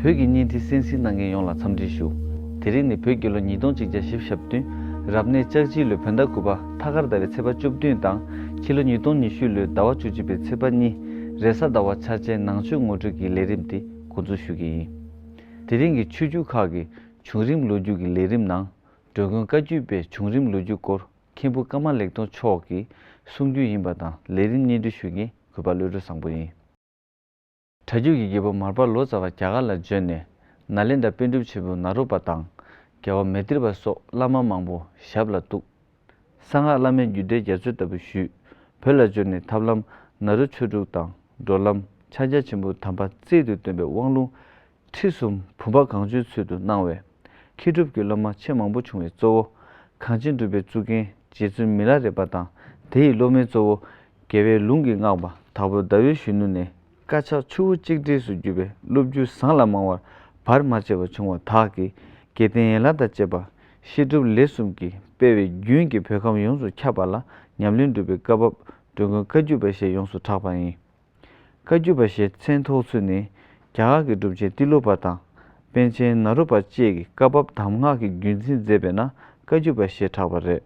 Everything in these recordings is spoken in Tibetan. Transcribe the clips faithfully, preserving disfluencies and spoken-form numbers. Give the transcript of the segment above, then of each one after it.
བོད་ཀྱི་བརྙན་འཕྲིན་གསན་གཟིགས་གནང་མཁན་ཡོངས་ལ་འཚམས་འདྲི་ཞུ། དེ་རིང་ནི་བོད་རྒྱལ་ལོ་ཉིས་སྟོང་གཅིག་བརྒྱ་བཞི་བཅུ་ཞེ་བདུན། རབ་གནས་ལྕགས་བྱི་ལོའི་བོད་ཟླ་དགུ་པ་ཐ་སྐར་ཟླ་བའི་ཚེས་པ་བཅུ་བདུན་དང་། ཕྱི་ལོ་ཉིས་སྟོང་ཉི་ཤུ་ལོའི་ཟླ་བ་བཅུ་གཅིག་པའི་ཚེས་པ་གཉིས། རེས་གཟའ་ཟླ་བ་འཆར་ཅན་ནང་ཆོས་ངོ་སྤྲོད་ཀྱི་ལས་རིམ་འདི་འགོ་འཛུགས་ཞུ་གི་ཡིན། དེ་རིང་གི་ཆོས་བརྒྱུད་ཁག་གི་བྱུང་རིམ་ལོ་རྒྱུས་ཀྱི་ལས་རིམ་ནང་། འགྲོ་མགོན་བཀའ་བརྒྱུད་པའི་བྱུང་རིམ་ལོ་རྒྱུས་སྐོར་མཁན་པོ་ཀརྨ་ལེགས་མཐོང་མཆོག་གིས་གསུང་རྒྱུ་ཡིན་པ་དང་། ལས་རིམ་སྙན་སྒྲོན་ཞུ་མཁན་གུས་པ་བློ་གྲོས་བཟང་པོ་ཡིན། སྒྲ་བསྒྱུར་གྱི་རྒྱལ་པོ་མར་པ་ལོ་ཙཱ་བ་རྒྱ་གར་ལ་བྱོན་ནས། ནཱ་ལེནྡྲ་པཎ་གྲུབ་ཆེན་པོ་ནཱ་རོ་པ་དང་། རྒྱལ་བ་མཻ་ཏྲི་པ་སོགས་བླ་མ་མང་པོ་ཞབས་ལ་གཏུགས། གསང་སྔགས་བླ་མའི་རྒྱུད་སྡེ་རྒྱ་མཚོའི་ལྟ་བུ་ཞུས། བོད་ལ་བྱོན་ནས་ཐབས་ལམ་ནཱ་རོ་ཆོས་དྲུག་དང་། འགྲོ་ལམ་ཕྱག་རྒྱ་ཆེན་པོའི་དམ་པ་རྩལ་དུ་བཏོན་པའི་དབང་ལུང་ཁྲིད་གསུམ་བུམ་པ་གང་བྱོའི་ཚུལ་དུ་གནང་བས། མཁས་གྲུབ་ཀྱི་སློབ་མ་ཆེས་མང་པོ་བྱུང་བའི་གཙོ་བོ། གངས་ཅན་གྲུབ་པའི་གཙུག་རྒྱན་རྗེ་བཙུན་མི་ལ་རས་པ་དང་། དེ་ཡི་སློབ་མའི་གཙོ་བོ། རྒྱལ་བའི་ལུང་གིས་བསྔགས་པ་དྭགས་པོ་ཟླ་བའི་གཞོན་ནུ་ནས། དཀར་ཆག་ཆུ་བོ་གཅིག་འདྲེས་སུ་གྱུར་པའི་སློབ་བརྒྱུད་ཟངས་ལ་མང་བར་བར་མ་ཆད་པར་བྱུང་བ་དག་གིས། དགེ་ལྡན་ཡན་ལག་དང་བཅས་པ་བཤད་སྒྲུབ་ལས་གསུམ་གྱིས་སྤེལ་བའི་རྒྱུན་གྱིས་བོད་ཁམས་ཡོངས་སུ་ཁྱབ་པ་ལ། ཉམས་ལེན་སྒྲུབ་པའི་བཀའ་བབས་འགྲོ་མགོན་བཀའ་བརྒྱུད་པ་ཞེས་ཡོངས་སུ་གྲགས་པ་ཡིན། བཀའ་བརྒྱུད་པ་ཞེས་མཚན་ཐོགས་ཚུལ་ནི། རྒྱ་གར་གྱི་གྲུབ་ཆེན་ཏི་ལོ་པ་དང་། པཎ་ཆེན་ནཱ་རོ་པ་བཅས་ཀྱིས་བཀའ་བབས་གདམས་ངག་གི་རྒྱུན་འཛིན་མཛད་པས་ན། བཀའ་བརྒྱུད་པ་ཞེས་གྲགས་པ་རེད།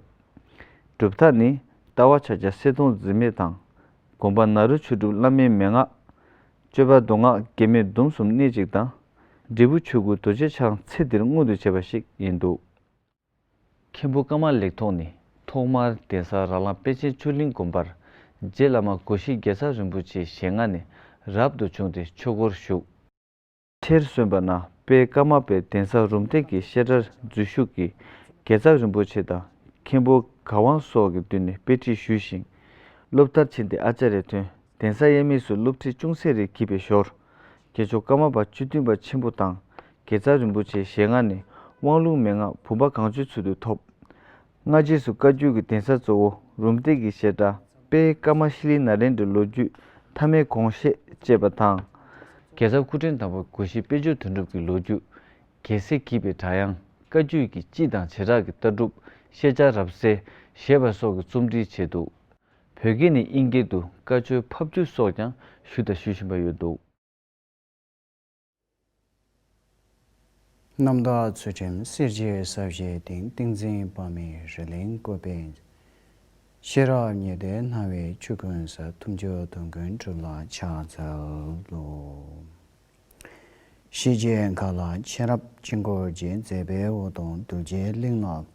གྲུབ་མཐའ་ནི། ལྟ་བ་ཕྱག་རྒྱ་གསལ་སྟོང་འཛིན་མེད་དང་། སྒོམ་པ་ནཱ་རོ་ཆོས་དྲུག་བླ་མའི་མན་ངག། སྤྱོད་པ་མདོ་སྔགས་འགལ་མེད་སྡོམ་གསུམ་སྣེ་གཅིག་དང་། འབྲས་བུ་ཆོས་སྐུ་རྡོ་རྗེ་འཆང་ཚེ་འདིར་མངོན་དུ་བྱེད་པ་ཞིག་ཡིན་འདུག། མཁན་པོ་ཀརྨ་ལེགས་མཐོང་ནི། ཐོག་མར་གདན་ས་ར་ལང་པཎ་ཆེན་ཆོས་གླིང་དགོན་པར། རྗེ་བླ་མ་སྒོ་བཞི་དགེ་ཚབ་རིན་པོ་ཆེའི་ཞལ་སྔ་ནས་རབ་ཏུ་བྱུང་སྟེ་ཆོས་སྒོར་ཞུགས། ཐེར་སོན་པ་ན། དཔལ་ཀརྨ་པའི་གདན་ས་རུམ་བཏེག་གི་བཤད་གྲྭར་འཛུལ་ཞུགས་ཀྱིས། དགེ་ཚབ་རིན་པོ་ཆེ་དང་། མཁན་པོ་གར་དབང་སོགས་ཀྱི་མདུན་ནས་དཔེ་ཁྲིད་ཞུས་ཤིང་། སློབ་མཐར་ཕྱིན་ཏེ་ཨ་ཙརྱ་ཐོན། གདན་ས་དབྱེར་མེད་སུ་སློབ་ཁྲིད་ཅུང་ཟད་རེ་བགྱིས་པའི་ཞོར། དགེ་མཆོག་ཀརྨ་པ་བཅུ་བདུན་པ་ཆེན་པོ་དང་། དགེ་རྩ་རིན་པོ་ཆེའི་ཞལ་སྔ་ནས་དབང་ལུང་མན་ངག་བུམ་པ་གང་བྱོའི་ཚུལ་དུ་ཐོབ། སྔ་རྗེས་སུ་བཀའ་བརྒྱུད་ཀྱི་གདན་ས་གཙོ་བོ་རུམ་བཏེག་གི་བཤད་གྲྭ་དཔལ་ཀརྨ་ཤྲཱི་ལི་ནཱ་ལེནྡྲའི་ལོ་རྒྱུས་མཐའ་མའི་དགོངས་བཞེད་ཅེས་པ་དང་། རྒྱལ་ཚབ་སྐུ་ཕྲེང་དང་པོ་སྒོ་བཞི་དཔལ་འབྱོར་དོན་གྲུབ་ཀྱི་ལོ་རྒྱུས་རྒྱལ་སྲས་བགྱིས་པའི་སྒྲ་དབྱངས། བཀའ་བརྒྱུད་ཀྱི་སྤྱི་དང་བྱེ་བྲག་གི་ལྟ་གྲུབ། ཤེས་བྱ་རབ་གསལ་ཞེས་པ་སོགས་ཀྱི་རྩོམ་སྒྲིག་བྱས་འདུག། བོད་སྐད་ནས་དབྱིན་སྐད་དུ་བཀའ་ཆོས་ཕབ་བསྒྱུར་སོགས་ཀྱང་ཞུས་དང་ཞུ་བཞིན་པ་ཡོད་འདུག། རྣམ་དག་ཚུལ་ཁྲིམས་གསེར་གྱི་ས་གཞིའི་སྟེང་། ཏིང་འཛིན་དཔག་མེད་རི་ལིང་བཀོད་པའི། ཤེས་རབ་ཉི་ཟླའི་སྣང་བས་ཆོས་ཀུན་གསལ། ཐུགས་མཆོག་དོན་ཀུན་གྲུབ་ལ་ཕྱག་འཚལ་ལོ། ཞི་རྒྱས་མཁའ་ལ་མཁྱེན་རབ་དཀྱིལ་འཁོར་རྒྱས། མཛད་པའི་འོད་སྟོང་རྡུལ་གྱི་གླིང་ལ།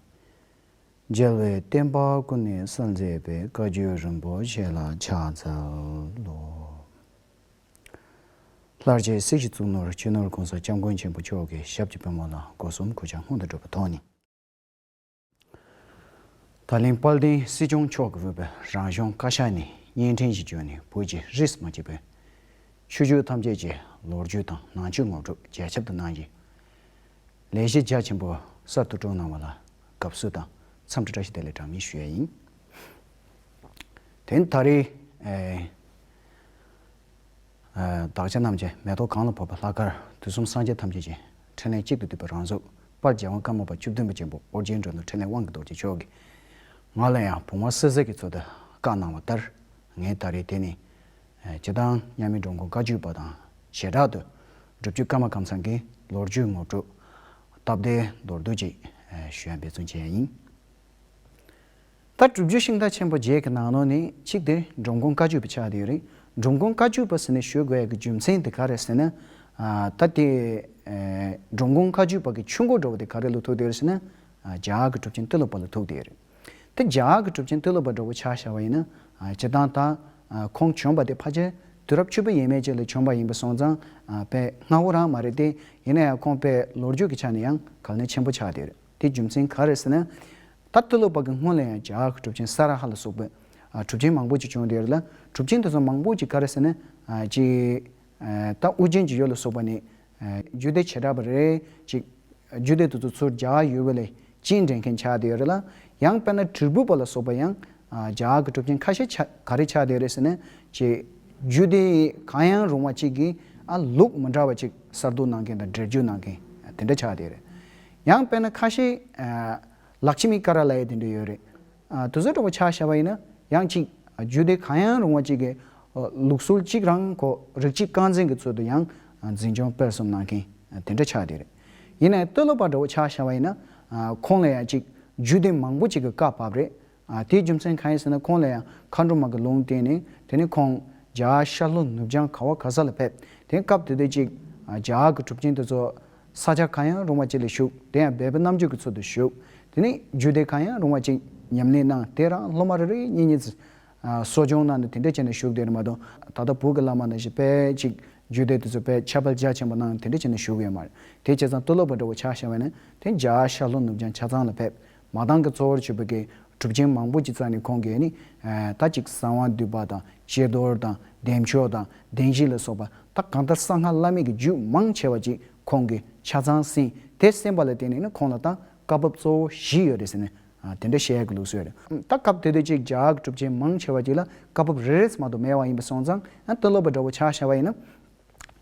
རྒྱལ་བའི་བསྟན་པ་ཀུན་ནས་གསལ་མཛད་པའི། བཀའ་བརྒྱུད་རིན་པོ་ཆེ་ལ་ཕྱག་འཚལ་ལོ། ལྷར་བཅས་སྲིད་ཞིའི་གཙུག་ནོར་སྤྱི་ནོར་༸གོང་ས་༸སྐྱབས་མགོན་ཆེན་པོ་མཆོག་གི་ཞབས་ཀྱི་པད་མོ་ལ་སྒོ་གསུམ་གུས་ཕྱག་སྔོན་དུ་འགྲོ་བའི་ཐོག་ནས། ད་ལན་དཔལ་ལྡན་སྲིད་སྐྱོང་མཆོག་གིས་འབོད་པའི་རང་གཞུང་བཀའ་ཤག་ནས་བརྙན་འཕྲིན་ཞིག་བརྒྱུད་ནས་བོད་ཀྱི་རིས་མ་ཆད་པའི་ཆོས་བརྒྱུད་ཐམས་ཅད་ཀྱི་ལོ་རྒྱུས་དང་ནང་ཆོས་ངོ་སྤྲོད་རྒྱ་ཁྱབ་ཏུ་གནང་རྗེས། ལས་གཞི་རྒྱ་ཆེན་པོ་གསར་དུ་བསྐྲུན་གནང་བ་ལ་དགའ་བསུ་དང་འཚམས་འདྲི་བཀྲ་ཤིས་བདེ་ལེགས་གྲངས་མེད་ཞུ་ཡ་ཡིན། དེ་ནི་ད་རེས་ཨེ་ཨེ་བདག་ཅག་རྣམས་ཀྱི་མེ་ཏོག་གང་ལ་ཕོག་པའི་ལྷག་དཀར་དུས་གསུམ་སངས་རྒྱས་ཐམས་ཅད་ཀྱི་འཕྲིན་ལས་གཅིག་ཏུ་བསྡུས་པའི་རང་གཟུགས་དཔལ་རྒྱལ་དབང་ཀརྨ་པ་བཅུ་བདུན་པ་ཆེན་པོ་ཨོ་རྒྱན་འགྲོ་འདུལ་འཕྲིན་ལས་དབང་གི་རྡོ་རྗེ་མཆོག་གིས་ང་ལ་ཡང་བུང་བ་སྲིད་ཟེར་གྱི་ཚུལ་དུ་བཀའ་གནང་བ་ལྟར། ངས་ད་རེས་དེ་ནི་ཨེ་སྤྱིར་བཏང་མཉམ་མེད་འགྲོ་མགོན་བཀའ་བརྒྱུད་པ་དང་བྱེ་བྲག་ཏུ་སྒྲུབ་བརྒྱུད་ཀརྨ་ཀཾ་ཚང་གི་ལོ་རྒྱུས་ངོ་སྤྲོད་སྟབས་བདེ་མདོར་བསྡུས་ཅིག་ཨེ་ཞུ་ཡ་འབད་བརྩོན་བྱེད་ཡ་ཡིན། ད་སྒྲུབ་བརྒྱུད་ཤིང་རྟ་ཆེན་པོ་བརྒྱད་ཀྱི་ནང་ནང་ནས་གཅིག་དེ་འགྲོ་མགོན་བཀའ་བརྒྱུད་པ་ཆགས་བསྡད་ཡོད་རེད། འགྲོ་མགོན་བཀའ་བརྒྱུད་པ་ཟེར་ནས་ཞུ་དགོས་ཡ་གི་རྒྱུ་མཚན་དེ་ག་རེ་ཟེར་ན། ཨ་ད་དེ་ཨེ་འགྲོ་མགོན་བཀའ་བརྒྱུད་པ་གི་ཆུ་འགོ་འདྲ་བོ་དེ་ག་རེ་ལ་ཐུག་བསྡད་ཡོད་རེད་ཟེར་ན། ཨ་རྒྱ་གར་གྱི་གྲུབ་ཆེན་ཏི་ལོ་པ་ལ་ཐུག་བསྡད་ཡོད་རེད། དེ་རྒྱ་གར་གྱི་གྲུབ་ཆེན་ཏི་ལོ་པ་འདྲ་བོ་ཆ་བཞག་པ་ཡིན་ན། ཨ་སྤྱིར་བཏང་ད་ཨ་ཁོང་བྱོན་པ་དེ་ཕལ་ཆེར་དུས་རབས་བཅུ་པ་ཡས་མས་ཅིག་ལ་བྱོན་པ་ཡིན་པ་སོང་ཙང་། ཨ་དཔེ་སྔ་བོ་རང་མ་རེད་དེ། ཡིན་ན་ཡང་ཁོང་དཔེ་ལོ་རྒྱུས་ཀྱི་ཆ་ནས་ཡང་གལ་གནད་ཆེན་པོ་ཆགས་བསྡད་ཡོད་རེད། དེ་རྒྱུ་མཚན་ག་རེ་ཟེར་ན། ད་ཏི་ལོ་པ་གི་སྔོན་ལ་ཡང་རྒྱ་གར་གྱི་གྲུབ་ཆེན་ས་ར་ཧ་ལ་སོགས་པའི་ཨ་གྲུབ་ཆེན་མང་པོ་ཅིག་བྱོན་བསྡད་ཡོད་རེད་ལ། གྲུབ་ཆེན་དེ་ཚོ་མང་པོ་ཅིག་ག་རེ་ཟེར་ན། ཨ་ཅིག་ཨ་ད་ཨོ་རྒྱན་གྱི་ཡུལ་ལ་སོགས་པ་ནས་ཨ་རྒྱུད་སྡེ་བྱེ་བྲག་པ་རེ་ཅིག་རྒྱུད་སྡེ་དེ་ཚོ་ཚུར་རྒྱ་གར་ཡུལ་བ་ལ་སྤྱན་འདྲེན་མཁན་ཆགས་བསྡད་ཡོད་རེད་ལ། ཡང་དཔེར་ན་དྲིལ་བུ་པ་ལ་སོགས་པ་ཡང་ཨ་རྒྱ་གར་གྱི་གྲུབ་ཆེན་ཁ་ཤས་ཆགས་ག་རེ་ཆགས་བསྡད་ཡོད་རེད་ཟེར་ན། ཅིག་རྒྱུད་སྡེ་གང་ཡང་རུང་བ་ཅིག་གི་ཨ་ལུགས་མི་འདྲ་བ་ཅིག་གསར་གཏོད་གནང་མཁན་དང་འགྲེལ་བརྗོད་གནང་མཁན་དེ་འདྲ་ཆགས་བསྡད་ཡོད་རེད། ཡང་དཔེར་ན་ཁ་ཤས་ཨ་ལཀྵི་མི་ཀ་ར་ལ་ཡ་དེ་འདྲ་ཡོད་རེད། ཨ་དེ་ཚོ་འདྲ་བོ་ཆ་བཞག་པ་ཡིན་ན། ཡང་ཅིག་རྒྱུད་སྡེ་གང་ཡང་རུང་བ་ཅིག་གི་ཨ་ལུགས་སྲོལ་གཅིག་རང་ཁོ་རིགས་གཅིག་རྐང་འཛིན་གྱི་ཚུལ་དུ་ཡང་ཨ་འཛིན་སྐྱོང་སྤེལ་གསུམ་གནང་མཁན་ དེ་འདྲ་ཆགས་བསྡད་རེད། ཡིན་ནའི་སྟོད་ལུང་པ་འདྲ་བོ་ཆ་བཞག་པ་ཡིན་ན། ཁོང་ལ་ཡང་ཅིག་རྒྱུད་སྡེ་མང་པོ་ཅིག་གི་བཀའ་བབས་རེད། དེའི་རྒྱུ་མཚན་གང་ཡིན་ཟེར་ན། ཁོང་ལ་ཡང་མཁའ་འགྲོ་མ་གི་ལུང་བསྟན་ནས། དེ་ནས་ཁོང་རྒྱ་གར་ཤར་ལྷོ་ནུབ་བྱང་ག་བ་ག་ས་ལ་ཕེབས། དེ་སྐབས་དེ་དུས་ཅིག་རྒྱ་གར་གྱི་གྲུབ་ཆེན་དེ་ཚོ་ས་ཆ་གང་ཡང་རུང་བ་ཅིག་ལ་བཞུགས། དེ་ཡང་སྦས་པའི་རྣམ་འགྱུར་གྱི་ཚུལ་དུ་བཞུགས། དེ་ནས་རྒྱུད་སྡེ་གང་ཡང་རུང་བ་ཅིག་ཉམས་ལེན་གནང་། དེ་རང་སློབ་མ་རེ་རེ་གཉིས་གཉིས་ཙམ་གསོ་སྦྱོང་གནང་ནས་དེ་འདྲ་བྱས་ནས་བཞུགས་བསྡད་རེད་མ་གཏོགས། ད་ལྟ་བོད་ཀྱི་བླ་མ་ནང་བཞིན་དཔེ་ཅིག་རྒྱུད་སྡེ་དེ་ཚོ་དཔེ་ཁྱབ་སྤེལ་རྒྱ་ཆེན་པོ་གནང་དེ་འདྲ་བྱས་ནས་བཞུགས་ཡོད་མ་རེད། དེ་བྱས་ཙང་སྟོད་ལུང་པ་འདྲ་བོ་ཆ་བཞག་པ་ཡིན་ན། དེ་རྒྱ་གར་ཤར་ལྷོ་ནུབ་བྱང་ཆ་ཚང་ལ་ཕེབས། མ་དང་གི་གཙོ་བོར་གྱུར་པའི་གི་གྲུབ་ཆེན་མང་པོ་ཅིག་རྩ་ནས་ཁོང་གིས་ནི། ད་ཅིག་གསང་བ་འདུས་པ་དང་ཀྱེ་རྡོར་དང་བདེ་མཆོག་དང་བདེན་བཞི་ལ་སོགས་པ། ད་གང་ལྟར་གསང་སྔགས་བླ་མེད་ཀྱི་རྒྱུད་མང་ཆེ་བ་ཅིག་ཁོང་གིས་ཆ་ཚང་གསན། དེ་གསན་པ་ལ་བརྟེན་ནས་ནི་ཁོང་ལ་ད་བཀའ་བབས་གཙོ་བོ་བཞི་ཡོད་རེད་ཟེར་ནས། དེ་འདྲ་བཤད་ཡག་གི་ལུགས་སྲོལ་རེད། ད་སྐབས་དེ་དུས་ཅིག་རྒྱ་གར་གྱི་གྲུབ་ཆེན་མང་ཆེ་བ་ཅིག་ལ་བཀའ་བབས་རེ་རེ་ཙམ་མ་གཏོགས་མེད་པ་ཡིན་པ་སོང་ཙང་། ཨ་སྟོད་ལུང་པ་འདྲ་བོ་ཆ་བཞག་པ་ཡིན་ན།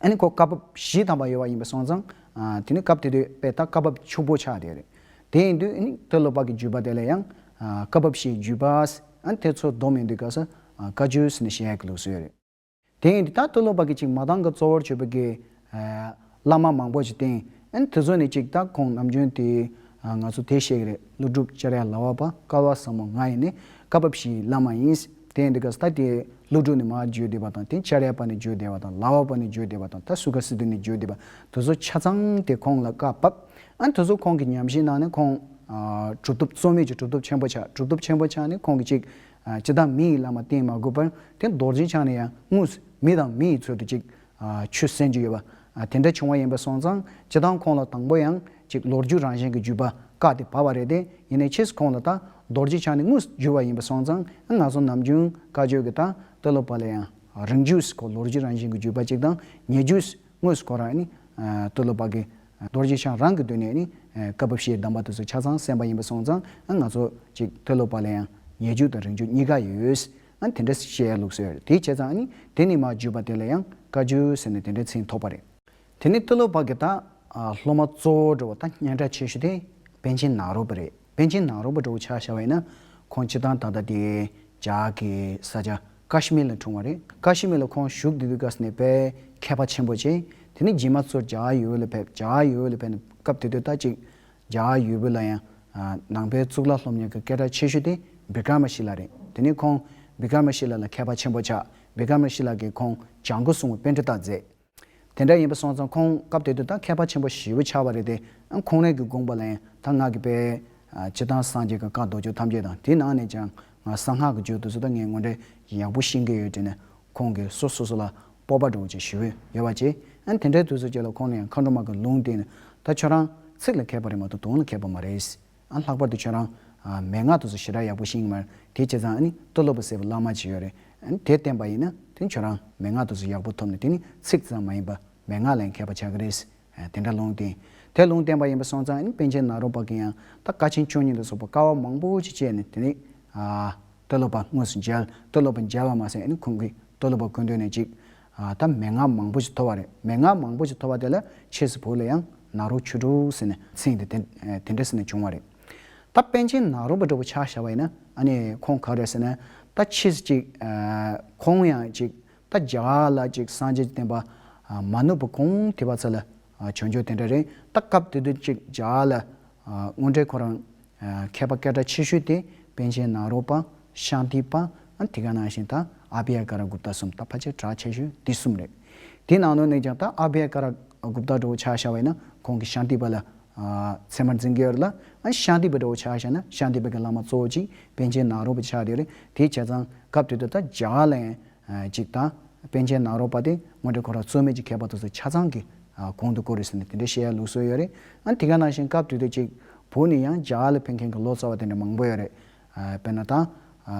ཨ་ནི་ཁོ་བཀའ་བབས་བཞི་ཐམ་པ་ཡོད་པ་ཡིན་པ་སོང་ཙང་། ཨ་དེ་ནི་སྐབས་དེ་དུས་དཔེ་ད་བཀའ་བབས་ཕྱུག་པོ་ཆགས་བསྡད་རེད། དེ་ཡིན་དུས་ཨ་ནི་སྟོད་ལུང་པ་གི་བརྒྱུད་པ་དེ་ལ་ཡང་། ཨ་བཀའ་བབས་བཞིའི་བརྒྱུད་པ། ཨ་དེ་ཚོ་སྡོམ་ཡོང་དུས་སྐབས་སུ། ཨ་བཀའ་བརྒྱུད་ཟེར་ནས་བཤད་ཡག་གི་ལུགས་སྲོལ་རེད། དེ་ཡིན་དུས་ད་སྟོད་ལུང་པ་གི་ཅིག་མ་དང་གི་གཙོ་བོར་གྱུར་པའི་གི། ཨ་བླ་མ་མང་པོ་ཞིག་བསྟེན། ཨ་ནི་དེ་ཚོ་ནས་ཅིག་ད་ཁོང་ནམ་རྒྱུན་དེ། ཨ་ང་ཚོ་དེ་བཤད་ཀྱི་རེད། ཀླུ་སྒྲུབ་ཨཅཱརྱ་ལྷ་བ་པ་བསྐལ་པ་ཟབ་མོ་ང་ཡིན་ནི་བཀའ་བབས་བཞིའི་བླ་མ་ཡིན། དེ་ཡིན་དུས་སྐབས་སུ་ད་དེ་ཀླུ་སྒྲུབ་ནས་མར་བརྒྱུད་བསྡད་པ་དང་། དེ་ཨཅཱརྱ་པ་ནས་བརྒྱུད་བསྡད་པ་དང་། ལྷ་བ་པ་ནས་བརྒྱུད་བསྡད་པ་དང་། ད་སུ་ཀ་སིདྡྷུ་ནས་བརྒྱུད་བསྡད་པ། དེ་ཚོ་ཆ་ཚང་དེ་ཁོང་ལ་བཀའ་བབས། ཨ་ནི་དེ་ཚོ་ཁོང་གིས་ཉམས་བཞེས་གནང་ནས་ཁོང་། ཨ་གྲུབ་ཐོབ་རྩོད་མེད་ཀྱི་གྲུབ་ཐོབ་ཆེན་པོ་ཆགས། གྲུབ་ཐོབ་ཆེན་པོ་ཆགས་ནས་ཁོང་གིས་ཅིག་ཨ་སྤྱིར་བཏང་མི་ཡི་བླ་མ་བསྟེན་མ་དགོས་པར། དེ་རྡོ་རྗེ་འཆང་ནས་ཡང་དངོས་སུ་མི་དང་མི་ཡི་ཚུལ་དུ་ཅིག་ཨ་ཆོས་གསན་རྒྱུ་ཡོད་པ། ཨ་དེ་འདྲ་བྱུང་བ་ཡིན་པ་སོང་ཙང་། སྤྱིར་བཏང་ཁོང་ལ་དང་པོ་ཡང་ཅིག་ལོ་རྒྱུས་རང་བཞིན་གྱི་བརྒྱུད་པ་བཀའ་དེ་བབས་པ་རེད་དེ། ཡིན་ནའི་ཕྱིས་སུ་ཁོང་ལ་ད་རྡོ་རྗེ་འཆང་ནས་དངོས་སུ་བརྒྱུད་པ་ཡིན་པ་སོང་ཙང་། ང་ཚོ་ནམ་རྒྱུན་བཀའ་བརྒྱུད་ཀྱི་ད་སྟོད་ལུང་པ་ལ་ཡང་རིང་བརྒྱུད་ཟེར། ཁོ་ལོ་རྒྱུས་རང་བཞིན་གྱི་བརྒྱུད་པ་གཅིག་དང་། ཉེ་བརྒྱུད་དངོས་སུ་ཁོ་རང་ནི། ཨ་སྟོད་ལུང་པ་གི་རྡོ་རྗེ་འཆང་རང་གི་མདུན་ནས་ནི། ཨ་བཀའ་བབས་བཞིའི་གདམས་པ་དེ་ཚོ་ཆ་ཚང་གསན་པ་ཡིན་པ་སོང་ཙང་། ཨ་ང་ཚོ་ཅིག་སྟོད་ལུང་པ་ལ་ཡང་ཉེ་བརྒྱུད་དང་རིང་བརྒྱུད་གཉིས་ཀ་ཡོད། ཨ་དེ་འདྲ་བཤད་ཡ་ལུགས་སྲོལ་རེད། དེ་བྱས་ཙང་ནི་དེ་ནས་མར་བརྒྱུད་པ་དེ་ལ་ཡང་བཀའ་བརྒྱུད་ཟེར་ནས་དེ་འདྲའི་མཚན་ཐོགས་པ་རེད། དེ་ནས་སྟོད་ལུང་པ་གི་ད་ཨ་སློབ་མ་གཙོ་བོ་འདྲ་བོ་ད་སྙན་གྲགས་ཆེ་ཤོས་དེ་པཎ་ཆེན་ནཱ་རོ་པ་རེད། པཎ་ཆེན་ནཱ་རོ་པ་འདྲ་བོ་ཆ་བཞག་པ་ཡིན་ན། ཁོང་སྤྱིར་བཏང་ད་ལྟ་དེ་རྒྱ་གར་གྱི་ས་ཆ་ཀ་ཤི་མིར་ལ་འཁྲུངས་པ་རེད། ཀ་ཤི་མིར་ལ་ཁོང་བཞུགས་བསྡད་དུས་སྐབས་སུ་ནས་དཔེ་མཁས་པ་ཆེན་པོ་བྱས། དེ་ནས་རྗེས་མ་ཚུར་རྒྱ་གར་ཡུལ་ལ་ཕེབས། རྒྱ་གར་ཡུལ་ལ་ཕེབས་ནས་སྐབས་དེ་དུས་ད་ཅིག་རྒྱ་གར་ཡུལ་བོད་ལ་ཡང་ཨ་ནང་པའི་གཙུག་ལག་སློབ་གཉེར་གྱི་སྐད་གྲགས་ཆེ་ཤོས་དེ་བི་ཀྲ་མ་ཤི་ལ་རེད། དེ་ནས་ཁོང་བི་ཀྲ་མ་ཤི་ལ་ལ་མཁས་པ་ཆེན་པོ་ཆགས། བི་ཀྲ་མ་ཤི་ལ་གིས་ཁོང་བྱང་སྒོ་སྲུང་བའི་པཎྜི་ཏ་མཛད། དེ་འདྲ་ཡིན་པ་སོང་ཙང་ཁོང་སྐབས་དེ་དུས་ད་མཁས་པ་ཆེན་པོ་ཞེ་པོ་ཆགས་པ་རེད་དེ། ཨ་ཁོང་རང་གི་དགོངས་པ་ལ་ཡང་ད་ང་གིས་དཔེ་ཨ་སྤྱིར་བཏང་སངས་རྒྱས་ཀྱི་བཀའ་མདོ་རྒྱུད་ཐམས་ཅད་དང་། དེའི་ནང་ནས་ཀྱང་ང་གསང་སྔགས་ཀྱི་རྒྱུད་དེ་ཚོ་ད་ངས་དངོས་འབྲེལ་ཡག་པོ་ཤེས་ཀྱི་ཡོད་དྲན་ནས། ཁོང་གིས་སོ་སོ་སོ་ལ་སྤོབས་པ་འདྲ་བོ་ཅིག་ཞེ་པོ་ཡོད་པ་བྱས། ཨ་དེ་འདྲའི་དུས་ཚོད་ཅིག་ལ་ཁོང་ལ་ཡང་མཁའ་འགྲོ་མ་གི་ལུང་བསྟན་ནས། ད་ཁྱོད་རང་ཚིག་ལ་མཁས་པ་རེད་མ་གཏོགས་དོན་ལ་མཁས་པ་མ་རེད། ཨ་ལྷག་པར་དུ་ཁྱོད་རང་ཨ་མན་ངག་དེ་ཚོ་ཞེ་དྲག་ཡག་པོ་ཤེས་ཀྱི་མ་རེད། དེ་བྱས་ཙང་ཨ་ནི་སྟོད་ལུང་པ་ཟེར་བའི་བླ་མ་ཅིག་ཡོད་རེད། ཨ་ནི་དེ་བསྟེན་པ་ཡིན་ན་དེ་ཁྱོད་རང་མན་ངག་དེ་ཚོ་ཡག་པོ་ཐོབ་ནས། དེ་ནི་ཚིག་ཙམ་མ་ཡིན་པ་མན་ངག་ལ་ཡང་མཁས་པ་ཆགས་ཀྱི་རེད། ཨ་དེ་འདྲ་ལུང་བསྟན། དེ་ལུང་བསྟན་པ་ཡིན་པ་སོང་ཙང་། ཨ་ནི་པཎ་ཆེན་ནཱ་རོ་པ་གིས་ཡང་ད་དཀའ་ཆེན་བཅུ་གཉིས་ལ་སོགས་པ་དཀའ་བ་མང་པོ་ཅིག་སྤྱད་ནས། དེ་ནི་ཨ་སྟོད་ལུང་པ་དངོས་སུ་མཇལ། སྟོད་ལུང་པ་མཇལ་བ་མ་ཟད། ཨ་ནི་ཁོང་གིས་སྟོད་ལུང་པ་སྐུ་མདུན་ནས་ཅིག་ཨ་ད་མན་ངག་མང་པོ་ཞིག་ཐོབ་པ་རེད། མན་ངག་མང་པོ་ཞིག་ཐོབ་པ་དེ་ལ་ཕྱིས་སུ་བོད་ལ་ཡང་ནཱ་རོ་ཆོས་དྲུག་ཟེར་ནས་མཚན་དེ་དེ་དེ་འདྲ་ཟེར་ནས་བྱུང་བ་རེད། ད་པཎ་ཆེན་ནཱ་རོ་པ་འདྲ་བོ་ཆ་བཞག་པ་ཡིན་ན། ཨ་ནི་ཁོང་ག་རེ་ཟེར་ན། ད་ཕྱིས་སུ་ཅིག་ཨ་ཁོང་ཡང་ཅིག་ད་རྒྱ་གར་ལ་ཅིག་སངས་རྒྱས་ཀྱི་བསྟན་པ་ཨ་མ་ནུབ་པ་གོང་དེ་བ་ཚ་ལ་ཨ་བྱོན་བྱོན་དེ་འདྲ་རེད། ད་སྐབས་དེ་དུས་ཅིག་རྒྱ་གར་ལ་ཨ་དངོས་འབྲེལ་ཁོ་རང་ཨ་མཁས་པ་སྐད་གྲགས་ཆེ་ཤོས་དེ་པཎ་ཆེན་ནཱ་རོ་པ། ཤཱནྟི་པ། ཨ་དེ་ག་ནང་བཞིན་ད་ཨ་བྷྱ་ཀ་ར་གུཔྟ་གསུམ། ད་ཕལ་ཆེར་གྲགས་ཆེ་ཤོས་འདི་གསུམ་རེད། དེ་ནང་ལོགས་ནས་ཀྱང་ད་ཨ་བྷྱ་ཀ་ར་གུཔྟ་འདྲ་བོ་ཆ་བཞག་པ་ཡིན་ན། ཁོང་གིས་ཤཱནྟི་པ་ལ་ཨ་ཚད་མར་འཛིན་གྱི་ཡོད་རེད་ལ། ཨ་ཤཱནྟི་པ་འདྲ་བོ་ཆ་བཞག་ན་ཤཱནྟི་པ་གི་བླ་མ་གཙོ་བོ་གཅིག་པཎ་ཆེན་ནཱ་རོ་པ་ཆགས་བསྡད་རེད། དེ་བྱས་ཙང་སྐབས་དེ་དུས་ད་རྒྱ་གར་ལ་ཡང་ཨ་ཅིག་ད་པཎ་ཆེན་ནཱ་རོ་པ་དེ་དངོས་འབྲེལ་ཁོ་རང་རྩོད་མེད་ཀྱི་མཁས་པ་དེ་ཚོ་ཆ་ཚང་གི་ཨ་གོང་དུ་བཀུར་རེད་ཟེར་ནས་དེ་འདྲ་བཤད་ཡ་ལུགས་སྲོལ་ཡོད་རེད། ཨ་དེ་ག་ནང་བཞིན་སྐབས་དེ་དུས་ཅིག་བོད་ནས་ཡང་རྒྱ་གར་ལ་ཕེབས་མཁན་གྱི་ལོ་ཙཱ་བ་དེ་འདྲ་མང་པོ་ཡོད་རེད། ཨ་དཔེར་ན་ད་ཨ་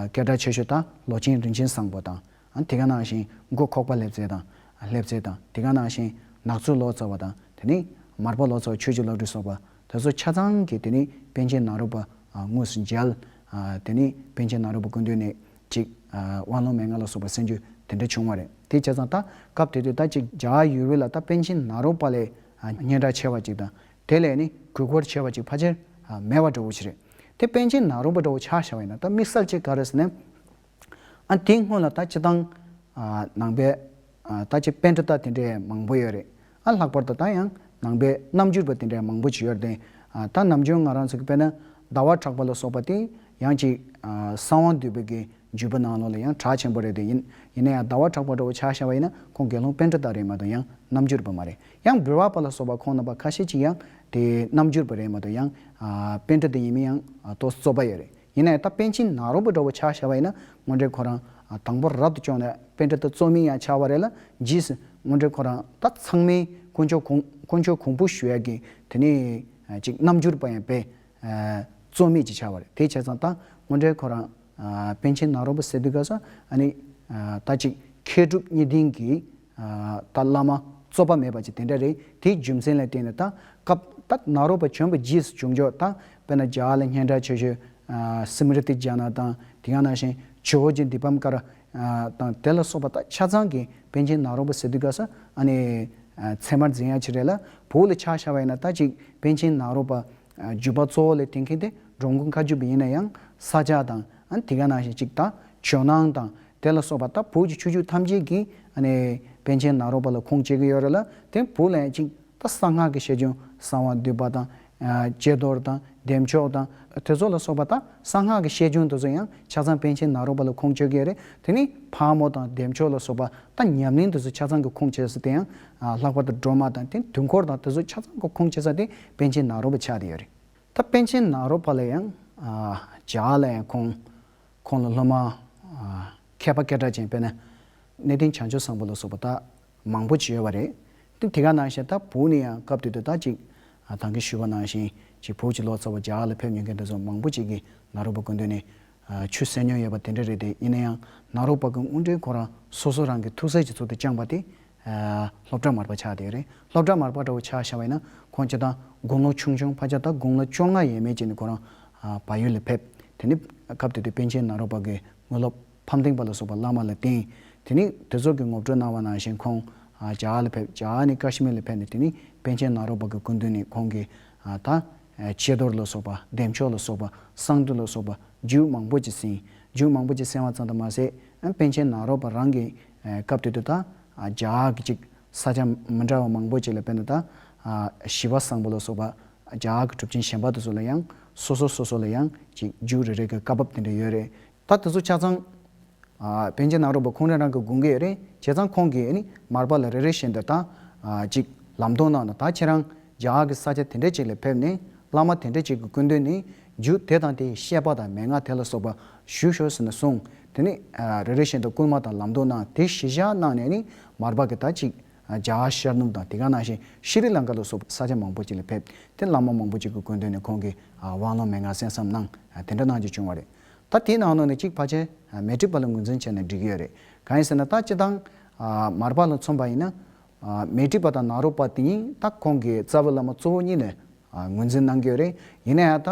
སྐད་གྲགས་ཆེ་ཤོས་ད་ལོ་ཆེན་རིན་ཆེན་བཟང་པོ་དང་། ཨ་དེ་ག་ནང་བཞིན་མགོ་ཁོག་པ་སླེབས་ཚེ་དང་། སླེབས་ཚེ་དང་། དེ་ག་ནང་བཞིན་ནག་ཆུ་ལོ་ཙཱ་བ་དང་། དེ་ནས་མར་པ་ལོ་ཙཱ་བ་ཆོས་ཀྱི་བློ་གྲོས་སོགས་པ་དེ་ཚོ་ཆ་ཚང་གིས་དེ་ནས་པཎ་ཆེན་ནཱ་རོ་པ་ཨ་དངོས་སུ་མཇལ། ཨ་དེ་ནས་པཎ་ཆེན་ནཱ་རོ་པ་སྐུ་མདུན་ནས་ཅིག་ཨ་དབང་ལུང་མན་ངག་ལ་སོགས་པ་གསན་རྒྱུ་དེ་འདྲ་བྱུང་བ་རེད། དེ་བྱས་ཙང་ད་སྐབས་དེ་དུས་ད་ཅིག་རྒྱ་གར་ཡུལ་བོད་ལ་ད་པཎ་ཆེན་ནཱ་རོ་པ་ལས་ཨ་སྙན་གྲགས་ཆེ་བ་ཅིག་དང་། དེ་ལས་ནི་གོས་སྐོར་ཆེ་བ་ཅིག་ཕལ་ཆེར་ཨ་མེད་པ་འདྲ་བོ་ཞིག་རེད། དེ་པཎ་ཆེན་ནཱ་རོ་པ་འདྲ་བོ་ཆ་བཞག་པ་ཡིན་ན། ད་དམིགས་བསལ་ཅིག་ག་རེ་ཟེར་ན། ཨ་དེའི་སྔོན་ལ་ད་སྤྱིར་བཏང་ཨ་ནང་པའི་ཨ་ད་ཅིག་པཎྜི་ཏ་དེ་འདྲའི་མང་པོ་ཡོད་རེད། ཨ་ལྷག་པར་དུ་ད་ཡང་ ནང་པའི་རྣམ་འགྱུར་པ་དེ་འདྲ་མང་པོ་ཅིག་ཡོད་རེད་དེ། ཨ་ད་ནམ་རྒྱུན་ང་རང་ཚོ་གི་དཔེར་ན་ཟླ་བ་གྲགས་པ་ལ་སོགས་པ་དེ་ཡང་ཅིག་ཨ་གསང་བ་འདུས་པའི་གི་བརྒྱུད་པ་ནང་ལོགས་ལ་ཡང་གྲགས་ཆེན་པོ་རེད་དེ། ཡིན་ཡིན་ན་ཡང་ཟླ་བ་གྲགས་པ་འདྲ་བོ་ཆ་བཞག་པ་ཡིན་ན་ཁོང་དགེ་སློང་པཎྜི་ཏ་རེད་མ་གཏོགས་ཡང་རྣམ་འགྱུར་པ་མ་རེད། ཡང་འབུལ་བ་པ་ལ་སོགས་པ་ཁོང་རྣམ་པ་ཁ་ཤས་ཅིག་ཡང་དེ་རྣམ་འགྱུར་པ་རེད་མ་གཏོགས་ཡང་ཨ་པཎྜི་ཏ་ཡིན་མིན་ཡང་ཨ་ཏོག་ཙམ་རྩོད་པ་ཡོད་རེད། ཡིན་ན་ཡང་ད་པཎ་ཆེན་ནཱ་རོ་པ་འདྲ་བོ་ཆ་བཞག་པ་ཡིན་ན་དངོས་འབྲེལ་ཁོ་རང་ཨ་དང་པོ་རབ་ཏུ་བྱུང་ནས་པཎྜི་ཏ་རྩོད་མིན་ཡང་ཆགས་པ་རེད་ལ། རྗེས་སུ་དངོས་འབྲེལ་ཁོ་རང་ད་ཚང་མས་དཀོན་མཆོག་གང་དཀོན་མཆོག་གང་པོ་ཞུ་ཡག་གི་དེ་ནས་ཨ་ཅིག་རྣམ་འགྱུར་པ་ཡང་དཔེ་ཨ་རྩོད་མེད་ཅིག་ཆགས་པ་རེད། དེ་བྱས་ཙང་ད་དངོས་འབྲེལ་ཁོ་རང་ཨ་པཎ་ཆེན་ནཱ་རོ་པ་ཟེར་དུས་སྐབས་སུ་ཨ་ནི་ཨ་ད་ཅིག་མཁས་གྲུབ་གཉིས་ལྡན་གྱི་ཨ་ད་བླ་མ་རྩོད་པ་མེད་པ་ཅིག་དེ་འདྲ་རེད། དེའི་རྒྱུ་མཚན་ལ་བརྟེན་ནས་ད་སྐབས་ད་ནཱ་རོ་པ་བྱོན་པ་རྗེས་སུ་བྱུང་ཆོག་ད་དཔེར་ན་རྒྱ་གར་ལ་སྙན་གྲགས་ཆེ་ཤོས་ཨ་སི་མྲི་ཏི་ཛ་ན་དང་དེ་ག་ནང་བཞིན་ཇོ་བོ་རྗེ་དཱི་པཾ་ཀ་ར་ཨ་དང་དེ་ལ་སོགས་པ་ད་ཆ་ཚང་གི་པཎ་ཆེན་ནཱ་རོ་པ་ཟེར་དུས་སྐབས་སུ་ཨ་ནི་ཨ་ཚད་མར་འཛིན་ཡ་ཆེ་རེད་ལ། བོད་ལ་ཆ་བཞག་པ་ཡིན་ན་ད་ཅིག་པཎ་ཆེན་ནཱ་རོ་པ་ཨ་བརྒྱུད་པ་གཙོ་བོ་ལ་བརྟེན་མཁན་དེ་འགྲོ་མགོན་མཁའ་སྤྱོད་པ་ཡིན་ན་ཡང་ས་སྐྱ་དང་ཨ་དེ་ག་ནང་བཞིན་ཅིག་ད་ཇོ་ནང་དང་དེ་ལ་སོགས་པ་ད་བོད་ཀྱི་ཆོས་བརྒྱུད་ཐམས་ཅད་ཀྱིས་ཨ་ནི་པཎ་ཆེན་ནཱ་རོ་པ་ལ་ཁུངས་སྐྱེལ་གྱི་ཡོད་རེད་ལ། དེ་བོད་ལ་ཡང་ཅིག་ད་གསང་སྔགས་ཀྱི་བཤད་རྒྱུན་གསང་བ་འདུས་པ་དང་ཨ་ཀྱེ་རྡོར་དང་བདེ་མཆོག་དང་དེ་ཚོ་ལ་སོགས་པ་ད་གསང་སྔགས་ཀྱི་བཤད་རྒྱུན་དེ་ཚོ་ཡང་ཆ་ཚང་པཎ་ཆེན་ནཱ་རོ་པ་ལ་ཁུངས་སྐྱེལ་གྱི་རེད། དེ་ནི་ཕག་མོ་དང་བདེ་མཆོག་ལ་སོགས་པ་ད་ཉམས་ལེན་དེ་ཚོ་ཆ་ཚང་གི་ཁུངས་སྐྱེལ་ས་དེ་ཡང་ཨ་ལྷག་པར་དུ་སྒྲོལ་མ་དང་དེ་དུས་འཁོར་དང་དེ་ཚོ་ཆ་ཚང་གི་ཁུངས་སྐྱེལ་ས་དེ་པཎ་ཆེན་ནཱ་རོ་པ་ཆགས་བསྡད་ཡོད་རེད། ད་པཎ་ཆེན་ནཱ་རོ་པ་ལ་ཡང་ཨ་རྒྱ་གར་ལ་ཡང་ཁོང་ཁོང་ལ་སློབ་མ་ཨ་མཁས་པ་སྐད་གྲགས་ཅན་དཔེར་ན་གནས་བརྟན་བྱང་ཆུབ་བཟང་པོ་ལ་སོགས་པ་ད་མང་པོ་ཅིག་ཡོད་པ་རེད། དེ་དེ་ག་ནང་བཞིན་ད་བོད་ནས་ཡང་སྐབས་དེ་དུས་ད་ཅིག་ཨ་ད་གིན་ཞུས་པ་ནང་བཞིན་ཅིག་བོད་ཀྱི་ལོ་ཙཱ་བ་རྒྱ་གར་ལ་ཕེབས་མྱོང་མཁན་དེ་ཚོ་མང་པོ་ཅིག་གིས་ནཱ་རོ་པ་སྐུ་མདུན་ནས་ཨ་ཆོས་གསན་མྱོང་ཡོད་པ་དེ་འདྲ་རེད་དེ། ཡིན་ན་ཡང་ནཱ་རོ་པ་གི་དངོས་འབྲེལ་ཁོ་རང་སོ་སོ་རང་གི་ཐུགས་སྲས་ཀྱི་ཚུལ་དུ་བསྐྱངས་པ་དེ་ཨ་སློབ་གྲྭ་མར་པ་ཆགས་བསྡད་ཡོད་རེད། སློབ་གྲྭ་མར་པ་འདྲ་བོ་ཆ་བཞག་པ་ཡིན་ན་ཁོང་སྤྱིར་བཏང་དགུང་ལོ་ཆུང་ཆུང་ཕལ་ཆེར་ད་དགུང་ལོ་བཅོ་ལྔ་ཡས་མས་ཅིག་ནས་ཁོ་རང་ཨ་བལ་ཡུལ་ལ་ཕེབས། དེ་ནས་སྐབས་དེ་དུས་པཎ་ཆེན་ནཱ་རོ་པ་གི་དངོས་སློབ་ཕམ་སྟེང་པ་ལ་སོགས་པ་བླ་མ་ལ་བསྟེན། དེ་ནས་དེ་ཚོ་གི་ངོ་སྤྲོད་གནང་བ་ནང་བཞིན་ཁོང་ཨ་རྒྱ་གར་ལ་ཕེབས། རྒྱ་གར་ནས་ཀ་ཤི་མིར་ལ་ཕེབས་ནས་དེ་ནས་པཎ་ཆེན་ནཱ་རོ་པ་གི་སྐུ་མདུན་ནས་ཁོང་གིས་ཨ་ད་ཨ་ཀྱེ་རྡོར་ལ་སོགས་པ་བདེ་མཆོག་ལ་སོགས་པ་གསང་འདུས་ལ་སོགས་པ་རྒྱུད་མང་པོ་ཅིག་གསན། རྒྱུད་མང་པོ་ཅིག་གསན་པ་ཙམ་དུ་མ་ཟད་ཨ་པཎ་ཆེན་ནཱ་རོ་པ་རང་གིས་ཨ་སྐབས་དེ་དུས་ད་ཨ་རྒྱ་གར་གྱི་ཅིག་ས་ཆ་མི་འདྲ་བ་མང་པོ་ཅིག་ལ་དཔེར་ན་ད་ཨ་ཞི་བ་བཟང་པོ་ལ་སོགས་པ་རྒྱ་གར་གྱི་གྲུབ་ཆེན་གཞན་པ་དེ་ཚོ་ལ་ཡང་སོ་སོ་སོ་སོ་ལ་ཡང་ཅིག་རྒྱུད་རེ་རེ་གི་བཀའ་བབས་དེ་འདྲ་ཡོད་རེད། ད་དེ་ཚོ་ཆ་ཚང་ཨ་པཎ་ཆེན་ནཱ་རོ་པ་ཁོང་རང་རང་གི་དགོངས་ཀྱི་རེད། བྱས་ཙང་ཁོང་གིས་ཨ་ནི་མར་པ་ལ་རེ་རེ་བཞིན་དུ་ད་ཨ་ཅིག་ལམ་སྟོན་གནང་ནས། ད་ཁྱེད་རང་རྒྱ་གར་གྱི་ས་ཆ་དེ་འདྲ་ཅིག་ལ་ཕེབས་ནས་བླ་མ་དེ་འདྲ་ཅིག་གི་སྐུ་མདུན་ནས་རྒྱུད་དེ་དང་དེའི་བཤད་པ་དང་མན་ངག་དེ་ལ་སོགས་པ་ཞུ་ཤོག་ཟེར་ནས་གསུངས། དེ་ནས་ཨ་རེ་རེ་བཞིན་དུ་སྐུལ་མ་དང་ལམ་སྟོན་གནང་། དེ་གཞིར་བཞག་གནང་ནས་ནི་མར་པ་གིས་ད་ཅིག་ཨ་རྒྱ་གར་ཤར་ནུབ་དང་དེ་ག་ནང་བཞིན་ཤྲི་ལང་ཀ་ལ་སོགས་པ་ས་ཆ་མང་པོ་ཅིག་ལ་ཕེབས། དེ་བླ་མ་མང་པོ་ཅིག་གི་སྐུ་མདུན་ནས་ཁོང་གིས་ཨ་དབང་ལུང་མན་ངག་གསན་བསམ་གནང་། ཨ་དེ་འདྲ་གནང་རྒྱུ་བྱུང་བ་རེད། ད་དེའི་ནང་ལོགས་ནས་གཅིག་ཕལ་ཆེར་ཨ་མཻ་ཏྲི་པ་ལ་ངོས་འཛིན་བྱས་ན་འགྲིག་གི་ཡོད་རེད། གང་ཡིན་ཟེར་ན་ད་སྤྱིར་བཏང་ཨ་མར་པ་ལ་མཚོན་པ་ཡིན་ན་ཨ་མཻ་ཏྲི་པ་དང་ནཱ་རོ་པ་དེ་གཉིས་ད་ཁོང་གི་རྩ་བའི་བླ་མ་གཙོ་བོ་གཉིས་ལ་ཨ་ངོས་འཛིན་གནང་གི་ཡོད་རེད། ཡིན་ན་ཡང་ད་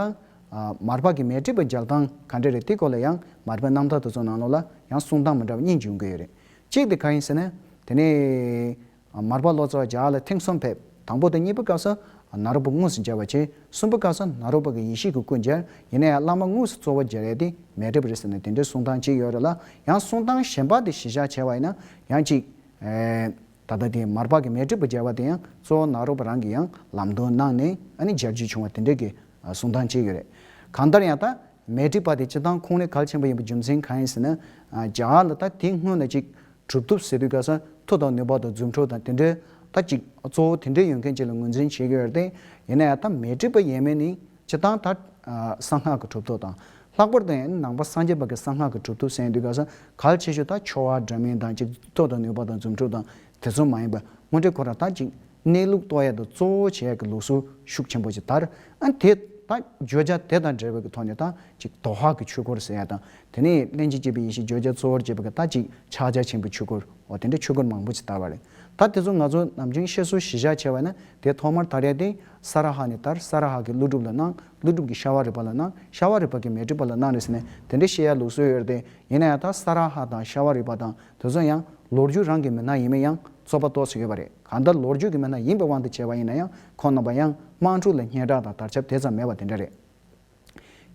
ཨ་མར་པ་གི་མཻ་ཏྲི་པ་མཇལ་སྟངས་ག་འདྲ་རེད། དེ་སྐོར་ལ་ཡང་མར་པའི་རྣམ་ཐར་དེ་ཚོ་ནང་ལོགས་ལ་ཡང་གསུང་སྟངས་མི་འདྲ་བ་གཉིས་འབྱུང་གི་ཡོད་རེད། གཅིག་དེ་གང་ཡིན་ཟེར་ན་དེ་ནས་མར་པ་ལོ་ཙཱ་བ་རྒྱ་གར་ལ་ཐེངས་གསུམ་ཕེབས། དང་པོ་དང་གཉིས་པའི་སྐབས་སུ་ནཱ་རོ་པ་དངོས་སུ་མཇལ་བ་བྱས། གསུམ་པའི་སྐབས་སུ་ནཱ་རོ་པ་གི་ཡེ་ཤེས་ཀྱི་སྐུ་མཇལ། ཡིན་ན་ཡང་བླ་མ་དངོས་སུ་གཙོ་བོ་མཇལ་ཡས་དེ་མཻ་ཏྲི་པ་རེད་ཟེར་ནས་དེ་འདྲའི་གསུང་སྟངས་གཅིག་ཡོད་རེད་ལ། ཡང་གསུང་སྟངས་གཞན་པ་དེ་གཞིར་བཞག་བྱས་པ་ཡིན་ན་ཡང་གཅིག་ཨེ་ད་ལྟ་དེ་མར་པ་གི་མཻ་ཏྲི་པ་མཇལ་བ་དེ་ཡང་གཙོ་བོ་ནཱ་རོ་པ་རང་གིས་ཡང་ལམ་སྟོན་གནང་ནས་ཨ་ནི་མཇལ་རྒྱུ་བྱུང་བ་དེ་འདྲའི་གི་གསུང་སྟངས་གཅིག་ཡོད་རེད། གང་ལྟར་ཡང་ད་མཻ་ཏྲི་པ་དེ་སྤྱིར་བཏང་ཁུངས་སྣེ་གལ་ཆེན་པོ་ཡིན་པའི་རྒྱུ་མཚན་གང་ཡིན་ཟེར་ན། ཨ་རྒྱ་གར་ལ་ད་དེ་སྔོན་ལ་ཅིག་གྲུབ་ཐོབ་ཟེར་དུས་སྐབས་སུ་མཐུ་དང་ནུས་པ་དང་རྫུ་འཕྲུལ་དང་དེ་འདྲའི་ད་ཅིག་གཙོ་བོ་དེ་འདྲའི་ཡོད་མཁན་ཅིག་ལ་ངོས་འཛིན་བྱེད་ཀྱི་ཡོད་རེད་དེ། ཡིན་ན་ཡང་ད་མཻ་ཏྲི་པ་ཡས་མས་ནི་སྤྱིར་བཏང་ད་ཨ་གསང་སྔགས་ཀྱི་གྲུབ་ཐོབ་དང་། ལྷག་པར་དུ་ཡང་ནང་པ་སངས་རྒྱས་པ་གི་གསང་སྔགས་ཀྱི་གྲུབ་ཐོབ་ཟེར་དུས་སྐབས་སུ་གལ་ཆེ་ཤོས་ད་ཆོ་ག་འདྲ་མིན་དང་ཅིག་མཐུ་དང་ནུས་པ་དང་རྫུ་འཕྲུལ་དང་དེ་ཚོ་མ་ཡིན་པ་དངོས་འབྲེལ་ཁོ་རང་ད་ཅིག་གནས་ལུགས་རྟོགས་ཡ་དང་གཙོ་བོ་བྱེད་ཡ་གི་ལུགས་སྲོལ་ཤུགས་ཆེན་པོ་ཅིག་དར། ཨ་དེ་ད་བརྗོད་བྱ་དེ་དང་འབྲེལ་བའི་གི་ཐོག་ནས་ད་ཅིག་དོ་ཧ་གི་ཆོས་སྐོར་ཟེར་ཡ་དང་། དེ་ནས་ལྷན་ཅིག་སྐྱེས་པའི་ཡེ་ཤེས་བརྗོད་བྱ་གཙོ་བོར་བྱེད་པ་གི་ད་ཅིག་ཕྱག་རྒྱ་ཆེན་པོའི་ཆོས་སྐོར། འོ་དེ་འདྲའི་ཆོས་སྐོར་མང་པོ་ཅིག་དར་བ་རེད། ད་དེ་ཚོ་ང་ཚོ་ནམ་རྒྱུན་བཤད་སྲོལ་གཞིར་བཞག་བྱས་པ་ན་དེ་ཐོག་མར་དར་ཡ་དེ་ས་ར་ཧ་ནས་དར། ས་ར་ཧ་གི་ཀླུ་སྒྲུབ་ལ་གནང་། ཀླུ་སྒྲུབ་ཀྱི་ཤ་བ་རི་པ་ལ་གནང་། ཤ་བ་རི་པ་གི་མཻ་ཏྲི་པ་ལ་གནང་རེད་ཟེར་ནས་དེ་འདྲའི་བཤད་ཡ་ལུགས་སྲོལ་ཡོད་རེད་དེ། ཡིན་ན་ཡང་ད་ས་ར་ཧ་དང་ཤ་བ་རི་པ་དང་དེ་ཚོ་ཡང་ལོ་རྒྱུས་རང་གི་མི་སྣ་ཡིན་མིན་ཡང་རྩོད་པ་ཏོག་ཙམ་ཡོད་པ་རེད། གང་ལྟར་ལོ་རྒྱུས་ཀྱི་མི་སྣ་ཡིན་པའི་དབང་དུ་བྱས་པ་ཡིན་ན་ཡང་ཁོང་རྣམ་པ་ཡང་དམངས་ཁྲོད་ལ་སྙན་གྲགས་དང་དར་ཁྱབ་དེ་ཙམ་མེད་པ་དེ་འདྲ་རེད།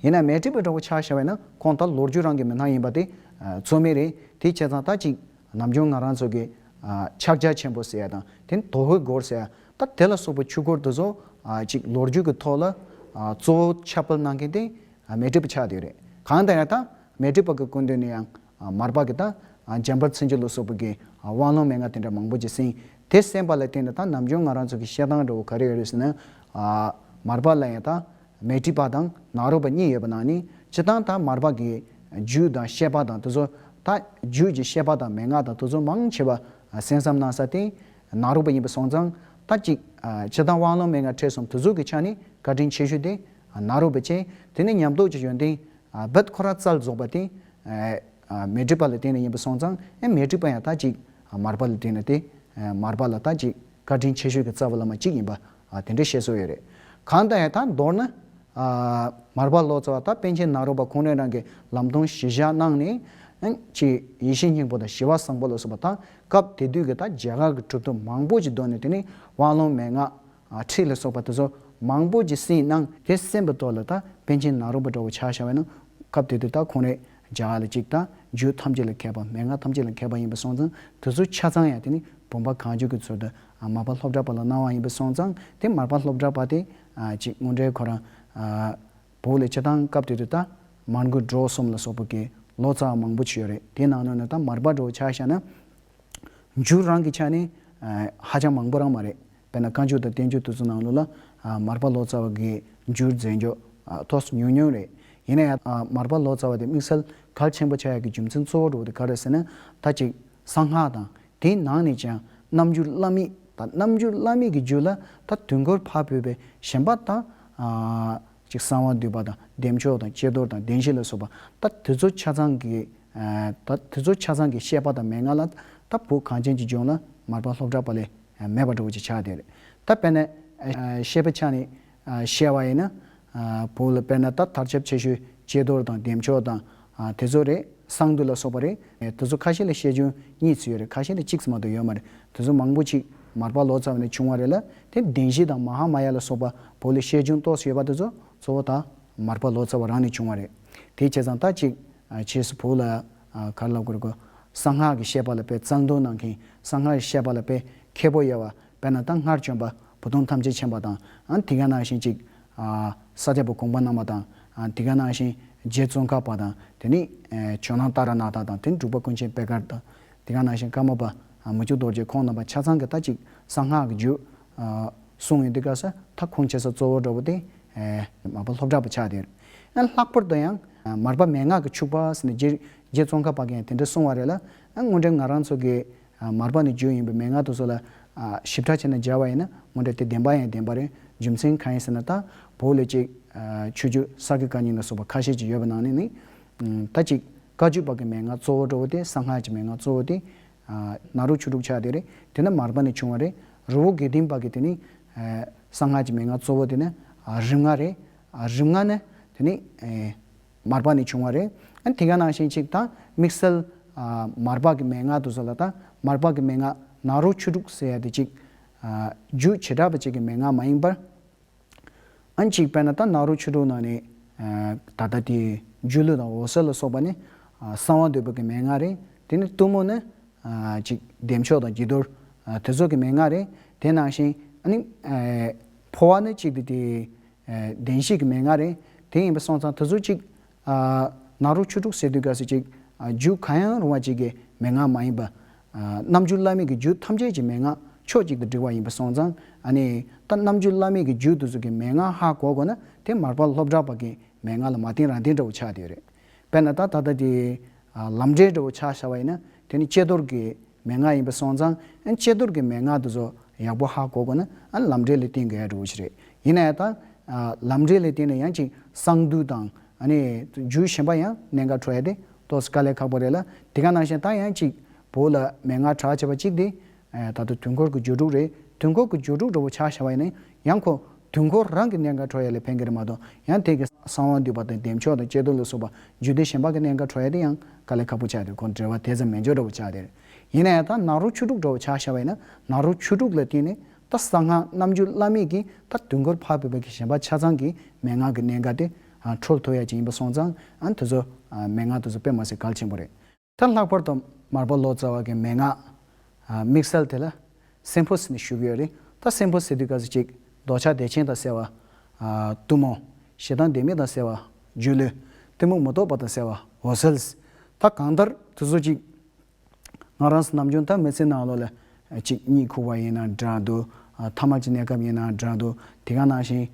ཡིན་ན་མཻ་ཏྲི་པ་འདྲ་བོ་ཆ་བཞག་པ་ཡིན་ན་ཁོང་ད་ལོ་རྒྱུས་རང་གི་མི་སྣ་ཡིན་པ་དེ་ཨ་རྩོད་མེད་རེད། དེ་བྱས་ཙང་ད་ཅིག་ནམ་རྒྱུན་ང་རང་ཚོ་གི་ཨ་ཕྱག་རྒྱ་ཆེན་པོ་ཟེར་ཡ་དང་དེ་ནི་དོ་ཧའི་སྐོར་ཟེར་ཡ། ད་དེ་ལ་སོགས་པའི་ཆོས་སྐོར་དེ་ཚོ་ཨ་ཅིག་ལོ་རྒྱུས་ཀྱི་ཐོག་ལ་ཨ་གཙོ་བོ་ཁྱབ་སྤེལ་གནང་མཁན་དེ་ཨ་མཻ་ཏྲི་པ་ཆགས་བསྡད་ཡོད་རེད། གང་ལྟར་ཡང་ད་མཻ་ཏྲི་པ་གི་སྐུ་མདུན་ནས་ཡང་ཨ་མར་པ་གི་ད་ཨ་འཇམ་དཔལ་མཚན་བརྗོད་ལ་སོགས་པ་གི་ཨ་དབང་ལུང་མན་ངག་དེ་འདྲ་མང་པོ་ཅིག་གསན། དེ་གསན་པ་ལ་བརྟེན་ནས་ད་ནམ་རྒྱུན་ང་རང་ཚོ་གི་བཤད་སྟངས་འདྲ་བོ་ག་རེ་ཡོད་རེད་ཟེར་ན། ཨ་མར་པ་ལ་ཡང་ད་མཻ་ཏྲི་པ་དང་ནཱ་རོ་པ་གཉིས་ཡོད་པ་ནང་ནས་སྤྱིར་བཏང་ད་མར་པ་གི་རྒྱུད་དང་བཤད་པ་དང་དེ་ཚོ། ད་རྒྱུད་ཀྱི་བཤད་པ་དང་མན་ངག་དང་དེ་ཚོ་མང་ཆེ་བ་གསན་བསམ་གནང་ས་དེ་ནཱ་རོ་པ་ཡིན་པ་སོང་ཙང་། ད་ཅིག་ཨ་སྤྱིར་བཏང་དབང་ལུང་མན་ངག་ཁྲིད་གསུམ་དེ་ཚོ་གི་ཆ་ནས་བཀའ་དྲིན་ཆེ་ཤོས་དེ་ནཱ་རོ་པ་བྱས། དེ་ནས་ཉམས་རྟོགས་ཀྱི་ཡོན་ཏན་ཨ་རྦད་ཁོ་རང་རྩལ་རྫོགས་པ་དེ་ཨ་མཻ་ཏྲི་པ་ལ་བརྟེན་ནས་ཡིན་པ་སོང་ཙང་། ཨེ་མཻ་ཏྲི་པ་ཡང་ད་ཅིག་ཨ་མར་པ་ལ་བརྟེན་ནས་དེ་ཨ་མར་པ་ལ་ད་ཅིག་བཀའ་དྲིན་ཆེ་ཤོས་ཀྱི་རྩ་བ་བླ་མ་གཅིག་ཡིན་པ་ཨ་དེ་འདྲ་བཤད་སྲོལ་ཡོད་རེད། གང་ལྟར་ཡང་ད་མདོར་ན། ཨ་མར་པ་ལོ་ཙཱ་བ་ད་པཎ་ཆེན་ནཱ་རོ་པ་ཁོང་རང་རང་གི་ལམ་སྟོན་གཞི་བཞག་གནང་ནས། ཨ་ཅིག་ཡེ་ཤེས་སྙིང་པོ་དང་ཞི་བ་བཟང་པོ་ལ་སོགས་པ་ད་སྐབས་དེ་དུས་ཀྱི་ད་རྒྱ་གར་གྱི་གྲུབ་ཐོབ་མང་པོ་ཅིག་བསྡོམས་ནས་དེ་ནས་དབང་ལུང་མན་ངག་ཨ་ཁྲིད་ལ་སོགས་པ་དེ་ཚོ་མང་པོ་ཅིག་གསན་གནང་། དེ་གསན་པའི་ཐོག་ལ་ད་པཎ་ཆེན་ནཱ་རོ་པ་འདྲ་བོ་ཆ་བཞག་པ་ཡིན་ན། སྐབས་དེ་དུས་ད་ཁོང་རང་རྒྱ་གར་ལ་ཅིག་ད་རྒྱུད་ཐམས་ཅད་ལ་མཁས་པ། མན་ངག་ཐམས་ཅད་ལ་མཁས་པ་ཡིན་པ་སོང་ཙང་། དེ་ཚོ་ཆ་ཚང་ཡང་དེ་ནི་བུམ་པ་གང་བྱོའི་ཚུལ་དུ་ཨ་མར་པ་ལྷོ་བྲག་པ་ལ་གནང་བ་ཡིན་པ་སོང་ཙང་། དེ་མར་པ་ལྷོ་བྲག་པ་དེ་ཨ་ཅིག་དངོས་འབྲེལ་ཁོ་རང་ཨ་བོད་ལ་སྤྱིར་བཏང་སྐབས་དེ་དུས་ད་མར་མགོ་འབྲོག་གསུམ་ལ་སོགས་པ་གི་ལོ་ཙཱ་བ་མང་པོ་ཅིག་ཡོད་རེད། དེའི་ནང་ནས་ད་མར་པ་འདྲ་བོ་ཆ་བཞག་ན། འགྱུར་རང་གི་ཆ་ནས་ཨ་ཧ་ཅང་མང་པོ་རང་མ་རེད། དཔེར་ན་བཀའ་འགྱུར་དང་བསྟན་འགྱུར་དེ་ཚོ་ནང་ལོགས་ལ་ཨ་མར་པ་ལོ་ཙཱ་བ་གི་འགྱུར་མཛད་འཇོག་ཨ་ཏོག་ཙམ་ཉུང་ཉུང་རེད། ཡིན་ན་ཡང་ཨ་མར་པ་ལོ་ཙཱ་བ་དེ་དམིགས་བསལ་གལ་ཆེན་པོ་ཆགས་ཡག་གི་རྒྱུ་མཚན་གཙོ་བོ་འདྲ་བོ་དེ་ག་རེ་ཟེར་ན། ད་ཅིག་གསང་སྔགས་དང་དེའི་ནང་ནས་ཀྱང་རྣམ་འགྱུར་བླ་མེད་དང་། རྣམ་འགྱུར་བླ་མེད་ཀྱི་རྒྱུད་ལ་ད་དུས་འཁོར་འཕགས་བོད་པའི་གཞན་པ་ད་ཨ་ཅིག་གསང་བ་འདུས་པ་དང་བདེ་མཆོག་དང་ཀྱེ་རྡོར་དང་བདེན་བཞི་ལ་སོགས་པ། ད་དེ་ཚོ་ཆ་ཚང་གི་ཨ་ད་དེ་ཚོ་ཆ་ཚང་གི་བཤད་པ་དང་མན་ངག་ལ་ད་བོད་གངས་ཅན་གྱི་ལྗོངས་ལ་མར་པ་ལྷོ་བྲག་པ་ལས་མེད་པ་འདྲ་བོ་ཅིག་ཆགས་བསྡད་རེད། ད་དཔེར་ན་ཨ་བཤད་པའི་ཆ་ནས་ཨ་བཤད་པ་ཡིན་ན། ཨ་བོད་ལ་དཔེར་ན་ད་དར་ཁྱབ་ཆེ་ཤོས་ཀྱེ་རྡོར་དང་བདེ་མཆོག་དང་ཨ་དེ་ཚོ་རེད། གསང་འདུས་ལ་སོགས་པ་རེད། ཨེ་དེ་ཚོ་ཁ་ཤས་ལ་བཤད་རྒྱུན་གཉིས་ཙམ་ཡོད་རེད། ཁ་ཤས་ལ་གཅིག་ཙམ་མ་གཏོགས་ཡོད་མ་རེད། དེ་ཚོ་མང་པོ་ཅིག་མར་པ་ལོ་ཙཱ་བ་ནས་བྱུང་བ་རེད་ལ། དེ་བདེན་བཞི་དང་མ་ཧཱ་མ་ཡ་ལ་སོགས་པ་བོད་ལ་བཤད་རྒྱུན་ཏོག་ཙམ་ཡོད་པ་དེ་ཚོ་གཙོ་བོ་ད་མར་པ་ལོ་ཙཱ་བ་རང་ནས་བྱུང་བ་རེད། དེ་བྱས་ཙང་ད་ཅིག་ཨ་ཕྱིས་སུ་བོད་ལ་ཨ་ག་རེ་ལབ་དགོས་རེད་གོ། གསང་སྔགས་ཀྱི་བཤད་པ་ལ་དཔེ་རྩ་འདོན་གནང་མཁན། གསང་སྔགས་ཀྱི་བཤད་པ་ལ་དཔེ་མཁས་པོ་ཡོད་པ། དཔེར་ན་ད་སྔར་བྱོན་པ་བུ་སྟོན་ཐམས་ཅད་མཁྱེན་པ་དང་། ཨ་དེ་ག་ནང་བཞིན་ཅིག་ཨ་ས་སྐྱ་པ་གོང་མ་རྣམ་པ་དང་། ཨ་དེ་ག་ནང་བཞིན་རྗེ་ཙོང་ཁ་པ་དང་། དེ་ནས་ཨེ་ཇོ་ནང་ཏཱ་ར་ནཱ་ཐ་དང་། དེ་ནས་འབྲུག་པ་ཀུན་མཁྱེན་པད་དཀར་དང་། དེ་ག་ནང་བཞིན་ཀརྨ་པ་ཨ་མུ་ཁྱུད་རྡོ་རྗེ། ཁོང་རྣམ་པ་ཆ་ཚང་གིས་ད་ཅིག་གསང་སྔགས་ཀྱི་རྒྱུད་ཨ་གསུངས་ཡོང་དུས་སྐབས་སུ། ད་ཁུངས་ཆེ་ས་གཙོ་བོ་འདྲ་བོ་དེ་ཨེ་མར་པ་ལྷོ་བྲག་པ་ཆགས་བསྡད་ཡོད། ཨ་ལྷག་པར་དུ་ཡང་ཨ་མར་པ་མན་ངག་གི་ཕྱུག་པ་ཟེར་ནས་རྗེ་རྗེ་ཙོང་ཁ་པ་གིས་ཡང་དེ་འདྲ་གསུངས་པ་རེད་ལ། ཨ་དངོས་འབྲེལ་ང་རང་ཚོ་གི་ཨ་མར་པ་ནས་བརྒྱུད་ཡིན་པའི་མན་ངག་དེ་ཚོ་ལ་ཨ་ཞིབ་ཕྲ་བྱས་ནས་མཇལ་བ་ཡིན་ན། དངོས་འབྲེལ་དེ་བདེན་པ་ཡང་བདེན་པ་རེད། རྒྱུ་མཚན་གང་ཡིན་ཟེར་ན། ད་བོད་ལ་ཅིག་ཨ་ཆོས་བརྒྱུད་ས་དགེ་བཀའ་རྙིང་ལ་སོགས་པ་ཁ་ཤས་ཅིག་ཡོད་པ་ནང་ནས་ནི། ཨ་ད་ཅིག་བཀའ་བརྒྱུད་པ་གི་མན་ངག་གཙོ་བོ་འདྲ་བོ་དེ་གསང་སྔགས་ཀྱི་མན་ངག་གཙོ་བོ་དེ་ཨ་ནཱ་རོ་ཆོས་དྲུག་ཆགས་བསྡད་རེད། དེ་ནི་མར་པ་ནས་བྱུང་བ་རེད། རི་བོ་དགེ་ལྡན་པ་གི་དེ་ནི་ཨ་གསང་སྔགས་ཀྱི་མན་ངག་གཙོ་བོ་དེ་ནི་ཨ་རིམ་ལྔ་རེད། ཨ་རིམ་ལྔ་ནི་དེ་ནི་ཨེ་མར་པ་ནས་བྱུང་བ་རེད། ཨ་དེ་ག་ནང་བཞིན་ཅིག་ད་དམིགས་བསལ་ཨ་མར་པ་གི་མན་ངག་དེ་ཚོ་ལ། ད་མར་པ་གི་མན་ངག་ནཱ་རོ་ཆོས་དྲུག་ཟེར་ཡ་དེ་ཅིག་ཨ་རྒྱུད་བྱེ་བྲག་པ་ཅིག་གི་མན་ངག་མ་ཡིན་པར། ཨ་ཅིག་དཔེར་ན་ད་ནཱ་རོ་ཆོས་དྲུག་ནང་ནས་ཨ་ད་ལྟ་དེ་སྒྱུ་ལུས་དང་འོད་གསལ་ལ་སོགས་པ་ནི་ཨ་གསང་བ་འདུས་པ་གི་མན་ངག་རེད། དེ་ནི་གཏུམ་མོ་ནི་ཨ་ཅིག་བདེ་མཆོག་དང་ཀྱེ་རྡོར་ཨ་དེ་ཚོ་གི་མན་ངག་རེད། དེ་ནང་བཞིན་ཨ་ནི་ཨ་འཕོ་བ་ནི་ཅིག་དེ་དེ་ཨ་བདེན་བཞི་གི་མན་ངག་རེད། དེ་ཡིན་པ་སོང་ཙང་དེ་ཚོ་ཅིག་ཨ་ནཱ་རོ་ཆོས་དྲུག་ཟེར་དུས་སྐབས་སུ་ཅིག་ཨ་རྒྱུད་གང་ཡང་རུང་བ་ཅིག་གི་མན་ངག་མ་ཡིན་པ། ཨ་རྣམ་འགྱུར་བླ་མེད་ཀྱི་རྒྱུད་ཐམས་ཅད་ཀྱི་མན་ངག་ཕྱོགས་གཅིག་ཏུ་བསྒྲིལ་བ་ཡིན་པ་སོང་ཙང་། ཨ་ནི་ད་རྣམ་འགྱུར་བླ་མེད་ཀྱི་རྒྱུད་དེ་ཚོ་གི་མན་ངག་ཧ་གོ་དགོས་ན། དེ་མར་པ་ལྷོ་བྲག་པ་གི་མན་ངག་ལ་མ་བརྟེན་རང་བརྟེན་འདྲ་བོ་ཆགས་བསྡད་ཡོད་རེད། དཔེར་ན་ད་ད་ལྟ་དེ་ཨ་ལམ་འབྲས་འདྲ་བོ་ཆ་བཞག་པ་ཡིན་ན། དེ་ནི་ཀྱེ་རྡོར་གི་མན་ངག་ཡིན་པ་སོང་ཙང་། ཨ་ཀྱེ་རྡོར་གྱི་མན་ངག་དེ་ཚོ་ཡག་པོ་ཧ་གོ་དགོས་ན། ཨ་ལམ་འབྲས་ལ་བརྟེན་དགོས་ཡ་འདྲ་བོ་ཞིག་རེད། ཡིན་ན་ཡང་ད་ཨ་ལམ་འབྲས་ལ་བརྟེན་ནས་ཡང་ཅིག་གསང་འདུས་དང་ཨ་ནི་རྒྱུད་གཞན་པ་ཡང་གནད་འགག་འཕྲོད་ཡ་དེ་ཏོག་ཙམ་དཀའ་ལས་ཁག་པོ་རེད་ལ། དེ་ག་ནང་བཞིན་ད་ཡང་ཅིག་བོད་ལ་མན་ངག་གྲགས་ཆེ་བ་གཅིག་དེ་ཨ་ད་ལྟ་དུས་འཁོར་གྱི་སྒྱུ་དྲུག་རེད། དུས་འཁོར་གྱི་སྒྱུ་དྲུག་འདྲ་བོ་ཆ་བཞག་པ་ཡིན་ན། ཡང་ཁོ་དུས་འཁོར་རང་གི་གནད་འགག་འཕྲོད་ཡ་ལ་ཕན་གྱི་རེད་མ་གཏོགས། ཡང་དེ་གི་གསང་བ་འདུས་པ་དང་བདེ་མཆོག་དང་ཀྱེ་རྡོར་ལ་སོགས་པ་རྒྱུད་སྡེ་གཞན་པ་གི་གནད་འགག་འཕྲོད་ཡ་དེ་ཡང་དཀའ་ལས་ཁག་པོ་ཆགས་ཏེ། ཁོ་འབྲེལ་བ་དེ་ཙམ་མེད་འཇོག་འདྲ་བོ་ཆགས་ཏེ། ཡིན་ན་ཡང་ད་ནཱ་རོ་ཆོས་དྲུག་འདྲ་བོ་ཆ་བཞག་པ་ཡིན་ན། ནཱ་རོ་ཆོས་དྲུག་ལ་བརྟེན་ནས་ད་གསང་སྔགས་རྣམ་འགྱུར་བླ་མེད་ཀྱི་ད་དུས་འཁོར་འཕགས་བོད་པའི་གི་གཞན་པ་ཆ་ཚང་གི་མན་ངག་གི་གནད་འགག་དེ་ཨ་འཕྲོད་ཐུབ་ཡ་ཅིག་ཡིན་པ་སོང་ཙང་། ཨ་དེ་ཚོ་ཨ་མན་ངག་དེ་ཚོ་དཔེ་མ་སྲིད་གལ་ཆེན་པོ་རེད། ད་ལྷག་པར་དུ་མར་པ་ལོ་ཙཱ་བ་གི་མན་ངག་ཨ་དམིགས་བསལ་དེ་ལ་སེམས་པོ་ཟེར་ནས་ཞུ་གི་ཡོད་རེད། ད་སྲིན་པོ་ཟེར་དུས་སྐབས་སུ་ཅིག་འདོད་ཆགས་བདེ་ཆེན་དང་བསྲེ་བ་གཏུམ་མོ། ཞེ་སྡང་ལྡན་མིན་དང་བསྲེ་བ་སྒྱུ་ལུས། གཏི་མུག་མི་རྟོག་པ་དང་བསྲེ་བ་འོད་གསལ། ད་གང་ལྟར་དེ་ཚོ་ཅིག་ང་རང་ཚོ་ནམ་རྒྱུན་ད་མི་ཚེ་ནང་ལོགས་ལ་ཅིག་གཉིད་ཁུག་པ་ཡིན་ན་འདྲ་འདུག་ཐ་མལ་གྱི་གནས་སྐབས་ཡིན་ན་འདྲ་འདུག་དེ་ག་ནང་བཞིན་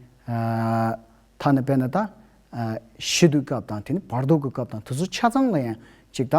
ཐ་ན་དཔེར་ན་ད་ཤི་དུས་སྐབས་དང་དེ་ནི་བར་དོ་གི་སྐབས་དང་དེ་ཚོ་ཆ་ཚང་ལ་ཡང་ཅིག་ད་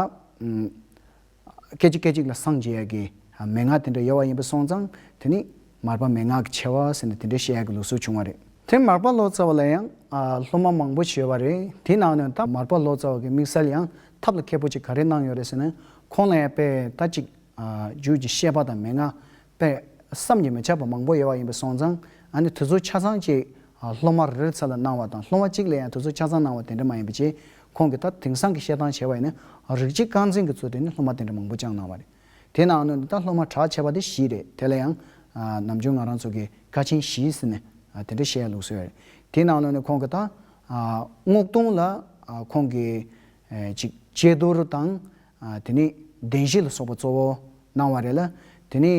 སྐད་ཅིག་སྐད་ཅིག་ལ་སངས་རྒྱས་ཡ་གི་མན་ངག་དེ་འདྲ་ཡོད་པ་ཡིན་པ་སོང་ཙང་དེ་ནི་མར་པ་མན་ངག་གི་ཆེ་བ་ཟེར་ནས་དེ་འདྲ་བཤད་ཡ་གི་ལུགས་སྲོལ་བྱུང་བ་རེད། དེ་མར་པ་ལོ་ཙཱ་བ་ལ་ཡང་ཨ་སློབ་མ་མང་པོ་ཞིག་ཡོད་པ་རེད། དེའི་ནང་ནས་ད་མར་པ་ལོ་ཙཱ་བ་གི་དམིགས་བསལ་ཡང་ཐབས་ལ་མཁས་པོ་ཅིག་ག་རེ་གནང་ཡོད་རེད་ཟེར་ན། ཁོང་ལ་ཡང་དཔེ་ད་ཅིག་ཨ་རྒྱུད་ཀྱི་བཤད་པ་དང་མན་ངག་དཔེ་བསམ་གྱིས་མི་ཁྱབ་པ་མང་པོ་ཡོད་པ་ཡིན་པ་སོང་ཙང་། ཨ་ནི་དེ་ཚོ་ཆ་ཚང་ཅིག་ཨ་སློབ་མ་རེ་རེ་ཚོ་ལ་གནང་བ་དང་། སློབ་མ་གཅིག་ལ་ཡང་དེ་ཚོ་ཆ་ཚང་གནང་བ་དེ་འདྲ་མ་ཡིན་པ་བྱས། ཁོང་གིས་ད་དེང་སང་གི་བཤད་སྟངས་བྱས་པ་ཡིན་ན་རིགས་གཅིག་རྐང་འཛིན་གྱི་ཚུལ་དུ་ནི་སློབ་མ་དེ་འདྲ་མང་པོ་བསྐྱངས་གནང་བ་རེད། དེ་ནང་ནས་ད་སློབ་མ་གྲགས་ཆེ་བ་དེ་བཞི་རེད། དེ་ལ་ཡང་ཨ་ནམ་རྒྱུན་ང་རང་ཚོ་གི་ཀ་ཆེན་བཞི་ཟེར་ནས་ཨ་དེ་འདྲ་བཤད་ཡ་ལུགས་སྲོལ་ཡོད་རེད། དེ་ནང་ནས་ནི་ཁོང་གི་ད་ཨ་རྔོག་སྟོང་ལ་ཨ་ཁོང་གི་ཨེ་ཅིག་ཀྱེ་རྡོར་དང་ཨ་དེ་ནི་བདེན་བཞི་ལ་སོགས་པ་གཙོ་བོ་གནང་བ་རེད་ལ། དེ་ནི་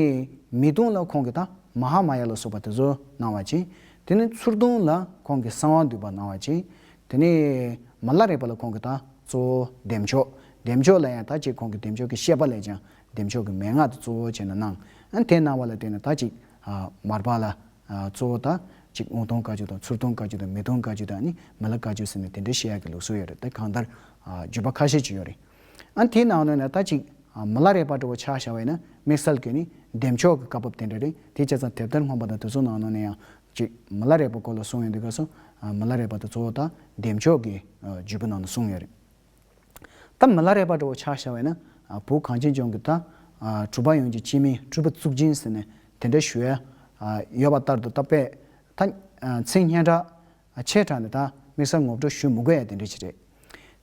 མེ་སྟོང་ལ་ཁོང་གི་ད་མ་ཧཱ་མ་ཡ་ལ་སོགས་པ་དེ་ཚོ་གནང་བ་ཅིག་དེ་ནི་ཚུར་སྟོང་ལ་ཁོང་གི་གསང་བ་འདུས་པ་གནང་བ་ཅིག་དེ་ནས་མ་ལ་རས་པ་ལ་ཁོང་གིས་ད་གཙོ་བོ་བདེ་མཆོག་བདེ་མཆོག་ལ་ཡང་ད་ཅིག་ཁོང་གིས་བདེ་མཆོག་གི་བཤད་པ་ལས་ཀྱང་བདེ་མཆོག་གི་མན་ངག་དེ་གཙོ་བོ་བྱས་ནས་གནང་། ཨ་དེ་གནང་བ་ལ་བརྟེན་ནས་ད་ཅིག་ཨ་མར་པ་ལ་ཨ་གཙོ་བོ་ད་ཅིག་རྔོག་སྟོང་བཀའ་བརྒྱུད་དང་། ཚུར་སྟོང་བཀའ་བརྒྱུད་དང་། མེ་སྟོང་བཀའ་བརྒྱུད་དང་། ཨ་ནི་མི་ལ་བཀའ་བརྒྱུད་ཟེར་ནས་དེ་འདྲའི་བཤད་ཡག་གི་ལུགས་སྲོལ་ཡོད་རེད། དེ་གང་ལྟར་ཨ་བརྒྱུད་པ་ཁ་ཤས་ཅིག་ཡོད་རེད། ཨ་དེའི་ནང་ནས་ན་ད་ཅིག་ཨ་མ་ལ་རས་པ་འདྲ་བོ་ཆ་བཞག་པ་ཡིན་ན་དམིགས་བསལ་གྱི་ནི་བདེ་མཆོག་གི་བཀའ་བབས་དེ་འདྲ་རེད། དེ་བྱས་ཙང་དེབ་ཐེར་མངོན་པ་དང་དེ་ཚོ་ནང་ནས་ཡང་ཅིག་མ་ལ་རས་པ་སྐོར་ལ་གསུངས་ཡོང་དུས་སྐབས་སུ། ཨ་མ་ལ་རས་པ་དེ་གཙོ་བོ་ད་བདེ་མཆོག་གི་ཨ་བརྒྱུད་པ་ནང་ནས་གསུངས་ཡོད་རེད། ད་མ་ལ་རས་པ་འདྲ་བོ་ཆ་བཞག་པ་ཡིན་ན་ཨ་བོད་གངས་ཅན་ལྗོངས་ཀྱི་ད་ཨ་གྲུབ་པ་ཡོངས་ཀྱི་སྤྱི་མིང་སྤྲུལ་པ་གཙུག་རྒྱན་ཟེར་ནས་དེ་འདྲ་ཞུ་ཡ་ཨ་ཡོད་པ་ལྟར་དུ། ད་དཔེ་ད་ཨ་མཚན་སྙན་གྲགས་ཆེ་དྲགས་ནས་ད་དམིགས་བསལ་ངོ་སྤྲོད་ཞུ་མི་དགོས་ཡ་དེ་འདྲ་ཅིག་རེད།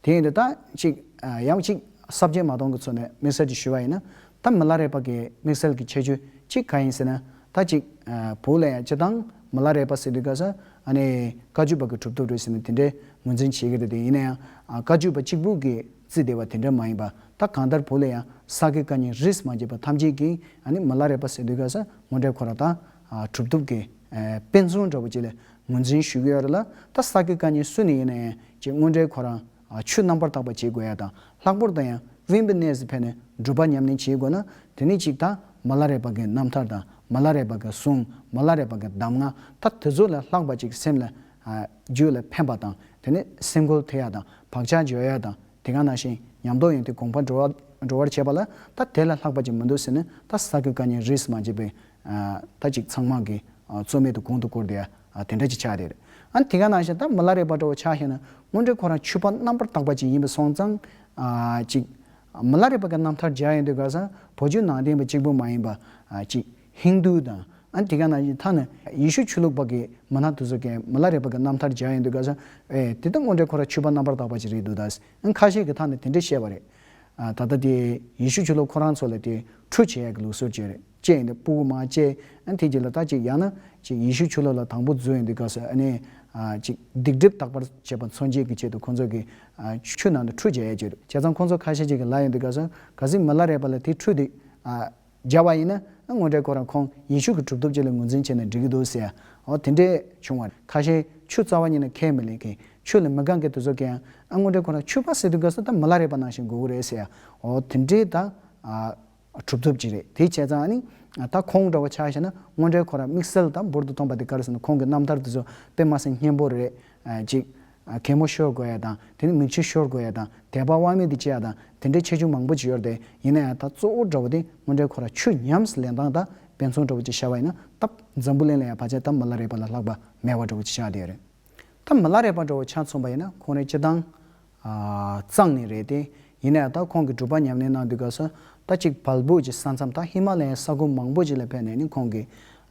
དེ་ཡིན་དུས་ད་ཅིག་ཨ་ཡང་ཅིག་ས་བཅད་མ་སྟོང་གི་ཚུལ་ནས་དམིགས་བསལ་ཅིག་ཞུ་བ་ཡིན་ན། ད་མ་ལ་རས་པ་གི་དམིགས་བསལ་གྱི་ཁྱད་ཆོས་གཅིག་གང་ཡིན་ཟེར་ན། ད་ཅིག་ཨ་བོད་ལ་ཡང་སྤྱིར་བཏང་མ་ལ་རས་པ་ཟེར་དུས་སྐབས་སུ་ཨ་ནི་བཀའ་བརྒྱུད་པ་གི་གྲུབ་ཐོབ་རེད་ཟེར་ནས་དེ་འདྲའི་ངོས་འཛིན་བྱེད་ཀྱི་རེད། དེ་ཡིན་ན་ཡང་ཨ་བཀའ་བརྒྱུད་པ་གཅིག་པུ་གིས་རྩིས་བསྡད་པ་དེ་འདྲ་མ་ཡིན་པ། ད་གང་ལྟར་བོད་ལ་ཡང་ས་དགེ་བཀའ་རྙིང་རིས་མ་འབྱེད་པ་ཐམས་ཅད་ཀྱིས་ཨ་ནི་མ་ལ་རས་པ་ཟེར་དུས་སྐབས་སུ་དངོས་འབྲེལ་ཁོ་རང་ད་ཨ་གྲུབ་ཐོབ་ཀྱི་ཨ་དཔེ་མཚོན་འདྲ་བོ་ཅིག་ལ་ངོས་འཛིན་ཞུ་གི་ཡོད་རེད་ལ། ད་ས་དགེ་བཀའ་རྙིང་སུ་ནས་ཡིན་ན་ཡང་ཅིག་དངོས་འབྲེལ་ཁོ་རང་ཨ་ཆོས་རྣམ་པར་དག་པ་བྱེད་དགོས་ཡ་དང་། ལྷག་པར་དུ་ཡང་དབེན་པའི་གནས་སུ་ཕེབས་ནས་སྒྲུབ་པ་ཉམས་ལེན་བྱེད་དགོས་ན། དེ་ནི་ཅིག་ད་མ་ལ་རས་པ་གི་རྣམ་ཐར་དང་། མ་ལ་རས་པ་གི་གསུང་། མ་ལ་རས་པ་གི་གདམས་ངག་ད་དེ་ཚོ་ལས་ལྷག་པ་ཅིག་སེམས་ལ་ཨ་རྒྱུད་ལ་ཕན་པ་དང་། དེ་ནི་སེམས་འགུལ་ཐེབས་ཡ་དང་། བག་ཆགས་འཇོག་ཡ་དང་། དེ་ག་ནང་བཞིན་ཉམས་རྟོགས་ཡོང་དུས་གོང་འཕེལ་འགྲོ་བ་འགྲོ་བར་བྱེད་པ་ལ་ད་དེ་ལས་ལྷག་པ་ཅིག་མི་འདུག་ཟེར་ནས། ད་ས་དགེ་བཀའ་རྙིང་རིས་མ་འབྱེད་པའི་ཨ་ད་ཅིག་ཚང་མ་གི་ཨ་གཙོ་མེད་དུ་གོང་དུ་བཀུར་བསྡད་ཡ་ཨ་དེ་འདྲ་ཅིག་ཆགས་བསྡད་རེད། ཨ་དེ་ག་ནང་བཞིན་ད་མ་ལ་རས་པ་འདྲ་བོ་ཆ་བཞག་ན་དངོས་འབྲེལ་ཁོ་རང་ཆོས་པ་རྣམ་པར་དག་པ་ཅིག་ཡིན་པ་སོང་ཙང་། ཨ་ཅིག་མ་ལ་རས་པ་གི་རྣམ་ཐར་མཇལ་ཡོང་དུས་སྐབས་སུ་བོད་བརྒྱུད་ནང་བསྟན་པ་གཅིག་པུ་མ་ཡིན་པ་ཨ་ཅིག་ཧིན་དུ་དང་། ཨ་དེ་ག་ནང་བཞིན་ཐ་ན་ཡེ་ཤུ་ཆོས་ལུགས་པ་གི་མི་སྣ་དེ་ཚོ་གིས་མ་ལ་རས་པ་གི་རྣམ་ཐར་མཇལ་ཡོང་དུས་སྐབས་སུ། ཨེ་དེ་ད་དངོས་འབྲེལ་ཁོ་རང་ཆོས་པ་རྣམ་པར་དག་པ་ཅིག་རེད་འདུག་ད། ཨ་ཁ་ཤས་ཀྱིས་ཐ་ན་དེ་འདྲ་བཤད་པ་རེད། ཨ་ད་ལྟ་དེ་ཡེ་ཤུ་ཆོས་ལུགས་ཁོ་རང་ཚོ་ལ་དེ་ཁྲུས་བྱེད་ཡག་གི་ལུགས་སྲོལ་ཅིག་རེད། ཅེས་ཡིན་དུས་སྤུ་གུ་མར་བཅད། ཨ་དེ་རྗེས་ལ་ད་ཅིག་ཡང་ན་ཅིག་ཡེ་ཤུ་ཆོས་ལུགས་ལ་དང་པོ་འཛུལ་ཡོང་དུས་སྐབས་སུ་ཨ་ནི་ཨ་ཅིག་སྡིག་སྒྲིབ་དག་པར་བྱེད་པ་མཚོན་བྱེད་ཀྱི་ཆེད་དུ་ཁོང་ཚོ་གིས་ཨ་ཆུ་ནང་དུ་ཁྲུས་བྱེད་ཡག་ཅིག་རེད། བྱས་ཙང་ཁོང་ཚོ་ཁ་ཤས་ཅིག་གིས་ལབ་ཡོང་དུས་སྐབས་སུ། གལ་སྲིད་མ་ལ་རས་པ་ལ་དེ་ཁྲུས་དེ་ཨ་བརྒྱབ་པ་ཡིན་ན། ཨ་དངོས་འབྲེལ་ཁོ་རང་ཁོང་ཡེ་ཤུ་གི་གྲུབ་ཐོབ་ཅིག་ལ་ངོས་འཛིན་བྱས་ན་འགྲིག་གི་འདུག་ཟེར། འོ་དེ་འདྲས་བྱུང་བ་རེད། ཁ་ཤས་ཆུ་རྩ་བ་ཉིད་ནས་ཁས་མི་ལེན་མཁན། ཆོས་ལ་མི་དགའ་མཁན་དེ་ཚོ་གིས་ཡང་ཨ་དངོས་འབྲེལ་ཁོ་རང་ཆོས་པ་ཟེར་དུས་སྐབས་སུ་ད་མ་ལ་རས་པ་ནང་བཞིན་དགོས་ཀྱི་རེད་ཟེར། འོ་དེ་འདྲས་ད་ཨ་གྲུབ་ཐོབ་ཅིག་རེད། དེ་བྱས་ཙང་ཨ་ནི་ད་ཁོང་འདྲ་བོ་ཆ་བཞག་ན་དངོས་འབྲེལ་ཁོ་རང་དམིགས་བསལ་ད་འབུར་དུ་ཐོན་པ་དེ་ག་རེ་ཟེར་ན། ཁོང་གི་རྣམ་ཐར་དེ་ཚོ་དཔེ་མ་སྲིད་སྙན་པོ་རེད། ཨ་ཅིག་ཨ་གད་མོ་ཤོར་དགོས་ཡ་དང་། དེ་ནི་མིག་ཆུ་ཤོར་དགོས་ཡ་དང་། དད་པ་དབང་མེད་དུ་སྐྱེ་ཡ་དང་། དེ་འདྲའི་ཁྱད་ཆོས་མང་པོ་ཅིག་ཡོད་རེད་དེ། ཡིན་ན་ཡང་ད་གཙོ་བོ་འདྲ་བོ་དེ་དངོས་འབྲེལ་ཁོ་རང་ཆུ་ཉམས་སུ་ལེན་སྟངས་དང་དཔེ་མཚོན་འདྲ་བོ་ཅིག་བཞག་པ་ཡིན་ན། ད་འཛམ་བུ་གླིང་ལ་ཡང་ཕལ་ཆེར་ད་མ་ལ་རས་པ་ལ་ལྷག་པ་མེད་པ་འདྲ་བོ་ཅིག་ཆགས་བསྡད་ཡོད་རེད། ད་མ་ལ་རས་པ་འདྲ་བོ་ཆ་མཚོན་པ་ཡིན་ན་ཁོང་རང་སྤྱིར་བཏང་ཨ་གཙང་ནས་རེད་དེ། ཡིན་ན་ཡང་ད་ཁོང་གིས་སྒྲུབ་པ་ཉམས་ལེན་གནང་དུས་སྐབས་སུ་ད་ཅིག་བལ་སྦུག་གི་ས་མཚམས། ད་ཧི་མ་ལ་ཡའི་ས་ཁུལ་མང་པོ་ཅིག་ལ་ཕེབས་ནས་ནི་ཁོང་གིས་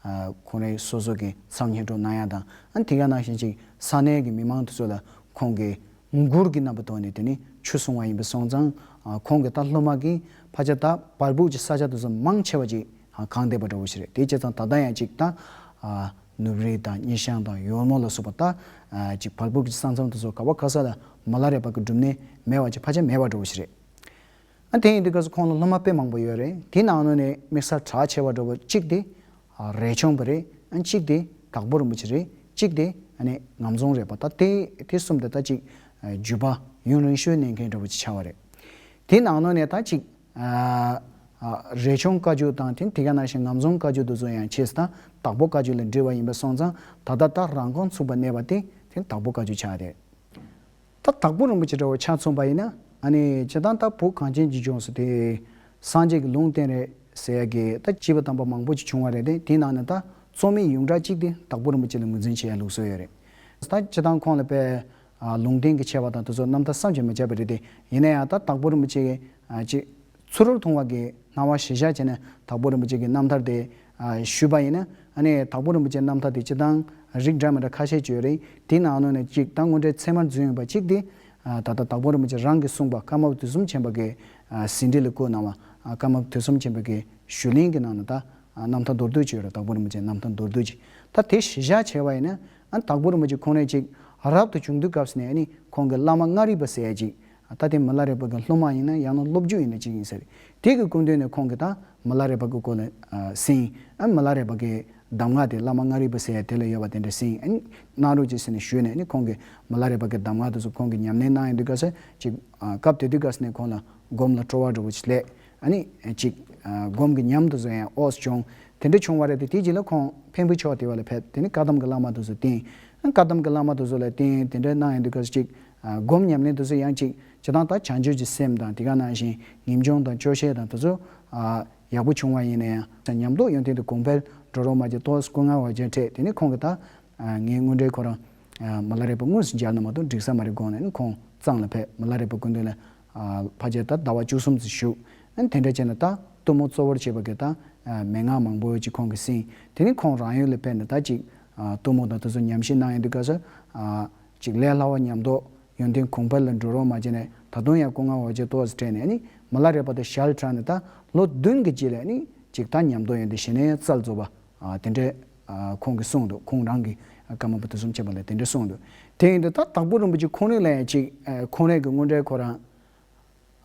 ཨ་ཁོང་རའི་སོ་སོ་གི་ཚབ་སྙན་སྒྲོན་གནང་ཡ་དང་། ཨ་དེ་ག་ནང་བཞིན་ཅིག་ས་གནས་ཀྱི་མི་མང་དེ་ཚོ་ལ་ཁོང་གིས་མགུར་གྱི་རྣམ་པ་ཐོག་ནས་དེ་ནི་ཆོས་གསུང་བ་ཡིན་པ་སོང་ཙང་། ཨ་ཁོང་གི་ད་སློབ་མ་གིས་ཕལ་ཆེར་ད་བལ་སྦུག་གི་ས་ཆ་དེ་ཚོ་མང་ཆེ་བ་ཅིག་ཨ་གང་བསྡད་པ་འདྲ་བོ་ཞིག་རེད། དེ་བྱས་ཙང་ད་ལྟ་ཡང་ཅིག་ད་ཨ་ནུབ་རི་དང་སྙེ་ཤང་དང་ཡོལ་མོ་ལ་སོགས་པ། ད་ཨ་ཅིག་བལ་སྦུག་གི་ས་མཚམས་དེ་ཚོ་ག་བ་ག་ས་ལ་མ་ལ་རས་པ་གི་སྒྲུབ་གནས་མེད་པ་ཅིག་ཕལ་ཆེར་མེད་པ་འདྲ་བོ་ཞིག་རེད། ཨ་དེ་ཡིན་དུས་སྐབས་སུ་ཁོང་ལ་སློབ་མ་དཔེ་མང་པོ་ཡོད་རེད། དེའི་ནང་ནས་ནི་དམིགས་བསལ་གྲགས་ཆེ་བ་འདྲ་བོ་གཅིག་དེ་ རས་ཆུང་པ་རེད། ཨ་གཅིག་དེ་དྭགས་པོ་རིན་པོ་ཆེ་རེད། གཅིག་དེ་ཨ་ནི་ངམ་རྫོང་རས་པ། ད་དེ་དེ་གསུམ་དེ་ད་གཅིག་བརྒྱུད་པ་ཡུན་རིང་ཤོས་གནས་མཁན་འདྲ་བོ་ཅིག་ཆགས་པ་རེད། དེའི་ནང་ལོགས་ནས་ད་གཅིག་རས་ཆུང་བཀའ་བརྒྱུད་དང་དེ་དེ་ག་ནང་བཞིན་ངམ་རྫོང་བཀའ་བརྒྱུད་དེ་ཚོ་ཡང་ཆེས་ད་དྭགས་པོ་བཀའ་བརྒྱུད་ལ་འདྲིས་པ་ཡིན་པ་སོང་ཙང་། ད་ལྟ་ད་རང་ཁོངས་ཚུགས་པ་གནས་པ་དེ་དེ་དྭགས་པོ་བཀའ་བརྒྱུད་ཆགས་ཏེ། ད་དྭགས་པོ་རིན་པོ་ཆེ་འདྲ་བོ་ཆ་མཚོན་པ་ཡིན་ན། ཨ་ནི་སྤྱིར་བཏང་ད་བོད་གངས་ཅན་གྱི་ལྗོངས་སུ་དེ་སངས་རྒྱས་ཀྱི་ལུང་བསྟན་རེད་ཟེར་ཡ་གི་ད་བྱིས་པ་དམ་པ་མང་པོ་ཅིག་བྱུང་བ་རེད་དེ། དེའི་ནང་ནས་ད་གཙོ་མི་ཡོངས་གྲགས་གཅིག་དེ་དྭགས་པོ་རིན་པོ་ཆེ་ལ་ངོས་འཛིན་བྱེད་ཡ་ལུགས་སྲོལ་ཡོད་རེད། ད་སྤྱིར་བཏང་ཁོང་ལ་དཔེ་ལུང་བསྟན་གྱི་ཆེ་བ་དང་དེ་ཚོ་རྣམ་ཐར་བསམ་གྱིས་མི་ཁྱབ་པ་རེད་དེ། ཡིན་ན་ཡང་ད་དྭགས་པོ་རིན་པོ་ཆེ་གི་ཅིག་ཚུར་མཐོང་བ་གི་སྣང་བ་གཞིར་བཞག་བྱས་ནས་དྭགས་པོ་རིན་པོ་ཆེ་གི་རྣམ་ཐར་དེ་ཞུས་པ་ཡིན་ན། ཨ་ནི་དྭགས་པོ་རིན་པོ་ཆེའི་རྣམ་ཐར་དེ་སྤྱིར་བཏང་རིགས་འདྲ་མི་འདྲ་ཁ་ཤས་ཅིག་ཡོད་རེད། དེའི་ནང་ནང་ནས་གཅིག་ད་དངོས་འབྲེལ་ཚད་མར་འཛིན་ཡོད་པ་གཅིག་དེ། ད་ལྟ་དྭགས་པོ་རིན་པོ་ཆེ་རང་གིས་གསུངས་པ་ཀརྨ་པ་དུས་གསུམ་ཆེན་པོ་གི་ཟིན་བྲིས་ལ་བཀོད་གནང་བ། ཀརྨ་པ་དུས་གསུམ་ཆེན་པོ་གི་ཞུས་གླེང་གི་ནང་ན་ད་རྣམ་ཐར་མདོར་བསྡུས་ཅིག་ཡོད་རེད། དྭགས་པོ་རིན་པོ་ཆེའི་རྣམ་ཐར་མདོར་བསྡུས་ཅིག་ད་དེ་གཞིར་བཞག་བྱས་པ་ཡིན་ན། ཨ་དྭགས་པོ་རིན་པོ་ཆེ་ཁོང་རང་གཅིག་རབ་ཏུ་བྱུང་དུས་སྐབས་སུ་ནས་ཨ་ནི་ཁོང་གི་བླ་མ་མངའ་རིས་པ་ཟེར་ཡ་གཅིག་ད་དེ་མི་ལ་རས་པ་གི་སློབ་མ་ཡིན་ན་ཡང་ན་སློབ་བརྒྱུད་ཡིན་ན་གཅིག་ཡིན་ས་རེད། དེ་གི་སྐུ་མདུན་ནས་ཁོང་གིས་ད་མི་ལ་རས་པ་གི་སྐོར་ལ་ཨ་གསན། ཨ་མི་ལ་རས་པ་གི་གདམས་ངག་དེ་བླ་མ་མངའ་རིས་པ་ཟེར་ཡ་དེ་ལ་ཡོད་པ་དེ་འདྲ་གསན། ཨ་ནི་གནང་རོགས་གྱིས་ཟེར་ནས་ཞུས་ནས། ཨ་ནི་ཁོང་གིས་མི་ལ་རས་པ་གི་གདམས་ངག་དེ་ཚོ་ཁོང་གིས་ཉམས་ལེན་གནང་ཡོང་དུས་སྐབས་སུ་གཅིག་ཨ་སྐབས་དེ་དུས་སྐབས་སུ་ནས་ཁོང་ལ་སྒོམ་ལ་སྤྲོ་བ་འདྲ་བོ་ཞིག་སླེབས། ཨ་ནི་གཅིག་ཨ་སྒོམ་གྱི་ཉམས་དེ་ཚོ་ཡང་འོག་བྱུང་། དེ་འདྲ་བྱུང་བ་རེད་དེ། དེའི་རྗེས་ལ་ཁོང་འཕན་པོ་ཕྱོགས་དེ་བ་ལ་ཕེབས། དེ་ནས་བཀའ་གདམས་ཀྱི་བླ་མ་དེ་ཚོ་བསྟེན། ཨ་བཀའ་གདམས་ཀྱི་བླ་མ་དེ་ཚོ་ལ་བསྟེན། དེ་འདྲ་གནང་ཡོང་དུས་སྐབས་སུ་གཅིག་ཨ་སྒོམ་ཉམས་ལེན་དེ་ཚོ་ཡང་གཅིག་སྤྱིར་བཏང་ད་བྱང་ཆུབ་ཀྱི་སེམས་དང་དེ་ག་ནང་བཞིན་ངེས་འབྱུང་དང་སྐྱོ་ཤས་དང་དེ་ཚོ་ཨ་ཡག་པོ་བྱུང་བ་ཡིན་ན་ཡང་། ཉམས་རྟོགས་ཡོན་ཏན་དེ་གོང་འཕེལ་འགྲོ་རོགས་མ་བྱེད་ཏོག་ཙམ་སྐུ་ངལ་བ་ཅན་འཕྲད། དེ་ནས་ཁོང་གིས་ད་ཨ་ངའི་དངོས་འབྲེལ་ཁོ་རང་ཨ་མི་ལ་རས་པ་དངོས་སུ་མཇལ་ན་མ་གཏོགས་འགྲིག་ས་མ་རེད་དགོངས་ནས། ཁོང་གཙང་ལ་ཕེབས། མི་ལ་རས་པ་སྐུ་མདུན་ལ་ཨ་ཕལ་ཆེར་ད་ཟླ་བ་བཅུ་གསུམ་ཙམ་བཞུགས། ཨ་དེ་འདྲ་བྱས་ནས་ད་གཏུམ་མོ་གཙོ་བོར་བྱས་པ་གི་ད་ཨ་མན་ངག་མང་པོ་ཅིག་ཁོང་གིས་གསན། དེ་ནས་ཁོང་རང་ཡུལ་ལ་ཕེབས་ནས་ད་ཅིག་ཨ་གཏུམ་མོ་དང་དེ་ཚོ་ཉམས་ཞིབ་གནང་ཡོང་དུས་སྐབས་སུ་ཨ་ཅིག་ལས་སླ་བ་ཉམས་རྟོགས་ཡོན་ཏན་གོང་འཕེལ་ལ་འགྲོ་རོགས་མ་བྱས་ནས། ད་དུང་ཡང་སྐུ་ངལ་བ་ཅན་ཏོག་ཙམ་འཕྲད་ནས། ཨ་ནི་མི་ལ་རས་པ་དང་ཞལ་གྲངས་ནས་ད་ལོ་བདུན་གྱི་རྗེས་ལ་ཨ་ནི་ཅིག་ད་ཉམས་རྟོགས་ཡོན་ཏན་གཞི་ནས་རྩལ་རྫོགས་པ། ཨ་དེ་འདྲའི་ཨ་ཁོང་གིས་གསུངས་འདུག། ཁོང་རང་གིས་ཨ་ཀརྨ་པ་དུས་གསུམ་མཁྱེན་པ་ལ་དེ་འདྲ་གསུངས་འདུག། དེ་ཡིན་དུས་ད་དྭགས་པོ་རིན་པོ་ཆེ་ཁོང་རང་ལ་ཡང་ཅིག་ཨ་ཁོང་རང་གི་དངོས་འབྲེལ་ཁོ་རང་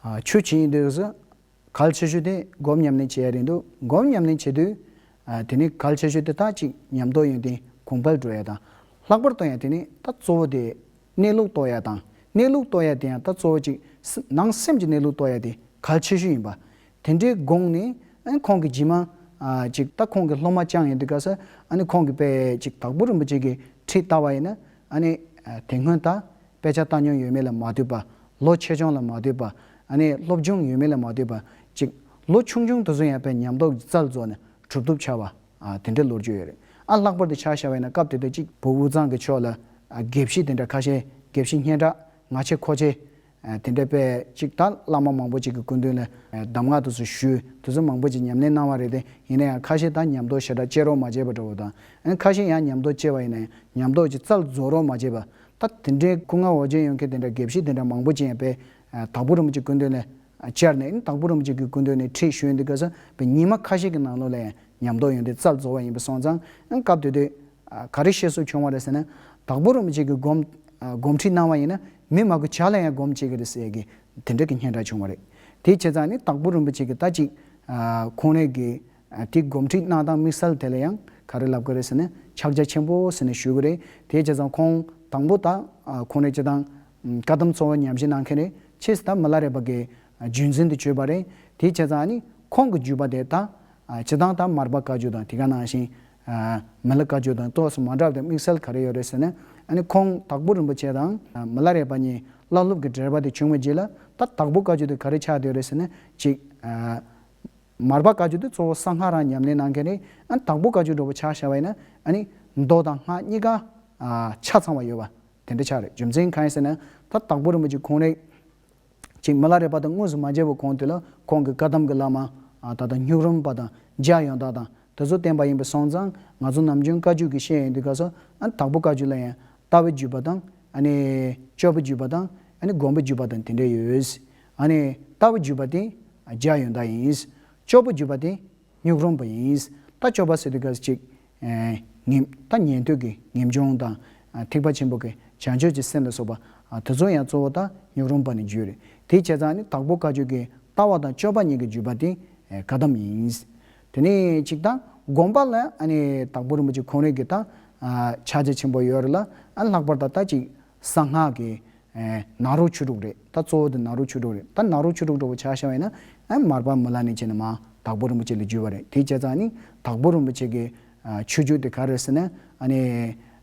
ཨ་ཆོས་བྱེད་ཡིན་དུས་སུ་གལ་ཆེ་ཤོས་དེ་སྒོམ་ཉམས་ལེན་བྱེད་ཡ་རེད་འདུག། སྒོམ་ཉམས་ལེན་བྱེད་དུས་ཨ་དེ་ནི་གལ་ཆེ་ཤོས་དེ་ད་ཅིག་ཉམས་རྟོགས་ཡོན་ཏན་གོང་འཕེལ་འགྲོ་ཡ་དང་། ལྷག་པར་དུ་ཡང་དེ་ནི་ད་གཙོ་བོ་དེ་གནས་ལུགས་རྟོགས་ཡ་དང་། གནས་ལུགས་རྟོགས་ཡ་དེ་ཡང་ད་གཙོ་བོ་ཅིག་ནང་སེམས་ཀྱི་གནས་ལུགས་རྟོགས་ཡ་དེ་གལ་ཆེ་ཤོས་ཡིན་པ། དེ་འདྲའི་དགོངས་ནས། ཨ་ནི་ཁོང་གིས་རྗེས་མ་ཨ་ཅིག་ད་ཁོང་གི་སློབ་མ་བསྐྱངས་ཡོང་དུས་སྐབས་སུ་ཨ་ནི་ཁོང་གིས་དཔེ་ཅིག་དྭགས་པོ་རིན་པོ་ཆེ་གི་ཁྲིད་ལྟ་བ་ཡིན་ན། ཨ་ནི་ཨ་དེ་སྔོན་ད་དཔེ་ཆ་ལྟ་མྱོང་ཡོད་མེད་ལ་མ་ལྟོས་པ། ལོ་ཆེ་ཆུང་ལ་མ་ལྟོས་པ། ཨ་ནི་སློབ་སྦྱོང་ཡོད་མེད་ལ་མ་ལྟོས་པ། ཅིག་ལོ་ཆུང་ཆུང་དེ་ཚོ་ཡང་དཔེ་ཉམས་རྟོགས་ཀྱི་རྩལ་རྫོགས་ནས་གྲུབ་ཐོབ་ཆགས་པ། ཨ་དེ་འདྲའི་ལོ་རྒྱུས་ཡོད་རེད། ཨ་ལྷག་པར་དུ་ཆ་བཞག་པ་ཡིན་ན་སྐབས་དེ་དུས་ཅིག་བོད་དབུས་གཙང་གི་ཕྱོགས་ལ་ཨ་དགེ་བཤེས་དེ་འདྲ་ཁ་ཤས། དགེ་བཤེས་སྙན་གྲགས་ང་ཆེ་ཁོ་ཆེ། ཨ་དེ་འདྲ་དཔེ་ཅིག་ད་བླ་མ་མང་པོ་ཅིག་གི་སྐུ་མདུན་ལ་ཨ་གདམས་ངག་དེ་ཚོ་ཞུས། དེ་ཚོ་མང་པོ་ཅིག་ཉམས་ལེན་གནང་བ་རེད་དེ། ཡིན་ན་ཡང་ཁ་ཤས་ད་ཉམས་རྟོགས་ཞེ་དྲག་སྐྱེ་རོགས་མ་བྱས་པ་འདྲ་བོ་དང་། ཨ་ཁ་ཤས་ཡང་ཉམས་རྟོགས་སྐྱེ་བ་ཡིན་ན་ཡང་ཉམས་རྟོགས་ཀྱི་རྩལ་རྫོགས་རོགས་མ་བྱས་པ། ད་དེ་འདྲའི་སྐུ་ངལ་བ་ཅན་ཡོང་མཁན་དེ་འདྲ་དགེ་བཤེས་དེ་འདྲ་མང་པོ་ཅིག་ཡང་དཔེ་ཨ་དྭགས་པོ་རིན་པོ་ཆེ་སྐུ་མདུན་ལ་བཅར་ནས། དྭགས་པོ་རིན་པོ་ཆེ་གི་སྐུ་མདུན་ནས་ཁྲིད་ཞུས་ཡོང་དུས་སྐབས་སུ་དཔེ་ཉི་མ་ཁ་ཤས་ཀྱི་ནང་ལོགས་ལ་ཡང་ཉམས་རྟོགས་ཡོན་ཏན་རྩལ་རྫོགས་པ་ཡིན་པ་སོང་ཙང་། ཨ་སྐབས་དེ་དུས་ཨ་ག་རེ་བཤད་སྲོལ་བྱུང་བ་རེད་ཟེར་ན། དྭགས་པོ་རིན་པོ་ཆེ་གིས་སྒོམ་ཨ་སྒོམ་ཁྲིད་གནང་བ་ཡིན་ན་མི་མང་པོ་ཇ་ལ་ཡང་སྒོམ་བྱེད་ཀྱི་རེད་ཟེར་གྱི་དེ་འདྲ་གི་སྙན་གྲགས་བྱུང་བ་རེད། དེ་བྱས་ཙང་ནི་དྭགས་པོ་རིན་པོ་ཆེ་གིས་ད་ཅིག་ཨ་ཁོང་རང་གི་ཨ་དེ་སྒོམ་ཁྲིད་གནང་སྟངས་དམིགས་བསལ་དེ་ལ་ཡང་ག་རེ་ལབ་ཀྱི་རེད་ཟེར་ན། ཕྱག་རྒྱ་ཆེན་པོ་ཟེར་ནས་ཞུ་གི་རེད། དེ་བྱས་ཙང་ཁོང་དང་པོ་ད་ཨ་ཁོང་རང་སྤྱིར་བཏང་བཀའ་གདམས་གཙོ་བོ་ཉམས་ཞིབ་གནང་མཁན་རེད། ཕྱིས་སུ་ད་མི་ལ་རས་པ་གི་ཨ་རྒྱུན་འཛིན་དུ་གྱུར་པ་རེད། དེ་བྱས་ཙང་ནི་ཁོང་གི་བརྒྱུད་པ་དེ་ད་ཨ་སྤྱིར་བཏང་ད་མར་པ་བཀའ་བརྒྱུད་དང་དེ་ག་ནང་བཞིན་ཨ་མི་ལ་བཀའ་བརྒྱུད་དང་ཏོག་ཙམ་མ་འདྲ་བ་དེ་དམིགས་བསལ་ག་རེ་ཡོད་རེད་ཟེར་ན། ཨ་ནི་ཁོང་དྭགས་པོ་རིན་པོ་ཆེ་དང་ཨ་མི་ལ་རས་པ་གཉིས་བླ་སློབ་ཀྱི་འབྲེལ་བ་དེ་བྱུང་བའི་རྗེས་ལ། ད་དྭགས་པོ་བཀའ་བརྒྱུད་དེ་ག་རེ་ཆགས་བསྡད་ཡོད་རེད་ཟེར་ན། གཅིག་ཨ་མར་པ་བཀའ་བརྒྱུད་དེ་གཙོ་བོ་གསང་སྔགས་རང་ཉམས་ལེན་གནང་མཁན་རེད། ཨ་ནི་དྭགས་པོ་བཀའ་བརྒྱུད་འདྲ་བོ་ཆ་བཞག་པ་ཡིན་ན། ཨ་ནི་མདོ་དང་སྔགས་གཉིས་ཀ་ཨ་ཆ་ཚང་བ་ཡོད་པ་དེ་འདྲ་ཆགས་རེད། རྒྱུ་མཚན་གང་ཡིན་ཟེར་ན། ད་དྭགས་པོ་རིན་པོ་ཆེ་ཁོང་རང་གཅིག་མི་ལ་རས་པ་དང་དངོས་སུ་མ་མཇལ་བའི་གོང་དེ་ལ་ཁོང་གི་བཀའ་གདམས་ཀྱི་བླ་མ་ཨ་ད་ལྟ་སྨྱུག་རུམ་པ་དང་འཇའ་ཡོན་བདག་དང་དེ་ཚོ་བསྟེན་པ་ཡིན་པ་སོང་ཙང་། ང་ཚོ་ནམ་རྒྱུན་བཀའ་བརྒྱུད་ཀྱི་བཤད་ཡོང་དུས་སྐབས་སུ་ཨ་དྭགས་པོ་བཀའ་བརྒྱུད་ལ་ཡང་ལྟ་བའི་བརྒྱུད་པ་དང་། ཨ་ནི་སྤྱོད་པའི་བརྒྱུད་པ་དང་། ཨ་ནི་སྒོམ་པའི་བརྒྱུད་པ་དང་དེ་འདྲ་ཡོད། ཨ་ནི་ལྟ་བའི་བརྒྱུད་པ་དེ་འཇའ་ཡོན་བདག་ཡིན། སྤྱོད་པའི་བརྒྱུད་པ་དེ་སྨྱུག་རུམ་པ་ཡིན། ད་སྤྱོད་པ་ཟེར་དུས་སྐབས་ཅིག་ཨེ་ཉན་ད་ཉན་ཐོས་ཀྱི་ངེས་འབྱུང་དང་། ཨ་ཐེག་པ་ཆེན་པོ་གི་བྱང་ཆུབ་ཀྱི་སེམས་ལ་སོགས་པ་ཨ་དེ་ཚོ་ཡང་གཙོ་བོ་ད་སྨྱུག་རུམ་པ་ནས་བརྒྱུད་རེད། དེ་བྱས་ཙང་ནི་དྭགས་པོ་བཀའ་བརྒྱུད་ཀྱི་ལྟ་བ་དང་སྤྱོད་པ་གཉིས་ཀྱི་བརྒྱུད་པ་དེ་ཨེ་བཀའ་གདམས་ཡིན། དེ་ནས་ཅིག་ད་ དགོན་པ་ལ་ཨ་ནི་དྭགས་པོ་རིན་པོ་ཆེ་ཁོང་རང་གི་ད་ཨ་ཕྱག་རྒྱ་ཆེན་པོ་ཡོད་རེད་ལ། ཨ་ལྷག་པར་དུ་ད་ཅིག་གསང་སྔགས་ཀྱི་ཨེ་ནཱ་རོ་ཆོས་དྲུག་རེད། ད་གཙོ་བོ་དེ་ནཱ་རོ་ཆོས་དྲུག་རེད། ད་ནཱ་རོ་ཆོས་དྲུག་འདྲ་བོ་ཆ་བཞག་པ་ཡིན་ན། ཨ་མར་པ་མུ་ལ་ནས་བྱས་ནས་མར་དྭགས་པོ་རིན་པོ་ཆེ་ལ་བརྒྱུད་པ་རེད། དེ་བྱས་ཙང་ཨ་ནི་དྭགས་པོ་རིན་པོ་ཆེ་གི་ཨ་ཆོས་བརྒྱུད་དེ་ག་རེ་ཟེར་ན། ཨ་ནི་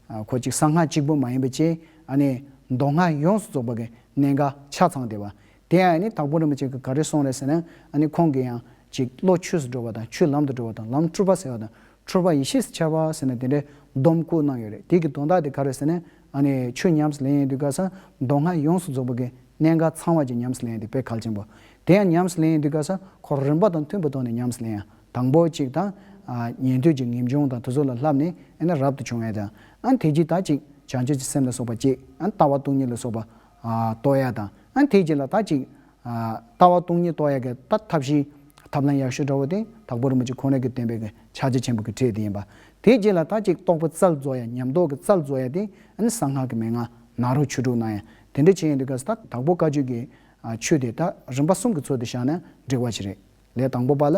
ཨ་ཁོ་ཅིག་གསང་སྔགས་གཅིག་པུ་མ་ཡིན་པ་བྱས། ཨ་ནི་མདོ་སྔགས་ཡོངས་སུ་རྫོགས་པ་གི་གནད་འགག་ཆ་ཚང་བསྡད་པ། དེ་ཡང་ཨ་ནི་དྭགས་པོ་རིན་པོ་ཆེ་གིས་ག་རེ་གསུངས་རེད་ཟེར་ན། ཨ་ནི་ཁོང་གིས་ཡང་ཅིག་བློ་ཆོས་སུ་འགྲོ་བ་དང་། ཆོས་ལམ་དུ་འགྲོ་བ་དང་། ལམ་འཁྲུལ་པ་སེལ་བ་དང་། འཁྲུལ་པ་ཡེ་ཤེས་སུ་འཆར་བ་ཟེར་ནས་དེ་འདྲའི་སྡོམ་བཀོད་གནང་ཡོད་རེད། དེ་གི་དོན་དག་དེ་ག་རེ་ཟེར་ན། ཨ་ནི་ཆོས་ཉམས་སུ་ལེན་ཡོང་དུས་སྐབས་སུ་མདོ་སྔགས་ཡོངས་སུ་རྫོགས་པ་གི་གནད་འགག་ཚང་བ་ཅིག་ཉམས་སུ་ལེན་ཡོང་དེ་དཔེ་གལ་ཆེན་པོ། དེ་ཡང་ཉམས་སུ་ལེན་ཡོང་དུས་སྐབས་སུ་ཁོ་རིམ་པ་དང་མཐུན་པའི་ཐོག་ནས་ཉམས་སུ་ལེན་ཡ། དང་པོ་གཅིག་དང་། ཨ་ཉན་ཐོས་ཀྱི་ངེས་འབྱུང་དང་དེ་ཚོ་ལ་བསླབས་ནས་ཨ་ནི་རབ་ཏུ་བྱུང་ཡ་དང་། ཨ་དེ་རྗེས་ད་ཅིག་བྱང་ཆུབ་ཀྱི་སེམས་ལ་སོགས་པ་བསྐྱེད། ཨ་ལྟ་བ་སྟོང་ཉིད་ལ་སོགས་པ་ཨ་རྟོགས་ཡ་དང་། ཨ་དེ་རྗེས་ལ་ད་ཅིག་ཨ་ལྟ་བ་སྟོང་ཉིད་རྟོགས་ཡ་གི་ད་ཐབས་ཤེས་ཐབས་ལམ་ཡག་ཤོས་འདྲ་བོ་དེ་དྭགས་པོ་རིན་པོ་ཆེ་ཁོང་རང་གི་བསྟན་པའི་གི་ཕྱག་རྒྱ་ཆེན་པོ་གི་ཁྲིད་དེ་ཡིན་པ། དེ་རྗེས་ལ་ད་ཅིག་རྟོགས་པའི་རྩལ་རྫོགས་ཡ། ཉམས་རྟོགས་ཀྱི་རྩལ་རྫོགས་ཡ་དེ་ཨ་ནི་གསང་སྔགས་ཀྱི་མན་ངག་ནཱ་རོ་ཆོས་དྲུག་གནང་ཡ། དེ་འདྲ་བྱས་ཡོང་དུས་སྐབས་སུ་ད་དྭགས་པོ་བཀའ་བརྒྱུད་ཀྱི་ཨ་ཆོས་དེ་ད་རིམ་པ་གསུམ་གྱི་ཚུལ་དུ་བཞག་ན་འགྲིག་པ་ཞིག་རེད། ལས་དང་པོ་པ་ལ་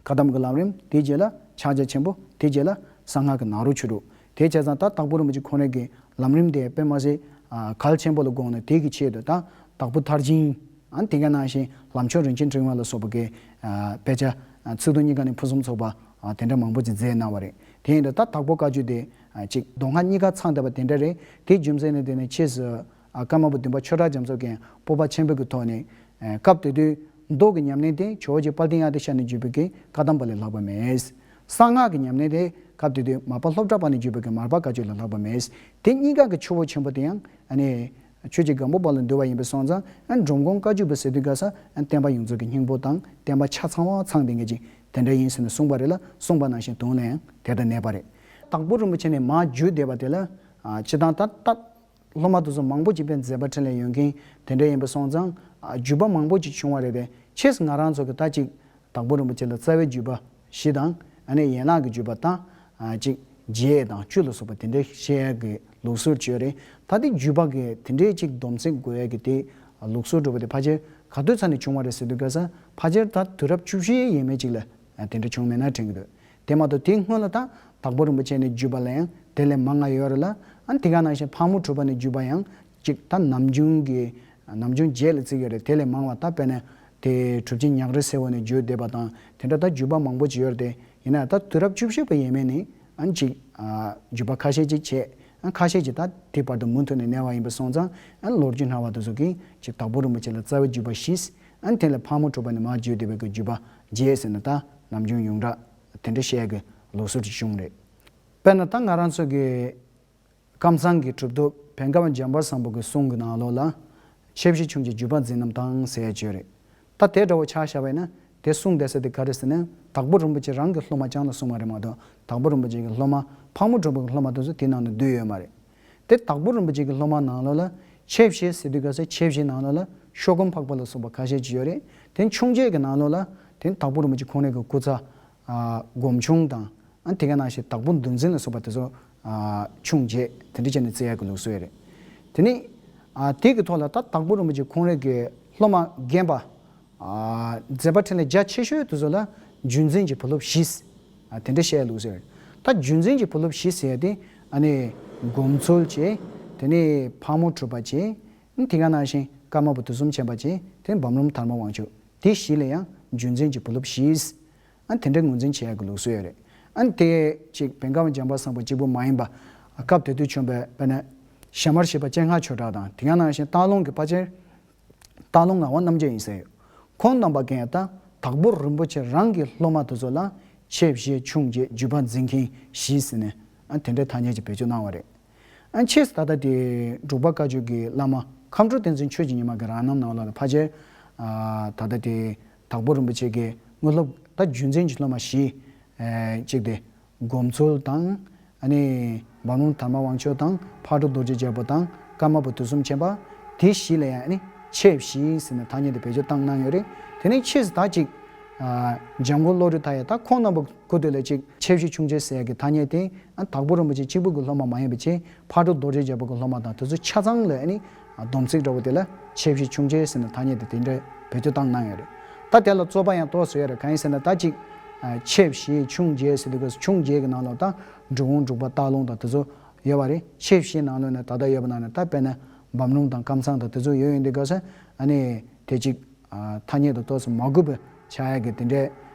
བཀའ་གདམས་ཀྱི་ལམ་རིམ། དེ་རྗེས་ལ་ཕྱག་རྒྱ་ཆེན་པོ། དེ་རྗེས་ལ་གསང་སྔགས་ཀྱི་ནཱ་རོ་ཆོས་དྲུག་དེ་བྱས་ཙང་ད་དྭགས་པོ་རིན་པོ་ཆེ་ཁོང་རང་གི་ལམ་རིམ་དེ་དཔེ་མ་སྲིད་ཨ་གལ་ཆེན་པོ་ལ་དགོངས་ནས། དེ་གི་ཆེད་དུ་ད་དྭགས་པོ་མཐར་ཕྱིན། ཨ་དེ་ག་ནང་བཞིན་ལམ་མཆོག་རིན་ཆེན་ཕྲེང་བ་ལ་སོགས་པ་གི་ཨ་དཔེ་ཆ་ཨ་ཚིག་དོན་གཉིས་ཀ་ནས་ཕུན་སུམ་ཚོགས་པ་ཨ་དེ་འདྲ་མང་པོ་ཅིག་མཛད་གནང་བ་རེད། དེ་ཡིན་དུས་ད་དྭགས་པོ་བཀའ་བརྒྱུད་དེ་ཨ་ཅིག་མདོ་སྔགས་གཉིས་ཀ་ཚང་བསྡད་པ་དེ་འདྲ་རེད། དེ་རྒྱུ་མཚན་ནི་དེ་ནི་ཕྱིས་སུ་ཨ་ཀརྨ་པ་བདུན་པ་ཆོས་གྲགས་རྒྱ་མཚོ་གིས་སྤོབས་པ་ཆེན་པོ་གི་ཐོག་ནས་ཨ་སྐབས་དེ་དུས་མདོ་གི་ཉམས་ལེན་དེ་ཇོ་བོ་རྗེ་དཔལ་ལྡན་དབྱངས་ལྡན་ཤར་ནས་བརྒྱུད་པའི་གི་བཀའ་གདམས་པ་ལས་ལྷག་པ་མེད། གསང་སྔགས་ཀྱི་ཉམས་ལེན་དེ་སྐབས་དེ་དུས་མར་པ་ལྷོ་བྲག་པ་ནས་བརྒྱུད་པའི་གི་མར་པ་བཀའ་བརྒྱུད་ལས་ལྷག་པ་མེད། དེ་གཉིས་ཀ་གི་ཆུ་བོ་ཆེན་པོ་དེ་ཡང་ཨ་ནི་ཆོས་ཀྱི་སྒམ་པོ་པ་ལ་འདུ་བ་ཡིན་པས་སོང་ཙང་། ཨ་འབྲོམ་སྐོང་བཀའ་བརྒྱུད་པ་ཟེར་དུས་སྐབས་སུ་ཨ་བསྟན་པ་ཡོངས་རྫོགས་ཀྱི་སྙིང་པོ་དང་བསྟན་པ་ཆ་ཚང་བ་ཚང་བསྡད་མཁན་ཅིག་དེ་འདྲ་ཡིན་ཟེར་ནས་གསུངས་པ་རེད་ལ། གསུངས་པ་ནང་བཞིན་དོན་ལ་ཡང་དེ་ལྟར་གནས་པ་རེད། དྭགས་པོ་རིན་པོ་ཆེ་ནས་མར་བརྒྱུད་བསྡད་པ་དེ་ལ་ཨ་སྤྱིར་བཏང་ད་ལྟ་སློབ་མ་དེ་ཚོ་མང་པོ་ཅིག་དཔེ་མཛད་པ་འཕྲིན་ལས་ཡོད་མཁན་དེ་འདྲ་ཡིན་པ་སོང་ཙང་། ཨ་བརྒྱུད་པ་མང་པོ་ཅིག་བྱུང་བ་རེད་དེ། ཕྱིས་སུ་ང་རང་ཚོ་གི་ད་ཅིག་དྭགས་པོ་རིན་པོ་ཆེ་ལ་རྩ་བའི་བརྒྱུད་པ་བཞི་དང་། ཨ་ནི་ཡན་ལག་གི་བརྒྱུད་པ་དང་། ཨ་ཅིག་བརྒྱད་དང་བཅུ་ལ་སོགས་པ་དེ་འདྲ་བཤད་ཡག་གི་ལུགས་སྲོལ་ཅིག་ཡོད་རེད། ད་དེ་བརྒྱུད་པ་གི་དེ་འདྲའི་ཅིག་སྡོམ་ཚིག་དགོས་ཡག་གི་དེ་ལུགས་སྲོལ་འདྲ་བོ་དེ་ཕལ་ཆེར་ག་དུས་ཚར་ནས་བྱུང་བ་རེད་ཟེར་དུས་སྐབས་སུ། ཕལ་ཆེར་ད་དུས་རབས་བཅུ་བཞི་ཡས་མས་ཅིག་ལ་ཨ་དེ་འདྲ་བྱུང་མེད་ན་དྲན་གྱི་འདུག་དེ་མ་གཏོགས་དེའི་སྔོན་ལ་ད་དྭགས་པོ་རིན་པོ་ཆེ་ནས་བརྒྱུད་པ་ལ་ཡང་དེ་ལས་མང་ང་ཡོད་རེད་ལ། ཨ་དེ་ག་ནང་བཞིན་ཕག་མོ་གྲུ་པ་ནས་བརྒྱུད་པ་ཡང་ཅིག་ད་ནམ་རྒྱུན་གྱི་ནམ་རྒྱུན་བརྒྱད་ལ་བརྩི་གི་ཡོད་རེད། དེ་ལས་མང་བ་ད་དཔེར་ན་དེ་གྲུབ་ཆེན་ཉག་རི་སེར་པོ་ནས་བརྒྱུད་བསྡད་པ་དང་། དེ་འདྲ་ད་བརྒྱུད་པ་མང་པོ་ཅིག་ཡོད་རེད་དེ། ཡིན་ན་ད་དུས་རབས་བཅུ་བཞི་པ་ཡས་མས་ནས་ཨ་ཅིག་ཨ་བརྒྱུད་པ་ཁ་ཤས་ཅིག་བྱས། ཨ་ཁ་ཤས་ཅིག་ད་དེ་བར་དུ་མུ་མཐུད་ནས་གནས་པ་ཡིན་པ་སོང་ཙང་། ཨ་ལོ་རྒྱུས་སྣ་བ་དེ་ཚོ་གིས་ཅིག་དྭགས་པོ་རིན་པོ་ཆེ་ལ་རྩ་བའི་བརྒྱུད་པ་བཞི། ཨ་དེ་ལས་ཕག་མོ་གྲུ་པ་ནས་མར་བརྒྱུད་བསྡད་པའི་གི་བརྒྱུད་པ་བརྒྱད་ཟེར་ནས་ད་ནམ་རྒྱུན་ཡོངས་གྲགས་དེ་འདྲ་བཤད་ཡག་གི་ལུགས་སྲོལ་ཅིག་བྱུང་རེད། དཔེར་ན་ད་ང་རང་ཚོ་གི་ཀམ་ཚང་གི་གྲུབ་ཐོབ་བན་དགའ་བ་འཇམ་དཔལ་བཟང་པོ་གི་གསུང་གི་ནང་ལོགས་ལ། ཆེ་བཞི་ཆུང་བརྒྱད་བརྒྱུད་པ་འཛིན་རྣམ་དང་ཟེར་ཡ་ཅིག་ཡོད་རེད། ད་དེ་འདྲ་བོ་ཆ་བཞག་པ་ཡིན་ན། དེ་གསུང་བསྡད་ས་དེ་ག་རེ་ཟེར་ན། དྭགས་པོ་རིན་པོ་ཆེ་རང་གི་སློབ་མ་རྐྱང་ལ་གསུངས་པ་རེད་མ་གཏོགས། དྭགས་པོ་རིན་པོ་ཆེ་གི་སློབ་མ་ཕག་མོ་གྲུ་པ་གི་སློབ་མ་དེ་ཚོ་དེ་ནང་ནས་བསྡུས་ཡོད་མ་རེད། དེ་དྭགས་པོ་རིན་པོ་ཆེ་གི་སློབ་མ་ནང་ལོགས་ལ་ཆེ་བཞི་ཟེར་དུས་སྐབས་སུ་ཆེ་བཞི་ནང་ལོགས་ལ་ཤོ་སྒོམ་འཕགས་པ་ལ་སོགས་པ་ཁ་ཤས་ཅིག་ཡོད་རེད། དེ་ཆུང་བརྒྱད་ཀྱི་ནང་ལོགས་ལ་དེ་དྭགས་པོ་རིན་པོ་ཆེ་ཁོང་རང་གི་སྐུ་ཚ་ཨ་སྒོམ་ཆུང་དང་། ཨ་དེ་ག་ནང་བཞིན་དྭགས་པོ་འདུལ་འཛིན་ལ་སོགས་པ་དེ་ཚོ་ཨ་ཆུང་བརྒྱད་དེ་འདྲ་བྱས་ནས་བརྩི་ཡག་གི་ལུགས་སྲོལ་རེད། དེ་ནི་ཨ་དེ་གི་ཐོག་ལ་ད་དྭགས་པོ་རིན་པོ་ཆེ་ཁོང་རང་གི་སློབ་མ་རྒན་པ་ཨ་མཛད་པ་འཕྲིན་ལས་རྒྱ་ཆེ་ཤོས་དེ་ཚོ་ལ་རྒྱུད་འཛིན་གྱི་བུ་སློབ་བཞི། ཨ་དེ་འདྲ་བཤད་ཡག་ལུགས་སྲོལ་རེད། ད་རྒྱུད་འཛིན་གྱི་བུ་སློབ་བཞི་ཟེར་ཡག་དེ་ཨ་ནི་སྒོམ་ཚུལ་བྱས། དེ་ནས་ཕག་མོ་གྲུ་པ་བྱས། དེ་ག་ནང་བཞིན་ཀརྨ་པ་དུས་གསུམ་མཁྱེན་པ་བྱས། དེ་ནས་འབམ་རམས་དར་མ་དབང་ཕྱུག་དེ་བཞི་ལ་ཡང་རྒྱུད་འཛིན་གྱི་བུ་སློབ་བཞི། ཨ་དེ་འདྲ་ངོས་འཛིན་བྱེད་ཡག་གི་ལུགས་སྲོལ་ཡོད་རེད། ཨ་དེ་ཅིག་བན་དགའ་བ་འཇམ་དཔལ་བཟང་པོ་གཅིག་པུ་མ་ཡིན་པ། སྐབས་དེ་དུས་བྱོན་པའི་དཔེར་ན་ཞྭ་དམར་བཞད་པ་སྤྱན་སྔ་ཆོས་གྲགས་དང་། དེ་ག་ནང་བཞིན་སྟག་ལུང་གི་དཔལ་ཆེན་སྟག་ལུང་ངག་དབང་རྣམ་རྒྱལ་ཡིན་ཟེར་ཡོད། ཁོང་རྣམ་པ་གིས་ད་དྭགས་པོ་རིན་པོ་ཆེ་རང་གི་སློབ་མ་དེ་ཚོ་ལ་ཆེ་བཞི་ཆུང་བརྒྱད་བརྒྱུད་པ་འཛིན་མཁན་བཞི་ཟེར་ནས། ཨ་དེ་འདྲའི་ཐ་སྙད་ཅིག་བེད་སྤྱོད་གནང་བ་རེད། ཨ་ཕྱིས་སུ་ད་ལྟ་དེ་འབྲུག་པ་བཀའ་བརྒྱུད་ཀྱི་བླ་མ་མཁའ་འགྲོ་བསྟན་འཛིན་ཆོས་ཀྱི་ཉི་མ་གི་རང་རྣམ་ནང་ལོགས་ལ་ཕལ་ཆེར་ཨ་ད་ལྟ་དེ་དྭགས་པོ་རིན་པོ་ཆེ་གི་དངོས་སློབ་ད་རྒྱུད་འཛིན་གྱི་སློབ་མ་བཞི་ཨེ་གཅིག་དེ་སྒོམ་ཚུལ་དང་། ཨ་ནི་འབམ་རམས་དར་མ་དབང་ཕྱུག་དང་། ཕག་གྲུ་རྡོ་རྗེ་རྒྱལ་པོ་དང་། ཀརྨ་པ་དུས་གསུམ་མཁྱེན་པ། དེ་བཞི་ལ་ཡང་ཨ་ནི་ཆེ་བཞི་ཟེར་ནས་ཐ་སྙད་དེ་བེད་སྤྱོད་བཏང་གནང་ཡོད་རེད། དེ་ནས་ཕྱིས་སུ་ད་ཅིག་ཨ་འཇམ་མགོན་བློ་གྲོས་མཐའ་ཡས་ད་ཁོང་རྣམ་པ་གོ་དུས་ལ་ཅིག་ཆེ་བཞི་ཆུང་བརྒྱད་ཟེར་ཡག་གི་ཐ་སྙད་དེ་ཨ་དྭགས་པོ་རིན་པོ་ཆེ་གཅིག་པུ་གི་སློབ་མ་མ་ཡིན་པ་བྱས། ཕག་གྲུ་རྡོ་རྗེ་རྒྱལ་པོ་གི་སློབ་མ་དང་དེ་ཚོ་ཆ་ཚང་ལ་ཨ་ནི་སྡོམ་ཚིག་འདྲ་བོ་དེ་ལ་ཆེ་བཞི་ཆུང་བརྒྱད་ཟེར་ནས་ཐ་སྙད་དེ་དེ་འདྲ་བེད་སྤྱོད་བཏང་གནང་ཡོད་རེད། ད་དེ་ལ་རྩོད་པ་ཡང་ཏོག་ཙམ་ཡོད་རེད། གང་ཡིན་ཟེར་ན་ད་ཅིག་ ཨ་ཆེ་བཞི་ཆུང་བརྒྱད་ཟེར་དུས་སྐབས་སུ་ཆུང་བརྒྱད་ཀྱི་ནང་ལོགས་ད་འབྲི་གུང་འབྲུག་པ་སྟག་ལུང་དང་དེ་ཚོ་ཡོད་པ་རེད། ཆེ་བཞི་ནང་ལོགས་ནས་ད་ལྟ་ཡོད་པ་ནང་ནས་ད་དཔེར་ན་བམ་རུམ་དང་ཀམ་ཚང་དང་དེ་ཚོ་ཡོད་ཡོད་དུས་སྐབས་སུ་ཨ་ནི་དེ་གཅིག་ཨ་ཐ་སྙད་དུ་ཏོག་ཙམ་མ་གུས་པ་ཆགས་ཡ་གི་དེ་འདྲའི་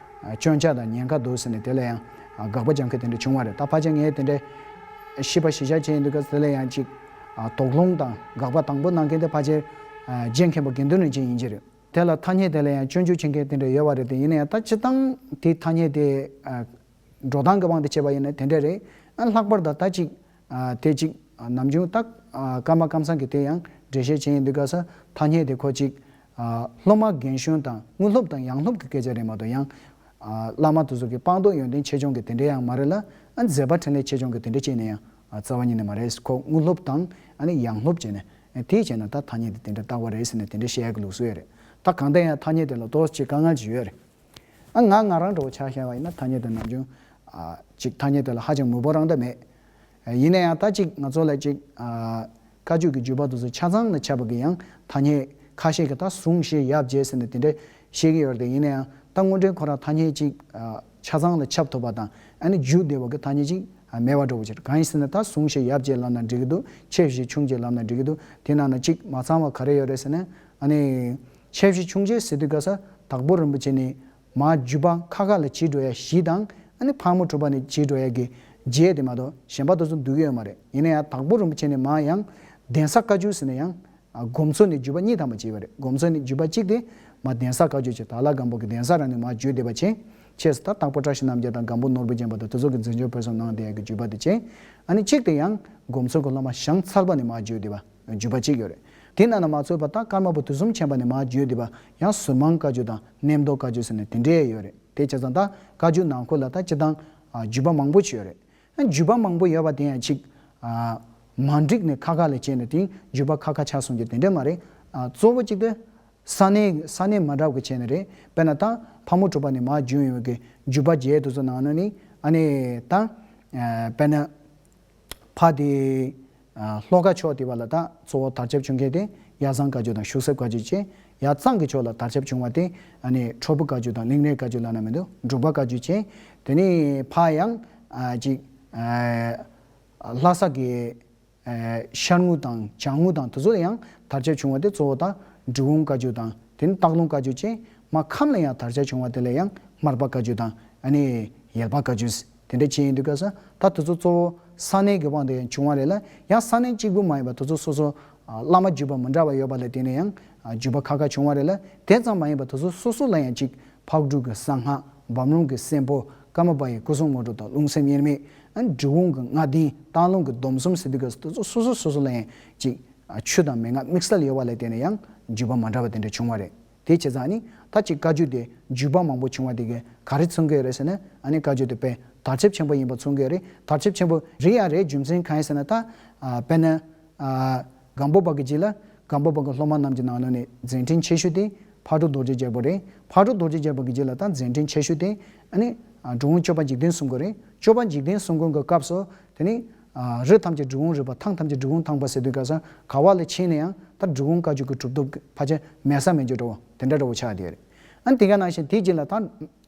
ཨ་སྐྱོན་ཆ་དང་ཉེན་ཁ་འདུག་ཟེར་ནས་དེ་ལ་ཡང་ཨ་དགག་པ་རྒྱག་མཁན་དེ་འདྲ་བྱུང་བ་རེད། ད་ཕལ་ཆེར་ངས་དེ་འདྲའི་ཞིབ་པ་ཞིབ་ཆ་བྱས་ཡིན་དུས་སྐབས་སུ་དེ་ལ་ཡང་གཅིག་ཨ་དོགས་སློང་དང་དགག་པ་དང་པོ་གནང་མཁན་དེ་ཕལ་ཆེར་ཨ་རྗེ་མཁན་པོ་དགེ་འདུན་རིན་ཆེན་ཡིན་གྱི་རེད། དེ་ལ་ཐ་སྙད་དེ་ལ་ཡང་སྐྱོན་བརྗོད་བྱེད་མཁན་དེ་འདྲ་ཡོད་པ་རེད་དེ། ཡིན་ན་ཡང་ད་སྤྱིར་བཏང་དེ་ཐ་སྙད་དེ་ཨ་འགྲོ་སྟངས་ཀྱི་དབང་དུ་བྱས་པ་ཡིན་ན་དེ་འདྲ་རེད། ཨ་ལྷག་པར་དུ་ད་ཅིག་ཨ་དེ་ཅིག་ཨ་ནམ་རྒྱུན་ད་ཨ་ཀརྨ་ཀམ་ཚང་གིས་དེ་ཡང་འགྲེལ་བཤད་བྱས་ཡིན་དུས་སྐབས་སུ་ཐ་སྙད་དེ་ཁོ་ཅིག་ཨ་སློབ་མ་རྒན་གཞོན་དང་དངོས་སློབ་དང་ཡང་སློབ་ཀྱི་སྐད་ཆ་རེད་མ་གཏོགས་ཡང་ཨ་བླ་མ་དེ་ཚོ་གི་སྤངས་རྟོགས་ཡོན་ཏན་ཆེ་ཆུང་གི་དེ་འདྲ་ཡང་མ་རེད་ལ། ཨ་མཛད་པ་འཕྲིན་ལས་ཆེ་ཆུང་གི་དེ་འདྲ་བྱས་ནས་ཡང་ཨ་རྩ་བ་ཉིད་ནས་མ་རེད། ཁོ་དངོས་སློབ་དང་ཨ་ནི་ཡང་སློབ་བྱས་ནས་ཨ་དེ་བྱས་ན་ད་ཐ་སྙད་དེ་དེ་འདྲ་བཏགས་པ་རེད་ཟེར་ནས་དེ་འདྲ་བཤད་ཡག་གི་ལུགས་སྲོལ་ཡོད་རེད། ད་གང་ལྟར་ཡང་ཐ་སྙད་དེ་ལ་ཏོག་ཙམ་དཀའ་ངལ་ཅིག་ཡོད་རེད། ཨ་ང་ང་རང་འདྲ་བོ་ཆ་བཞག་པ་ཡིན་ན་ཐ་སྙད་དེ་ནམ་རྒྱུན་ཨ་ཅིག་ཐ་སྙད་དེ་ལ་ཧ་ཅང་མོས་པ་རང་ད་མེད། ཡིན་ན་ཡང་ད་ཅིག་ང་ཚོ་ལ་ཅིག་ཨ་བཀའ་བརྒྱུད་ཀྱི་བརྒྱུད་པ་དེ་ཚོ་ཆ་ཚང་ལ་ཁྱབ་པ་གི་ཡང་ཐ་སྙད་ཁ་ཤས་ཀྱི་ད་ཟུང་བཤད་ཡབ་རྗེ་ཟེར་ནས་དེ་འདྲ་བཤད་ཀྱི་ཡོད་རེད་དེ། ཡིན་ན་ཡང་ད་དངོས་འབྲེལ་ཁོ་རང་ཐ་སྙད་ཅིག་ཨ་ཆ་ཚང་ལ་ཁྱབ་ཐུབ་པ་དང་ཨ་ནི་བརྒྱུད་བསྡད་པ་གི་ཐ་སྙད་ཅིག་ཨ་མེད་པ་འདྲ་བོ་ཅིག་རེད། གང་ཡིན་ཟེར་ན་ད་ཟུང་བཤད་ཡབ་རྗེ་ལབ་ན་འགྲིག་གི་འདུག་ཆེ་བཞི་ཆུང་བརྒྱད་ལབ་ན་འགྲིག་གི་འདུག་དེ་ནང་ན་ཅིག་མ་ཚང་བ་ག་རེ་ཡོད་རེད་ཟེར་ན། ཨ་ནི་ཆེ་བཞི་ཆུང་བརྒྱད་ཟེར་དུས་སྐབས་སུ་དྭགས་པོ་རིན་པོ་ཆེ་ནི་མ་བརྒྱུད་པ་ཁ་ཁ་ལ་བྱེད་འགྲོ་ཡ་བཞི་དང་ཨ་ནི་ཕག་མོ་གྲུ་པ་ནས་བྱེད་འགྲོ་ཡ་གི་བརྒྱད་དེ་མ་གཏོགས་གཞན་པ་དེ་ཚོ་འདུས་ཀྱི་ཡོད་མ་རེད། ཡིན་ན་ཡང་དྭགས་པོ་རིན་པོ་ཆེ་ནས་མ་ཡང་གདན་ས་བཀའ་བརྒྱུད་ཟེར་ན་ཡང་ཨ་སྒོམ་ཚུལ་ནས་བརྒྱུད་པ་གཉིས་ཐམ་པ་བྱེད་པ་རེད། སྒོམ་ཚུལ་ནས་བརྒྱུད་པ་གཅིག་དེ་མ་གདན་ས་བཀའ་བརྒྱུད་ཅེས་དྭགས་ལྷ་སྒམ་པོ་གི་གདན་ས་རང་ནས་མ་བརྒྱུད་བསྡད་པ་བྱས། ཆེས་སུ་ད་དྭགས་པོ་བཀྲ་ཤིས་རྣམ་རྒྱལ་དང་སྒམ་པོ་ནོར་བུ་རྒྱན་པ་དང་དེ་ཚོ་གི་མཛད་འཕྲིན་ཕུན་སུམ་གནང་བསྡད་ཡ་གི་བརྒྱུད་པ་དེ་བྱས། ཨ་ནི་གཅིག་དེ་ཡང་སྒོམ་ཚུལ་གྱི་སློབ་མ་ཞང་ཚལ་པ་ནས་མ་བརྒྱུད་བསྡད་པ། བརྒྱུད་པ་གཅིག་ཡོད་རེད། དེ་རྣམས་ན་མ་ཚུད་པ་ད་ཀརྨ་པ་དུས་གསུམ་མཁྱེན་པ་ནས་མར་བརྒྱུད་བསྡད་པ་ཡང་ཟུར་མང་བཀའ་བརྒྱུད་དང་གནས་མདོ་བཀའ་བརྒྱུད་ཟེར་ནས་དེ་འདྲས་ཡོད་རེད། དེ་བྱས་ཙང་ད་བཀའ་བརྒྱུད་ནང་ཁུལ་ལ་ད་སྤྱིར་བཏང་ཨ་བརྒྱུད་པ་མང་པོ་ཅིག་ཡོད་རེད། ཨ་བརྒྱུད་པ་མང་པོ་ཡོད་པ་དེ་ཡང་ཅིག་ཨ་མ་འགྲིག་ནས་ཁ་ཁ་ལ་བྱས་ནས་དེ་བརྒྱུད་པ་ཁ་ཁ་ཆགས་སོང་རྒྱུ་དེ་འདྲས་མ་རེད། ཨ་གཙོ་བོ་གཅིག་དེ་ས་གནས་ས་གནས་མ་འདྲ་བ་གི་བྱས་ནས་རེད། དཔེར་ན་ད་ཕག་མོ་གྲུ་པ་ནས་མར་བརྒྱུད་ཡོང་བའི་གི་བརྒྱུད་པ་བརྒྱད་དེ་ཚོ་ནང་ན་ནི་ཨ་ནི་ད་ཨ་དཔེར་ན། ཕ་དེ་ཨ་ལྷོ་ཁ་ཕྱོགས་དེ་བ་ལ་ད་གཙོ་བོ་དར་ཁྱབ་བྱུང་མཁན་དེ་ཡ་བཟང་བཀའ་བརྒྱུད་དང་ཤུག་གསེབ་བཀའ་བརྒྱུད་བྱས། ཡ་གཙང་གི་ཕྱོགས་ལ་དར་ཁྱབ་བྱུང་བ་དེ་ཨ་ནི་ཁྲོ་ཕུ་བཀའ་བརྒྱུད་དང་གླིང་རས་བཀའ་བརྒྱུད་ལབ་ན་མི་འདུག་འབྲུག་པ་བཀའ་བརྒྱུད་བྱས། དེ་ནས་ཕ་ཡང་ཨ་ཅིག་ཨ་ལྷ་ས་གི་ཨ་ཤར་ངོས་དང་བྱང་ངོས་དང་དེ་ཚོ་ལ་ཡང་དར་ཁྱབ་བྱུང་བ་དེ་གཙོ་བོ་ད་འབྲི་གུང་བཀའ་བརྒྱུད་དང་དེ་ནས་སྟག་ལུང་བཀའ་བརྒྱུད་བྱས། མར་ཁམས་ལ་ཡང་དར་ཁྱབ་བྱུང་བ་དེ་ལ་ཡང་སྨར་པ་བཀའ་བརྒྱུད་དང་ཨ་ནི་ཡེལ་པ་བཀའ་བརྒྱུད། དེ་འདྲ་བྱས་ཡིན་དུས་སྐབས་སུ་ད་དེ་ཚོ་གཙོ་བོ་ས་གནས་ཀྱི་དབང་དུ་ཡང་བྱུང་བ་རེད་ལ། ཡང་ས་གནས་གཅིག་པུ་མ་ཡིན་པ་དེ་ཚོ་སོ་སོ་ཨ་བླ་མ་བརྒྱུད་པ་མི་འདྲ་བ་ཡོད་པ་ལ་བརྟེན་ནས་ཡང་ཨ་བརྒྱུད་པ་ཁ་ཁ་བྱུང་བ་རེད་ལ། དེ་ཙམ་མ་ཡིན་པ་དེ་ཚོ་སོ་སོ་ལ་ཡང་གཅིག་ཕག་གྲུ་གི་གསང་སྔགས། བམ་རུམ་གྱི་སེམས་པོ། ཀརྨ་པ་ཡི་སྐུ་གསུང་དངོས་གྲུབ་དང་རླུང་སེམས་དབྱེར་མེད། ཨ་འབྲི་གུང་གི་ལྔ་ལྡན། སྟག་ལུང་གི་སྡོམ་གསུམ་ཟེར་དུས་སྐབས་སུ་དེ་ཚོ་སོ་སོ་སོ་སོ་ལ་ཡང་གཅིག་ཨ་ཆོས་དང་མན་ངག་དམིགས་བསལ་ཡོད་པ་ལ་བརྟེན་ནས་ཡང་བརྒྱུད་པ་མ་འདྲ་བ་དེ་འདྲ་བྱུང་བ་རེད། དེ་བྱས་ཙང་ནི་ད་ཅིག་བཀའ་བརྒྱུད་དེ་བརྒྱུད་པ་མང་པོ་བྱུང་བ་དེ་གས་ག་རེ་མཚོན་གྱི་ཡོད་རེད་ཟེར་ན། ཨ་ནི་བཀའ་བརྒྱུད་དེ་དཔེ་དར་ཁྱབ་ཆེན་པོ་ཡིན་པ་མཚོན་གྱི་ཡོད་རེད། དར་ཁྱབ་ཆེན་པོ་རེད་ཡང་རེད། རྒྱུ་མཚན་གང་ཡིན་ཟེར་ན་ད་ཨ་དཔེར་ན་ཨ་སྒམ་པོ་པ་གི་རྗེས་ལ་སྒམ་པོ་པ་གི་སློབ་མ་རྣམས་ཀྱི་ནང་ལོགས་ནས་མཛད་འཕྲིན་ཆེ་ཤོས་དེ་ཕག་གྲུ་རྡོ་རྗེ་རྒྱལ་པོ་རེད། ཕག་གྲུ་རྡོ་རྗེ་རྒྱལ་པོ་གི་རྗེས་ལ་ད་མཛད་འཕྲིན་ཆེ་ཤོས་དེ་ཨ་ནི་ཨ་འབྲི་གུང་སྐྱོབ་པ་འཇིག་རྟེན་གསུམ་མགོན་རེད། སྐྱོབ་པ་འཇིག་རྟེན་གསུམ་མགོན་གྱི་སྐབས་སུ་དེ་ནི་ཨ་རི་ཐམས་ཅད་འབྲི་གུང་རི་པ། ཐང་ཐམས་ཅད་འབྲི་གུང་ཐང་པ་ཟེར་དུས་སྐབས་སུ་ག་བ་ལ་ཕྱིན་ན་ཡང་ད་འབྲི་གུང་བཀའ་བརྒྱུད་ཀྱི་གྲུབ་ཐོབ་ཕལ་ཆེར་མེད་ས་མེད་རྒྱུ་འདྲ་བོ་དེ་འདྲ་འདྲ་བོ་ཆགས་བསྡད་ཡོད་རེད། ཨ་ནི་དེ་ག་ནང་བཞིན་དེའི་རྗེས་ལ་ད་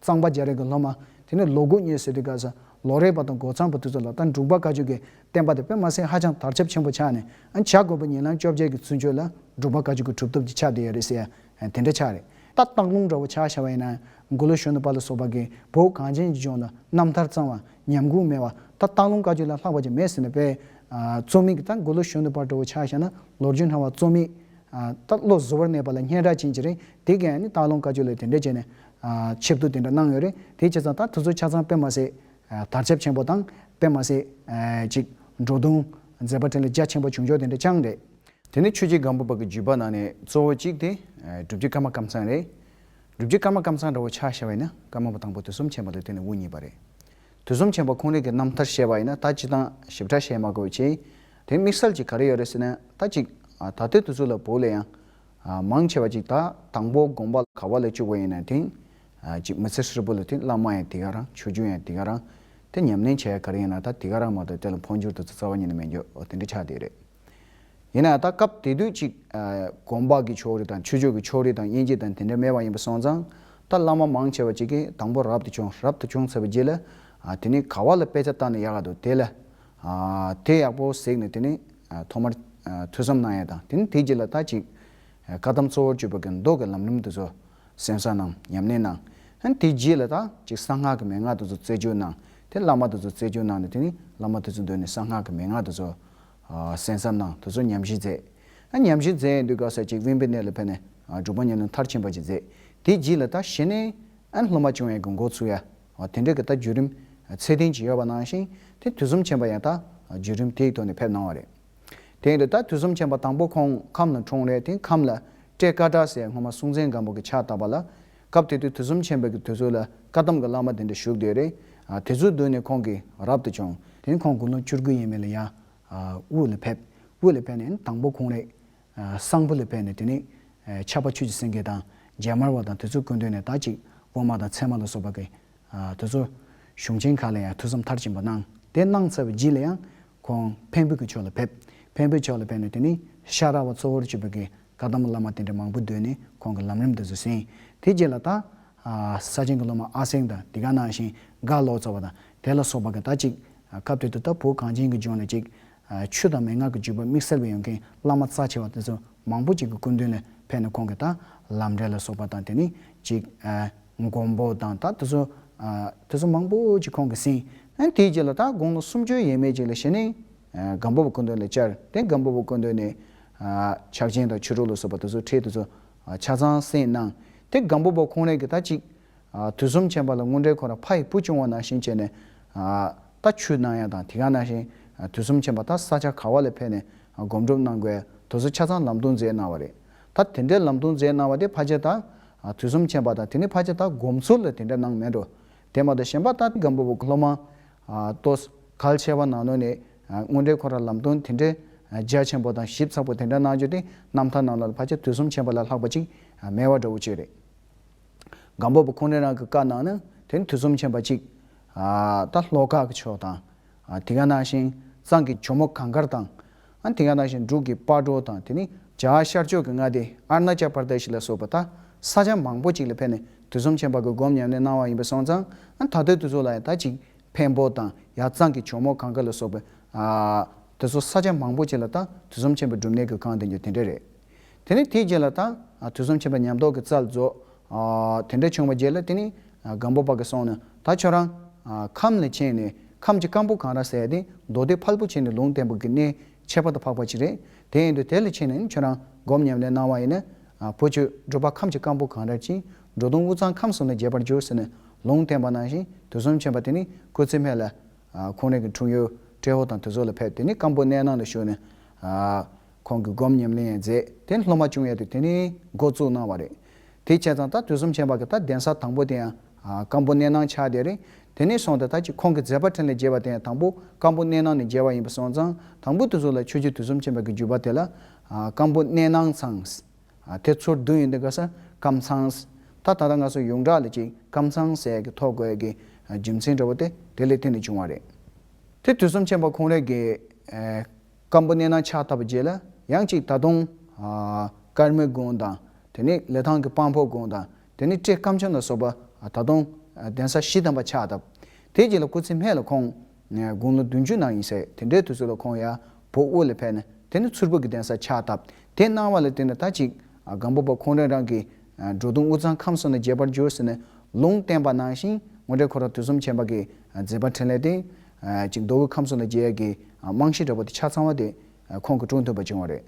གཙང་པ་རྒྱ་རས་ཀྱི་སློབ་མ་དེ་ནི་ལོ་དགུ་གཉིས་ཟེར་དུས་སྐབས་སུ་ལོ་རས་པ་དང་སྒོ་ཚང་པ་དེ་ཚོ་ལ་ད་འབྲུག་པ་བཀའ་བརྒྱུད་ཀྱི་བསྟན་པ་དེ་དཔེ་མ་སྲིད་ཧ་ཅང་དར་ཁྱབ་ཆེན་པོ་ཆགས་ནས། ཨ་ནི་བྱ་རྒོད་པོ་ཉི་ལམ་བཅོ་བརྒྱད་ཀྱི་ཚུན་ཆོད་ལ་འབྲུག་པ་བཀའ་བརྒྱུད་ཀྱི་གྲུབ་ཐོབ་ཅིག་ཆགས་བསྡད་ཡོད་རེད་ཟེར་ཡ་དེ་འདྲ་ཆགས་རེད། ད་སྟག་ལུང་འདྲ་བོ་ཆ་བཞག་པ་ཡིན་ན་མགོ་ལོག་གཞོན་ནུ་དཔལ་ལ་སོགས་པ་གིས་བོད་གངས་ཅན་གྱི་ལྗོངས་ལ་རྣམ་ཐར་གཙང་བ་ཉམས་རྒུད་མེད་པ། ད་སྟག་ལུང་བཀའ་བརྒྱུད་ལ་ལྷག་པ་ཅིག་མེད་ཟེར་ནས་དཔེ་ཨ་རྩོམ་མི་གི་ད་མགོ་ལོག་གཞོན་ནུ་དཔལ་འདྲ་བོ་ཆ་བཞག་ན་ལོ་རྒྱུས་སྣང་བ་རྩོམ་མི་ཨ་ད་བློ་གཟུ་བོར་གནས་པ་ལ་སྙན་གྲགས་ཅན་ཅིག་རེད། དེ་གས་ནི་སྟག་ལུང་བཀའ་བརྒྱུད་ལ་དེ་འདྲ་བྱས་ནས་ཨ་ཆེ་བསྟོད་དེ་འདྲ་གནང་ཡོད་རེད། དེ་བྱས་ཙང་ད་དེ་ཚོ་ཆ་ཚང་དཔེ་མ་སྲིད་ཨ་དར་ཁྱབ་ཆེན་པོ་དང་དཔེ་མ་སྲིད་ཨ་ཅིག་འགྲོ་དོན་མཛད་པ་འཕྲིན་ལས་རྒྱ་ཆེན་པོ་བྱུང་ཕྱོགས་དེ་འདྲ་ཅང་རེད། དེ་ནས་ཆོས་རྗེ་སྒམ་པོ་པ་གི་བརྒྱུད་པ་ནང་ནས་གཙོ་བོ་གཅིག་དེ་ཨ་སྒྲུབ་བརྒྱུད་ཀརྨ་ཀམ་ཚང་རེད། སྒྲུབ་བརྒྱུད་ཀརྨ་ཀམ་ཚང་འདྲ་བོ་ཆ་བཞག་པ་ཡིན་ན་ཀརྨ་པ་དང་པོ་དུས་གསུམ་མཁྱེན་པ་ལ་བརྟེན་ནས་དབུ་བརྙེས་པ་རེད། དུས་གསུམ་མཁྱེན་པ་ཁོང་རང་གི་རྣམ་ཐར་བཤད་པ་ཡིན་ན་ད་སྤྱིར་བཏང་ཞིབ་ཕྲ་བཤད་མ་དགོས་པ་བྱས། དེ་དམིགས་བསལ་གྱི་ག་རེ་ཡོད་རེད་ཟེར་ན་ད་ཅིག་ཨ་ད་ལྟའི་དུས་ཚོད་ལ་བོད་ལ་ཡང་ཨ་མང་ཆེ་བ་ཅིག་ད་དང་པོ་དགོངས་པ་ག་བ་ལ་བཅུག་པ་ཡིན་ན་དེང་ཨ་ཅིག་མི་ཚེ་ཧྲིལ་པོ་ལ་དེ་བླ་མ་ཡང་དེ་ག་རང་ཆོས་བརྒྱུད་ཡང་དེ་ག་རང་། དེ་ཉམས་ལེན་བྱེད་ཡ་ག་རེ་ཡིན་ན་ད་དེ་ག་རང་མ་གཏོགས་དེ་ལ་འཕོ་འགྱུར་དེ་ཚོ་རྩ་བ་ཉིད་ནས་མེད་རྒྱུ་ཨོ་དེ་འདྲ་ཆགས་བསྡད་རེད། ཡིན་ན་ད་སྐབས་དེ་དུས་ཅིག་ཨ་དགོན་པ་གི་ཕྱོགས་རིས་དང་ཆོས་ཕྱོགས་ཀྱི་ཕྱོགས་རིས་དང་དབྱེ་འབྱེད་དང་དེ་འདྲ་མེད་པ་ཡིན་པ་སོང་ཙང་ ད་བླ་མ་མང་ཆེ་བ་ཅིག་གིས་དང་པོ་རབ་ཏུ་བྱུང་། རབ་ཏུ་བྱུང་ཚར་བའི་རྗེས་ལ་ཨ་དེ་ནི་ག་བ་ལ་དཔེ་ཆ་བལྟས་ན་ཡག་ག་འདུག་དེ་ལ་ཨ་དེ་ཡག་པོ་གཟིགས་ནས་དེ་ནི་ཨ་ཐོག་མར་ཨ་ཐོས་བསམ་གནང་ཡ་དང་། དེ་ནི་དེའི་རྗེས་ལ་ད་ཅིག་ཨ་བཀའ་གདམས་གཙོ་བོར་གྱུར་པ་གི་མདོ་གི་ལམ་རིམ་དེ་ཚོ་གསན་བསམ་གནང་། ཉམས་ལེན་གནང་། ཨ་ནི་དེའི་རྗེས་ལ་ད་ཅིག་གསང་སྔགས་ཀྱི་མན་ངག་དེ་ཚོ་རྩད་གཅོད་གནང་། དེ་བླ་མ་དེ་ཚོ་རྩད་གཅོད་གནང་ནས། དེ་ནི་བླ་མ་དེ་ཚོ་མདུན་ནས་གསང་སྔགས་ཀྱི་མན་ངག་དེ་ཚོ་ཨ་གསན་བསམ་གནང་། དེ་ཚོ་ཉམས་ཞིབ་མཛད། ཨ་ཉམས་ཞིབ་མཛད་ཡོང་དུས་སྐབས་སུ་ཅིག་དབེན་པའི་གནས་ལ་ཕེབས་ནས་ཨ་སྒྲུབ་པ་ཉམས་ལེན་མཐར་ཕྱིན་པ་ཅིག་མཛད། དེའི་རྗེས་ལ་ད་གཞི་ནས་ཨ་སློབ་མ་སྐྱོང་ཡས་ཀྱི་འགོ་ཚུགས་ཡ། ཨ་དེ་འདྲ་གི་ད་བརྒྱུད་རིམ་ཚད་ལྡན་ཅིག་ཡོད་པ་ནང་བཞིན། དེ་དུས་གསུམ་མཁྱེན་པ་ཡང་ད་བརྒྱུད་རིམ་དེའི་ཐོག་ནས་ཕེབས་གནང་བ་རེད། དེ་ཡིན་དུས་ད་དུས་གསུམ་མཁྱེན་པ་དང་པོ་ཁོང་ཁམས་ལ་འཁྲུངས་རེད། དེ་ཁམས་ལ་སྤྲེལ་དཀར་གྲགས་ཟེར་སྔོན་མ་སྲོང་བཙན་སྒམ་པོ་གིས་ཕྱག་བཏབ་པ་ལ། སྐབས་དེ་དུས་དུས་གསུམ་མཁྱེན་པ་གི་དུས་ཚོད་ལ་བཀའ་གདམས་ཀྱི་བླ་མ་དེ་འདྲ་བཞུགས་བསྡད་རེད། ཨ་དེ་ཚོའི་མདུན་ནས་ཁོང་གིས་རབ་ཏུ་བྱུང་། དེ་ནས་ཁོང་དགུང་ལོ་བཅུ་དགུ་ཡས་མས་ལ་ཡར་ཨ་དབུས་ལ་ཕེབས། དབུས་ལ་ཕེབས་ནས་དང་པོ་ཁོང་རེད། ཨ་གསང་ཕུ་ལ་ཕེབས་ནས། དེ་ནས་ཨ་ཕྱྭ་པ་ཆོས་ཀྱི་སེང་གེ་དང་རྗེ་མར་པ་དང་དེ་ཚོའི་སྐུ་མདུན་ནས་ད་ཅིག་དབུ་མ་དང་ཚད་མ་ལ་སོགས་པ་གི་ཨ་དེ་ཚོ་གཞུང་ཆེན་ཁག་ལ་ཡང་ཐོས་བསམ་མཐར་ཕྱིན་པ་གནང་། དེ་གནང་ཚར་བའི་རྗེས་ལ་ཡང་ཁོང་འཕན་པོ་གི་ཕྱོགས་ལ་ཕེབས། འཕན་པོའི་ཕྱོགས་ལ་ཕེབས་ནས་དེ་ནས་ཤ་ར་བ་གཙོ་བོར་གྱུར་པའི་གི་བཀའ་གདམས་བླ་མ་དེ་འདྲ་མང་པོའི་མདུན་ནས་ཁོང་གི་ལམ་རིམ་དེ་ཚོ་གསན། དེ་རྗེས་ལ་ད་ཨ་ས་ཆེན་གྱི་སློབ་མ་ཨ་སེང་དང་། དེ་ག་ནང་བཞིན་རྒ་ལོ་ཙཱ་བ་དང་། དེ་ལ་སོགས་པ་གི་ད་ཅིག་ཨ་སྐབས་དེ་དུས་ད་བོད་གངས་ཅན་གྱི་ལྗོངས་ལ་ཅིག་ཨ་ཆོས་དང་མན་ངག་གི་བརྒྱུད་པ་དམིགས་བསལ་བའི་ཡོད་མཁན་བླ་མ་རྩ་ཆེ་བ་དེ་ཚོ་མང་པོ་ཅིག་གི་སྐུ་མདུན་ལ་ཕེབས་ནས་ཁོང་གིས་ད་ལམ་འབྲས་ལ་སོགས་པ་དང་། དེ་ནས་ཅིག་ཨ་མགོན་པོ་དང་ད་དེ་ཚོ་ཨ་དེ་ཚོ་མང་པོ་ཅིག་ཁོང་གིས་གསན། ཨ་དེའི་རྗེས་ལ་ད་དགུང་ལོ་སུམ་ཅུ་ཡས་མས་ཅིག་ལ་གཞི་ནས་ཨ་སྒམ་པོ་པ་སྐུ་མདུན་ལ་བཅར། དེ་སྒམ་པོ་པ་སྐུ་མདུན་ནས་ཨ་ཕྱག་ཆེན་དང་ཆོས་དྲུག་ལ་སོགས་པ་དེ་ཚོ་ཁྲིད། དེ་ཚོ་ཨ་ཆ་ཚང་གསན་གནང་། དེ་སྒམ་པོ་པ་ཁོང་རང་གིས་ད་ཅིག་ཨ་དུས་གསུམ་མཁྱེན་པ་ལ་དངོས་འབྲེལ་ཁོ་རང་ཕ་ཡི་བུ་བྱུང་བ་ནང་བཞིན་བྱས་ནས། ཨ་ད་ཆོས་གནང་ཡ་དང་། དེ་ག་ནང་བཞིན་ཨ་དུས་གསུམ་མཁྱེན་པ་ད་ས་ཆ་ག་བ་ལ་ཕེབས་ནས་ཨ་སྒོམ་སྒྲུབ་གནང་དགོས་དེ་ཚོ་ཆ་ཚང་ལམ་སྟོན་མཛད་གནང་བ་རེད། ད་དེ་འདྲའི་ལམ་སྟོན་མཛད་གནང་བ་དེ་ཕལ་ཆེར་ད་ཨ་དུས་གསུམ་མཁྱེན་པ་དང་དེ་ནི་ཕལ་ཆེར་ད་སྒོམ་ཚུལ་ལ་དེ་འདྲ་གནང་མེད་འགྲོ། དེ་མ་གཏོགས་གཞན་པ་ད་སྒམ་པོ་པ་སློབ་མ་ཨ་ཏོག་གལ་ཆེ་བ་ནང་ནས་ཨ་དངོས་འབྲེལ་ཁོ་རང་ལམ་སྟོན་དེ་འདྲའི་ཨ་རྒྱ་ཆེན་པོ་དང་ཞིབ་ཚགས་པོ་དེ་འདྲ་གནང་རྒྱུ་དེ་རྣམ་ཐར་ནང་ལ་ཕལ་ཆེར་དུས་གསུམ་མཁྱེན་པ་ལས་ལྷག་པ་ཅིག་ཨ་མེད་པ་འདྲ་བོ་ཅིག་རེད། སྒམ་པོ་པ་ཁོང་རང་གི་བཀའ་གནང་ནས་དེ་ནི་དུས་གསུམ་མཁྱེན་པ་ཅིག་ཨ་ད་ལྷོ་ཁ་གི་ཕྱོགས་དང་། ཨ་དེ་ག་ནང་བཞིན་གཙང་གི་ཇོ་མོ་གངས་དཀར་དང་། ཨ་དེ་ག་ནང་བཞིན་འབྲུག་གི་སྤ་གྲོ་དང་། དེ་ནི་བྱང་ཤར་ཕྱོགས་ཀྱི་མངའ་སྡེ་ཨ་རུ་ན་ཅལ་པར་དེ་ཤི་ལ་སོགས་པ་ད་ས་ཆ་མང་པོ་ཅིག་ལ་ཕེབས་ནས་དུས་གསུམ་མཁྱེན་པ་གི་སྒོམ་ཉམས་ལེན་གནང་བ་ཡིན་པ་སོང་ཙང་། ཨ་ད་ལྟའི་དུས་ཚོད་ལ་ཡང་ད་ཅིག་འཕན་པོ་དང་ཡར་གཙང་གི་ཇོ་མོ་གངས་དཀར་ལ་སོགས་པའི་ཨ་དེ་ཚོ་ས་ཆ་མང་པོ་ཅིག་ལ་ད་དུས་གསུམ་མཁྱེན་པའི་སྒྲུབ་གནས་ཀྱི་ཁང་དེ་འདྲ་དེ་འདྲ་རེད། དེ་ནས་དེའི་རྗེས་ལ་ད་ཨ་དུས་གསུམ་མཁྱེན་པ་ཉམས་རྟོགས་ཀྱི་རྩལ་རྫོགས། ཨ་དེ་འདྲ་བྱུང་བའི་རྗེས་ལ་དེ་ནི་ཨ་སྒམ་པོ་པ་གིས་གསུངས་ནས། ད་ཁྱོད་རང་ཨ་ཁམས་ལ་ཕྱིན་ནས་ཁམས་ཀྱི་ཀམ་པོ་གངས་ར་ཟེར་ཡ་དེ་མདོ་སྡེ་ཕལ་པོ་ཆེ་ནས་ལུང་བསྟན་པ་གི་གནས་ཁྱད་པར་དུ་འཕགས་པ་ཅིག་རེད། དེ་ཡིན་དུས་དེ་ལ་ཕྱིན་ནས་ཁྱོད་རང་སྒོམ་ཉམས་ལེན་གནང་བ་ཡིན་ན། ཨ་བོད་ཀྱི་འབྲུག་པ་ཁམས་ཀྱི་ཀམ་པོ་གངས་ར་ཅིག་འགྲོ་དོན་དབུས་གཙང་ཁམས་གསུམ་ལ་རྒྱས་པར་འགྱུར་ཟེར་ནས་ལུང་བསྟན་པ་ནང་བཞིན། དུས་གསུམ་མཁྱེན་པ་དེ་ནི་སྐུ་ཚེ་སྨད་ལ་ཨ་ཁོང་རང་གི་འཁྲུངས་ཡུལ་ཏྲེ་ཧོར་དང་དེ་ཚོ་ལ་ཕེབས། དེ་ནི་ཀམ་པོ་གནས་ནང་ལ་བཞུགས་ནས་ཨ་ཁོང་གིས་སྒོམ་ཉམས་ལེན་ཡང་མཛད། དེ་ནི་སློབ་མ་བྱུང་ཡ་དེ་དེ་ནས་འགོ་བཙུགས་གནང་བ་རེད། དེ་བྱས་ཙང་ད་དུས་གསུམ་མཁྱེན་པ་གི་ད་གདན་ས་དང་པོ་དེ་ཡང་ཨ་ཀམ་པོ་གནས་ནང་ཆགས་བསྡད་རེད། དེ་ནས་སོང་སྟེ་ད་ཅིག་ཁོང་གི་མཛད་པ་འཕྲིན་ལས་རྒྱས་པ་དེ་ཡང་དང་པོ་ཀམ་པོ་གནས་ནང་ནས་རྒྱས་པ་ཡིན་པ་སོང་ཙང་། དང་པོ་དུས་ཚོད་ལ་ཆོས་རྗེ་དུས་གསུམ་མཁྱེན་པ་གི་བརྒྱུད་པ་དེ་ལ་ཨ་ཀམ་པོ་གནས་ནང་ཚང་། ཨ་དེ་ཚུར་བསྡུ་ཡོང་དུས་སྐབས་སུ་ཀམ་ཚང་། ད་ད་ལྟ་ང་ཚོ་ཡོངས་གྲགས་ལ་ཅིག་ཀམ་ཚང་ཟེར་ཡ་གི་ཐོགས་དགོས་ཡ་གི་ཨ་རྒྱུ་མཚན་འདྲ་བོ་དེ་དེ་ལས་བརྟེན་ནས་བྱུང་བ་རེད། དེ་དུས་གསུམ་མཁྱེན་པ་ཁོང་རང་གི་ཨ་ཀམ་པོ་གནས་ནང་ཆགས་བཏབ་པའི་རྗེས་ལ་ཡང་ཅིག་ད་དུང་ཨ་ཀརྨའི་དགོན་དང་། དེ་ནས་ལི་ཐང་གི་སྤང་ཕོ་དགོན་དང་། དེ་ནས་ཏྲེ་ཀམ་ཆོན་ལ་སོགས་པ་ཨ་ད་དུང་ཨ་གདན་ས་བཞི་ཐམ་པ་ཆགས་བཏབ། དེའི་རྗེས་ལ་སྐུ་ཚེ་སྨད་ལ་ཁོང་ཨ་དགུང་ལོ་བདུན་ཅུ་ནང་ཡིན་ཟེར། དེ་འདྲའི་དུས་ཚོད་ལ་ཁོང་ཡར་བོད་དབུས་ལ་ཕེབས་ནས་དེ་ནས་མཚུར་ཕུ་གི་གདན་ས་ཆགས་བཏབ། དེ་གནང་བ་ལ་བརྟེན་ནས་ད་ཅིག་ཨ་སྒམ་པོ་པ་ཁོང་རང་རང་གིས་ཨ་འགྲོ་དོན་དབུས་གཙང་ཁམས་གསུམ་ལ་རྒྱས་པར་འགྱུར་ཟེར་ནས་ལུང་བསྟན་པ་ནང་བཞིན། དངོས་འབྲེལ་ཁོ་རང་དུས་གསུམ་མཁྱེན་པ་གི་ཨ་མཛད་པ་འཕྲིན་ལས་དེ་ཨ་ཅིག་མདོ་དབུས་ཁམས་གསུམ་ལ་རྒྱས་ཡ་གི་ཨ་རྨང་གཞི་འདྲ་བོ་དེ་ཆ་ཚང་བ་དེ་ཨ་ཁོང་གིས་བསྐྲུན་ཐུབ་པ་བྱུང་བ་རེད།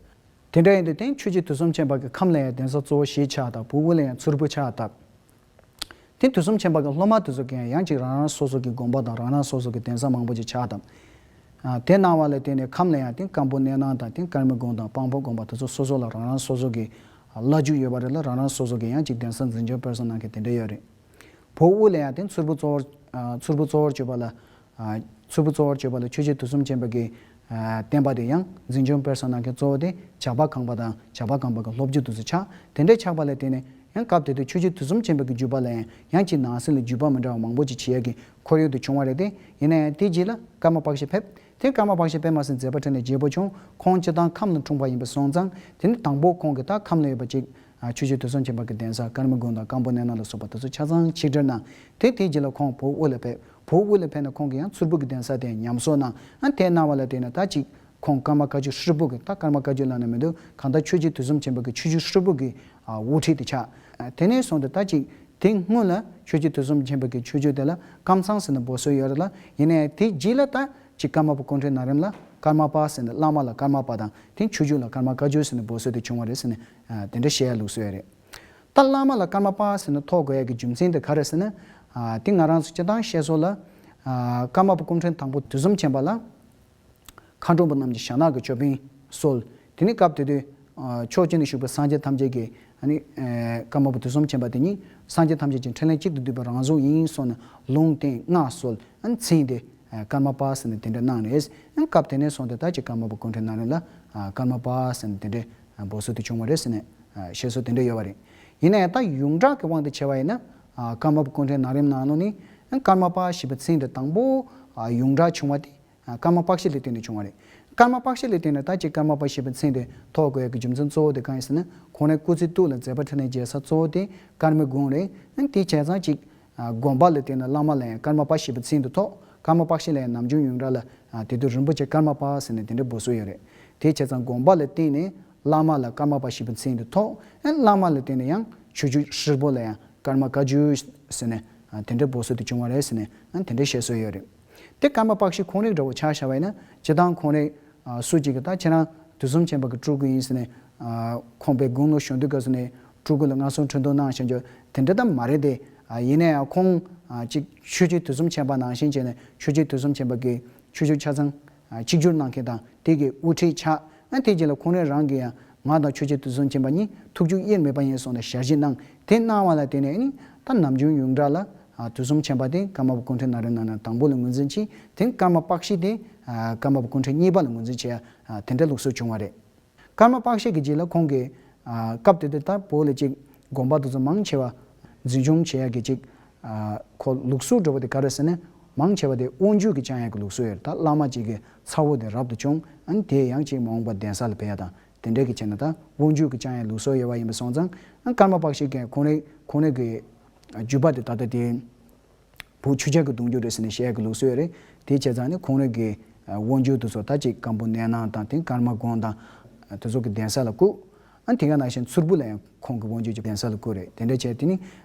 དེ་འདྲ་ཡིན་དུས་དེ་ཆོས་རྗེ་དུས་གསུམ་མཁྱེན་པ་གི་ཁམས་ལ་ཡང་གདན་ས་གཙོ་བོ་བཞི་ཆགས་བཏབ། བོད་དབུས་ལ་ཡང་མཚུར་ཕུ་ཆགས་བཏབ། དེ་དུས་གསུམ་མཁྱེན་པ་གི་སློབ་མ་དེ་ཚོ་གིས་ཡང་ཅིག་རང་རང་སོ་སོ་གི་དགོན་པ་དང་རང་རང་སོ་སོ་གི་གདན་ས་མང་པོ་ཅིག་ཆགས་བཏབ། ཨ་དེ་གནང་བ་ལ་བརྟེན་ནས་ཁམས་ལ་ཡང་དེ་ཀམ་པོ་གནས་ནང་དང་དེ་ཀརྨའི་དགོན་དང་སྤང་ཕོ་དགོན་པ་དེ་ཚོ་སོ་སོ་ལ་རང་རང་སོ་སོ་གི་ཨ་བླ་བརྒྱུད་ཡོད་པ་རེད་ལ། རང་རང་སོ་སོ་གི་ཡང་ཅིག་གདན་ས་འཛིན་སྐྱོང་སྤེལ་གསུམ་གནང་མཁན་དེ་འདྲ་ཡོད་རེད། བོད་དབུས་ལ་ཡང་དེ་མཚུར་ཕུ་གཙོ་བོར་ཨ་མཚུར་ཕུ་གཙོ་བོར་གྱུར་པ་ལ། ཨ་མཚུར་ཕུ་གཙོ་བོར་གྱུར་པ་ལ་ཆོས་རྗེ་དུས་གསུམ་མཁྱེན་པ་གི་ཨ་བསྟན་པ་དེ་ཡང་འཛིན་སྐྱོང་སྤེལ་གསུམ་གནང་མཁན་གཙོ་བོ་དེ་ཇག་པ་གངས་པ་དང་ཇག་པ་གངས་པ་གི་སློབ་བརྒྱུད་དེ་ཚོ་ཆགས། དེ་འདྲ་ཆགས་པ་ལ་བརྟེན་ནས་ཡང་སྐབས་དེ་དུས་ཆོས་རྗེ་དུས་གསུམ་མཁྱེན་པ་གི་བརྒྱུད་པ་ལ་ཡང་ཡང་ཅིག་ནང་གསེས་ལ་བརྒྱུད་པ་མི་འདྲ་བ་མང་པོ་ཅིག་བྱེད་ཡ་གི་ཁོར་ཡུག་དེ་བྱུང་བ་རེད་དེ། ཡིན་ན་ཡང་དེའི་རྗེས་ལ་ཀརྨ་པཀྵི་ཕེབས། དེ་ཀརྨ་པཀྵི་ཕེབས་མ་ཟད་མཛད་པ་འཕྲིན་ལས་རྒྱས་པོ་བྱུང་། ཁོང་སྤྱིར་བཏང་ཁམས་ལ་འཁྲུངས་པ་ཡིན་པ་སོང་ཙང་། དེ་ནི་དང་པོ་ཁོང་གིས་ད་ཁམས་ལ་ཡོད་པ་ཅིག་ ཆོས་རྗེ་དུས་གསུམ་མཁྱེན་པ་གི་གདན་ས་ཀརྨ་དགོན་དང་སྐམ་པོ་གནས་ནང་ལ་སོགས་པ་དེ་ཚོ་ཆ་ཚང་ཆིག་སྒྲིལ་གནང་། དེ་དེའི་རྗེས་ལ་ཁོང་བོད་དབུས་ལ་ཕེབས། བོད་དབུས་ལ་ཕེབས་ནས་ཁོང་གིས་ཡང་མཚུར་ཕུ་གི་གདན་ས་དེ་ཉམས་གསོ་གནང་། ཨ་དེ་གནང་བ་ལ་བརྟེན་ནས་ད་ཅིག་ཁོང་ཀརྨ་བཀའ་བརྒྱུད་ཧྲིལ་པོ་གི། ད་ཀརྨ་བཀའ་བརྒྱུད་ལབ་ན་མི་འདུག་གང་ལྟར་ཆོས་རྗེ་དུས་གསུམ་མཁྱེན་པ་གི་ཆོས་བརྒྱུད་ཧྲིལ་པོ་གི་དབུ་ཁྲིད་དེ་ཆགས། དེ་ནས་བཟུང་སྟེ་ད་ཅིག་དེ་སྔོན་ལ་ཆོས་རྗེ་དུས་གསུམ་མཁྱེན་པ་གི་ཆོས་བརྒྱུད་དེ་ལ་ཀམ་ཚང་ཟེར་ནས་འབོད་སྲོལ་ཡོད་རེད་ལ། ཡིན་ནའི་དེ་རྗེས་ལ་ད་ཅིག་ཀརྨ་པ་སྐུ་ཕྲེང་ན་རིམ་ལ་ཀརྨ་པ་ཟེར་ནས། བླ་མ་ལ་ཀརྨ་པ་དང་དེ་ཆོས་བརྒྱུད་ལ་ཀརྨ་བཀའ་བརྒྱུད་ཟེར་ནས་འབོད་སྲོལ་དེ་བྱུང་བ་རེད་ཟེར་ནས་དེ་འདྲ་བཤད་ཡ་ལུགས་སྲོལ་ཡོད་རེད། ད་བླ་མ་ལ་ཀརྨ་པ་ཟེར་ནས་ཐོགས་དགོས་ཡ་གི་རྒྱུ་མཚན་དེ་ག་རེ་ཟེར་ན། དེ་ང་རང་ཚོ་སྤྱིར་བཏང་བཤད་སྲོལ་ལ། ཀརྨ་པ་སྐུ་ཕྲེང་དང་པོ་དུས་གསུམ་མཁྱེན་པ་ལ། མཁའ་འགྲོ་མ་རྣམས་ཀྱི་ཞྭ་ནག་གི་ཅོད་པན་གསོལ། དེ་ནི་སྐབས་དེ་དུས་ཕྱོགས་གཅིག་ནས་བཞུགས་པའི་སངས་རྒྱས་ཐམས་ཅད་ཀྱིས་ཨ་ནི་ཀརྨ་པ་དུས་གསུམ་མཁྱེན་པ་དེ་ཉིད་སངས་རྒྱས་ཐམས་ཅད་ཀྱི་འཕྲིན་ལས་གཅིག་ཏུ་བསྡུས་པའི་རང་གཟུགས་ཡིན་གསུངས་ནས་ལུང་བསྟན་སྔགས་གསོལ། ཨ་ནི་མཚན་དེ་ཀརྨ་པ་ཟེར་ནས་དེ་འདྲ་གནང་ནས། ཨ་ནི་སྐབས་དེ་ནས་བཟུང་སྟེ་ད་ཅིག་ཀརྨ་པ་སྐུ་ཕྲེང་ན་རིམ་ལ་ཀརྨ་པ་ཟེར་ནས་དེ་འདྲའི་འབོད་སྲོལ་དེ་བྱུང་བ་རེད་ཟེར་ནས་བཤད་སྲོལ་དེ་འདྲ་ཡོད་པ་རེད། ཡིན་ནའི་ད་ཡོངས་གྲགས་ཀྱི་དབང་དུ་བྱས་པ་ཡིན་ན། ཀརྨ་པ་སྐུ་ཕྲེང་ན་རིམ་ནང་ལོགས་ནས་ཀརྨ་པ་ཞེས་པའི་མཚན་དེ་དང་པོ་ཡོངས་གྲགས་བྱུང་བ་དེ། ཀརྨ་པཀྵི་ལ་བརྟེན་ནས་བྱུང་བ་རེད། ཀརྨ་པཀྵི་ལ་བརྟེན་ནས་ད་ཅིག་ཀརྨ་པ་ཞེས་པའི་མཚན་དེ་ཐོགས་དགོས་ཡག་གི་རྒྱུ་མཚན་གཙོ་བོ་དེ་གང་ཡིན་ཟེར་ན། ཁོང་རང་སྐུ་ཚེ་སྟོད་ལ་མཛད་པ་འཕྲིན་ལས་རྒྱས་ས་གཙོ་བོ་དེ་ཀརྨའི་དགོན་རེད། དེའི་བྱས་ཙང་ཅིག་དགོན་པ་ལ་བརྟེན་ནས་བླ་མ་ལ་ཡང་ཀརྨ་པ་ཞེས་པའི་མཚན་དེ་ཐོགས། ཀརྨ་པཀྵི་ལ་ཡང་ནམ་རྒྱུན་ཡོངས་གྲགས་ལ་དེ་དུས་རིན་པོ་ཆེ་ཀརྨ་པ་ཟེར་ནས་དེ་འདྲ་འབོད་སྲོལ་ཡོད་རེད། དེའི་བྱས་ཙང་དགོན་པ་ལ་བརྟེན་ནས་བླ་མ་ལ་ཀརྨ་པ་ཞེས་པའི་མཚན་དེ་ཐོགས། བླ་མ་ལ་བརྟེན་ནས་ཡང་ཆོས་བརྒྱུད་ཧྲིལ་པོ་ལ་ཡང་ཀརྨ་བཀའ་བརྒྱུད་ཟེར་ནས་དེ་འདྲ་འབོད་སྲོལ་དེ་བྱུང་བ་རེད་ཟེར་ནས་དེ་འདྲ་བཤད་སྲོལ་ཡོད་རེད། དེ་ཀརྨ་པཀྵི་ཁོང་རང་འདྲ་བོ་ཆ་བཞག་པ་ཡིན་ན། སྤྱིར་བཏང་ཁོང་རང་སུ་གཅིག་གིས་ད་ཁྱེད་རང་དུས་གསུམ་མཁྱེན་པ་གི་སྤྲུལ་སྐུ་ཡིན་ཟེར་ནས། ཁོང་པའི་དགུང་ལོ་གཞོན་དུས་སྐབས་སུ་ནས་སྤྲུལ་སྐུ་ལ་མངའ་གསོལ་འཁྲུངས་སྟོན་གནང་བཞིན་ཡོད། དེ་འདྲ་ད་མ་རེད་དེ། ཡིན་ན་ཡང་ཁོང་ཅིག་ཆོས་རྗེ་དུས་གསུམ་མཁྱེན་པ་ནང་བཞིན་བྱས་ནས་ཆོས་རྗེ་དུས་གསུམ་མཁྱེན་པ་གི་ཆོས་བརྒྱུད་ཆ་ཚང་གཅིག་གྱུར་གནང་མཁན་དང་དེ་གི་དབུ་ཁྲིད་ཆགས། ཨ་དེ་རྗེས་ལ་ཁོང་རང་རང་གིས་ཡང་ང་དང་ཆོས་རྗེ་དུས་གསུམ་མཁྱེན་པ་གཉིས་ཐུགས་རྒྱུད་དབྱེར་མེད་པ་ཡིན་གསུངས་ནས་ཞལ་བཞེས་གནང་། དེ་གནང་བ་ལ་བརྟེན་ནས་ནི་ད་ནམ་རྒྱུན་ཡོངས་གྲགས་ལ་དུས་གསུམ་མཁྱེན་པ་དེ་ཀརྨ་པ་སྐུ་ཕྲེང་ན་རིམ་ནང་ནས་དང་པོ་ལ་ངོས་འཛིན་བྱས། དེ་ཀརྨ་པཀྵི་དེ་ཀརྨ་པ་སྐུ་ཕྲེང་གཉིས་པ་ལ་ངོས་འཛིན་བྱས། དེ་འདྲ་ལུགས་སྲོལ་བྱུང་བ་རེད། ཀརྨ་པཀྵི་གི་རྗེས་ལ་ཁོང་གིས་སྐབས་དེ་དུས་ད་བོད་ལ་ཅིག་དགོན་པ་དེ་ཚོ་མང་ཆེ་བ་འཛིན་སྐྱོང་བྱེད་ཡག་གི་ཅིག་ཁོ་ལུགས་སྲོལ་འདྲ་བོ་དེ་ག་རེ་ཟེར་ན། མང་ཆེ་བ་དེ་དབང་སྒྱུར་གྱི་བསྐྱངས་ཡག་གི་ལུགས་སྲོལ་ཡོད་རེད། ད་བླ་མ་གཅིག་གི་ཚ་བོ་དེ་རབ་ཏུ་བྱུང་། ཨ་ནི་དེ་ཡང་ཅིག་མ་འོངས་པ་གདན་ས་ལ་ཕེབས་ཡག་དང་དེ་འདྲ་གི་བྱས་ན་ད་དབང་སྒྱུར་གྱི་བསྐྱངས་ཡག་ལུགས་སྲོལ་ཡོད་པ་ཡིན་པ་སོང་ཙང་། ཨ་ཀརྨ་པཀྵི་གིས་ཁོང་རང་ཁོང་རང་གི་བརྒྱུད་པ་དེ་ད་ལྟ་དེ་བོད་ཆོས་རྒྱལ་གྱི་གདུང་རྒྱུད་རེད་ཟེར་ནས་བཤད་ཡག་གི་ལུགས་སྲོལ་ཡོད་རེད། དེ་བྱས་ཙང་ནི་ཁོང་རང་གི་དབང་སྒྱུར་དེ་ཚོ་ད་ཅིག་སྐམ་པོ་གནས་ནང་དང་དེ་ཀརྨ་དགོན་དང་དེ་ཚོ་གི་གདན་ས་ལ་བཀུར། ཨ་དེ་ག་ནང་བཞིན་མཚུར་ཕུ་ལ་ཡང་ཁོང་གི་དབང་སྒྱུར་གྱི་གདན་ས་ལ་བཀུར་རེད། དེ་འདྲ་བྱས་དེ་ནི་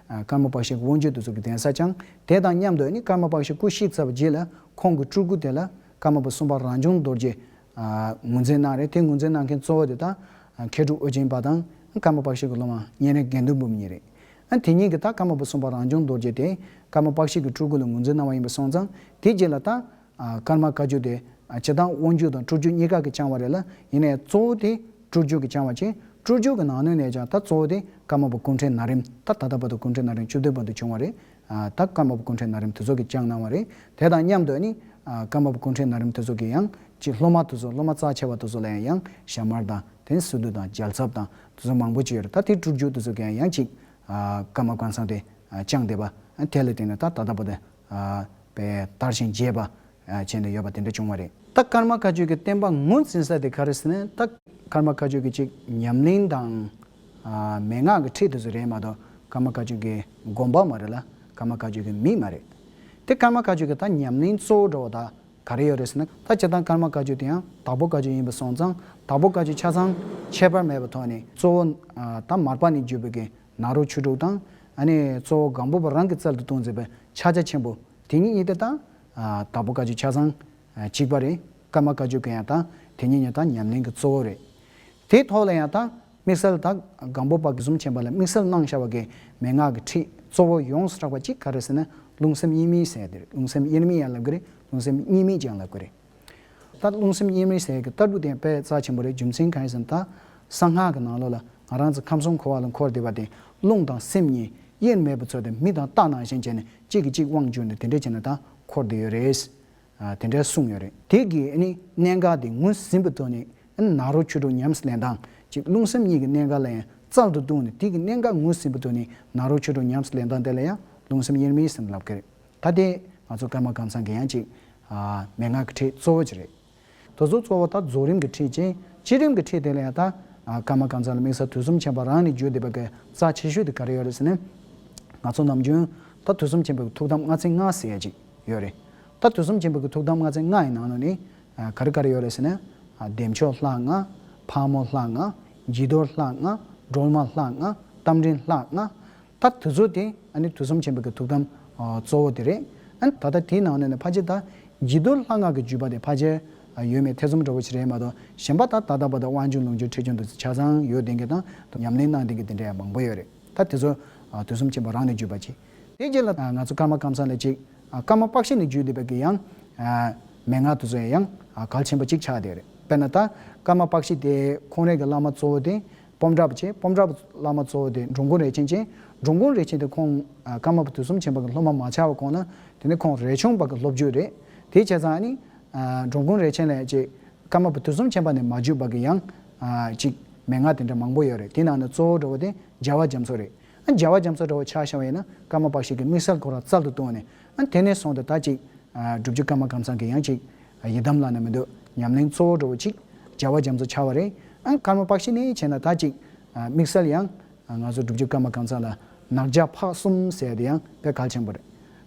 ཀརྨ་པཀྵི་གི་དབང་སྒྱུར་དེ་ཚོ་གི་གདན་ས་བསྐྱངས། དེ་དང་མཉམ་དུ་ནི་ཀརྨ་པཀྵི་སྐུ་གཤེགས་ཚར་བའི་རྗེས་ལ་ཁོང་གི་སྤྲུལ་སྐུ་དེ་ལ་ཀརྨ་པ་གསུམ་པ་རང་བྱུང་རྡོ་རྗེ་ངོས་འཛིན་གནང་རེད། དེ་ངོས་འཛིན་གནང་མཁན་གཙོ་བོ་དེ་ད་མཁས་གྲུབ་ཨོ་རྒྱན་པ་དང་ཀརྨ་པཀྵི་གི་སློབ་མ་གཉན་རི་དགེ་འདུན་འབུམ་གཉིས་རེད། ཨ་དེ་གཉིས་ཀྱིས་ད་ཀརྨ་པ་གསུམ་པ་རང་བྱུང་རྡོ་རྗེ་དེ་ཀརྨ་པཀྵི་གི་སྤྲུལ་སྐུ་ལ་ངོས་འཛིན་གནང་བ་ཡིན་པ་སོང་ཙང་། དེ་རྗེས་ལ་ད་ཀརྨ་བཀའ་བརྒྱུད་དེ་སྤྱིར་བཏང་དབང་སྒྱུར་དང་སྤྲུལ་སྒྱུར་གཉིས་ཀ་གིས་བསྐྱངས་པ་རེད་ལ། ཡིན་ནའི་གཙོ་བོ་དེ་སྤྲུལ་སྒྱུར་གྱིས་བསྐྱངས་པ་བྱས། སྤྲུལ་སྒྱུར་གྱི་ནང་ནས་ནས་ཀྱང་ད་གཙོ་བོ་དེ་ཀརྨ་པ་སྐུ་ཕྲེང་ན་རིམ། ད་ད་ལྟ་བར་དུ་སྐུ་ཕྲེང་ན་རིམ་བཅུ་བདུན་བར་དུ་བྱུང་བ་རེད། ད་ཀརྨ་པ་སྐུ་ཕྲེང་ན་རིམ་དེ་ཚོ་གིས་བསྐྱངས་གནང་བ་རེད། དེ་དང་མཉམ་དུ་ནི་ཀརྨ་པ་སྐུ་ཕྲེང་ན་རིམ་དེ་ཚོ་གིས་ཡང་ཅིག་སློབ་མ་དེ་ཚོ་སློབ་མ་རྩ་ཆེ་བ་དེ་ཚོ་ལ་ཡང་ཞྭ་དམར་དང་དེ་ནས་སི་ཏུ་དང་རྒྱལ་ཚབ་དང་དེ་ཚོ་མང་པོ་ཅིག་ཡོད་རེད། ད་དེ་སྤྲུལ་སྒྱུར་དེ་ཚོ་གིས་ཡང་ཅིག་ཀརྨ་ཀཾ་ཚང་དེ་བསྐྱངས་བསྡད་པ། དེ་ལ་བརྟེན་ནས་ད་ད་ལྟ་བར་དུ་པའི་དར་ཞིང་རྒྱས་པ་བྱས་ནས་ཡོད་པ་དེ་འདྲ་བྱུང་བ་རེད། ད་ཀརྨ་བཀའ་བརྒྱུད་ཀྱི་བསྟན་པ་ངོས་འཛིན་ས་དེ་ག་རེ་ཟེར་ན། ད་ཀརྨ་བཀའ་བརྒྱུད་ཀྱི་ཅིག་ཉམས་ལེན་དང་མན་ངག་གི་ཁྲིད་དེ་ཚོ་རེད་མ་གཏོགས་ཀརྨ་བཀའ་བརྒྱུད་ཀྱི་དགོན་པ་མ་རེད་ལ། ཀརྨ་བཀའ་བརྒྱུད་ཀྱི་མི་མ་རེད། དེ་ཀརྨ་བཀའ་བརྒྱུད་ཀྱི་ད་ཉམས་ལེན་གཙོ་བོ་འདྲ་བོ་ད་ག་རེ་ཡོད་རེད་ཟེར་ན། ད་སྤྱིར་བཏང་ཀརྨ་བཀའ་བརྒྱུད་དེ་ཡང་དྭགས་པོ་བཀའ་བརྒྱུད་ཡིན་པ་སོང་ཙང་། དྭགས་པོ་བཀའ་བརྒྱུད་ཆ་ཚང་ཁྱད་པར་མེད་པའི་ཐོག་ནས་གཙོ་བོ་ད་མར་པ་ནས་བརྒྱུད་པའི་གི་ནཱ་རོ་ཆོས་དྲུག་དང་། ཨ་ནི་གཙོ་བོ་སྒམ་པོ་པ་རང་གིས་རྩལ་དུ་བཏོན་མཛད་པའི་ཕྱག་རྒྱ་ཆེན་པོ། དེ་གཉིས་གཉིས་དེ་དང་། ཨ་དྭགས་པོ་བཀའ་བརྒྱུད་ཆ་ཚང་ཨ་གཅིག་པ་རེད། ཀརྨ་བཀའ་བརྒྱུད་ཀྱི་ཡང་དང་དེ་གཉིས་གཉིས་དང་ཉམས་ལེན་གྱི་གཙོ་བོ་རེད། དེའི་ཐོག་ལ་ཡང་དང་དམིགས་བསལ་དང་སྒམ་པོ་པ་དུས་གསུམ་མཁྱེན་པ་ལ་དམིགས་བསལ་གནང་བཞག་པ་གི་མན་ངག་གི་ཁྲིད་གཙོ་བོ་ཡོངས་སུ་གྲགས་པ་གཅིག་ག་རེ་ཟེར་ན། རླུང་སེམས་དབྱེར་མེད་ཟེར་ཡ་དེ་རེད། རླུང་སེམས་དབྱེར་མེད་ཡང་ལབ་ཀྱི་རེད། རླུང་སེམས་གཉིས་མེད་ཀྱང་ལབ་ཀྱི་རེད། ད་རླུང་སེམས་དབྱེར་མེད་ཟེར་ཡ་གི་ལྟ་གྲུབ་དེ་དཔེ་རྩ་ཆེན་པོ་རེད། རྒྱུ་མཚན་གང་ཡིན་ཟེར་ན། ད་གསང་སྔགས་ཀྱི་ནང་ལོགས་ལ་ང་རང་ཚོ་ཁམས་གསུམ་འཁོར་བ་ལ་འཁོར་བསྡད་པ་དེ་རླུང་དང་སེམས་གཉིས་དབྱེར་མེད་པ་ཚོ་དེ་མི་དང་རྟ་ནང་བཞིན་བྱས་ནས་གཅིག་གིས་གཅིག་དབང་བསྒྱུར་ནས་དེ་འདྲ་བྱས་ནས་ད་འཁོར་བསྡད་ཡོད་རེད། ཨ་དེ་འདྲ་གསུངས་ཡོད་རེད། དེ་གི་ཨ་ནི་གནད་འགག་དེ་ངོས་ཟིན་པའི་ཐོག་ནས་ཨ་ནི་ནཱ་རོ་ཆོས་དྲུག་ཉམས་སུ་ལེན་སྟངས་ཅིག་རླུང་སེམས་གཉིས་ཀྱི་གནད་འགག་ལ་ཡང་རྩལ་དུ་བཏོན་ནས་དེ་གི་གནད་འགག་ངོས་ཟིན་པའི་ཐོག་ནས་ནཱ་རོ་ཆོས་དྲུག་ཉམས་སུ་ལེན་སྟངས་དེ་ལ་ཡང་རླུང་སེམས་དབྱེར་མེད་ཟེར་ནས་ལབ་ཀྱི་རེད། ད་དེ་ང་ཚོ་ཀརྨ་ཀཾ་ཚང་གི་ཡང་ཅིག་ཨ་མན་ངག་གི་ཁྲིད་གཙོ་བོ་ཅིག་རེད། དེ་ཚོ་གཙོ་བོ་ད་རྫོགས་རིམ་གྱི་ཁྲིད་ཅིག། བསྐྱེད་རིམ་གྱི་ཁྲིད་དེ་ལ་ཡང་ད་ ཨ། ཀརྨ་ཀཾ་ཚང་ལ་དམིགས་བསལ་དུས་གསུམ་མཁྱེན་པ་རང་ནས་བརྒྱུད་བསྡད་པ་གི་རྩ་ཆེ་ཤོས་དེ་ག་རེ་ཡོད་རེད་ཟེར་ན། ང་ཚོ་ནམ་རྒྱུན་ད་དུས་གསུམ་མཁྱེན་པའི་ཐུགས་དམ་ལྔ་ཚན་ལྔ་ཟེར་ཡ་ཅིག་ཡོད་རེད། ད་དུས་གསུམ་མཁྱེན་པའི་ཐུགས་དམ་ལྔ་ཚན་ལྔ་ཡི་ནང་ནས་ནི། ཨ། ག་རེ་ག་རེ་ཡོད་རེད་ཟེར་ན། ཨ། བདེ་མཆོག་ལྷ་ལྔ། ཕག་མོ་ལྷ་ལྔ། བྱི་དོར་ལྷ་ལྔ། སྒྲོལ་མ་ལྷ་ལྔ། རྟ་མགྲིན་ལྷ་ལྔ། ད་དེ་ཚོ་དེ་ཨ་ནི་དུས་གསུམ་མཁྱེན་པའི་གི་ཐུགས་དམ། ཨ། གཙོ་བོ་དེ་རེད། ཨ་ནི་ད་ལྟ་དེའི་ནང་ནས་ནི་ཕལ་ཆེར་ད་བྱི་དོར་ལྷ་ལྔ་གི་བརྒྱུད་པ་དེ་ཕལ་ཆེར། ཨ། ཡོད་མེད་ཐེ་ཚོམ་འདྲ་བོ་ཞིག་རེད་མ་གཏོགས། གཞན་པ་ད་ད་ལྟ་བར་དུ་དབང་ཕྱུག་ལོངས་སྤྱོད་ཁྲི་བྱང་དེ་ཚོ་ཆ་ཚང་ཡོད་བསྡད་མཁན་དང་ཉམས་ལེན་གནང་བསྡད་མཁན་དེ་འདྲ་ཡང་མང་པོ་ཡོད་རེད། ད་དེ་ཚོ། ཨ། དུས་གསུམ་མཁྱེན་པ་རང་ནས་བརྒྱུད་པ་ཅིག་དེ་རྗེས་ལ། ཨ། ང་ཚོ་ཀརྨ་ཀཾ་ཚང་ལ་ཅིག་ཨ། ཀརྨ་པཀྵི་ནས་བརྒྱུད་བསྡད་པའི་གི་ཡང་། ཨ། མན་ངག་དེ་ཚོ་ཡང་། ཨ། གལ་ཆེན་པོ་གཅིག་ཆགས་བསྡད་རེད། དཔེར་ན་ད་ཀརྨ་པཀྵི་དེ་ཁོང་རང་གི་བླ་མ་གཙོ་བོ་དེ་སྤོམ་བྲག་པ་བྱས། སྤོམ་བྲག་པ་བླ་མ་གཙོ་བོ་དེ་འགྲོ་མགོན་རས་ཆེན་བྱས། འགྲོ་མགོན་རས་ཆེན་དེ་ཁོང་། ཨ། ཀརྨ་པ་དུས་གསུམ་མཁྱེན་པ་གི་སློབ་མ་མ་ཆགས་པ་གོང་ལ། དེ་ནི་ཁོང་རས་ཆུང་པ་གི་སློབ་བརྒྱུད་རེད། དེ་བྱས་ཙང་ཨ་ནི། ཨ། འགྲོ་མགོན་རས་ཆེན་ལ་ཅིག་ཀརྨ་པ་དུས་གསུམ་མཁྱེན་པ་ནས་མ་བརྒྱུད་པ་གི་ཡང་། ཨ། ཅིག་མན་ངག་དེ་འདྲ་མང་པོ་ཡོད་རེད། དེ་ནང་ནས་གཙོ་བོ་འདྲ་བོ་དེ་རྒྱལ་བ་རྒྱ་མཚོ་རེད། ཨ། རྒྱལ་བ་རྒྱ་མཚོ་འདྲ་བོ་ཆ་བཞག་པ་ཡིན་ན་ཀརྨ་པཀྵི་གི་དམིགས་བསལ་ཁོ་རང་རྩལ་དུ་བཏོན་ནས། ཨ། དེ་ནས་བཟུང་སྟེ་ད་ཅིག་ཨ། སྒྲུབ་བརྒྱུད་ཀརྨ་ཀཾ་ཚང་གི་ཡང་ཅིག་ཨ། ཡི་དམ་ལབ་ན་མི་འདུག་ཉམས་ལེན་གཙོ་བོ་འདྲ་བོ་ཅིག་རྒྱལ་བ་རྒྱ་མཚོ་ཆགས་པ་རེད། ཨ། ཀརྨ་པཀྵི་ནས་བྱས་ན་ད་ཅིག་ཨ། དམིགས་བསལ་ཡང་། ཨ། ང་ཚོ་སྒྲུབ་བརྒྱུད་ཀརྨ་ཀཾ་ཚང་ལ་ནག་ཇག་ཕག་གསུམ་ཟེར་ཡ་དེ་ཡང་དཔེ་གལ་ཆེན་པོ་རེད།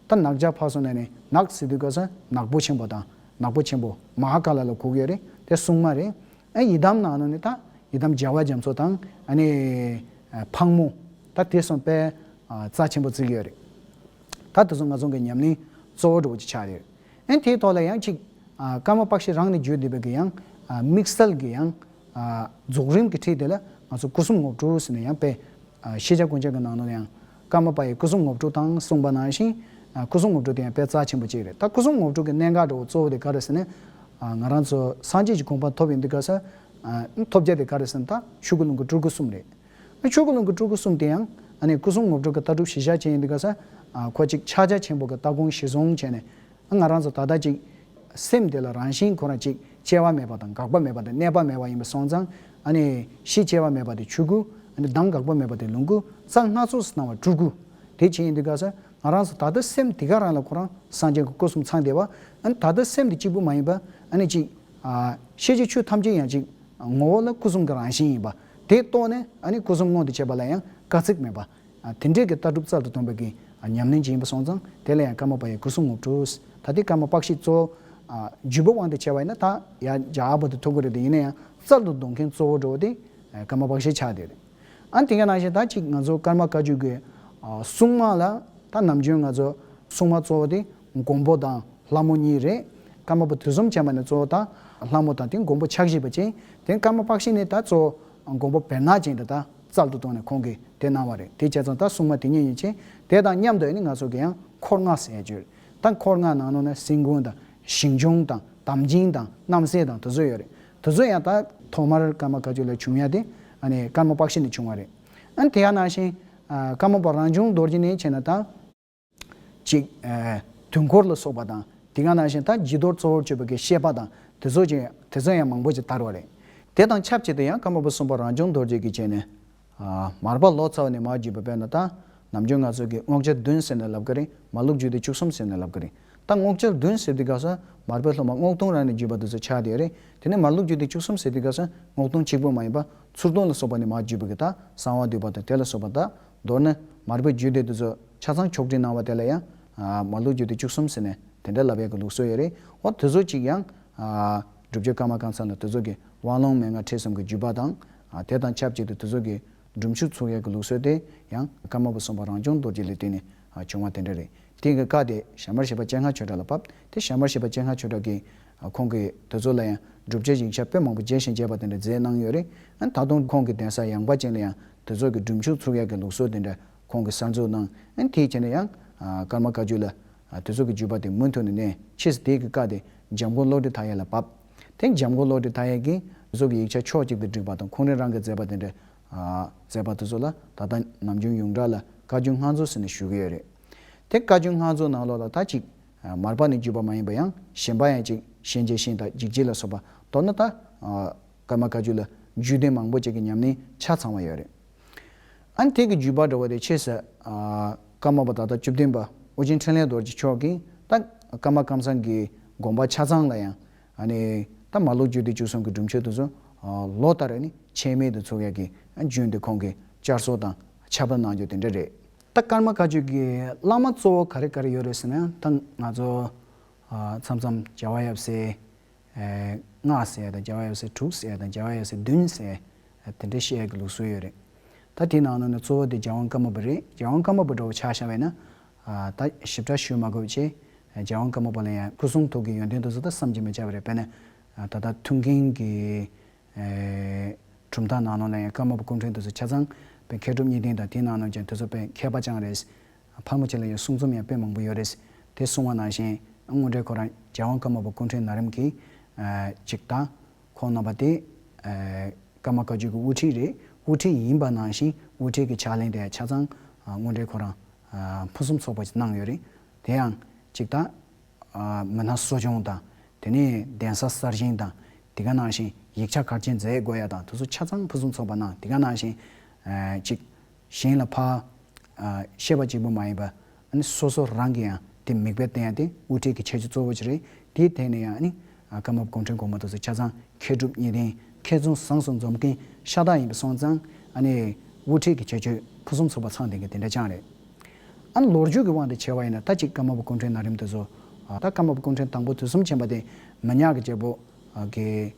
ད་ནག་ཇག་ཕག་གསུམ་ལབ་ནས་ནག་ཟེར་དུས་སྐབས་སུ་ནག་པོ་ཆེན་པོ་དང་། ནག་པོ་ཆེན་པོ་མ་ཧཱ་ཀཱ་ལ་ལ་གོ་གི་ཡོད་རེད། དེ་སྲུང་མ་རེད། ཨ། ཡི་དམ་ནང་ནས་ནི་ད་ཡི་དམ་རྒྱལ་བ་རྒྱ་མཚོ་དང་། ཨ་ནི། ཨ། ཕག་མོ། ད་དེ་གསུམ་དཔེ། ཨ། རྩ་ཆེན་པོ་བརྩི་གི་ཡོད་རེད། ད་དེ་ཚོ་ང་ཚོ་གི་ཉམས་ལེན་གཙོ་བོ་འདྲ་བོ་ཅིག་ཆགས་ཡོད། ཨ་ནི་དེའི་ཐོག་ལ་ཡང་ཅིག་ཨ། ཀརྨ་པཀྵི་རང་ནས་བརྒྱུད་བསྡད་པའི་གི་ཡང་། ཨ། དམིགས་བསལ་གྱི་ཡང་། ཨ། རྫོགས་རིམ་གྱི་ཁྲིད་དེ་ལ་ང་ཚོ་སྐུ་གསུམ་དངོས་གྲུབ་ཟེར་ནས་ཡང་དཔེ། ཨ། ཤེས་བྱ་ཀུན་ཁྱབ་ཀྱི་ནང་ལ་ཡང་ཀརྨ་པ་ཡི་སྐུ་གསུམ་དངོས་གྲུབ་དང་གསུངས་པ་ནང་བཞིན། ཨ། སྐུ་གསུམ་དངོས་གྲུབ་དེ་ཡང་དཔེ་རྩ་ཆེན་པོ་གཅིག་རེད། ད་སྐུ་གསུམ་དངོས་གྲུབ་ཀྱི་གནད་འགག་འདྲ་བོ་གཙོ་བོ་དེ་ག་རེ་ཟེར་ན། ཨ། ང་རང་ཚོ་སངས་རྒྱས་ཀྱི་གོ་འཕང་ཐོབ་ཡོང་དུས་སྐབས་སུ། ཨ། ཐོབ་རྒྱུ་དེ་ག་རེ་ཟེར་ན་ད་ཆོས་ཀུན་ལོངས་སྐུ་སྤྲུལ་སྐུ་གསུམ་རེད། ཨ། ཆོས་ཀུན་ལོངས་སྐུ་སྤྲུལ་སྐུ་གསུམ་དེ་ཡང་། ཨ་ནི་སྐུ་གསུམ་དངོས་གྲུབ་ཀྱི་ལྟ་གྲུབ་གཞིར་བཞག་བྱས་ཡོང་དུས་སྐབས་སུ། ཨ། ཁོ་ཅིག་ཕྱག་རྒྱ་ཆེན་པོ་གི་ལྟ་དགོངས་གཞི་བཟུང་བྱས་ནས། ང་རང་ཚོ་ད་ལྟ་ཅིག་སེམས་དེ་ལ་རང་བཞིན་ཁོ་རང་ཅིག་སྐྱེ་བ་མེད་པ་དང་འགག་པ་མེད་པ་དང་གནས་པ་མེད་པ་ཡིན་པ་སོང་ཙང་། ཨ་ནི་གཞི་སྐྱེ་བ་མེད་པ་དེ་ཆོས་སྐུ། ཨ་ནི་གདངས་འགག་པ་མེད་པ་དེ་ལོངས་སྐུ། རྩལ་སྣ་ཚོགས་སུ་སྣང་བ་སྤྲུལ་སྐུ། དེ་བྱས་ཡིན་དུས་སྐབས་སུ་ང་རང་ཚོ་ད་ལྟ་སེམས་དེ་ག་རང་ལ་ཁོ་རང་སངས་རྒྱས་ཀྱི་སྐུ་གསུམ་ཚང་བསྡད་པ། ཨ་ནི་ད་ལྟ་སེམས་དེ་གཅིག་པུ་མ་ཡིན་པ། ཨ་ནི་ཅིག་ཨ། ཤེས་བྱའི་ཆོས་ཐམས་ཅད་ཡང་ཅིག་ངོ་བོ་ལ་སྐུ་གསུམ་གྱི་རང་བཞིན་ཡིན་པ། དེ་རྟོགས་ནས་ཨ་ནི་སྐུ་གསུམ་མངོན་དུ་བྱེད་པ་ལ་ཡང་དཀའ་ཚེགས་མེད་པ། ཨ། དེ་འདྲའི་གི་ལྟ་གྲུབ་རྩལ་དུ་བཏོན་པའི་གི། ཨ། ཉམས་ལེན་ཅིག་ཡིན་པ་སོང་ཙང་། དེ་ལ་ཡང་ཀརྨ་པ་ཡི་སྐུ་གསུམ་དངོས་གྲུབ། ད་ལྟའི་ཀརྨ་པཀྵི་གཙོ་བོ། ཨ། བརྒྱུད་པ་དབང་དུ་བྱས་པ་ཡིན་ན་ད་ཡང་རྒྱ་ཨ་བ་དུ་ཐུག་གི་རེད་དེ། ཡིན་ན་ཡང་རྩལ་དུ་གཏོང་མཁན་གཙོ་བོ་འདྲ་བོ་དེ། ཨ། ཀརྨ་པཀྵི་ཆགས་བསྡད་རེད། ཨ། དེ་ག་ནང་བཞིན་ད་ཅིག་ང་ཚོ་ཀརྨ་བཀའ་བརྒྱུད་ཀྱི། ཨ། སྲུང་མ་ལ་ད་ནམ་རྒྱུན་ང་ཚོ་སྲུང་མ་གཙོ་བོ་དེ་མགོན་པོ་དང་ལྷ་མོ་གཉིས་རེད། ཀརྨ་པ་དུས་གསུམ་མཁྱེན་པ་ནས་གཙོ་བོ་ད་ལྷ་མོ་དང་དེ་མགོན་པོ་ཕྱག་བཞེས་པ་བྱས། དེ་ཀརྨ་པཀྵི་ནས་ད་གཙོ་བོ་མགོན་པོ་བེར་ནག་ཅན་དེ་ད་རྩལ་དུ་བཏོན་ནས་ཁོང་གིས་དེ་གནང་བ་རེད། དེ་བྱས་ཙང་ད་སྲུང་མ་དེ་གཉིས་ཡིན་ཕྱིན། དེ་དང་མཉམ་དུ་ཨ་ནི་ང་ཚོ་གི་ཡང་འཁོར་ལྔ་ཟེར་ཡ་ཅིག་ཡོད་རེད། ད་འཁོར་ལྔ་ནང་ལོགས་ནས་སེམས་ཀུན་དང་། ཞིང་སྐྱོང་དང་། དམ་ཅན་དང་། རྣམ་སྲས་དང་། དེ་ཚོ་ཡོད་རེད། དེ་ཚོ་ཡང་ད་ཐོག་མར་ཀརྨ་བཀའ་བརྒྱུད་ལ་བྱུང་ཡ་དེ་ཨ་ནི་ཀརྨ་པཀྵི་ནས་བྱུང་བ་རེད། ཨ་ནི་དེ་ཡང་ནང་བཞིན། ཨ། ཀརྨ་པ་རང་བྱུང་རྡོ་རྗེ་ནས་བྱས་ན་ད་ཅིག་ཨ། དུས་འཁོར་ལ་སོགས་པ་དང་། དེ་ག་ནང་བཞིན་ད་བྱི་དོར་གཙོ་བོར་གྱུར་པའི་གི་བཤད་པ་དང་། དེ་ཚོ་ཅིག་དེ་ཚོ་ཡང་མང་པོ་ཅིག་དར་བ་རེད། དེ་དང་ཆབས་ཅིག་ཏུ་ཡང་ཀརྨ་པ་གསུམ་པ་རང་བྱུང་རྡོ་རྗེ་གིས་བྱས་ནས། ཨ། མར་པ་ལོ་ཙཱ་བ་ནས་མར་བརྒྱུད་པ། དཔེར་ན་ད་ནམ་རྒྱུན་ང་ཚོ་གིས་རྔོག་བྱ་བདུན་ཟེར་ནས་ལབ་ཀྱི་རེད། མར་ལུགས་རྒྱུད་སྡེ་བཅུ་གསུམ་ཟེར་ནས་ལབ་ཀྱི་རེད། ད་རྔོག་བྱ་བདུན་ཟེར་དུས་སྐབས་སུ་མར་པའི་སློབ་མ་རྔོག་སྟོང་རང་ནས་བརྒྱུད་པ་དེ་ཚོ་ཆགས་བསྡད་རེད། དེ་ནས་མར་ལུགས་རྒྱུད་སྡེ་བཅུ་གསུམ་ཟེར་དུས་སྐབས་སུ་རྔོག་སྟོང་གཅིག་པུ་མ་ཡིན་པ་ཚུར་སྟོང་ལ་སོགས་པ་ནས་མར་བརྒྱུད་པ་གི་ད་གསང་བ་འདུས་པ་དང་དེ་ལ་སོགས་པ། ད་མདོར་ན་མར་པའི་རྒྱུད་སྡེ་དེ་ཚོ་ཆ་ཚང་ཕྱོགས་སྒྲིག་གནང་བ་དེ་ལ་ཡང་། ཨ། མར་ལུགས་རྒྱུད་སྡེ་བཅུ་གསུམ་ཟེར་ནས་དེ་འདྲ་ལབ་ཡག་གི་ལུགས་སྲོལ་ཡོད་རེད། འོ་དེ་ཚོ་ཅིག་ཡང་། ཨ། སྒྲུབ་བརྒྱུད་ཀརྨ་ཀཾ་ཚང་ལ་དེ་ཚོ་གི་དབང་ལུང་མན་ངག་ཁྲིད་གསུམ་གྱི་བརྒྱུད་པ་དང་། ཨ། དེ་དང་ཆབས་ཅིག་ཏུ་དེ་ཚོ་གི་སྒྲུབ་མཆོད་ཚུགས་ཡག་གི་ལུགས་སྲོལ་དེ་ཡང་ཀརྨ་པ་གསུམ་པ་རང་བྱུང་རྡོ་རྗེ་ལ་བརྟེན་ནས། ཨ། བྱུང་བ་དེ་འདྲ་རེད། དེ་གི་བཀའ་དེ་ཞྭ་དམར་བཞི་པ་སྤྱན་སྔ་ཆོས་གྲགས་ལ་བབས། དེ་ཞྭ་དམར་བཞི་པ་སྤྱན་སྔ་ཆོས་གྲགས་ཀྱིས། ཨ། ཁོང་གིས་དེ་ཚོ་ལ་ཡང་སྒྲུབ་བྱེད་ཡིག་ཆ་དཔེ་མང་པོ་མཇལ་ཞིང་མཇལ་བ་དེ་འདྲ་མཛད་གནང་ཡོད་རེད། ཨ། ད་དུང་ཁོང་གི་གདན་ས་ཡངས་པ་ཅན་ལ་ཡང་དེ་ཚོ་གི་སྒྲུབ་མཆོད་ཚུགས་ཡག་གི་ལུགས་སྲོལ་དེ་འདྲ་ཁོང་གིས་གསར་འཛུགས་གནང་། ཨ། དེའི་རྗེས་ནས་ཡང་། ཨ། ཀརྨ་བཀའ་བརྒྱུད་ལ། ཨ། དེ་ཚོ་གི་བརྒྱུད་པ་དེ་མུ་མཐུད་ནས་གནས། ཕྱིས་སུ་དེའི་གི་བཀའ་དེ་འཇམ་མགོན་བློ་གྲོས་མཐའ་ཡས་ལ་བབས། དེ་འཇམ་མགོན་བློ་གྲོས་མཐའ་ཡས་ཀྱིས་དེ་ཚོ་གི་ཡིག་ཆ་ཕྱོགས་གཅིག་ཏུ་བསྒྲིགས་པ་དང་། ཁོང་རང་རང་གིས་མཛད་པ་དེ་འདྲ། ཨ། མཛད་པ་དེ་ཚོ་ལ་ད་ལྟ་ནམ་རྒྱུན་ཡོངས་གྲགས་ལ་བཀའ་བརྒྱུད་སྔགས་མཛོད་ཟེར་ནས་ཞུ་གི་ཡོད་རེད། དེ་བཀའ་བརྒྱུད་སྔགས་མཛོད་ནང་ལོགས་ལ་ད་ཅིག་ཨ། མར་པ་ནས་བརྒྱུད་པ་མ་ཡིན་པ་ཡང་གཞན་པ་ཡང་ཅིག་ཤན་འབྱེད་ཤིང་དང་འཇིགས་བྱེད་ལ་སོགས་པ། མདོར་ན་ད། ཨ། ཀརྨ་བཀའ་བརྒྱུད་ལ་རྒྱུད་སྡེ་མང་པོ་ཅིག་གི་ཉམས་ལེན་ཆ་ཚང་བ་ཡོད་རེད། ཨ་ནི་དེ་གི་བརྒྱུད་པ་འདྲ་བོ་དེ་ཕྱིས་སུ། ཨ། ཀརྨ་པ་ད་ལྟ་བཅུ་བདུན་པ་ཨོ་རྒྱན་འཕྲིན་ལས་རྡོ་རྗེ་མཆོག་གིས་ད་ཀརྨ་ཀཾ་ཚང་གི་དགོངས་པ་ཆ་ཚང་ལ་ཡང་། ཨ་ནི་ད་མར་ལུགས་རྒྱུད་སྡེ་བཅུ་གསུམ་གྱི་སྒྲུབ་མཆོད་དེ་ཚོ་ ལོ་ལྟར་ནི་ཆད་མེད་དུ་ཚོགས་ཡག་གི་རྒྱུན་དེ་ཁོང་གིས་བསྐྱར་གསོ་དང་ཁྱབ་བསྒྲགས་གནང་རྒྱུ་དེ་འདྲ་རེད། ད་ཀརྨ་བཀའ་བརྒྱུད་ཀྱི་བླ་མ་གཙོ་བོ་ག་རེ་ག་རེ་ཡོད་རེད་ཟེར་ན། ད་ང་ཚོ་མཚམས་མཚམས་རྒྱལ་བ་ཡབ་སྲས་ལྔ་ཟེར་ཡ་དང་། རྒྱལ་བ་ཡབ་སྲས་དྲུག་ཟེར་ཡ་དང་། རྒྱལ་བ་ཡབ་སྲས་བདུན་ཟེར་ཡ་དེ་འདྲ་བཤད་ཡ་གི་ལུགས་སྲོལ་ཡོད་རེད། ད་དེའི་ནང་ནས་ནི་གཙོ་བོ་དེ་རྒྱལ་དབང་ཀརྨ་པ་རེད། རྒྱལ་དབང་ཀརྨ་པ་འདྲ་བོ་ཆ་བཞག་པ་ཡིན་ན། ད་ཞིབ་ཕྲ་ཞུ་མ་དགོས་པ་བྱས། རྒྱལ་དབང་ཀརྨ་པ་ལ་ཡང་སྐུ་གསུང་ཐུགས་ཀྱི་ཡོན་ཏན་དེ་ཚོ་ད་བསམ་གྱིས་མི་ཁྱབ་པ་རེད། དཔེར་ན་ད་ལྟ་ཐུན་མཁྱེན་གྱི་གྲུབ་མཐའ་ནང་ལོགས་ལ་ཡང་ཀརྨ་པ་སྐུ་ཕྲེང་དེ་ཚོ་ཆ་ཚང་དཔེ་མཁས་གྲུབ་གཉིས་ལྡན་དང་། དེའི་ནང་ནས་ཀྱང་དེ་ཚོ་དཔེ་མཁས་པ་ཅང་རེད། ཕལ་མོ་ཆེ་ལ་ཡང་གསུང་རྩོམ་ཡང་དཔེ་མང་པོ་ཡོད་རེད། དེ་གསུང་བ་ནང་བཞིན་དངོས་འབྲེལ་ཁོ་རང་རྒྱལ་དབང་ཀརྨ་པ་སྐུ་ཕྲེང་ན་རིམ་གྱི་ཅིག་ད་ཁོང་རྣམ་པ་དེ་ཀརྨ་བཀའ་བརྒྱུད་ཀྱི་དབུ་ཁྲིད་རེད། དབུ་ཁྲིད་ཡིན་པ་ནང་བཞིན་དབུ་ཁྲིད་ཀྱི་ཕྱག་ལེན་དེ་ཆ་ཚང་དངོས་འབྲེལ་ཁོ་རང་ཕུན་སུམ་ཚོགས་པ་ཞིག་གནང་ཡོད་རེད། དེ་ཡང་ཅིག་ད་མི་སྣ་གསོ་སྐྱོང་དང་། དེ་ནས་གདན་ས་གསར་བཞེངས་དང་། དེ་ག་ནང་བཞིན་ཡིག་ཆ་ག་རེ་མཛད་དགོས་ཡ་དང་དེ་ཚོ་ཆ་ཚང་ཕུན་སུམ་ཚོགས་པ་གནང་། དེ་ག་ནང་བཞིན་ཅིག་གཞན་ལ་ཕར་བཤད་པ་གཅིག་པུ་མ་ཡིན་པ། ཨ་ནི་སོ་སོ་རང་གིས་ཡང་དེ་མིག་དཔེ་བསྟན་ཡ་དེ་དབུ་ཁྲིད་ཀྱི་ཁྱད་ཆོས་གཙོ་བོ་ཅིག་རེད། དེའི་ཐད་ནས་ཡང་ཨ་ནི་ཀརྨ་པ་སྐུ་ཕྲེང་གོང་མ་དེ་ཚོ་ཆ་ཚང་མཁས་གྲུབ་གཉིས་ལྡན་མཁས་བཙུན་ཟངས་སུ་འཛོམས་མཁན་ཤ་སྟག་ཡིན་པ་སོང་ཙང་། ཨ་ནི་དབུ་ཁྲིད་ཀྱི་ཁྱད་ཆོས་ཕུན་སུམ་ཚོགས་པ་ཚང་ལྡན་གྱི་དེ་འདྲ་ཅང་རེད། ཨ་ནི་ལོ་རྒྱུས་ཀྱི་དབང་དུ་བྱས་པ་ཡིན་ན། ད་ཅིག་ཀརྨ་པ་སྐུ་ཕྲེང་ན་རིམ་དེ་ཚོ། ད་ཀརྨ་པ་སྐུ་ཕྲེང་དང་པོ་དུས་གསུམ་མཁྱེན་པ་དེ་མི་ཉག་གི་རྒྱལ་པོ་གི་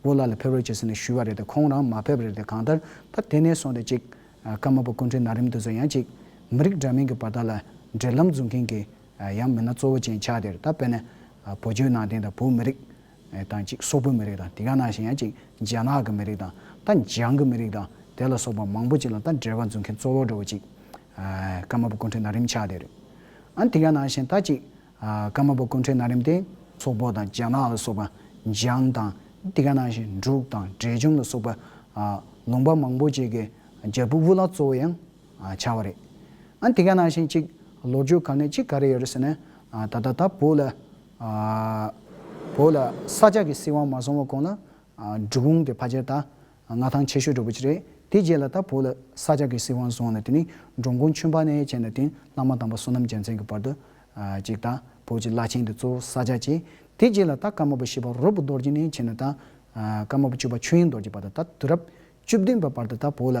དབུ་བླ་ལ་ཕེབས་རོགས་བྱེད་ཟེར་ནས་ཞུས་པ་རེད་དེ། ཁོང་རང་མ་ཕེབས་པ་རེད་དེ། གང་ལྟར་ད་དེ་ནས་བཟུང་སྟེ་ཅིག་ཀརྨ་པ་སྐུ་ཕྲེང་ན་རིམ་དེ་ཚོ་ཡང་ཅིག་མི་རིགས་འདྲ་མིན་གྱི་བར་དག་ལ་འབྲེལ་ལམ་འཛུགས་མཁན་གྱི་ཡང་མི་སྣ་གཙོ་བོ་ཅན་ཆགས་བསྡད་རེད། ད་དཔེར་ན་བོད་བརྒྱུད་ནང་བསྟན་དང་བོད་མི་རིགས་དང་། ཅིག་སོག་པོའི་མི་རིགས་དང་། དེ་ག་ནང་བཞིན་ཡང་ཅིག་རྒྱ་ནག་གི་མི་རིགས་དང་། ད་འཇང་གི་མི་རིགས་དང་དེ་ལ་སོགས་པ་མང་པོ་ཅིག་ལ་ད་འབྲེལ་བ་འཛུགས་མཁན་གཙོ་བོ་འདྲ་བོ་ཅིག་ཀརྨ་པ་སྐུ་ཕྲེང་ན་རིམ་ཆགས་བསྡད་རེད། ཨ་ནི་དེ་ག་ནང་བཞིན་ད་ཅིག་ཀརྨ་པ་སྐུ་ཕྲེང་ན་རིམ་དེ་སོག་པོ་དང་རྒྱ་ནག་ལ་སོགས་པ་འཇང་དང་། དེ་ག་ནང་བཞིན་འབྲུག་དང་འབྲས་ལྗོངས་ལ་སོགས་པ་ལུང་པ་མང་པོ་ཅིག་གི་རྒྱལ་པོ་དབུ་བླ་གཙོ་བོ་ཡང་ཆགས་པ་རེད། ཨ་ནི་དེ་ག་ནང་བཞིན་ཅིག་ལོ་རྒྱུས་ག་ནས་ཅིག་ག་རེ་ཡོད་རེད་ཟེར་ན། ད་ལྟ་ད་བོད་ལ་བོད་ལ་ས་སྐྱ་གི་སྲིད་དབང་མ་བཟུང་བ་གོང་ལ་འབྲི་གུང་དེ་ཕལ་ཆེར་ད་མངའ་ཐང་ཆེ་ཤོས་འདྲ་པོ་ཅིག་རེད། དེ་རྗེས་ལ་ད་བོད་ལ་ས་སྐྱ་གི་སྲིད་དབང་བཟུང་ནས། དེ་ནི་འགྲོ་མགོན་ཆོས་འཕགས་ནས་བྱས་ནས་དེ་བླ་མ་དམ་པ་བསོད་ནམས་རྒྱལ་མཚན་གྱི་བར་དུ་ཅིག་ད་བོད་ཀྱི་བླ་ཆེན་དེ་གཙོ་བོ་ས་སྐྱ་བྱས། དེ་རྗེས་ལ་ད་ཀརྨ་པ་བཞི་པ་རོབ་རྡོ་རྗེ་ནས་བྱས་ནས་ད་ཀརྨ་པ་བཅུ་པ་ཆོས་དབྱིངས་རྡོ་རྗེ་བར་དུ། ད་དུས་རབས་བཅུ་བདུན་པ་བར་དུ་ད་བོད་ལ་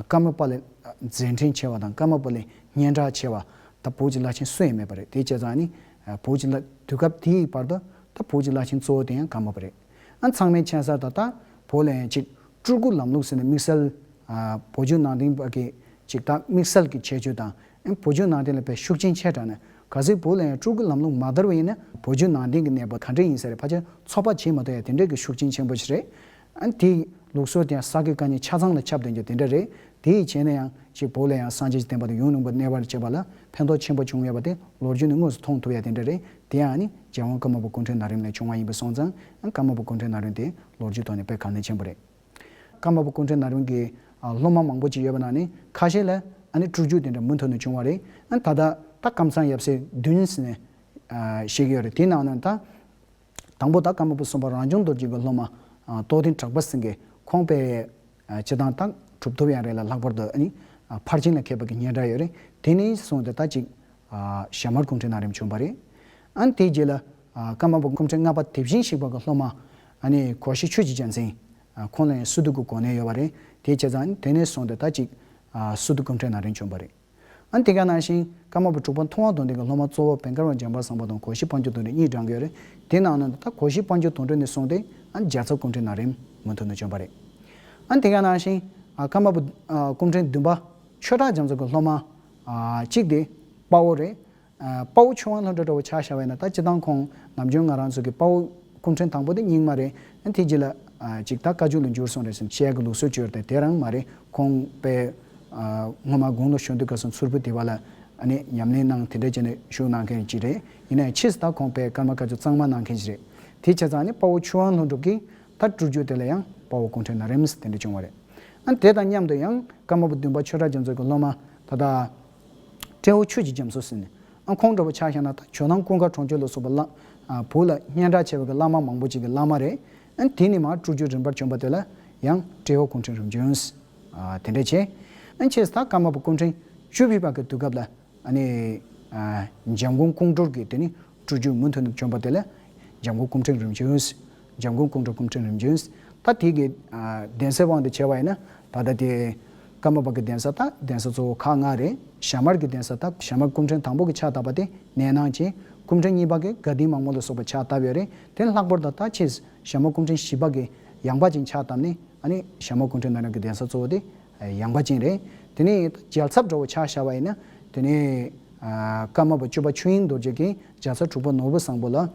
ཀརྨ་པ་ལས་མཛད་འཕྲིན་ཆེ་བ་དང་ཀརྨ་པ་ལས་སྙན་གྲགས་ཆེ་བ་ད་བོད་ཀྱི་བླ་ཆེན་སུ་ཡང་མེད་པ་རེད། དེ་བྱས་ཙང་ནི་བོད་ཀྱི་བླ་དུས་སྐབས་དེའི་བར་དུ་ད་བོད་ཀྱི་བླ་ཆེན་གཙོ་བོ་དེ་ཡང་ཀརྨ་པ་རེད། ཨ་ཚང་མས་མཁྱེན་གསལ་ལྟར་ད་བོད་ལ་ཡང་ཅིག་སྤྲུལ་སྐུ་ལམ་ལུགས་ཟེར་ནས་དམིགས་བསལ་བོད་བརྒྱུད་ནང་བསྟན་པ་གི་ཅིག་ད་དམིགས་བསལ་གྱི་ཁྱད་ཆོས་དང་། ཨ་བོད་བརྒྱུད་ནང་བསྟན་ལ་དཔེ་ཤུགས་རྐྱེན་ཆེ་དྲགས་ནས། གལ་སྲིད་བོད་ལ་ཡང་སྤྲུལ་སྐུ་ལམ་ལུགས་མ་དར་བ་ཡིན་ན་བོད་བརྒྱུད་ནང་བསྟན་གྱི་གནས་བབ་ག་འདྲ་ཡིན་ས་རེད། ཕལ་ཆེར་ཚོགས་པ་བྱེད་མ་ཐུབ་ཡ་དེ་འདྲའི་གི་ཤུགས་རྐྱེན་ཆེན་པོ་ཞིག་རེད། ཨ་དེའི་ལུགས་སྲོལ་དེ་ཡང་ས་དགེ་བཀའ་རྙིང་ཆ་ཚང་ལ་ཁྱབ་ལྡན་གྱི་དེ་འདྲ་རེད། དེ་ཡི་བྱས་ན་ཡང་ཅིག་བོད་ལ་ཡང་སངས་རྒྱས་ཀྱི་བསྟན་པ་དེ་ཡུན་རིང་པོ་གནས་པར་བྱེད་པ་ལ་ཕན་ཐོགས་ཆེན་པོ་བྱུང་ཡོད་པ་དེ་ལོ་རྒྱུས་ནས་དངོས་སུ་མཐོང་ཐུབ་ཡ་དེ་འདྲ་རེད། དེ་ཡང་ནི་རྒྱལ་དབང་ཀརྨ་པ་སྐུ་ཕྲེང་ན་རིམ་ལས་བྱུང་བ་ཡིན་པ་སོང་ཙང་། ཨ་ཀརྨ་པ་སྐུ་ཕྲེང་ན་རིམ་དེ་ལོ་རྒྱུས་ཐོག་ནས་དཔེ་གལ་གནད་ཆེན་པོ་རེད། ཀརྨ་པ་སྐུ་ཕྲེང་ན་རིམ་གྱི་ཨ་སློབ་མ་མང་པོ་ཅིག་ཡོད་པ་ནང་ནས་ཁ་ཤས་ལ་ཨ་ནི་སྤྲུལ་བརྒྱུད་དེ་འདྲ་མུ་མཐུད་ནས་བྱུང་བ་རེད། ཨ་ད་ལྟ་ད་ཀམ་ཚང་ཡབ་སྲས་བདུན་ཟེར་ནས་ཨ་བཤད་ཀྱི་ཡོད་རེད། དེའི་ནང་ནས་ད་དང་པོ་ད་ཀརྨ་པ་གསུམ་པ་རང་བྱུང་རྡོ་རྗེ་གི་སློབ་མ་ཨ་རྟོགས་ལྡན་གྲགས་པ་ཟེར་མཁན། ཁོང་པས་ཨ་སྤྱིར་བཏང་ད་གྲུབ་ཐོབ་ཡང་རེད་ལ། ལྷག་པར་དུ་ཨ་ནི་ཨ་ཕར་ཕྱིན་ལ་མཁས་པ་གི་སྙན་གྲགས་ཡོད་རེད། དེ་ནས་བཟུང་སྟེ་ད་ཅིག་ཨ་ཞྭ་དམར་སྐུ་ཕྲེང་ན་རིམ་བྱུང་བ་རེད། ཨ་ནི་དེའི་རྗེས་ལ་ཨ་ཀརྨ་པ་སྐུ་ཕྲེང་ལྔ་པ་དེ་བཞིན་གཤེགས་པ་གི་སློབ་མ་ཨ་ནི་གོ་ཤྲི་ཆོས་ཀྱི་རྒྱལ་མཚན། ཨ་ཁོང་ལ་ཡང་སི་ཏུ་གི་གོ་གནས་ཡོད་པ་རེད། དེ་བྱས་ཙང་དེ་ནས་བཟུང་སྟེ་ད་ཅིག་ཨ་སི་ཏུ་སྐུ་ཕྲེང་ན་རིམ་བྱུང་བ་རེད། ཨ་དེ་ག་ནང་བཞིན་ཀརྨ་པ་དྲུག་པ་མཐོང་བ་དོན་ལྡན་གྱི་སློབ་མ་གཙོ་བོ་བན་དཀར་བ་འཇམ་དཔལ་བཟང་པོ་དང་གོ་ཤྲི་དཔལ་འབྱོར་དོན་གྲུབ་གཉིས་བགྲང་གི་ཡོད་རེད། དེ་ནང་ནས་ད་གོ་ཤྲི་དཔལ་འབྱོར་དོན་གྲུབ་ནས་བཟུང་སྟེ་ཨ་རྒྱལ་ཚབ་སྐུ་ཕྲེང་ན་རིམ་མུ་མཐུད་ནས་བྱོན་པ་རེད། ཨ་དེ་ག་ནང་བཞིན་ཨ་ཀརྨ་པ་ཨ་སྐུ་ཕྲེང་བདུན་པ་ཆོས་གྲགས་རྒྱ་མཚོ་གི་སློབ་མ་ཨ་གཅིག་དེ་དཔའ་བོ་རེད། ཨ་དཔའ་བོ་ཆོས་དབང་ལྷུན་གྲུབ་འདྲ་བོ་ཆ་བཞག་པ་ཡིན་ན། ད་སྤྱིར་བཏང་ཁོང་ནམ་རྒྱུན་ང་རང་ཚོ་གི་དཔའ་བོ་སྐུ་ཕྲེང་དང་པོ་དེ་རྙིང་མ་རེད། ཨ་དེ་རྗེས་ལ་ཨ་ཅིག་ད་བཀའ་བརྒྱུད་ལ་འགྱུར་སོང་རེད་ཟེར་བཤད་ཀྱི་ལུགས་སྲོལ་ཅིག་ཡོད་རེད་དེ། དེ་རང་མ་རེད། ཁོང་དཔེ་ཨ་སྔོན་མ་དགུང་ལོ་གཞོན་དུས་སྐབས་སུ་མཚུར་ཕུ་དེ་བ་ལ་ཨ་ནི་ཉམས་ལེན་གནང་། དེ་འདྲ་བྱས་ནས་བཞུགས་གནང་མཁན་ཅིག་རེད། ཡིན་ནའི་ཕྱིས་སུ་ད་ཁོང་དཔེ་ཀརྨ་བཀའ་བརྒྱུད་གཙང་མ་གནང་མཁན་ཅིག་རེད། དེ་བྱས་ཙང་ནི་དཔའ་བོ་ཆོས་དབང་ལྷུན་གྲུབ་ཀྱིས་ད་སྤྲུལ་བརྒྱུད་དེ་ལ་ཡང་དཔའ་བོ་སྐུ་ཕྲེང་ན་རིམ་ཟེར་དེ་འདྲ་བྱུང་བ་རེད། ཨ་དེ་དང་མཉམ་དུ་ཡང་ཀརྨ་པ་བདུན་པ་ཆོས་གྲགས་རྒྱ་མཚོ་གི་སློབ་མ་ད་ལྟ་ཏྲེ་ཧོར་ཆོས་ཀྱི་རྒྱ་མཚོ་ཟེར་ནས། ཨ་ཁོང་འདྲ་བོ་ཆ་བཞག་ན་ད་ཇོ་ནང་ཀུན་དགའ་གྲོང་ཁྱེར་ལ་སོགས་པ་བླ་ཨ་བོད་ལ་སྙན་གྲགས་ཆེ་བའི་གི་བླ་མ་མང་པོ་ཅིག་གི་བླ་མ་རེད། ཨ་དེ་ནས་མར་སྤྲུལ་བརྒྱུད་རིམ་པར་བྱོན་པ་དེ་ལ་ཡང་ཏྲེ་ཧོར་སྐུ་ཕྲེང་རིམ་བྱོན་ཨ་དེ་འདྲ་བྱས། ཨ་ཕྱིས་ད་ཀརྨ་པ་སྐུ་ཕྲེང་བཅུ་བཞི་པ་གི་དུས་སྐབས་ལ་ཨ་ནི་ཨ་འཇམ་མགོན་ཀོང་སྤྲུལ་གྱི་དེ་ནི་སྤྲུལ་བརྒྱུད་མུ་མཐུད་ནས་བྱོན་པ་དེ་ལ་འཇམ་མགོན་སྐུ་ཕྲེང་རིམ་བྱོན། འཇམ་མགོན་ཀོང་སྤྲུལ་སྐུ་ཕྲེང་རིམ་བྱོན། ད་དེ་གི་ཨ་གདན་སའི་དབང་དུ་བྱས་པ་ཡིན་ན་ད་ལྟ་དེ་ཀརྨ་པ་གི་གདན་ས་ད་གདན་ས་གཙོ་བོ་ཁག་ལྔ་རེད། ཞྭ་དམར་གྱི་གདན་ས་ད་ཞྭ་དམར་སྐུ་ཕྲེང་དང་པོ་གི་ཕྱག་བཏབ་པ་དེ་གནས་ནང་བྱས། སྐུ་ཕྲེང་གཉིས་པ་གི་དགའ་ལྡན་མ་མོ་ལ་སོགས་པ་ཕྱག་བཏབ་ཡོད་རེད། དེ་ལྷག་པར་དུ་ད་ཕྱིས་ཞྭ་དམར་སྐུ་ཕྲེང་བཞི་པ་གི་ཡངས་པ་ཅན་ཕྱག་བཏབ་ནས་ཨ་ནི་ཞྭ་དམར་སྐུ་ཕྲེང་ནང་རིམ་གྱི་གདན་ས་གཙོ་བོ་དེ་ཡངས་པ་ཅན་རེད། དེ་ནས་རྒྱལ་ཚབ་འདྲ་བོ་ཆ་བཞག་པ་ཡིན་ན་དེ་ནས་ཨ་ཀརྨ་པ་བཅུ་པ་ཆོས་དབྱིངས་རྡོ་རྗེ་གིས་རྒྱལ་ཚབ་དྲུག་པ་ནོར་བུ་བཟང་པོ་ལ་ཨ་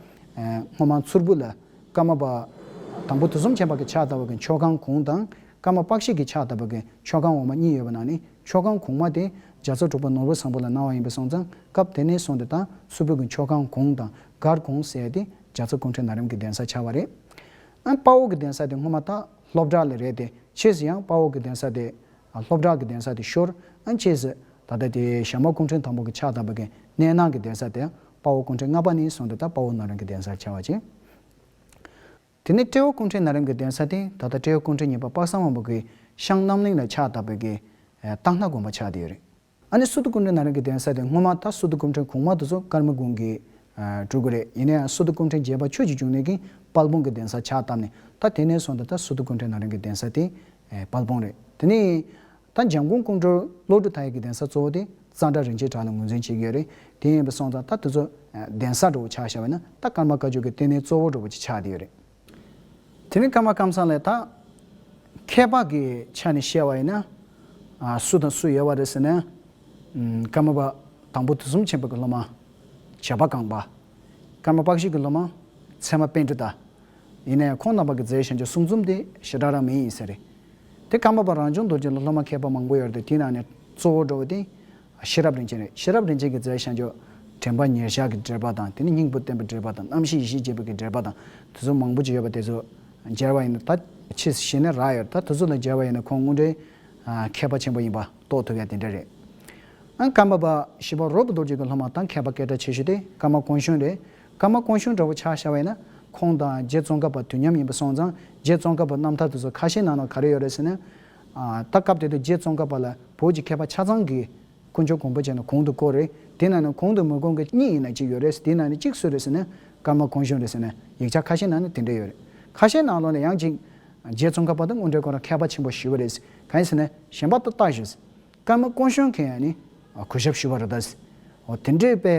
སྔོན་མ་མཚུར་ཕུ་ལ་ཀརྨ་པ་དང་པོ་དུས་གསུམ་མཁྱེན་པ་གི་ཕྱག་བཏབ་པ་གི་མཆོད་ཁང་གུང་དང་ཀརྨ་པཀྴི་གི་ཕྱག་བཏབ་པ་གི་མཆོད་ཁང་འོག་མ་གཉིས་ཡོད་པ་ནང་ནས་མཆོད་ཁང་གུང་མ་དེ་རྒྱལ་ཚབ་དྲུག་པ་ནོར་བུ་བཟང་པོ་ལ་གནང་བ་ཡིན་པ་སོང་ཙང་སྐབས་དེ་ནས་བཟུང་སྟེ་ད་མཚུར་ཕུ་གི་མཆོད་ཁང་གུང་དང་སྒར་གུང་ཟེར་ཏེ་རྒྱལ་ཚབ་སྐུ་ཕྲེང་ནང་རིམ་གྱི་གདན་ས་ཆགས་པ་རེད། ཨ་དཔའ་བོ་གི་གདན་ས་དེ་སྔོན་མ་ད་སློབ་གྲྭ་ལ་རེད་དེ། ཕྱིས་སུ་ཡང་དཔའ་བོ་གི་གདན་ས་དེ་ཨ་སློབ་གྲྭ་གི་གདན་ས་དེ་ཤོར། ཨ་ཕྱིས་སུ་ད་ལྟ་དེ་ཞྭ་དམར་སྐུ་ཕྲེང་དང་པོ་གི་ཕྱག་བཏབ་པ་གི་གནས་ནང་གི་གདན་ས་དེ་དཔའ་བོ་སྐུ་ཕྲེང་ལྔ་པ་ནས་བཟུང་སྟེ་ད་དཔའ་བོ་ནང་རིམ་གྱི་གདན་སར་ཆགས་པ་བྱས། དེ་ནས་སྤྲེའུ་སྐུ་ཕྲེང་ནང་རིམ་གྱི་གདན་ས་དེ་ད་ལྟ་སྤྲེའུ་སྐུ་ཕྲེང་གཉིས་པ་དཔག་བསམ་དབང་པོ་གིས་ཤངས་རྣམ་གླིང་ལ་ཕྱག་བཏབ་པའི་གི་སྟག་སྣ་དགོན་པ་ཆགས་བསྡད་ཡོད་རེད། ཨ་ནི་སི་ཏུ་སྐུ་ཕྲེང་ནང་རིམ་གྱི་གདན་ས་དེ་སྔོན་མ་ད་སི་ཏུ་སྐུ་ཕྲེང་གོང་མ་དེ་ཚོ་ཀརྨ་གུང་གི་སྤྲུལ་སྐུ་རེད། ཡིན་ན་ཡང་སི་ཏུ་སྐུ་ཕྲེང་བརྒྱད་པ་ཆོས་ཀྱི་འབྱུང་གནས་ཀྱིས་དཔལ་སྤུངས་ཀྱི་གདན་ས་ཕྱག་བཏབ་ནས་ད་དེ་ནས་བཟུང་སྟེ་ད་སི་ཏུ་སྐུ་ཕྲེང་ནང་རིམ་གྱི་གདན་ས་དེ་དཔལ་སྤུངས་རེད། དེ་ནས་ད་འཇམ་མགོན་ཀོང་སྤྲུལ་བློ་གྲོས་མཐའ་ཡས་ཀྱི་གདན་ས་གཙོ་བོ་དེ་ཙནྡྲ་རིན་ཆེན་བྲག་ལ་ངོས་འཛིན་བྱེད་ཀྱི་ཡོད་རེད། དེ་ཡིན་པ་སོང་ཙང་ད་དེ་ཚོ་གདན་ས་འདྲ་བོ་ཆ་བཞག་པ་ཡིན་ན་ད་ཀརྨ་བཀའ་བརྒྱུད་ཀྱི་ལྟེ་གནས་གཙོ་བོ་འདྲ་བོ་ཅིག་ཆགས་བསྡད་ཡོད་རེད། དེ་ནས་ཀརྨ་ཀཾ་ཚང་ལས་ད་མཁས་པ་གི་ཆ་ནས་བཤད་པ་ཡིན་ན་ཨ་སུ་དང་སུ་ཡོད་པ་རེད་ཟེར་ན། ཨམ་ཀརྨ་པ་དང་པོ་དུས་གསུམ་མཁྱེན་པ་གི་སློབ་མ་བྱ་པ་གང་པ། ཀརྨ་པཀྴི་གི་སློབ་མ་ཚད་མ་པཎྜི་ཏ། ཡིན་ན་ཡང་ཁོང་རྣམ་པ་གི་མཛད་བཞག་རྒྱུ་གསུང་རྩོམ་དེ་ཞེ་དྲག་རང་མེད་ཡིན་ས་རེད། དེ་ཀརྨ་པ་རང་བྱུང་རྡོ་རྗེ་ལ་སློབ་མ་མཁས་པ་མང་པོ་ཡོད་རེད་དེ། དེའི་ནང་ནས་གཙོ་བོ་འདྲ་བོ་དེ་ཤེས་རབ་རིན་ཆེན་རེད། ཤེས་རབ་རིན་ཆེན་གྱི་མཛད་བཞག་རྒྱུ་དྲན་པ་ཉེར་བཞག་གི་འགྲེལ་པ་དང་། དེ་ནས་སྙིང་པོ་བསྟན་པའི་འགྲེལ་པ་དང་། རྣམ་བཤད་ཡེ་ཤེས་རྒྱས་པའི་གི་འགྲེལ་པ་དང་། དེ་ཚོ་མང་པོ་ཅིག་ཡོད་པ་དེ་ཚོ་མཇལ་བ་ཡིན་ན་ད་ཕྱིས་སུ་ཤེས་ན་རག་ཡོད། ད་དེ་ཚོ་ལ་མཇལ་བ་ཡིན་ན་ཁོང་དངོས་འབྲེལ་མཁས་པ་ཆེན་པོ་ཡིན་པ་རྟོགས་ཐུབ་ཡ་དེ་འདྲ་རེད། ཨ་ཀརྨ་པ་བཞི་པ་རོལ་པ་རྡོ་རྗེ་གི་སློབ་མ་དང་མཁས་པ་སྐད་གྲགས་ཆེ་ཤོས་དེ་ཀརྨ་ཀོང་ཤོང་རེད། ཀརྨ་ཀོང་ཤོང་འདྲ་བོ་ཆ་བཞག་པ་ཡིན་ན་ཁོང་དང་རྗེ་ཙོང་ཁ་པ་དུས་མཉམ་ཡིན་པ་སོང་ཙང་རྗེ་ཙོང་ཁ་པ་རྣམ་ཐར་དེ་ཚོ་ཁ་ཤས་ནང་ལ་ག་རེ་ཡོད་རེད་ཟེར་ན། ཨ་ད་སྐབས་དེ་དུས་རྗེ་ཙོང་ཁ་པ་ལ་བོད་ཀྱི་མཁས་པ་ཆ་ཚང་གི་དཀོན་མཆོག་གོང་བུ་ཆེ་ན་གོང་དུ་བསྐོར་རེད། དེ་ནང་ནས་གོང་དུ་མི་བསྐོར་མཁན་གཉིས་ཡིན་ན་གཅིག་ཡོད་རེད། དེ་ནང་ནས་གཅིག་སུ་རེད་ཟེར་ན་ཀརྨ་ཀོང་ཤོང་རེད་ཟེར་ན་ཡིག་ཆ་ཁ་ཤས་ནང་ནས་དེ་འདྲ་ཡོད་རེད། ཁ་ཤས་ནང་ལོགས་ནས་ཡང་གཅིག་རྗེ་ཙོང་ཁ་པ་དང་དངོས་འབྲེལ་ཁོ་རང་མཁས་པ་ཆེན་པོ་ཞུས་པ་རེད། གང་ཡིན་ཟེར་ན་གཞན་པ་ད་ལྟ་ཞུས། ཀརྨ་ཀོང་ཤོང་མཁན་ཡང་ནི་གུས་ཞབས་ཞུས་པ་རེད་ད། འོ་དེ་འདྲའི་དཔེ་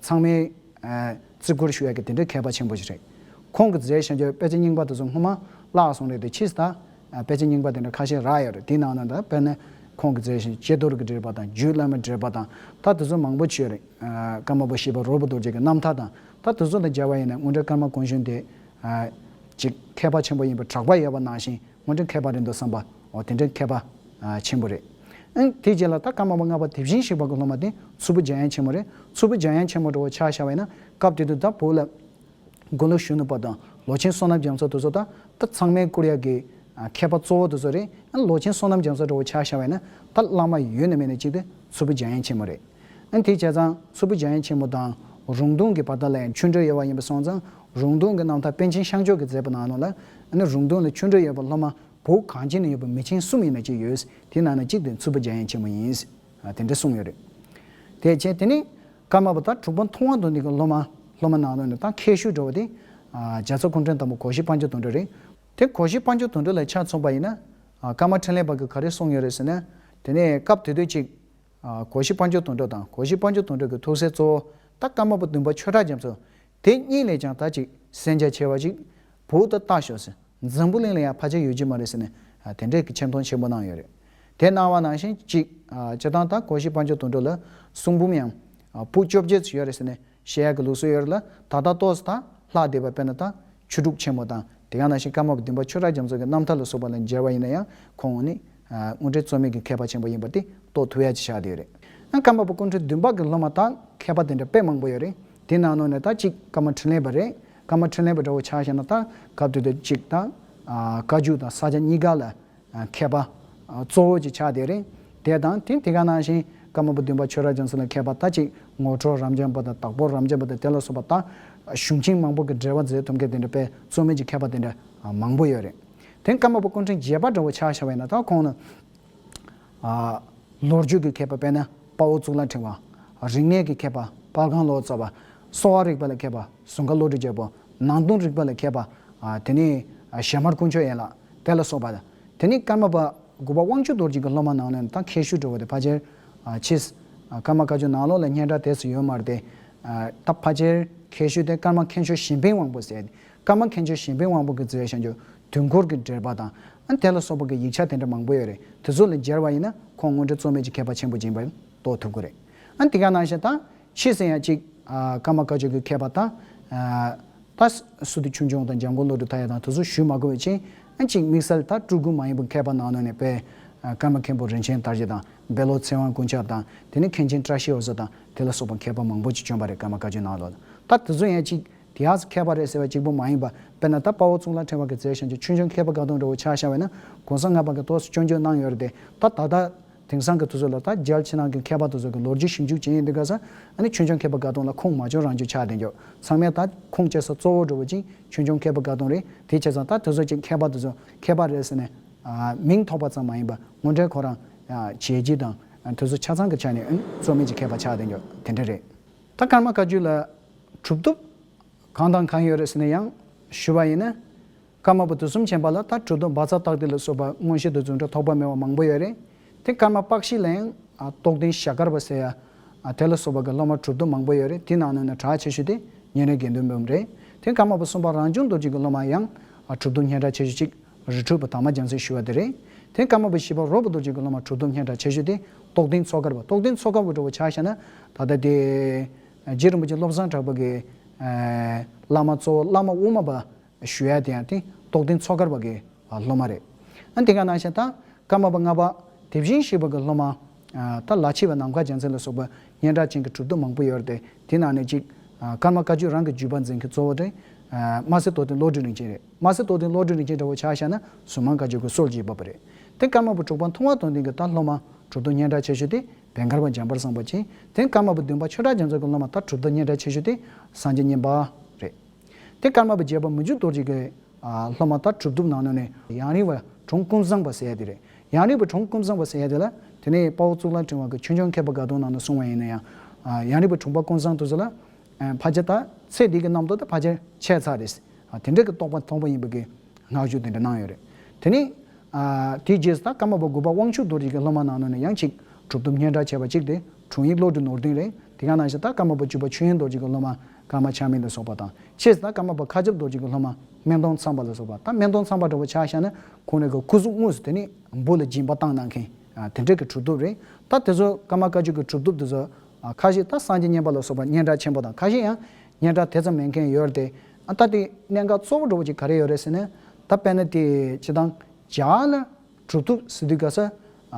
ཚང་མས་བརྩི་བཀུར་ཞུ་ཡག་གི་དེ་འདྲའི་མཁས་པ་ཆེན་པོ་ཞིག་རེད། ཁོང་གི་མཛད་བཞག་རྒྱུ་དཔེ་ཆ་རྙིང་པ་དེ་ཚོ་སྔོན་མ་བརླག་སོང་རེད་དེ། ཕྱིས་ད་དཔེ་ཆ་རྙིང་པ་དེ་འདྲ་ཁ་ཤས་རག་ཡོད་རེད། དེའི་ནང་ན་ད་དཔེར་ན་ཁོང་གི་མཛད་བཞག་ཀྱེ་རྡོར་གྱི་འགྲེལ་པ་དང་རྒྱུད་བླ་མའི་འགྲེལ་པ་དང་ད་དེ་ཚོ་མང་པོ་ཅིག་ཡོད་རེད། ཀརྨ་པ་བཞི་པ་རོལ་པ་རྡོ་རྗེ་གི་རྣམ་ཐར་དང་ད་དེ་ཚོ་དང་མཇལ་བ་ཡིན་ན་དངོས་འབྲེལ་ཀརྨ་ཀོང་ཤོང་དེ་ཅིག་མཁས་པ་ཆེན་པོ་ཡིན་པའི་གྲགས་པ་ཡོད་པ་ནང་བཞིན། དངོས་འབྲེལ་མཁས་པ་རེད་འདུག་བསམ་པ། འོ་དེ་འདྲའི་མཁས་པ་ཆེན་པོ་རེད། ཨང་དེ་རྗེས་ལ་ད་ཀརྨ་པ་ལྔ་པ་དེ་བཞིན་གཤེགས་པ་གི་སློབ་མ་དེ་མཚུར་ཕུ་འཇམ་དབྱངས་ཆེན་མོ་རེད། མཚུར་ཕུ་འཇམ་དབྱངས་ཆེན་མོ་འདྲ་བོ་ཆ་བཞག་པ་ཡིན་ན་སྐབས་དེ་དུས་ད་བོད་ལ་མགོ་ལོག་གཞོན་ནུ་པ་དང་ལོ་ཆེན་བསོད་ནམས་རྒྱ་མཚོ་དེ་ཚོ་ད་ད་ཚང་མས་བཀུར་ཡག་གི་མཁས་པ་གཙོ་བོ་དེ་ཚོ་རེད། ཨ་ལོ་ཆེན་བསོད་ནམས་རྒྱ་མཚོ་འདྲ་བོ་ཆ་བཞག་པ་ཡིན་ན་ད་བླ་མ་ཡོད་ན་མེད་ན་གཅིག་དེ་མཚུར་ཕུ་འཇམ་དབྱངས་ཆེན་མོ་རེད། ཨ་དེ་བྱས་ཙང་མཚུར་ཕུ་འཇམ་དབྱངས་ཆེན་མོ་དང་རུང་སྟོང་གི་བར་ཐག་ལ་ཡང་ཆོ་འཕྲུལ་ཡོད་པ་ཡིན་པ་སོང་ཙང་རུང་སྟོང་གི་རྣམ་ཐར་པཎ་ཆེན་ཤངས་ཆོས་ཀྱི་མཛད་པ་ནང་ལོགས་ལ་ཨ་ནི་རུང་སྟོང་ལ་ཆོ་འཕྲུལ་ཡོད་པ་སློབ་མ་བོད་གངས་ཅན་ན་ཡོད་པ་མི་ཆེན་གསུམ་ཡིན་ན་གཅིག་ཡོད། དེ་ནང་ནས་གཅིག་དེ་མཚུར་ཕུ་འཇམ་དབྱངས་ཆེན་མོ་ཡིན། ཨ་དེ་འདྲ་གསུངས་ཡོད་རེད། དེ་བྱས་དེ་ནི་ཀརྨ་པ་ད་དྲུག་པ་མཐོང་བ་མདོ་འདི་གི་སློབ་མ་སློབ་མ་ནང་ལོགས་ནས་ད་མཁས་ཤོས་འདྲ་བོ་དེ་ཨ་རྒྱལ་ཚབ་སྐུ་ཕྲེང་དང་པོ་གོ་ཤྲི་དཔལ་འབྱོར་དོན་གྲུབ་རེད། དེ་གོ་ཤྲི་དཔལ་འབྱོར་དོན་གྲུབ་ལ་ཆ་མཚོན་པ་ཡིན་ན་ཨ་ཀརྨ་འཕྲིན་ལས་པ་གིས་ག་རེ་གསུངས་ཡོད་རེད་ཟེར་ན། དེ་ནས་སྐབས་དེ་དུས་ཅིག་ཨ་གོ་ཤྲི་དཔལ་འབྱོར་དོན་གྲུབ་དང་གོ་ཤྲི་དཔལ་འབྱོར་དོན་གྲུབ་ཀྱི་ཐུགས་སྲས་གཙོ་བོ་ད་ཀརྨ་པ་བདུན་པ་ཆོས་གྲགས་རྒྱ་མཚོ། དེ་གཉིས་ལས་ཀྱང་ད་ཅིག་གསན་རྒྱ་ཆེ་བ་ཅིག་བོད་དུ་ལྟ་ཞོག་ཟེར། འཛམ་བུ་གླིང་ལ་ཡང་ཕལ་ཆེར་ཡོད་ཀྱི་མ་རེད་ཟེར་ནས་ཨ་དེ་འདྲའི་གི་ཆེ་མཐོང་ཆེན་པོ་གནང་ཡོད་རེད། དེ་གནང་བ་ནང་བཞིན་ཅིག་ཨ་སྤྱིར་བཏང་ད་གོ་ཤྲི་དཔལ་འབྱོར་དོན་གྲུབ་ལ་གསུང་འབུམ་ཡང་ཨ་པོད་བཅོ་བརྒྱད་ཙམ་ཡོད་རེད་ཟེར་ནས་བཤད་ཡག་གི་ལུགས་སྲོལ་ཡོད་རེད་ལ། ད་ལྟ་ཏོག་ཙམ་ད་ལྷག་བསྡད་པ་དཔེར་ན་ད་ཆོས་དྲུག་ཆེན་མོ་དང་དེ་ག་ནང་བཞིན་ཀརྨ་པ་བདུན་པ་ཆོས་གྲགས་རྒྱ་མཚོ་གི་རྣམ་ཐར་ལ་སོགས་པ་ལ་མཇལ་བ་ཡིན་ན་ཡང་ཁོང་ནི་ཨ་དངོས་འབྲེལ་རྩོད་མེད་ཀྱི་མཁས་པ་ཆེན་པོ་ཡིན་པ་དེ་རྟོགས་ཐུབ་ཡག་ཅིག་ཆགས་བསྡད་ཡོད་རེད། ཨ་ཀརྨ་པ་སྐུ་ཕྲེང་བདུན་པ་གི་སློབ་མ་ད་མཁས་པ་དེ་འདྲ་དཔེ་མང་པོ་ཡོད་རེད། དེ་ནང་ནང་ནས་ད་གཅིག་ཀརྨ་འཕྲིན་ལས་པ་རེད། ཀརྨ་འཕྲིན་ལས་པ་འདྲ་བོ་ཆ་བཞག་ན་ད་སྐབས་དེ་དུས་གཅིག་ད་ཨ་བཀའ་བརྒྱུད་དང་ས་སྐྱ་གཉིས་ཀ་ལ་ཨ་མཁས་པ་ཨ་གཙོ་བོ་ཅིག་ཆགས་བསྡད་རེད། དེ་དང་དེ་དེ་ག་ནང་བཞིན་ཀརྨ་པ་བདུན་པ་ཆོས་གྲགས་རྒྱ་མཚོ་ལ་མཁས་པ་ད་གཅིག་ངོ་སྤྲོད་རབ་འབྱམས་པ་དང་དྭགས་པོ་རབ་འབྱམས་པ་དང་དེ་ལ་སོགས་པ་ད་གཞུང་ཆེན་མང་པོ་གི་འགྲེལ་པ་མཛད་ཐུབ་མཁན་དེ་འདྲ་དཔེ་རྩོད་མེད་ཀྱི་མཁས་པ་དེ་འདྲ་ཨ་མང་པོ་ཡོད་རེད། དེ་ཀརྨ་པ་སྐུ་ཕྲེང་བརྒྱད་པ་འདྲ་བོ་ཆ་བཞག་པ་ཡིན་ན་ད་ཁོང་ནི། ཨ་ལོ་རྒྱུས་ཀྱི་མཁས་པ་དཔེར་ན་དཔའ་བོ་གཙུག་ལག་ཕྲེང་བ། རིག་གནས་ཀྱི་མཁས་པ་དཔལ་ཁང་བློ་བཟང་པ། གསོ་བ་རིག་པ་ལ་མཁས་པ་ཟུང་དཀར་བློ་གྲོས་རྒྱལ་པོ། ནང་དོན་རིག་པ་ལ་མཁས་པ་ཨ་དེ་ནས་ཨ་ཞྭ་དམར་དཀོན་མཆོག་ཡན་ལག། དེ་ལ་སོགས་པ་དང་། དེ་ནས་ཀརྨ་པ་དགུ་པ་དབང་ཕྱུག་རྡོ་རྗེ་གི་སློབ་མ་ནང་ནས་ད་མཁས་ཤོས་འགྲོ་བ་དེ་ཕལ་ཆེར་ཨ་ཕྱིས་ཨ་ཀརྨ་བཀའ་བརྒྱུད་ནང་ལོགས་ལ་སྙན་གྲགས་དེ་ཙམ་ཡོད་མ་རེད་དེ། ཨ་ད་ཕལ་ཆེར་མཁས་ཤོས་དེ་ཀརྨ་མཁན་ཆེན་གཞན་ཕན་དབང་པོ་ཟེར་ཏེ། ཀརྨ་མཁན་ཆེན་གཞན་ཕན་དབང་པོ་གི་མཛད་བྱང་ཆུབ་དུས་འཁོར་གྱི་འགྲེལ་པ་དང་། ཨ་དེ་ལ་སོགས་པ་གི་ཡིག་ཆ་དེ་འདྲ་མང་པོ་ཡོད་རེད། དེ་ཚོ་ལ་མཇལ་བ་ཡིན་ན་ཁོང་དངོས་འབྲེལ་རྩོད་མེད་ཀྱི་མཁས་པ་ཆེན་པོ་ཡིན་པ་རྟོགས་ཐུབ་ཀྱི་རེད། ཨ་དེ་ག་ནང་བཞིན་ད་ཕྱིས་སུ་ཡང་ཅིག་ཨ་ཀརྨ་བཀའ་བརྒྱུད་ཀྱི་མཁས་པ་དང་། ཨ་ད་སི་ཏུ་ཆོས་འབྱུང་དང་འཇམ་མགོན་བློ་གྲོས་མཐའ་ཡས་དང་དེ་ཚོ་ཞུས་མ་དགོས་པའི་ཕྱིར། ཨ་ཅིག་དམིགས་བསལ་ད་སྤྲུལ་སྐུ་མ་ཡིན་པའི་མཁས་པ་ནང་ནས་ནི་དཔེ་ཨ་ཀརྨ་མཁན་པོ་རིན་ཆེན་དར་རྒྱས་དང་། བཻ་ལོ་ཚེ་དབང་ཀུན་ཁྱབ་དང་། དེ་ནས་མཁན་ཆེན་བཀྲ་ཤིས་འོད་ཟེར་དང་། དེ་ལ་སོགས་པ་མཁས་པ་མང་པོ་ཅིག་བྱོན་པ་རེད། ཀརྨ་བཀའ་བརྒྱུད་ནང་ལོགས་ལ། ད་དེ་ཚོ་ཡང་ཅིག་དེ་ཡང་མཁས་པ་རེད་ཟེར་བ་གཅིག་པུ་མ་ཡིན་པ། དཔེར་ན་ད་དཔའ་བོ་གཙུག་ལག་ཕྲེང་བ་གི་མཛད་བྱང་ཆུབ་ཆོས་འབྱུང་མཁས་པ་དགའ་སྟོན་འདྲ་བོ་ཆ་བཞག་པ་ཡིན་ན། གོང་ས་ལྔ་པ་གིས་ཏོག་ཙམ་སྐྱོན་བརྗོད་གནང་ཡོད་རེད་དེ། ད་ད་ལྟ་དེང་སང་གི་དུས་ཚོད་ལ་ད་རྒྱལ་ཕྱི་ནང་གི་མཁས་པ་དེ་ཚོ་གི་ལོ་རྒྱུས་ཞིབ་འཇུག་བྱེད་ཡིན་དུས་ག་ས། ཨ་ནི་ཆོས་འབྱུང་མཁས་པ་དགའ་སྟོན་ལ་ཁུངས་མ་འཁྱོལ་རང་འཁྱོལ་ཆགས་བསྡད་འཇོག་ཚང་མས་ད་ཁུངས་སྐྱེལ་ས་གཙོ་བོ་འདྲ་བོ་ཅིག་ཆོས་འབྱུང་མཁས་པ་དགའ་སྟོན་རེད། དེ་བྱས་ཙང་ད་དེ་ཚོ་ཅིག་མཁས་པ་དེ་ཚོ་མཁས་པ་རེད་ཟེར་ནས་ཨ་མིང་ཐོགས་པ་ཙམ་མ་ཡིན་པ། དངོས་འབྲེལ་ཁོ་རང་ཨ་བྱས་རྗེས་དང་། ཨ་དེ་ཚོ་ཆ་ཚང་གི་ཆ་ནས་ཨ་ནི་རྩོད་མེད་ཀྱི་མཁས་པ་ཆགས་བསྡད་འཇོག་དེ་འདྲ་རེད། ད་ཀརྨ་བཀའ་བརྒྱུད་ལ་གྲུབ་ཐོབ་གང་དང་གང་ཡོད་རེད་ཟེར་ནས་ཡང་ཞུ་བ་ཡིན་ན། ཀརྨ་པ་དུས་གསུམ་མཁྱེན་པ་ལ་ད་གྲུབ་ཐོབ་བཛྲ་རྟགས་བསྡུས་ལ་སོགས་པ་མངོན་ཤེས་དང་རྫུ་འཕྲུལ་ཐོགས་པ་མེད་པ་མང་པོ་ཡོད་རེད། དེ་ཀརྨ་པཀྵི་ལ་ཡང་ཨ་རྟོགས་ལྡན་ཞྭ་དཀར་པ་ཟེར་ཡ་ཨ་དེ་ལ་སོགས་པ་གི་སློབ་མ་གྲུབ་ཐོབ་མང་པོ་ཡོད་རེད། དེ་ནང་ནས་ནི་གྲགས་ཆེ་ཤོས་དེ་མཉན་ཡོད་དགེ་འདུན་འབུམ་རེད། དེ་ཀརྨ་པ་གསུམ་པ་རང་བྱུང་རྡོ་རྗེ་གི་སློབ་མ་ཡང་ཨ་གྲུབ་ཐོབ་སྙན་གྲགས་ཆེ་ཤོས་གཅིག་རི་ཁྲོད་པ་དར་མ་རྒྱལ་མཚན་ཞུ་བ་དེ་རེད། དེ་ཀརྨ་པ་བཞི་པ་རོལ་པ་རྡོ་རྗེ་གི་སློབ་མ་གྲུབ་ཐོབ་སྙན་གྲགས་ཆེ་ཤོས་དེ་རྟོགས་ལྡན་མཚོ་དཀར་པ། རྟོགས་ལྡན་མཚོ་དཀར་པ་འདྲ་བོ་ཆ་བཞག་ན་ད་ལྟ་དེ་རྗེ་རིན་པོ་ཆེ་བློ་བཟང་གྲགས་པ་གི་ཨ་བླ་མ་གཙོ་བོ་བླ་མ་དབུ་མ་པ་ཞུ་ཡ་དེ་ཡང་དེ་རྟོགས་ལྡན་མཚོ་དཀར་པ་གི་སློབ་མ་རེད། ཨ་དེ་ག་ནང་བཞིན་ད་ཀརྨ་པ་ལྔ་པ་དེ་བཞིན་གཤེགས་པ་གི་སློབ་མ་ཨ་ད་ལ་ཕྱི་པ་ནམ་མཁའ་རྒྱལ་མཚན་ལ་སོགས་པ་སྙན་གྲགས་ཅན་གྱི་གྲུབ་ཐོབ་མང་པོ་ཡོད་རེད་དེ། དེ་ནང་ནས་གཅིག་ཨ་ཀརྨ་བཀའ་བརྒྱུད་རང་གི་བརྒྱུད་པ་འཛིན་མཁན་གཙོ་བོ་དེ་ཨ་དམར་སེར་རྟོགས་ལྡན་བློ་གྲོས་རིན་ཆེན་རེད། དམར་སེར་རྟོགས་ལྡན་བློ་གྲོས་རིན་ཆེན་འདྲ་བོ་ཆ་བཞག་ན་གཟུངས་མང་བཀའ་བརྒྱུད་ཀྱི་སྲོལ་འབྱེད་པ་རེད། དེ་ཀརྨ་པ་དྲུག་པ་མཐོང་བ་དོན་ལྡན་གྱི་ད་སློབ་མ་གྲུབ་ཐོབ་སྙན་གྲགས་ཆེ་ཤོས་དེ་བན་དཀར་པ་འཇམ་དཔལ་བཟང་པོ་བྱས། དེ་ཀརྨ་པ་བདུན་པ་ཆོས་གྲགས་རྒྱ་མཚོ་གི་སློབ་མ་ད་གྲུབ་ཐོབ་སྙན་གྲགས་ཆེ་ཤོས་དེ་སངས་རྒྱས་མཉན་པ་རེད། དེ་ཀརྨ་པ་བརྒྱད་པ་མི་འགྱུར་རྡོ་རྗེ་གི་ཨ་སློབ་མ་ད་གྲུབ་ཐོབ་ནང་ནས་ནི་ཡང་རིང་བ་གྲོང་ཀུན་བཟང་པ་ཟེར་ཡ་དེ་རེད། ཡང་རིང་བ་གྲོང་ཀུན་བཟང་པ་ཟེར་ཡ་དེ་ལ་དེ་ནས་དཔའ་བོ་གཙུག་ལག་ཕྲེང་བ་གི་ཆོས་འབྱུང་མཁས་པ་དགའ་སྟོན་ནང་ནས་གསུངས་པ་ཡིན་ན་ཡང་། ཨ་ཡང་རིང་བ་གྲོང་པ་ཀུན་བཟང་དེ་ཚོ་ལ་ཨ་ཕལ་ཆེར་ད་ཚེ་འདི་གི་རྣམ་རྟོག་ད་ཕལ་ཆེར་ཆད་ཚར་རེད། ཨ་དེ་འདྲ་གི་རྟོགས་པ་མཐོང་བ་ཡིན་པ་གི་བསྔགས་བརྗོད་དེ་འདྲ་གནང་ཡོད་རེད། དེ་ནས་ཨ་དེའི་རྗེས་སུ་ད་ཀརྨ་པ་དགུ་པ་དབང་ཕྱུག་རྡོ་རྗེ་གི་སློབ་མ་ནང་ནས་ནི་ཡང་གཅིག་གྲུབ་ཐོབ་སྙན་གྲགས་ཆེ་བ་གཅིག་དེ་དྲུང་ཡིག་བློ་གྲོས་ནོར་བདུན་རེད། དེ་ག་ནང་བཞིན་ད་ཀརྨ་པ་བཅུ་པ་ཆོས་དབྱིངས་རྡོ་རྗེ་གི་སློབ་མ་ཀརྨ་ཆགས་མེད་ལ་སོགས་པ་དང་། ཕྱིས་སུ་ད་ཀརྨ་པ་མཁའ་ཁྱབ་རྡོ་རྗེ་གི་སློབ་མ་སྨན་གདོང་ཚངས་པ་ལ་སོགས་པ། ད་སྨན་གདོང་ཚངས་པ་འདྲ་བོ་ཆ་བཞག་ན་ཁོང་རང་གི་སྐུ་གཟུགས་དངོས་སུ་དེ་ནི་འབུ་ལ་སྦྱིན་པ་བཏང་གནང་མཁན་ཨ་དེ་འདྲ་གི་གྲུབ་ཐོབ་རེད། ད་དེ་ཚོ་ཀརྨ་བཀའ་བརྒྱུད་ཀྱི་གྲུབ་ཐོབ་དེ་ཚོ་ཨ་ཁ་ཤས་ད་སངས་རྒྱས་མཉན་པ་ལ་སོགས་པ་སྙན་གྲགས་ཆེན་པོ་དང་། ཁ་ཤས་ཡང་སྙན་གྲགས་དེ་ཙམ་མེད་མཁན་ཡོད་རེད་དེ། ཨ་ད་དེ་གནད་འགག་གཙོ་བོ་འདྲ་བོ་ཅིག་ག་རེ་ཡོད་རེད་ཟེར་ན། ད་དཔེར་ན་དེ་སྤྱིར་བཏང་རྒྱ་ལ་གྲུབ་ཐོབ་ཟེར་དུས་ག་ས་ཨ་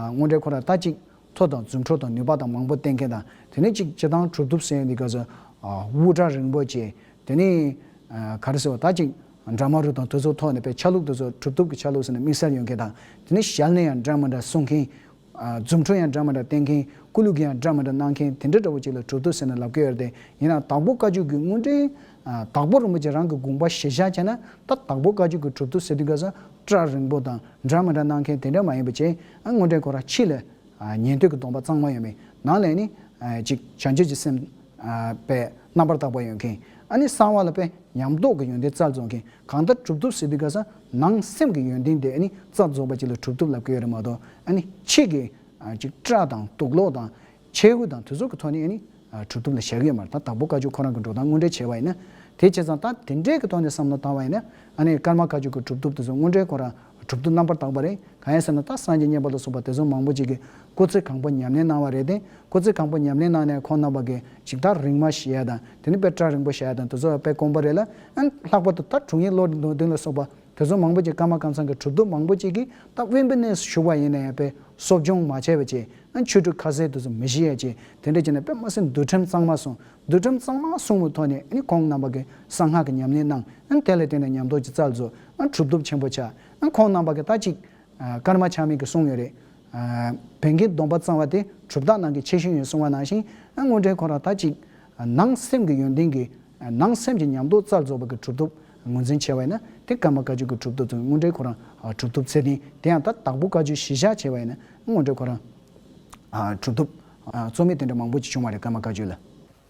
དངོས་འབྲེལ་ཁོ་རང་ད་ཅིག་མཐུ་དང་རྫུ་འཕྲུལ་དང་ནུས་པ་དང་མང་པོ་བསྟན་མཁན་དང་། དེ་ནས་ཅིག་སྤྱིར་བཏང་གྲུབ་ཐོབ་ཟེར་ཡོང་དུས་ག་ས་ཨ་དབུ་སྐྲ་རིང་པོ་བྱས། དེ་ནས་ཨ་ག་རེ་ཟེར་བ། ད་ཅིག་འདྲ་མ་རུ་དང་དེ་ཚོ་ཐོག་ནས་དཔེ་ཆ་ལུགས་དེ་ཚོ་གྲུབ་ཐོབ་ཀྱི་ཆ་ལུགས་ཟེར་ནས་དམིགས་བསལ་ཡོད་མཁན་དང་། དེ་ནས་ཞལ་ནས་ཡང་འདྲ་མི་འདྲ་གསུང་མཁན། ཨ་རྫུ་འཕྲུལ་ཡང་འདྲ་མི་འདྲ་བསྟན་མཁན། སྐུ་ལུས་ཀྱི་ཡང་འདྲ་མི་འདྲ་གནང་མཁན་དེ་འདྲ་འདྲ་བོ་ཅིག་ལ་གྲུབ་ཐོབ་ཟེར་ནས་ལབ་ཀྱི་ཡོད་རེད་དེ། ཡིན་ནའང་དྭགས་པོ་བཀའ་བརྒྱུད་ཀྱི་དངོས་འབྲེལ་ཨ་དྭགས་པོ་རིན་པོ་ཆེ་རང་གི་དགོངས་པ་གཞིར་བཞག་བྱས་ན། ད་དྭགས་པོ་བཀའ་བརྒྱུད་ཀྱི་གྲུབ་ཐོབ་ཟེར་དུས་ག་ས་སྐྲ་རིང་པོ་དང་འདྲ་མི་འདྲ་གནང་མཁན་དེ་འདྲ་མ་ཡིན་པ་བྱས། ཨ་དངོས་འབྲེལ་ཁོ་རང་ཕྱི་ལ་ཨ་ཉན་ཐོས་ཀྱི་སྡོམ་པ་གཙང་མ་ཡོད་མེད། ནང་ལ་ནི་ཨ་ཅིག་བྱང་ཆུབ་ཀྱི་སེམས་ཨ་པའི་རྣམ་པར་དག་པ་ཡོད་མཁན། ཨ་ནི་གསང་བ་ལ་དཔེ་ཉམས་རྟོགས་ཀྱི་ཡོན་ཏན་རྩལ་རྫོགས་མཁན། གང་ལྟར་གྲུབ་ཐོབ་ཟེར་དུས་ག་ས་ནང་སེམས་ཀྱི་ཡོན་ཏན་དེ་ཨ་ནི་རྩལ་རྫོགས་པ་ཅིག་ལ་གྲུབ་ཐོབ་ལབ་ཀྱི་ཡོད་རེད་མ་གཏོགས། ཨ་ནི་ཕྱི་གི་ཨ་ཅིག་སྐྲ་དང་དུག་ལོག་དང་མཆེ་གུ་དང་དེ་ཚོ་གི་ཐོག་ནས་ཨ་ནི་ཨ་གྲུབ་ཐོབ་ལ་བཞག་གི་ཡོད་མ་རེད། ད་དྭགས་པོ་བཀའ་བརྒྱུད་ཁོ་རང་གི་འགྲོ་སྟངས་དངོས་འབྲེལ་བྱས་པ་ཡིན་ན། དེ་བྱས་ཙང་ད་དེ་འདྲའི་གི་ཐོག་ནས་བསམ་བློ་བཏང་བ་ཡིན་ན། ཨ་ནི་ཀརྨ་བཀའ་བརྒྱུད་ཀྱི་གྲུབ་ཐོབ་དེ་ཚོ་དངོས་འབྲེལ་ཁོ་རང་གྲུབ་ཐོབ་རྣམ་པར་དག་པ་རེད། གང་ཡིན་ཟེར་ན་ད་སངས་རྒྱས་མཉན་པ་ལ་སོགས་པ་དེ་ཚོ་མང་པོ་ཅིག་གིས་སྐུ་ཚེ་གང་པོ་ཉམས་ལེན་གནང་བ་རེད་དེ། སྐུ་ཚེ་གང་པོ་ཉམས་ལེན་གནང་ནས་ཁོང་རྣམ་པ་གིས་ཅིག་ད་རིང་མ་བྱེད་ཡ་དང་། དེ་ནས་དཔེ་སྐྲ་རིང་པོ་བྱེད་ཡ་དང་དེ་ཚོ་དཔེ་དཀོན་པོ་རེད་ལ། ཨ་ནི་ལྷག་པར་དུ་ད་དྲུང་ཡིག་བློ་གྲོས་ནོར་བདུན་ལ་སོགས་པ་དེ་ཚོ་མང་པོ་ཅིག་ཀརྨ་ཀཾ་ཚང་གི་གྲུབ་ཐོབ་མང་པོ་ཅིག་གིས་ད་དབེན་པའི་གནས་སུ་བཞུགས་པ་ཡིན་ན་ཡང་དཔེ་གསོ་སྦྱོང་མ་བྱས་པ་བྱས། ཨ་ཆོས་དྲུག་ཁ་ཟས་དེ་ཚོ་མི་ཤི་ཡ་བྱས། དེ་འདྲ་བྱས་ནས་དཔེ་མ་སྲིད་འདུལ་ཁྲིམས་གཙང་མ་སྲུང་། འདུལ་ཁྲིམས་གཙང་མ་སྲུང་བའི་ཐོག་ནས་ཨ་ནི་ཁོང་རྣམ་པ་གིས་གསང་སྔགས་ཀྱི་ཉམས་ལེན་གནང་། ཨ་ནི་དེ་ལ་བརྟེན་ནས་ཉམས་རྟོགས་ཀྱི་རྩལ་རྫོགས། ཨ་ནི་གྲུབ་ཐོབ་ཆེན་པོ་ཆགས། ཨ་ནི་ཁོང་རྣམ་པ་གིས་ད་ཅིག་ཨ་ཀརྨ་ཆགས་མེད་ཀྱིས་གསུངས་ཡོད་རེད། ཨ་བན་གྱི་སྡོམ་པ་གཙང་བ་དེ་གྲུབ་རྟགས་ནང་གི་ཆེ་ཤོས་ཡིན་གསུངས་པ་ནང་བཞིན། ཨ་དངོས་འབྲེལ་ཁོ་རང་ད་ཅིག་ཨ་ནང་སེམས་ཀྱི་ཡོན་ཏན་གྱི་ཨ་ནང་སེམས་ཀྱི་ཉམས་རྟོགས་རྩལ་རྫོགས་པ་གི་གྲུབ་ཐོབ་ངོས་འཛིན་བྱས་པ་ཡིན་ན། དེ་ཀརྨ་བཀའ་བརྒྱུད་ཀྱི་གྲུབ་ཐོབ་ཚོ་དངོས་འབྲེལ་ཁོ་རང་ཨ་གྲུབ་ཐོབ་ཚད་ལྡན། དེ་ཡང་ད་དྭགས་པོ་བཀའ་བརྒྱུད་གཞིར་བཞག་བྱས་པ་ཡིན་ན་དངོས་འབྲེལ་ཁོ་རང་ཨ་གྲུབ་ཐོབ་ཨ་རྩོད་མེད་དེ་འདྲ་མང་པོ་ཅིག་བྱུང་བ་རེད། ཀརྨ་བཀའ་བརྒྱུད་ལ།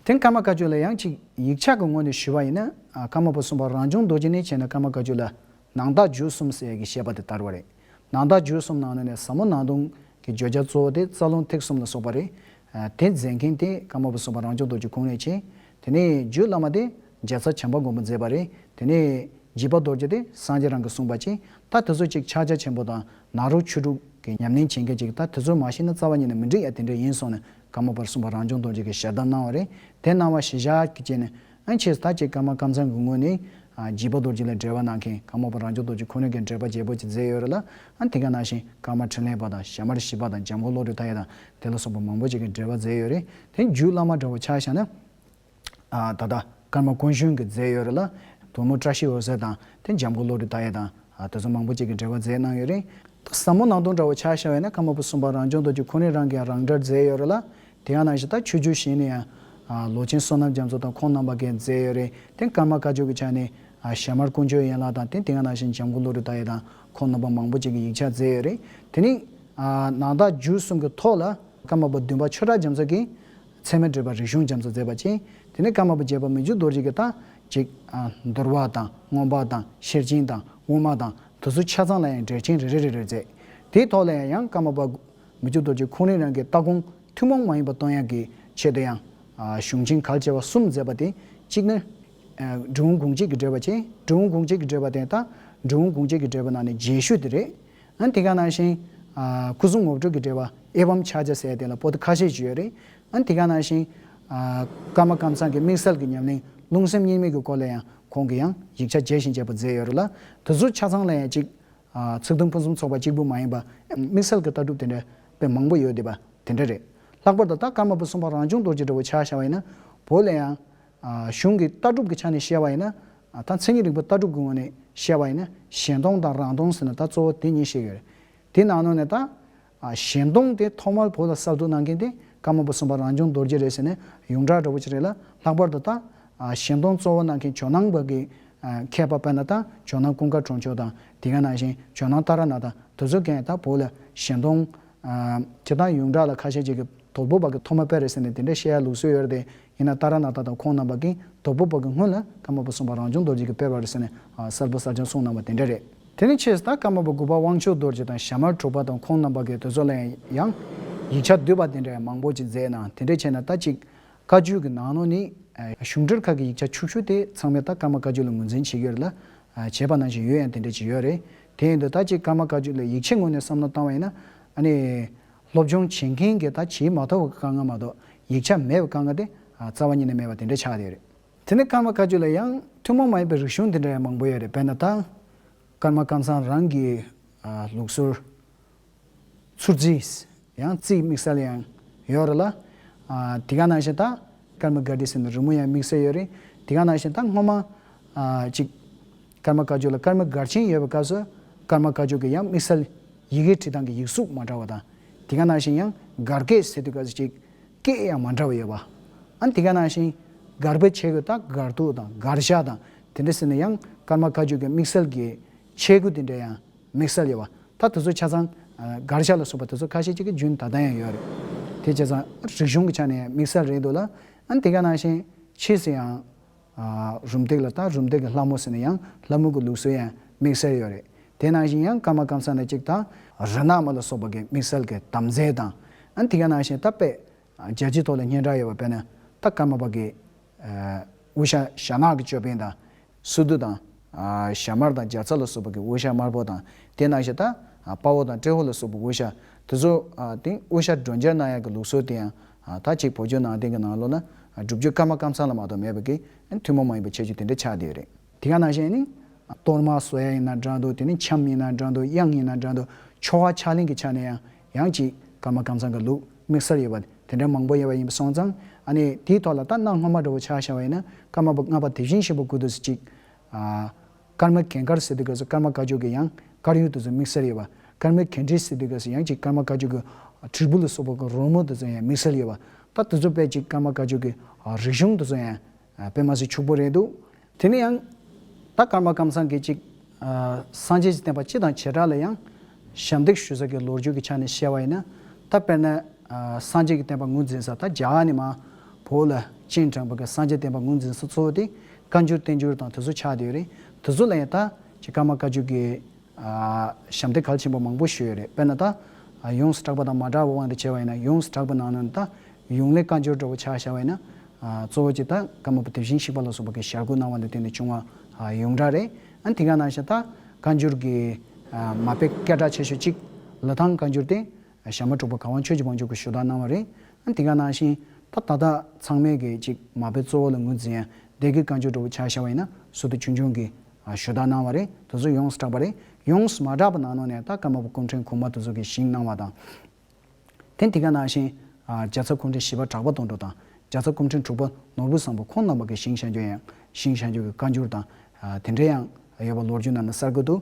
དེ་ཀརྨ་བཀའ་བརྒྱུད་ལ་ཡང་ཅིག་ཡིག་ཆ་གི་ངོས་ནས་ཞུས་པ་ཡིན་ན། ཨ་ཀརྨ་པ་གསུམ་པ་རང་བྱུང་རྡོ་རྗེ་ནས་བྱས་ན་ཀརྨ་བཀའ་བརྒྱུད་ལ་ ནང་བརྟག་འཇུག་གསུམ་ཟེར་ཡ་གི་བཤད་པ་དེ་དར་བ་རེད། ནང་བརྟག་འཇུག་གསུམ་ནང་ནས་ནི་ཟབ་མོ་ནང་དོན་གྱི་བརྗོད་བྱ་གཙོ་བོ་དེ་རྩ་རླུང་ཐིག་གསུམ་ལ་སོགས་པ་རེད། ཨ། དེ་མཛད་མཁན་དེ་ཀརྨ་པ་གསུམ་པ་རང་བྱུང་རྡོ་རྗེ་ཁོང་རེད་ཅེས། དེ་ནས་རྒྱུད་བླ་མ་དེ་རྒྱལ་ཚབ་བྱམས་པ་མགོན་པོས་མཛད་པ་རེད། དེ་ནས་འཇིགས་པ་རྡོ་རྗེ་དེ་སངས་རྒྱས་རང་གིས་གསུངས་པ་ཅིག། ད་དེ་ཚོ་ཅིག་ཕྱག་རྒྱ་ཆེན་པོ་དང་ནཱ་རོ་ཆོས་དྲུག་གི་ཉམས་ལེན་བྱེད་མཁན་ཅིག། ད་དེ་ཚོ་མ་ཤེས་ན་རྩ་བ་ཉིད་ནས་མི་འགྲིག་ཡ་དེ་འདྲ་ཡིན་སོང་ནས་ཀརྨ་པ་གསུམ་པ་རང་བྱུང་རྡོ་རྗེ་གིས་ཞལ་གདམས་གནང་བ་རེད། དེ་གནང་བ་གཞི་བཞག་གི་བྱས་ནས། ཨ། ཕྱིས་ད་ཅིག་ཀརྨ་ཀཾ་ཚང་གི་ངོས་ནས། ཨ། འཇིགས་པ་རྡོ་རྗེ་ལ་འགྲེལ་པ་གནང་མཁན་ཀརྨ་པ་རང་བྱུང་རྡོ་རྗེ་ཁོ་ན་གིས་འགྲེལ་པ་རྒྱས་པོ་ཅིག་མཛད་ཡོད་རེད་ལ། ཨ། དེ་ག་ནང་བཞིན་ཀརྨ་འཕྲིན་ལས་པ་དང་ཞྭ་དམར་བཞི་པ་དང་འཇམ་མགོན་བློ་གྲོས་མཐའ་ཡས་དང་དེ་ལ་སོགས་པ་མང་པོ་ཅིག་གིས་འགྲེལ་པ་མཛད་ཡོད་རེད། དེ་རྒྱུད་བླ་མ་འདྲ་བོ་ཆ་བཞག་ན། ཨ། ད་ལྟ་ཀརྨ་དཀོན་གཞོན་གྱིས་མཛད་ཡོད་རེད་ལ། དོལ་མོ་བཀྲ་ཤིས་འོད་ཟེར་དང་དེ་འཇམ་མགོན་བློ་གྲོས་མཐའ་ཡས་དང་། ཨ། དེ་ཚོ་མང་པོ་ཅིག་གིས་འགྲེལ་པ་མཛད་གནང་ཡོད་རེད། ཟབ་མོ་ནང་དོན་འདྲ་བོ་ཆ་བཞག་པ་ཡིན་ན་ཀརྨ་པ་གསུམ་པ་རང་བྱུང་རྡོ་རྗེ་ཁོ་ན་རང་གིས་རང་འགྲེལ་མཛད་ཡོད་རེད་ལ། དེ་ཡང་ནང་བཞིན་ད་ཆོས་བརྒྱུད་གཞན་ནས་ཡང་། ཨ། ལོ་ཆེན་བསོད་ནམས་རྒྱ་མཚོ་དང་ཁོང་རྣམ་པ་གིས་མཛད་ཡོད་རེད། དེ་ཀརྨ་བཀའ་བརྒྱུད་ཀྱི་ཆ་ནས། ཨ། ཞྭ་དམར་དཀོན་མཆོག་ཡན་ལག་དང་དེ་དེ་ཡང་ནང་བཞིན་འཇམ་མགོན་བློ་གྲོས་མཐའ་ཡས་དང་ཁོང་རྣམ་པ་མང་པོ་ཅིག་གིས་ཡིག་ཆ་མཛད་ཡོད་རེད། དེ་ནི། ཨ། ནང་བརྟག་འཇུག་གསུམ་གྱི་ཐོག་ལ། ཀརྨ་པ་བདུན་པ་ཆོས་གྲགས་རྒྱ་མཚོ་གིས་ཚད་མས་འགྲེལ་པ་རིག་གཞུང་རྒྱ་མཚོ་མཛད་པ་ཅིག། དེ་ནས་ཀརྨ་པ་བརྒྱད་པ་མི་འགྱུར་རྡོ་རྗེ་གིས་ད་ཅིག། ཨ། འདུལ་བ་དང་མངོན་པ་དང་ཤེར་ཕྱིན་དང་དབུ་མ་དང་དེ་ཚོ་ཆ་ཚང་ལ་ཡང་འགྲེལ་ཆེན་རེ་རེ་རེ་རེ་མཛད། དེའི་ཐོག་ལ་ཡང་ཡང་ཀརྨ་པ་མི་འགྱུར་རྡོ་རྗེ་ཁོང་རང་རང་གི་ལྟ་དགོངས་ཐུན་མོང་མ་ཡིན་པ་སྟོན་ཡག་གི་ཆེད་དུ་ཡང་། ཨ། གཞུང་ཆེན་གལ་ཆེ་བ་གསུམ་མཛད་པ་དེ་གཅིག་ནི། ཨ། འབྲི་གུང་དགོངས་གཅིག་གི་འགྲེལ་པ་བྱས། འབྲི་གུང་དགོངས་གཅིག་གི་འགྲེལ་པ་དེ་ད་འབྲི་གུང་དགོངས་གཅིག་གི་འགྲེལ་པ་ནང་ནས་རྒྱས་ཤོས་དེ་རེད། ཨ། དེ་ག་ནང་བཞིན། ཨ། སྐུ་གསུང་ངོ་སྤྲོད་ཀྱི་འགྲེལ་པ་ཨེ་བམ་ཕྱག་རྒྱ་ཟེར་ཡ་དེ་ལ་པོ་ཏི་ཁ་ཤས་ཅིག་ཡོད་རེད། ཨ། དེ་ག་ནང་བཞིན། ཨ། ཀརྨ་ཀཾ་ཚང་གི་དམིགས་བསལ་གྱི་ཉམས་ལེན་རླུང་སེམས་གཉིས་མེད་ཀྱི་སྐོར་ལ་ཡང་ཁོང་གིས་ཡང་ཡིག་ཆ་རྒྱས་ཤིང་རྒྱས་པ་མཛད་ཡོད་རེད་ལ། དེ་ཚོ་ཆ་ཚང་ལ་ཡང་གཅིག། ཨ། ཚིག་དོན་ཕུན་སུམ་ཚོགས་པ་གཅིག་པུ་མ་ཡིན་པ་དམིགས་བསལ་གྱི་ལྟ་གྲུབ་དེ་འདྲ་དཔེ་མང་པོ་ཡོད་བསྡད་པ་དེ་འདྲ་རེད། ལྷག་པར་དུ་ད་ཀརྨ་པ་གསུམ་པ་རང་བྱུང་རྡོ་རྗེ་འདྲ་བོ་ཆ་བཞག་པ་ཡིན་ན། བོད་ལ་ཡང་། ཨ། གཞུང་གི་ལྟ་གྲུབ་ཀྱི་ཆ་ནས་བཤད་པ་ཡིན་ན། ཨ། ད་མཚན་ཉིད་རིག་པའི་ལྟ་གྲུབ་ཀྱི་ངོས་ནས་བཤད་པ་ཡིན་ན་གཞན་སྟོང་དང་རང་སྟོང་ཟེར་ནས་ད་གཙོ་བོ་དེ་གཉིས་བཤད་ཡོད་རེད། དེ་ནང་ནང་ནས་ད། ཨ། གཞན་སྟོང་དེ་ཐོག་མར་བོད་ལ་གསར་གཏོད་གནང་མཁན་དེ་ཀརྨ་པ་གསུམ་པ་རང་བྱུང་རྡོ་རྗེ་རེད་ཟེར་ནས་ཡོངས་གྲགས་འདྲ་བོ་ཅིག་རེད་ལ། ལྷག་པར་དུ་ད། ཨ། གཞན་སྟོང་གཙོ་བོ་གནང་མཁན་ཇོ་ནང་པ་གི། ཨ། མཁས་པ་དཔེར་ན་ད་ཇོ་ནང་ཀུན་དགའ་གྲོང་ཆོག་དང་དེ་ག་ནང་བཞིན་ཇོ་ནང་ཏཱ་ར་ནཱ་ཐ་དེ་ཚོ་གིས་ད་བོད་ལ་གཞན་སྟོང་། ཨ། སྤྱིར་བཏང་ཡོངས་གྲགས་ལ་ཁ་ཤས་ཅིག་གིས་དྭགས་པོ་པ་གིས་ཐོག་མ་སྤེལ་རེད་ཟེར་ནས་དེ་འདྲ་བཤད་ཡ་ལུགས་སྲོལ་ཡོད་རེད་དེ། ཡིན་ན་ཏཱ་ར་ནཱ་ཐ་དང་ཁོང་རྣམ་པ་གིས་དྭགས་པོ་པ་གི་སྔོན་ལ་ཀརྨ་པ་གསུམ་པ་རང་བྱུང་རྡོ་རྗེ་གིས་སྤེལ་བ་རེད་ཟེར་ནས། ཨ། གསལ་པོ་གསལ་རྐྱང་གསུངས་གནང་བ་དེ་འདྲ་རེད། དེ་ནས་ཕྱིས་ད་ཀརྨ་པ་དགུ་པ་དབང་ཕྱུག་རྡོ་རྗེ་དང་ཞྭ་དམར་དྲུག་པ་དང་ཁོང་རྣམ་པ་གིས་དེ་ཚོ་ལ་ཡང་ཡིག་ཆ་བསྡུས་པ་དེ་འདྲ་མང་པོ་ཅིག་མཛད་གནང་། དེ་འདྲ་བྱས་ན་ད་ཅིག་བཀའ་བརྒྱུད་ཀྱི་ནང་ལོགས་ནས། ཨ། གཞུང་འབྲེལ་ཁག་གི་ཡིག་ཆ་ཕྱུག་ཕྱུག་དེ་ཚང་མས་ད་ཀརྨ་བཀའ་བརྒྱུད་ལ་ངོས་འཛིན་བྱེད་ཀྱི་ཡོད་རེད་ལ། ཨ། བྱས་པ་ནང་བཞིན་ཡོད་ཡང་དེ་འདྲ་ཅིག་ཡོད་རེད། དེ་ཡིན་དུས་ད་ཅིག་ཀརྨ་བཀའ་བརྒྱུད་ལ་ཡིག་ཆའི་ངོས་ནས་བསམ་བློ་བཏང་བ་ཡིན་ན། ཨ་ནི། སློབ་སྦྱོང་བྱེད་མཁན་གྱིས་ད་བྱེད་མ་ཐུབ་པའི་དཀའ་ངལ་མ་གཏོགས་ཡིག་ཆ་མེད་པའི་དཀའ་ངལ་དེ། ཨ། རྩ་བ་ཉིད་ནས་མེད་པ་དེ་འདྲ་ཆགས་བསྡད་ཡོད་རེད། དེ་ནས་ཀརྨ་བཀའ་བརྒྱུད་ལ་ཡང་ཐུན་མོང་མ་ཡིན་པའི་རིག་གཞུང་དེ་འདྲ་ཡང་མང་པོ་ཡོད་རེད། དཔེར་ན་ད་ཀརྨ་ཀཾ་ཚང་རང་གི། ཨ། ལུགས་སྲོལ་ཚུར་རྩིས་ཡང་རྩིས་དམིགས་བསལ་ཡང་ཡོད་རེད་ལ། ཨ། དེ་ག་ནང་བཞིན་ད་ཀརྨ་སྒར་ཊི་ཟེར་ནས་རི་མོ་ཡང་དམིགས་བསལ་ཡོད་རེད། དེ་ག་ནང་བཞིན་ད་སྔོན་མ། ཨ། ཅིག་ཀརྨ་བཀའ་བརྒྱུད་ལ་ཀརྨ་སྒར་ཆེན་ཡོད་པའི་སྐབས་སུ་ཀརྨ་བཀའ་བརྒྱུད་ཀྱི་ཡང་དམིགས་བསལ་ཡི་གེ་བྲིས་སྟངས་ཀྱི་ཡིག་གཟུགས་མ་འདྲ་བ་དང་། དེ་ག་ནང་བཞིན་ཡང་སྒར་སྐད་ཟེར་དུས་སྐབས་སུ་ཅིག་སྐད་ཡང་མ་འདྲ་བ་ཡོད་པ། ཨ། དེ་ག་ནང་བཞིན་སྒར་པོ་ཆེ་གི་ད་སྒར་ཐུག་དང་སྒར་ཞྭ་དང་དེ་འདྲ་ཟེར་ནས་ཡང་ཀརྨ་བཀའ་བརྒྱུད་ཀྱི་དམིགས་བསལ་གྱི་ཆས་གོས་དེ་འདྲ་ཡང་དམིགས་བསལ་ཡོད་པ། ད་དེ་ཚོ་ཆ་ཚང་། ཨ། སྒར་ཞྭ་ལ་སོགས་པ་དེ་ཚོ་ཁ་ཤས་ཅིག་གི་རྒྱུན་ད་ལྟ་ཡང་ཡོད་རེད། དེ་ཆ་ཚང་རིག་གཞུང་གི་ཆ་ནས་ཡང་དམིགས་བསལ་རེད་འདུག་ལ། ཨ། དེ་ག་ནང་བཞིན་ཕྱིས་སུ་ཡང་། ཨ། རུམ་བཏེག་ལ་ད་རུམ་བཏེག་གི་ལྷ་མོ་ཟེར་ནས་ཡང་ལྷ་མོ་གི་ལུགས་སྲོལ་ཡང་དམིགས་བསལ་ཡོད་རེད། དེ་ནང་བཞིན་ཡང་ཀརྨ་ཀཾ་ཚང་ནས་ཅིག་ད་རི་ནགས་མ་ལ་སོགས་པ་གི་དམིགས་བསལ་གྱི་དམ་རྫས་དང་། ཨ། དེ་ག་ནང་བཞིན་ད་དཔེ་རྒྱལ་སྤྱིའི་ཐོག་ལ་སྙན་གྲགས་ཡོད་པ་དཔེར་ན་ད་ཀརྨ་པ་གི། ཨ། དབུ་ཞྭ་ཞྭ་ནག་གི་ཅོད་པན་དང་། སི་ཏུ་དང་། ཨ། ཞྭ་དམར་དང་རྒྱ་ཚ་ལ་སོགས་པ་གི་དབུ་ཞྭ་དམར་པོ་དང་། དེ་ནང་བཞིན་ད། ཨ། དཔའ་བོ་དང་ཏྲེ་ཧོར་ལ་སོགས་པའི་དབུ་ཞྭ་དེ་ཚོ། ཨ། དེ་དབུ་ཞྭ་སྒྲོན་སྦྱར་གནང་ཡག་གི་ལུགས་སྲོལ་དེ་ཡང་། ཨ། ད་ཅིག་བོད་བརྒྱུད་ནང་བསྟན་གྱི་ནང་ལོགས་ལ། ཨ། སྒྲུབ་བརྒྱུད་ཀརྨ་ཀཾ་ཚང་ལ་མ་གཏོགས་མེད་པ་གི། ཨ། ཐུན་མོང་མ་ཡིན་པའི་ཁྱད་ཆོས་དེ་འདྲ་ཆགས་བསྡད་ཡོད་རེད། དེ་ག་ནང་བཞིན་ནི། གཏོར་མ་བཟོ་ཡ་ཡིན་ན་འདྲ་འདུག་དེ་ནི་འཆམ་ཡིན་ན་འདྲ་འདུག་གཡང་ཡིན་ན་འདྲ་འདུག་ཆོ་ག་ཕྱག་ལེན་གྱི་ཆ་ནས་ཡང་ཡང་ཅིག་ཀརྨ་ཀཾ་ཚང་གི་ལུགས་དམིགས་བསལ་ཡོད་པ་དེ་འདྲ་མང་པོ་ཡོད་པ་ཡིན་པ་སོང་ཙང་། ཨ་ནི་དེའི་ཐོག་ལ་ད་གནའ་སྔ་མོ་འདྲ་བོ་ཆ་བཞག་པ་ཡིན་ན་ཀརྨ་པ་ལྔ་པ་དེ་བཞིན་གཤེགས་པ་སྐུ་དུས་སུ་ཅིག། ཨ། ཀརྨ་གན་དཀར་ཟེར་དུས་སྐབས་སུ་ཀརྨ་བཀའ་བརྒྱུད་ཀྱི་ཡང་དཀར་ཡོལ་དེ་ཚོ་དམིགས་བསལ་ཡོད་པ། ཀརྨ་གན་ཊི་ཟེར་དུས་སྐབས་སུ་ཡང་ཅིག་ཀརྨ་བཀའ་བརྒྱུད་ཀྱི་དྲིལ་བུ་ལ་སོགས་པ་གི་རོལ་མོ་དེ་ཚོ་ཡང་དམིགས་བསལ་ཡོད་པ། ད་དེ་ཚོ་དཔེ་ཅིག་ཀརྨ་བཀའ་བརྒྱུད་ཀྱི་རིག་གཞུང་དེ་ཚོ་ཡང་དཔེ་མ་སྲིད་ཕྱུག་པོ་རེད་འདུག་དེ་ནས་ཡང་ད་ཀརྨ་ཀཾ་ཚང་གིས་ཅིག། ཨ། སངས་རྒྱས་ཀྱི་བསྟན་པ་སྤྱི་དང་བྱེ་བྲག་ལ་ཡང་ཞབས་འདེགས་ཞུ་ས་ཀྱི་ལོ་རྒྱུས་ཀྱི་ཆ་ནས་བཤད་པ་ཡིན་ན། ད་དཔེར་ན། ཨ། སངས་རྒྱས་ཀྱི་བསྟན་པ་ངོས་འཛིན་ས་ད་རྒྱ་གར་ནས་མར་བོད་ལ་སྤྱན་དྲངས་པ་གི་སངས་རྒྱས་བསྟན་པ་ངོས་འཛིན་ས་གཙོ་བོ་དེ་བཀའ་འགྱུར་བསྟན་འགྱུར་དང་དེ་ཚོ་ཆགས་བསྡད་ཡོད་རེད། དེ་ཚོ་ལ་ཡང་ད་ ཅིག་ཀརྨ་བཀའ་བརྒྱུད་ཀྱི་ཨ་ཞབས་འདེགས་གལ་ཆེན་པོ་མང་པོ་ཞིག་ཡོད་རེད། དཔེར་ན་ད་ཨ་ཡོངས་སུ་གྲགས་པ་དང་མ་འདྲ་བའི་དབང་དུ་བྱས་པ་ཡིན་ན། ཡོངས་སུ་གྲགས་པའི་ནང་ནས་ད་ཡོངས་ལེགས་བཀའ་འགྱུར་འདྲ་བོ་ཆ་བཞག་པ་ཡིན་ན། ཨ་གཙོ་བོ་ཅིག་ད་ཀརྨ་པ་དེ་བཞིན་གཤེགས་པ་ལ་སོགས་པ་གིས་ཞལ་བཀོད་གནང་བ་ལ་བརྟེན་ནས་བྱུང་བ་ཨ་ཡོངས་གྲགས་རེད། ཨ་དེ་ག་ནང་བཞིན་ད་བཀའ་འགྱུར་གྱི་ཨ་མ་དཔེ་སྐད་གྲགས་ཆེ་ཤོས་གཅིག་ལི་ཐང་བཀའ་འགྱུར་དེ་ཨ་ཞྭ་དམར་འབྲུག་པ་གར་དབང་ཆོས་ཀྱི་དབང་ཕྱུག་གིས་ཞུ་དག་གནང་བ་རེད། ཨ་དེ་ག་ནང་བཞིན་ད་ད་ལྟ་ཚང་མས་ཀྱི་ཅིག་མ་དཔེ་གཙོ་བོ་ལ་ངོས་འཛིན་ཡ་སྡེ་དགེ་བཀའ་འགྱུར་འདྲ་བོ་ཆ་བཞག་པ་ཡིན་ན། བསོད་བདེ་ཆོས་འབྱུང་གིས་ཨ་ཞུ་དག་གནང་བ་རེད། དེ་ཚོ་ཡོངས་སུ་གྲགས་པ་རེད། ཡོངས་སུ་མ་གྲགས་པ་ནང་ནང་ནས་ད་ཀརྨ་པ་སྐུ་ཕྲེང་གོང་མ་དེ་ཚོ་གིས་བཞེངས་གནང་བ་དང་། དེ་དེ་ག་ནང་བཞིན་ཨ་རྒྱལ་ཚབ་སྐུ་ཕྲེང་བཞི་པ་གྲགས་པ་དོན་གྲུབ་དང་། རྒྱལ་ཚབ་སྐུ་ཕྲེང་དྲུག་པ་ནོར་བུ་བཟང་པོ་ཁོང་རྣམ་པ་གིས་བཞེངས་བཞག་རྒྱུ་ཡང་། བཞེངས་བཞག་རྒྱུ་གི་བཀའ་འགྱུར་དང་ཨ་དེ་འདྲ་ཡང་ཡོད་པ་ལོ་རྒྱུས་ནང་ན་གསལ་གི་འདུག་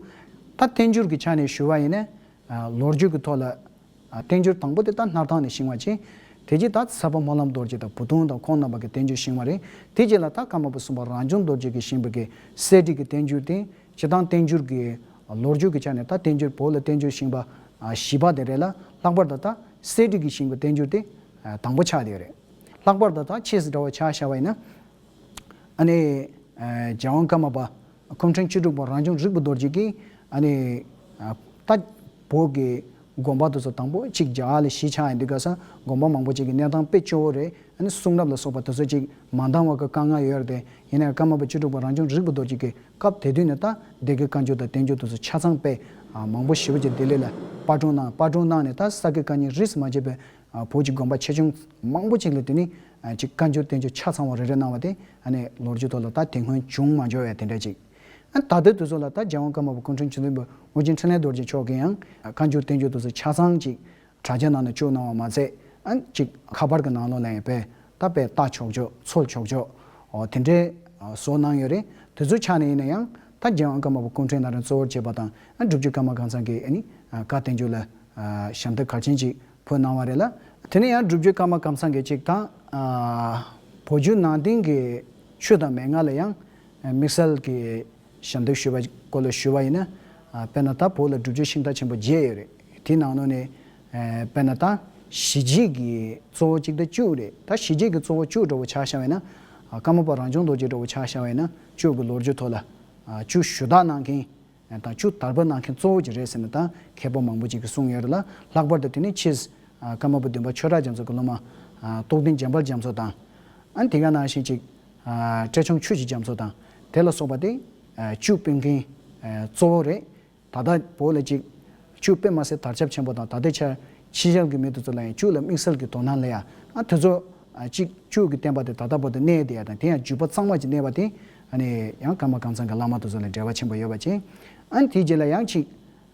ད་བསྟན་འགྱུར་གྱི་ཆ་ནས་ཞུ་བ་ཡིན་ན། ཨ་ལོ་རྒྱུས་ཀྱི་ཐོག་ལ་ཨ་བསྟན་འགྱུར་དང་པོ་དེ་ད་སྣར་ཐང་ནས་བཞེངས་པ་བྱས། དེ་རྗེས་ད་ཚབ་པ་སྨོན་ལམ་རྡོ་རྗེ་དང་བུ་སྟོན་དང་ཁོང་རྣམ་པ་གིས་བསྟན་འགྱུར་བཞེངས་པ་རེད། དེ་རྗེས་ལ་ད་ཀརྨ་པ་གསུམ་པ་རང་བྱུང་རྡོ་རྗེ་གིས་བཞེངས་པའི་གི་གསེར་བྲིས་ཀྱི་བསྟན་འགྱུར་དེ། སྤྱིར་བཏང་བསྟན་འགྱུར་གྱི་ལོ་རྒྱུས་ཀྱི་ཆ་ནས་ད་བསྟན་འགྱུར་བོད་ལ་བསྟན་འགྱུར་བཞེངས་པ་ཨ་བཞི་པ་དེ་རེད་ལ། ལྷག་པར་དུ་ད་གསེར་བྲིས་ཀྱིས་བཞེངས་པའི་བསྟན་འགྱུར་དེ་ཨ་དང་པོ་ཆགས་བསྡད་ཡོད་རེད། ལྷག་པར་དུ་ད་ཆེས་འདྲ་བོ་ཆ་བཞག་པ་ཡིན་ན། ཨ་ནི་ཨ་རྒྱལ་དབང་ཀརྨ་པ་སྐུ་ཕྲེང་བཅུ་དྲུག་པ་རང་བྱུང་རིག་པ་རྡོ་རྗེ་གིས་ཨ་ནི་ཨ་ད་བོད་ཀྱི་དགོན་པ་དེ་ཚོ་དང་པོ་གཅིག་རྒྱ་གར་ལ་གཞིས་ཆགས་ཡིན་དུས་སྐབས་སུ་དགོན་པ་མང་པོ་ཅིག་གི་གནས་སྟངས་དཔེ་སྐྱོ་བོ་རེད། ཨ་ནི་གསུང་རབ་ལ་སོགས་པ་དེ་ཚོ་ཅིག་མ་འདང་བ་གི་དཀའ་ངལ་ཡོད་རེད་དེ། ཡིན་ནའང་ཀརྨ་པ་བཅུ་དྲུག་པ་རང་བྱུང་རིག་པ་རྡོ་རྗེ་གིས་སྐབས་དེ་དུས་ནས་ད་སྡེ་དགེ་བཀའ་འགྱུར་དང་བསྟན་འགྱུར་དེ་ཚོ་ཆ་ཚང་དཔེ་ཨ་མང་པོ་ཞེ་པོ་ཅིག་ལྡི་ལི་ལ་པར་སྐྲུན་གནང་། པར་སྐྲུན་གནང་ནས་ད་ས་དགེ་བཀའ་རྙིང་རིས་སུ་མ་ཆད་པའི་ཨ་བོད་ཀྱི་དགོན་པ་ཆེ་ཆུང་མང་པོ་ཅིག་ལ་དེ་ནི་ཨ་ཅིག་བཀའ་འགྱུར་བསྟན་འགྱུར་ཆ་ཚང་བ་རེ་རེ་གནང་བ་དེ་ཨ་ནི་ལོ་རྒྱུས་ཐོག་ལ་ད་དེ་སྔོན་བྱུང་མ་འཇོག་པའི་དེ་འདྲ་ཅིག་ཨ་ད་ལྟའི་དུས་ཚོད་ལ་ད་རྒྱལ་དབང་ཀརྨ་པ་སྐུ་ཕྲེང་བཅུ་བདུན་པ་ཨོ་རྒྱན་འཕྲིན་ལས་རྡོ་རྗེ་མཆོག་གིས་ཡང་བཀའ་འགྱུར་བསྟན་འགྱུར་དེ་ཚོ་ཆ་ཚང་ཅིག་དྲ་རྒྱ་ནང་ལ་བཅུག་གནང་བ་མ་ཚད། ཨ་ཅིག་ཁ་པར་གྱི་ནང་ལོགས་ལ་ཡང་དཔེ་ད་དཔེ་ལྟ་ཆོག་ཆོག་འཚོལ་ཆོག་ཆོག་ཨོ་དེ་འདྲའི་ཨ་བཟོ་གནང་ཡོད་རེད། དེ་ཚོའི་ཆ་ནས་ཡིན་ན་ཡང་ད་རྒྱལ་དབང་ཀརྨ་པ་སྐུ་ཕྲེང་ནང་རང་གཙོ་བོར་བྱས་པ་དང་། ཨ་སྒྲུབ་བརྒྱུད་ཀརྨ་ཀམ་ཚང་གི་ཨ་ནི་ཨ་བཀའ་བསྟན་འགྱུར་ལ་ཨ་ཞབས་འདེགས་གལ་ཆེན་ཅིག་ཕུལ་གནང་བ་རེད་ལ། དེ་ནས་ཡང་སྒྲུབ་བརྒྱུད་ཀརྨ་ཀམ་ཚང་གིས་ཅིག་ད་ཨ་བོད་བརྒྱུད་ནང་བསྟན་གྱི་ཆོས་དང་མན་ངག་ལ་ཡང་དམིགས་བསལ་གྱི་ཞབས་འདེགས་ཞུས་པ་སྐོར་ལ་ཞུས་པ་ཡིན་ན། ཨ་དཔེར་ན་ད་བོད་ལ་སྒྲུབ་བརྒྱུད་ཤིང་རྟ་ཆེན་པོ་བརྒྱད་ཡོད་རེད། དེའི་ནང་ལོགས་ནས་ཨ་དཔེར་ན་ད་ཞི་བྱེད་ཀྱི་གཙོ་བོ་གཅིག་དང་བཅུ་རེད། ད་ཞི་བྱེད་ཀྱི་གཙོ་བོ་བཅུ་འདྲ་བོ་ཆ་བཞག་པ་ཡིན་ན། ཨ་ཀརྨ་པ་རང་བྱུང་རྡོ་རྗེ་འདྲ་བོ་ཆ་བཞག་པ་ཡིན་ན། བཅུ་གི་ལོ་རྒྱུས་ཐོག་ལ་ཨ་བཅུ་ཞུ་དག་གནང་མཁན་དང་བཅུ་དར་སྤེལ་གནང་མཁན་གཙོ་བོ་ཅིག་རེད་ཟེར་ནས་ད་མཁས་པ་མང་པོ་ཅིག་གིས་གསུངས་ཡོད་རེད་ལ། ལྷག་པར་དུ་དེ་ནི་ཕྱིས་ཨ་ཀརྨ་པ་བདུན་པ་ཆོས་གྲགས་རྒྱ་མཚོ་གི་སློབ་མ་ཨ་རྟོགས་ལྡན་འཇམ་དཔལ་རྒྱ་མཚོ་དང་། ཨ་དེ་ག་ནང་བཞིན་ཅིག་ཨ་བཀྲས་མཆོག་ཆོས་ཀྱི་རྒྱ་མཚོ་དང་དེ་ལ་སོགས་པ་དེ་ཨ་བཅུ་སྤེལ་མཁན་ཨ་གཙོ་བོ་རེད། ད་ལྟ་བོད་ལ་ཅིག་བཅུ་དཔེ་མ་སྲིད་དར་ཁྱབ་ཆེན་པོ་དང་། ད་ལྟའི་ཆར་ཕྱི་རྒྱལ་གྱི་མི་དེ་ཚོ་ལ་ཡང་བཅུ་ལ་དམིགས་བསལ་གྱི་དོ་སྣང་སླེབས་ཡ། ཨ་དེ་ཚོ་ཨ་ཅིག་བཅུ་གི་བསྟན་པ་དེ་ད་ལྟ་བར་དུ་གནས་བསྡད་ཡ་དང་། དེ་ཡང་བརྒྱུད་པ་གཙང་མ་ཅིག་གནས་པ་དེ་ཨ་ནི་ཡང་ཀརྨ་ཀམ་ཚང་གི་བླ་མ་དེ་ཚོ་ལ་འབྲེལ་བ་ཆེན་པོ་ཡོད་པ་ཅིག་ཨ་ནི་དེའི་རྗེས་ལ་ཡང་ཅིག་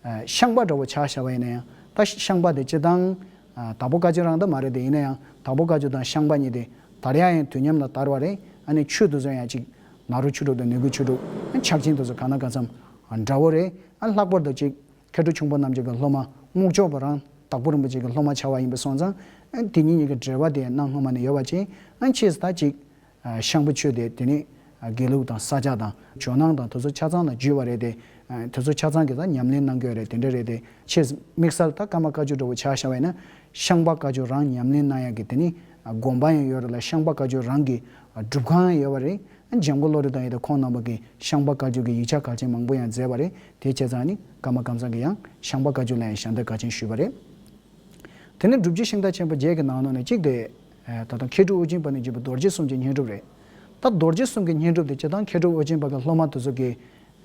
ཨ་ཤངས་པ་འདྲ་བོ་ཆ་བཞག་པ་ཡིན་ན་ཡང་། ད་ཤངས་པ་དེ་སྤྱིར་བཏང་ཨ་དྭགས་པོ་བཀའ་བརྒྱུད་རང་ད་མ་རེད་དེ། ཡིན་ན་ཡང་དྭགས་པོ་བཀའ་བརྒྱུད་དང་ཤངས་པ་གཉིས་དེ་དར་ཡ་ཡང་དུས་མཉམ་ལ་དར་བ་རེད། ཨ་ནི་ཆོས་དེ་ཚོ་ཡང་ཅིག་ནཱ་རོ་ཆོས་དྲུག་དང་ནུས་ཀུན་ཆོས་དྲུག་ཕྱག་ཆེན་དེ་ཚོ་གང་ན་གང་འཚམ་འདྲ་བོ་རེད། ཨ་ལྷག་པར་དུ་ཅིག་མཁས་གྲུབ་ཁྱུང་པོ་རྣམ་རྒྱལ་གྱི་སློབ་མ་རྨོག་ལྕོག་པ་རང་དྭགས་པོ་རིན་པོ་ཆེ་གི་སློབ་མ་ཆགས་པ་ཡིན་པ་སོང་ཙང་། ཨ་དེ་གཉིས་གཉིས་ཀྱི་འབྲེལ་བ་དེ་གནའ་སྔ་མ་ནས་ཡོད་པ་ཅིག་ཨ་ཕྱིས་ད་ཅིག་ཨ་ཤངས་པའི་ཆོས་དེ་དེ་ནི་ཨ་དགེ་ལུགས་དང་ས་སྐྱ་དང་ཇོ་ནང་དང་དེ་ཚོ་ཆ་ཚང་ལ་བརྒྱུད་པ་རེད་དེ། ཨ་དེ་ཚོ་ཆ་ཚང་གིས་ད་ཉམས་ལེན་གནང་གི་ཡོད་རེད། དེ་འདྲ་རེད་དེ། ཕྱིས་དམིགས་བསལ་ད་ཀརྨ་བཀའ་བརྒྱུད་འདྲ་བོ་ཆ་བཞག་པ་ཡིན་ན། ཤངས་པ་བཀའ་བརྒྱུད་རང་ཉམས་ལེན་གནང་ཡག་གི་དེ་ནི་ཨ་དགོངས་པ་ཡང་ཡོད་རེད་ལ། ཤངས་པ་བཀའ་བརྒྱུད་རང་གི་ཨ་སྒྲུབ་ཁང་ཡང་ཡོད་པ་རེད། འཇམ་མགོན་བློ་གྲོས་དང་ཡོད་དེ་ཁོང་རྣམ་པ་གིས་ཤངས་པ་བཀའ་བརྒྱུད་ཀྱི་ཡིག་ཆ་གལ་ཆེན་མང་པོ་ཡང་མཛད་པ་རེད། དེ་བྱས་ཙང་ནི་ཀརྨ་ཀམ་ཚང་གིས་ཡང་ཤངས་པ་བཀའ་བརྒྱུད་ལ་ཡང་ཞབས་འདེགས་གལ་ཆེན་ཞུས་པ་རེད། དེ་ནས་སྒྲུབ་བརྒྱུད་ཤིང་རྟ་ཆེན་པོ་བརྒྱད་ཀྱི་ནང་ལོགས་ནས་གཅིག་དེ་ཨ་ད་ལྟ་མཁས་གྲུབ་ཨོ་རྒྱན་པ་ནས་བརྒྱུད་པའི་རྡོ་རྗེ་གསུམ་གྱི་བསྙེན་སྒྲུབ་རེད། ད་རྡོ་རྗེ་གསུམ་གྱི་བསྙེན་སྒྲུབ་དེ་སྤྱིར་བཏང་མཁས་གྲུབ་ཨོ་རྒྱན་པ་གི་སློབ་མ་དེ་ཚོ་གིས་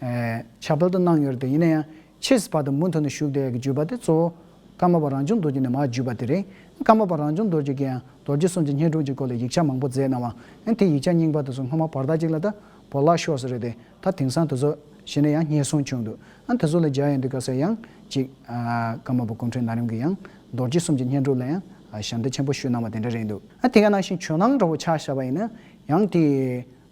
ཨ་ཁྱབ་སྤེལ་དུ་གནང་ཡོད་རེད་དེ། ཡིན་ན་ཡང་ཕྱིས་བར་དུ་མུ་མཐུད་ནས་བཞུགས་བསྡད་ཡག་གི་བརྒྱུད་པ་དེ་གཙོ་བོ་ཀརྨ་པ་རང་བྱུང་རྡོ་རྗེ་ནས་མར་བརྒྱུད་པ་དེ་རེད། ཀརྨ་པ་རང་བྱུང་རྡོ་རྗེ་གིས་ཡང་རྡོ་རྗེ་གསུམ་གྱི་བསྙེན་སྒྲུབ་ཀྱི་སྐོར་ལ་ཡིག་ཆ་མང་པོ་མཛད་གནང་བ། ཨ་དེ་ཡིག་ཆ་རྙིང་པ་དེ་ཚོ་སྔོན་མ་བར་ཐག་ཅིག་ལ་ད་བོར་བརླག་ཤོར་ས་རེད་དེ། ད་དེང་སང་དེ་ཚོ་གཞི་ནས་ཡང་རྙེད་སོང་བྱུང་འདུག་ཨ་དེ་ཚོ་ལ་སྦྱར་ཡོང་དུས་སྐབས་སུ་ཡང་ཅིག་ཨ་ཀརྨ་པ་སྐུ་ཕྲེང་ན་རིམ་གྱིས་ཡང་རྡོ་རྗེ་གསུམ་གྱི་བསྙེན་སྒྲུབ་ལ་ཡང་ཨ་ཞབས་འདེགས་ཆེན་པོ་ཞུས་གནང་བ་དེ་འདྲ་རེད་འདུག་ཨ་དེ་ག་ནང་བཞིན་ཇོ་ནང་འདྲ་བོ་ཆ་བཞག་པ་ཡིན་ན་ཡང་དེ་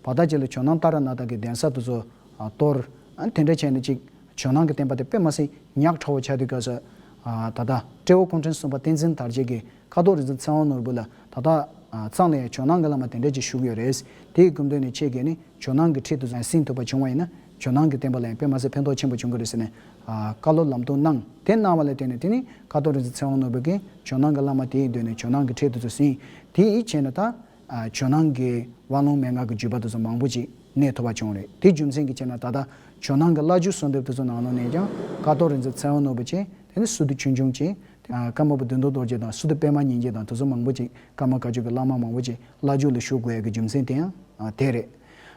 བར་ཐག་ཅིག་ལ་ཇོ་ནང་ཏཱ་ར་ནཱ་ཐ་གི་གདན་ས་དེ་ཚོ་ཨ་གཏོར། ཨ་དེ་འདྲ་བྱས་ནས་ཅིག་ཇོ་ནང་གི་བསྟན་པ་དེ་དཔེ་མ་སྲིད་ཉག་ཕྲ་བོ་ཆགས་དུས་སྐབས་སུ། ཨ་ད་ལྟ་སྤྲེའུ་སྐུ་ཕྲེང་གསུམ་པ་བསྟན་འཛིན་དར་རྒྱས་ཀྱིས་ཁ་དོག་རིག་འཛིན་ཚེ་དབང་ནོར་བུ་ལ་ད་ལྟ་ཨ་གཙང་ལ་ཡང་ཇོ་ནང་གི་བླ་མ་དེ་འདྲ་ཅིག་བཞུགས་ཡོད་རེད། དེའི་སྐུ་མདུན་ནས་ཁྱེད་ཀྱིས་ནི་ཇོ་ནང་གི་ཁྲིད་དེ་ཚོ་ཡང་ཟིན་ཐུབ་པ་བྱུང་བ་ཡིན་ན། ཇོ་ནང་གི་བསྟན་པ་ལ་ཡང་དཔེ་མ་སྲིད་ཕན་ཐོགས་ཆེན་པོ་བྱུང་གི་རེད་ཟེར་ནས་ཨ་བཀའ་སློབ་ལམ་སྟོན་གནང་། དེ་གནང་བ་ལ་བརྟེན་ནས་དེ་ནི་ཁ་དོག་རིག་འཛིན་ཚེ་དབང་ནོར་བུ་གིས་ཇོ་ནང་གི་བླ་མ་དེའི་མདུན་ནས་ཇོ་ནང་གི་ཁྲིད་དེ་ཚོ་ཟིན། དེའི་བྱས་ནས་ད་ཨ་ཇོ་ནང་གི་དབང་ལུང་མན་ངག་གི་བརྒྱུད་པ་དེ་ཚོ་མང་པོ་ཅིག་གནས་ཐུབ་པ་བྱུང་རེད། དེ་རྒྱུ་མཚན་གྱིས་བྱས་ན་ད་ལྟ་ ཇོ་ནང་གི་བླ་བརྒྱུད་གསོལ་འདེབས་དེ་ཚོ་ནང་ལོགས་ནས་ཀྱང་ཀཿཐོག་རིག་འཛིན་ཚེ་དབང་ནོར་བུ་བཅས། དེ་ནས་སི་ཏུ་ཆོས་འབྱུང་བཅས། ཨ། ཀརྨ་པ་བདུད་འདུལ་རྡོ་རྗེ་དང་སི་ཏུ་པདྨ་ཉིན་བྱེད་དང་དེ་ཚོ་མང་པོ་ཅིག་ཀརྨ་བཀའ་བརྒྱུད་ཀྱི་བླ་མ་མང་པོ་ཅིག་བླ་བརྒྱུད་ལ་ཞུགས་དགོས་ཡ་གི་རྒྱུ་མཚན་དེ་ཡང་དེ་རེད།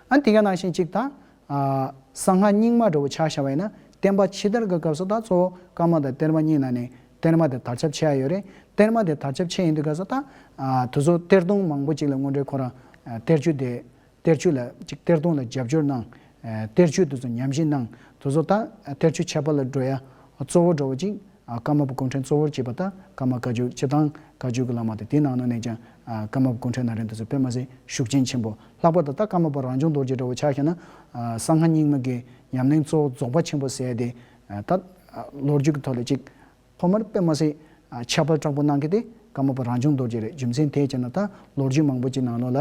ཨ། དེ་ག་ནང་བཞིན་ཅིག་ད། ཨ། གསང་སྔགས་རྙིང་མ་འདྲ་བོ་ཆ་བཞག་པ་ཡིན་ན་བསྟན་པ་ཕྱི་དར་གྱི་སྐབས་སུ་ད་གཙོ་བོ་ཀརྨ་དང་གཏེར་མ་གཉིས་ནང་ནས་གཏེར་མ་དེ་དར་ཁྱབ་ཆེ་ཡ་ཡོད་རེད། གཏེར་མ་དེ་དར་ཁྱབ་ཆེ་ཡིན་དུས་སྐབས་སུ་ད། ཨ། དེ་ཚོ་གཏེར་སྟོན་མང་པོ་ཅིག་ལ་དངོས་འབྲེལ་ཁོ་རང་། ཨ། གཏེར་ཆོས་དེ། གཏེར་ཆོས་ལ་ཅིག་གཏེར་སྟོན་ལ་རྒྱབ་སྐྱོར་གནང་། ཨ། གཏེར་ཆོས་དེ་ཚོ་ཉམས་ཞིབ་གནང་། དེ་ཚོ་ད་གཏེར་ཆོས་ཁྱད་པར་ལ་འགྲོ་ཡ་གཙོ་བོ་འདྲ་བོ་ཅིག་ཨ། ཀརྨ་པ་སྐུ་ཕྲེང་གཙོ་བོར་བྱས་པ་ད་ཀརྨ་བཀའ་བརྒྱུད་སྤྱིར་བཏང་བཀའ་བརྒྱུད་ཀྱི་བླ་མ་དང་དེའི་ནང་ལོགས་ནས་ཀྱང་། ཨ། ཀརྨ་པ་སྐུ་ཕྲེང་ནང་རིང་དེ་ཚོ་དཔེ་མ་སྲིད་ཤུགས་རྐྱེན་ཆེན་པོ། ལྷག་པར་དུ་ད་ཀརྨ་པ་རང་བྱུང་རྡོ་རྗེ་འདྲ་བོ་ཆ་བཞག་ན། ཨ། གསང་སྔགས་རྙིང་མ་གི་ཉམས་ལེན་གཙོ་བོ་རྫོགས་པ་ཆེན་པོ་ཟེར་ཡ་དེ། ཨ། ད། ཨ། ལོ་རྒྱུས་ཀྱི་ཐོག་ལ་ཅིག་ཐོག་མར་དཔེ་མ་སྲིད། ཨ། ཁྱབ་སྤེལ་དྲག་པོ་གནང་མཁན་དེ་ཀརྨ་པ་རང་བྱུང་རྡོ་རྗེ་རེད། རྒྱུ་མཚན་དེ་བྱས་ན་ད་ལོ་རྒྱུས་མང་པོ་ཅིག་ནང་ལོགས་ལ།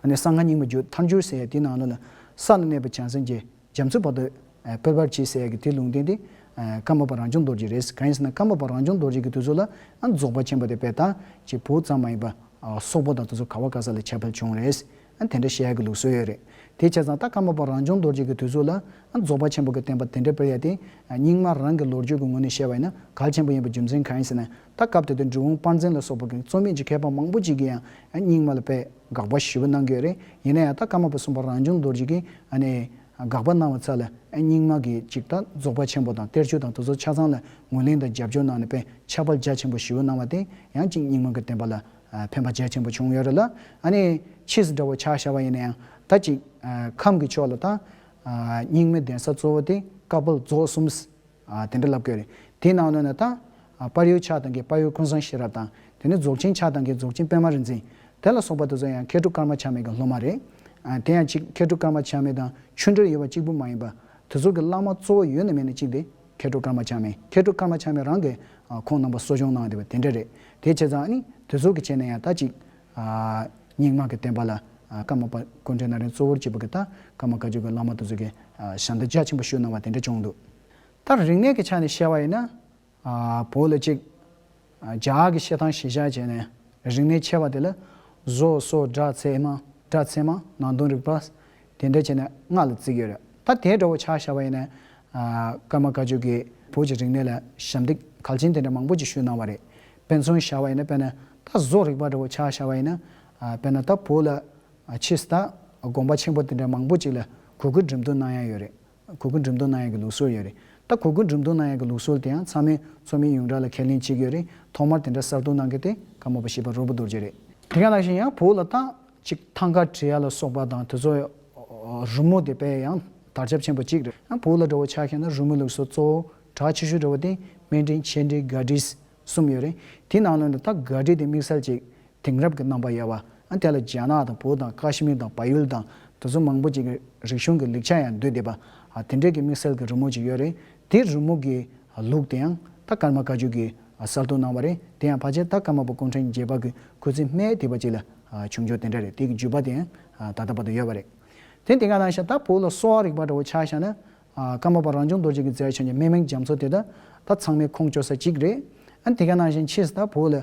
ཨ་ནི་གསང་སྔགས་རྙིང་མ་རྒྱུད་མཐའ་འགྱུར་ཟེར་ཡ་དེའི་ནང་ལོགས་ལ། ས་ལ་གནས་པའི་བྱང་སེམས་ཀྱི་རྒྱ་མཚོའི་བར་དུ། ཨ། སྤེལ་བར་བྱེད་ཟེར་ཡ་གི་དེའི་ལུང་བསྟན་དེ། ཨ། ཀརྨ་པ་རང་བྱུང་རྡོ་རྗེ་རེད། གང་ཡིན་ཟེར་ན་ཀརྨ་པ་རང་བྱུང་རྡོ་རྗེ་གི་དུས་ཚོད་ལ། ཨ། རྫོགས་པ་ཆེན་པོ་དེ་དཔེ་ད་ཅིག་བོད་ཙམ་མ་ཡིན་པ། ཨ། སོག་པོ་དང་དེ་ཚོ་ག་བ་ག་ས་ལ་ཁྱབ་སྤེལ་བྱུང་རེད། ཨ། དེ་འདྲ་བཤད་ཡ་གི་ལུགས་སྲོལ་ཡོད་རེད། དེ་བྱས་ཙང་ད་ཀརྨ་པ་རང་བྱུང་རྡོ་རྗེ་གི་དུས་ཚོད་ལ། ཨ། རྫོགས་པ་ཆེན་པོ་གི་བསྟན་པ་དེ་འདྲ་སྤེལ་ཡ་དེ། ཨ། རྙིང་མ་རང་གི་ལོ་རྒྱུས་ཀྱི་ངོས་ནས་བཤད་པ་ཡིན་ན་གལ་ཆེན་པོ་ཡིན་པའི་རྒྱུ་མཚན་གང་ཡིན་ཟེར་ན། ད་སྐབས་དེ་དུས་འབྲི་གུང་དཔལ་འཛིན་ལ་སོགས་པ་གི་རྩོད་མེད་ཀྱི་མཁས་པ་མང་པོ་ཅིག་གིས་ཡང་། ཨ། རྙིང་མ་ལ་དཔེ་དགག་པ་ཞེ་པོ་གནང་གི་ཡོད་རེད། ཡིན་ན་ཡང་ད་ཀརྨ་པ་གསུམ་པ་རང་བྱུང་རྡོ་རྗེ་གིས། ཨ་ནི། དགག་པ་གནང་བ་ཚར་ལ། ཨ། རྙིང་མ་གི་ཅིག་ད་རྫོགས་པ་ཆེན་པོ་དང་གཏེར་ཆོས་དང་དེ་ཚོ་ཆ་ཚང་ལ་ངོས་ལེན་དང་རྒྱབ་སྐྱོར་གནང་ནས་དཔེ་ཁྱབ་སྤེལ་རྒྱ་ཆེན་པོ་ཞེ་པོ་གནང་བ་དེ་ཡང་ཅིག་རྙིང་མ་གི་བསྟན་པ་ལ། ཨ། ཕན་པ་རྒྱ་ཆེན་པོ་བྱུང་ཡོད་རེད་ལ། ཨ་ནི་ཕྱིས་སུ་འདྲ་བོ་ཆ་བཞག་པ་ཡིན་ན་ཡང་ད་ཅིག་ཨ། ཁམས་ཀྱི་ཕྱོགས་ལ་ད། ཨ། རྙིང་མའི་གདན་ས་གཙོ་བོ་དེ་བཀའ་པོད་རྫོགས་གསུམ། ཨ། དེ་འདྲ་ལབ་ཀྱི་ཡོད་རེད། དེའི་ནང་ནས་ད། ཨ། དཔལ་ཡུལ་ཕྱག་དང་གི་དཔལ་ཡུལ་ཀུན་བཟང་ཤེས་རབ་དང་། དེ་ནས་རྫོགས་ཆེན་ཕྱག་དང་གི་རྫོགས་ཆེན་པདྨ་རིག་འཛིན། དེ་ལ་སོགས་པ་དེ་ཚོ་ཡང་མཁས་གྲུབ་ཀརྨ་ཆགས་མེད་ཀྱི་སློབ་མ་རེད། ཨ། དེ་ཡང་ཅིག་མཁས་གྲུབ་ཀརྨ་ཆགས་མེད་དང་ཆོས་འབྲེལ་ཡོད་པ་གཅིག་པུ་མ་ཡིན་པ། དེ་ཚོ་གི་བླ་མ་གཙོ་བོ་ཡོད་ན་མེད་ན་གཅིག་དེ་མཁས་གྲུབ་ཀརྨ་ཆགས་མེད། མཁས་གྲུབ་ཀརྨ་ཆགས་མེད་རང་གིས། ཨ། ཁོང་རྣམ་པ་གསོ་སྐྱོང་གནང་བསྡད་པ་དེ་འདྲ་རེད། དེ་བྱས་ཙང་ཨ་ནི་དེ་ཚོ་གི་ཆ་ནས་ཡང་ད་ཅིག་ཨ། རྙིང་མ་གི་བསྟན་པ་ལ། ཨ། ཀརྨ་པ་སྐུ་ཕྲེང་ནང་རིང་གཙོ་བོར་བྱས་པ་གི་ད་ཀརྨ་བཀའ་བརྒྱུད་ཀྱི་བླ་མ་དེ་ཚོ་གིས། ཨ། ཞབས་འདེགས་རྒྱ་ཆེན་པོ་ཞུས་གནང་བ་དེ་འདྲ་བྱུང་འདུག་ད་རིག་གནས་ཀྱི་ཆ་ནས་བཤད་པ་ཡིན་ན། ཨ། བོད་ལ་གཅིག་ཨ། རྒྱ་གར་གྱི་བཤད་སྟངས་གཞིར་བཞག་བྱས་ནས་རིག་གནས་ཆེ་བ་དེ་ལ་བཟོ་གསོ་སྒྲ་ཚད་མ། སྒྲ་ཚད་མ། ནང་དོན་རིག་པ། དེ་འདྲ་བྱས་ནས་ལྔ་ལ་བརྩི་གི་ཡོད་རེད། ད་དེ་འདྲ་བོ་ཆ་བཞག་པ་ཡིན་ན། ཨ། ཀརྨ་བཀའ་བརྒྱུད་ཀྱིས་བོད་ཀྱི་རིག་གནས་ལ་ཞབས་འདེགས་གལ་ཆེན་དེ་འདྲ་མང་པོ་ཅིག་ཞུས་གནང་བ་རེད། དཔེ་མཚོན་བཞག་པ་ཡིན་ན་དཔེར་ན་ད་བཟོ་རིག་པ་འདྲ་བོ་ཆ་བཞག་པ་ཡིན་ན། ཨ། དཔེར་ན་ད་བོད་ལ། ཨ། ཕྱིས་སུ་ད་དགོན་པ་ཆེན་པོ་དེ་འདྲ་མང་པོ་ཅིག་ལ་གུར་གུམ་འགྲེམས་སྟོན་གནང་ཡ་ཡོད་རེད། གུར་གུམ་འགྲེམས་སྟོན་གནང་ཡ་གི་ལུགས་སྲོལ་ཡོད་རེད། ད་གུར་གུམ་འགྲེམས་སྟོན་གནང་ཡ་གི་ལུགས་སྲོལ་དེ་ཡང་ཚང་མས་ཚོགས་མིའི་ཡོངས་གྲགས་ལ་ཁས་ལེན་བྱེད་ཀྱི་ཡོད་རེད། ཐོག་མར་དེ་འདྲ་གསར་གཏོད་གནང་མཁན་དེ་ཀརྨ་པ་བཞི་པ་རོལ་པོ་རྡོ་རྗེ་རེད། དེ་ག་ནང་བཞིན་ཡང་བོད་ལ་ད་ཅིག་ཐང་ག་འབྲི་ཡ་ལ་སོགས་པ་དང་དེ་ཚོ་རི་མོ་དེ་དཔེ་ཡང་དར་ཁྱབ་ཆེན་པོ་གཅིག་རེད། ཡང་བོད་ལ་འདྲ་བོ་ཆ་བཞག་ན་རི་མོའི་ལུགས་སྲོལ་གཙོ་བོ་གྲགས་ཆེ་ཤོས་འདྲ་བོ་དེ་དམན་འབྲིང་ཆེ་འབྲིང་དགའ་འབྲིང་གསུམ་ཡོད་རེད། དེའི་ནང་ལོགས་ནས་ད་དགའ་འབྲིང་དེ་དམིགས་བསལ་ཅིག་དེང་རབས་ཀྱི་རྣམ་པ་ཡོད་པ། ཨ། དེ་ལ་རྒྱ་ནག་དང་བོད་དང་ཀ་ཤི་མིར་དང་བལ་ཡུལ་དང་དེ་ཚོ་མང་པོ་ཅིག་གི་རིག་གཞུང་གི་ལེགས་ཆ་ཡང་འདུས་བསྡད་པ། ཨ། དེ་འདྲའི་གི་དམིགས་བསལ་གྱི་རི་མོ་ཅིག་ཡོད་རེད། དེ་རི་མོ་གི་ལུགས་དེ་ཡང་ད་ཀརྨ་བཀའ་བརྒྱུད་ཀྱིས་གསར་གཏོད་གནང་བ་རེད། དེ་ཡང་ཕལ་ཆེར་ད་ཀརྨ་པ་སྐུ་ཕྲེང་བརྒྱད་པ་གི་སྐུ་ཚེ་སྨད་དེ་བ་ཅིག་ལ་བྱུང་ཆོག་དེ་འདྲ་རེད། དེ་གི་བརྒྱུད་པ་དེ་ཡང་ད་ལྟ་བར་དུ་ཡོད་པ་རེད། དེ་དེ་ག་ནང་བཞིན་ད་བོད་ལ་གསོ་བ་རིག་པ་འདྲ་བོ་ཆ་བཞག་ན། ཨ། ཀརྨ་པ་རང་བྱུང་རྡོ་རྗེ་གིས་མཛད་བྱུང་གི་མེ་མེང་རྒྱ་མཚོ་དེ་ད་ད་ཚང་མས་ཁུངས་བཅོལ་ས་གཅིག་རེད། ཨ། དེ་ག་ནང་བཞིན་ཕྱིས་སུ་ད་བོད་ལ།